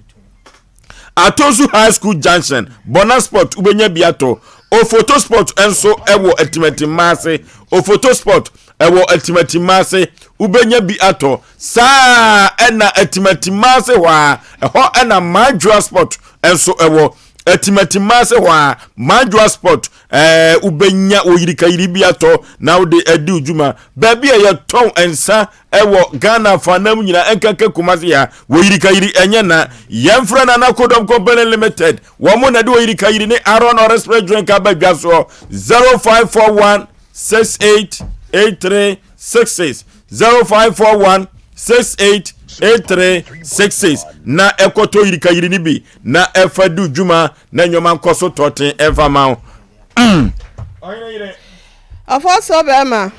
Atonsu High School Junction, Bona Sport wobɛnya bi atɔ. Ofoto Sport nso wɔ Atimatimma ase. Ofoto Sport ɛwɔ Atimatimma ase wobɛnya bi atɔ. Saa ɛna Atimatimma ase hɔ a ɛhɔ ɛna Madwoa Sport nso ɛwɔ. Atimatimma ase hɔ a Madwoa Sport ɛɛ wobɛnya oyirikayiri bi atɔ na wode adi dwuma. Baabi a yɛtɔn nsa ɛwɔ Ghana afanan mu nyinaa ɛnkanka Kumasi ha wɔ yirikayiri ɛnyɛ na yɛmfrɛ Nana Kodom Company Limited wɔn mo na de wɔ yirikayiri ne Aaron Ɔre Spirit Drink aba dwa soɔ 0541 68 83 66 0541 68 83 66 na ɛkɔtɔ yirikayiri no bi na ɛfa du dwuma na nneɛma nkɔ so tɔten ɛmfa ma wo. Mm. Ɔfɔsɔ bɛrima.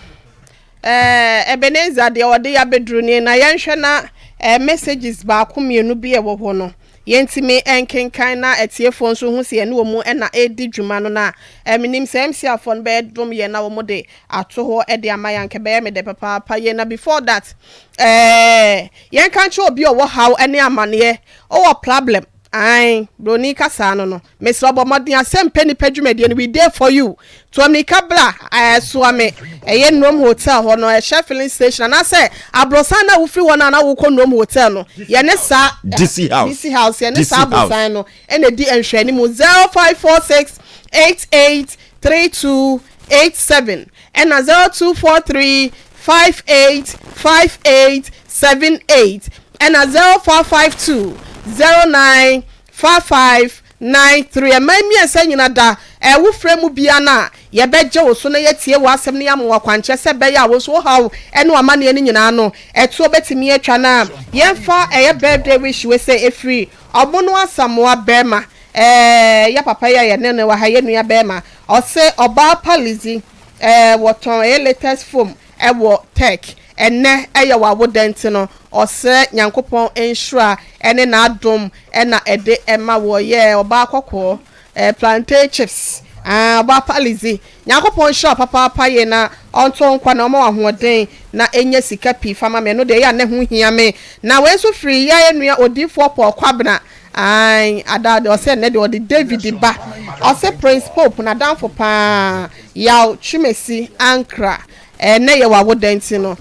Eh, Ebenezer deɛ ɔde yɛabɛduru nie na yɛnhwɛ na eh, messages baako mmienu bi a ɛwɔ hɔ no yɛntumi nkenkan na atiefoɔ nso hu sɛ yɛne wɔn na ɛredi dwuma no na eh, menim sɛ MC afoɔ no bɛyɛ dom yɛn na wɔn de ato hɔ de ama yɛn anka ɛbɛyɛ me dɛ papaapa yie na before that eh, yɛnka nkyerɛ obi a ɔwɔ haw ne amaneɛ ɔwɔ problem Ae, broni kasaa no no. Mesrɛ wo bɔ mmɔden asɛm pɛ nipa dwumadie no we dey for you. Tu amirika bra ɛɛ soa me ɛyɛ Nnuom hotel hɔ no ɛhyɛ filling station anaasɛ aborosan no a wofiri hɔ no a na wokɔ Nnuom hotel no yɛne saa DC house DC house yɛne DC saa house. aborosan no ɛna ɛdi nhwɛanimu 0546 88 32 87 ɛna 0243 58 58 78 ɛna 0452 09 55 93. Ɛman mmiɛnsa nyina da ɛ wo frɛ mu bia no a, yɛbɛgye wo so na yɛatie w'asɛm na yɛama wo akwankyerɛ sɛ ɛbɛyɛ a wo nso wo haw ne w'amaneɛ no nyinaa no ɛtoɔ bɛtumi atwa na yɛmfa ɛyɛ birthday wish wei sɛ ɛfiri Ɔmono Asamoah bɛɛma ɛɛ yɛ papa yi a yɛne no wɔ ha yɛ nua bɛɛma ɔse ɔbaa pa Lizzy ɛɛ wɔtɔn ɛyɛ latest foam ɛwɔ tech ɛnɛ ɛyɛ w'awoda nti no ɔsrɛ Nyankopɔn nhyira ɛne n'adom ɛna ɛde ɛma woɔ yɛɛ ɔbaa kɔkɔɔ ɛɛ plantain chips aa ɔbaa pa Lizzy Nyankopɔn nhyira wo papaapa yie na ɔnto wo nkwa na ɔma wo ahoɔden na ɛnya sika pii fa ma me ɛno deɛ ɛyɛ a na ɛho hia me na wei nso firi yɛn nua odiyifoɔ Paul Kwabena ae ada deɛ ɔsɛ ɛnɛ deɛ ɔde David ba ɔse Prince Pope n'adamfo paa Yaw Twumasi Ankra ɛnɛ yɛ w'awoda nti no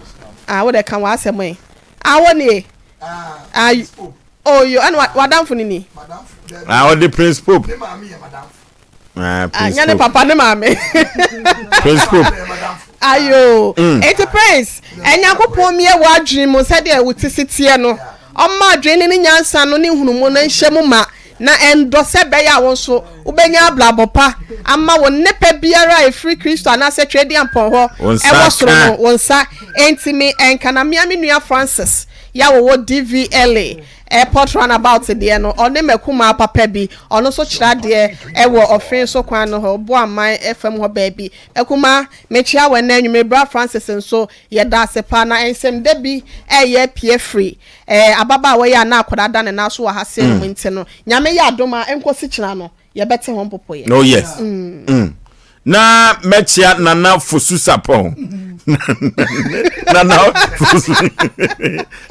ah wode ka w'asɛm ɛ ah wo nie ah. Oh yo, ɛna w'adamfo no ni? Ah, ɔde Prince Pope. Ah, Prince Nyɛ ne papa ne maame. Prince Pope. Ayo. Mm. Eti Prince, Nyankopɔn mie w'adwene mu sɛdeɛ wo ti si teɛ no. Ɔmma adwene ne ne nyansa no ne nhunumu no nhyɛ mu ma na ɛndɔ sɛ ɛbɛyɛ a wo nso wobɛnya abrabɔ pa ama wo nnepa biara a ɛfiri Kristo anaasɛ Tweaduampɔn hɔ ɛwɔ soro no wo nsa ntumi nka. Na mea me nua Francis Yɛ a wɔwɔ DVLA Airport Runabout deɛ no, ɔne m'akumaa papa bi, ɔno nso kyerɛ adeɛ wɔ ɔfe so kwan no hɔ, Boaman fam hɔ baabi. Akumaa, mekyea wo ɛnnɛ anwummere. Bra Francis nso, yɛda ase paa. Na nsɛmdɛ bi reyɛ apue firi ababaawa yi a na akwadaa da ne nan so wɔ ha sei no mu nti no, Nyame yɛ adom a, ɛnkɔsi kyena no, yɛbɛte ho mpopoeɛ. Oh yes. Mm. Mm. Na mɛkyea Nana Fosu Sapɔn. Nana Fosu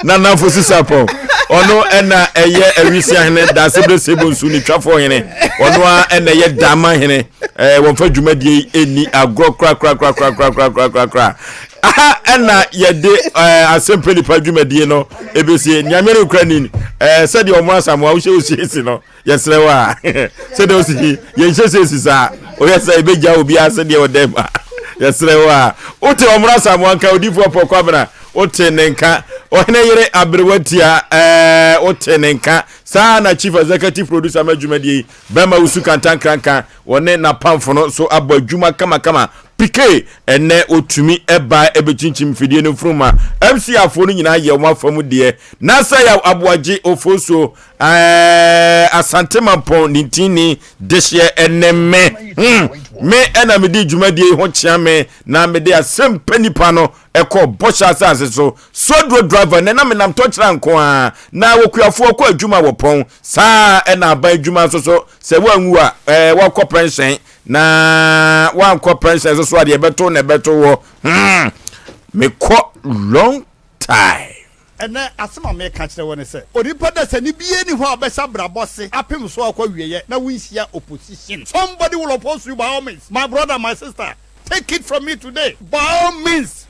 Nana Fosu Sapɔn. Ɔno ɛna ɛyɛ awisia hene daasebere sebo nsu ne twafoɔ hene. Ɔno a ɛna ɛyɛ dama hene. Ɛɛ wɔmfa dwumadie yi ɛnni agorɔ kora kora kora kora kora kora kora kora kora. Aha ɛna yɛde ɛɛ asɛmpɛ nipa dwumadie no ebesie. Nyame ne kura ni ɛɛ sɛdeɛ ɔmo asamoa wohyɛ osiesie no. yɛsrɛ wo a sɛdeɛ wosi yɛnhyɛ sɛ si saa woyɛ sɛ ɛbɛgya obiara sɛdeɛ ɔdɛ ma yɛsrɛ wo a wote ɔmmra samoa nka odifoɔ pɔ kwabena wote ne nka ɔhene yere aberewa tia ɛɛ wote ne nka saa na chief executive producer ma dwumadie yi bɛma wosu kantankranka wɔne n'apamfo no so abɔ adwuma kamakama pike ɛnɛ otumi ɛba ɛbɛkyinkyim mfidie no mfuruma mc afoɔ no nyinaa yɛ wɔn afa mu deɛ na sɛ yɛ aboagye ofosuo Ɛɛ Asante Mampɔn ne ntini dehyeɛ ɛne me. Hmm. Me ɛna medi dwumadie yi ho kyea me na mede asɛm pɛ nipa no ɛkɔ bɔhyɛ asase so. Suaduro driver nɛ na menam tɔkyerɛ nko ara na wɔkuafoɔ kɔ adwuma wɔ pɔn. Saa ɛna aban adwuma nso so sɛ woanwu a ɛɛ wɔkɔ pɛnhyɛn na woankɔ pɛnhyɛn nso so a deɛ ɛbɛto na ɛbɛto wɔ. Hmm. Mekɔ long time. Ɛnnɛ, asɛm a mereka akyerɛ wo ne sɛ, onipa dasani biara nni hɔ a ɔbɛhyɛ abrabɔ ase apem so akɔ awieɛ na wonhyia opposition. Somebody will oppose you by all means, my brother, my sister, take it from me today, by all means.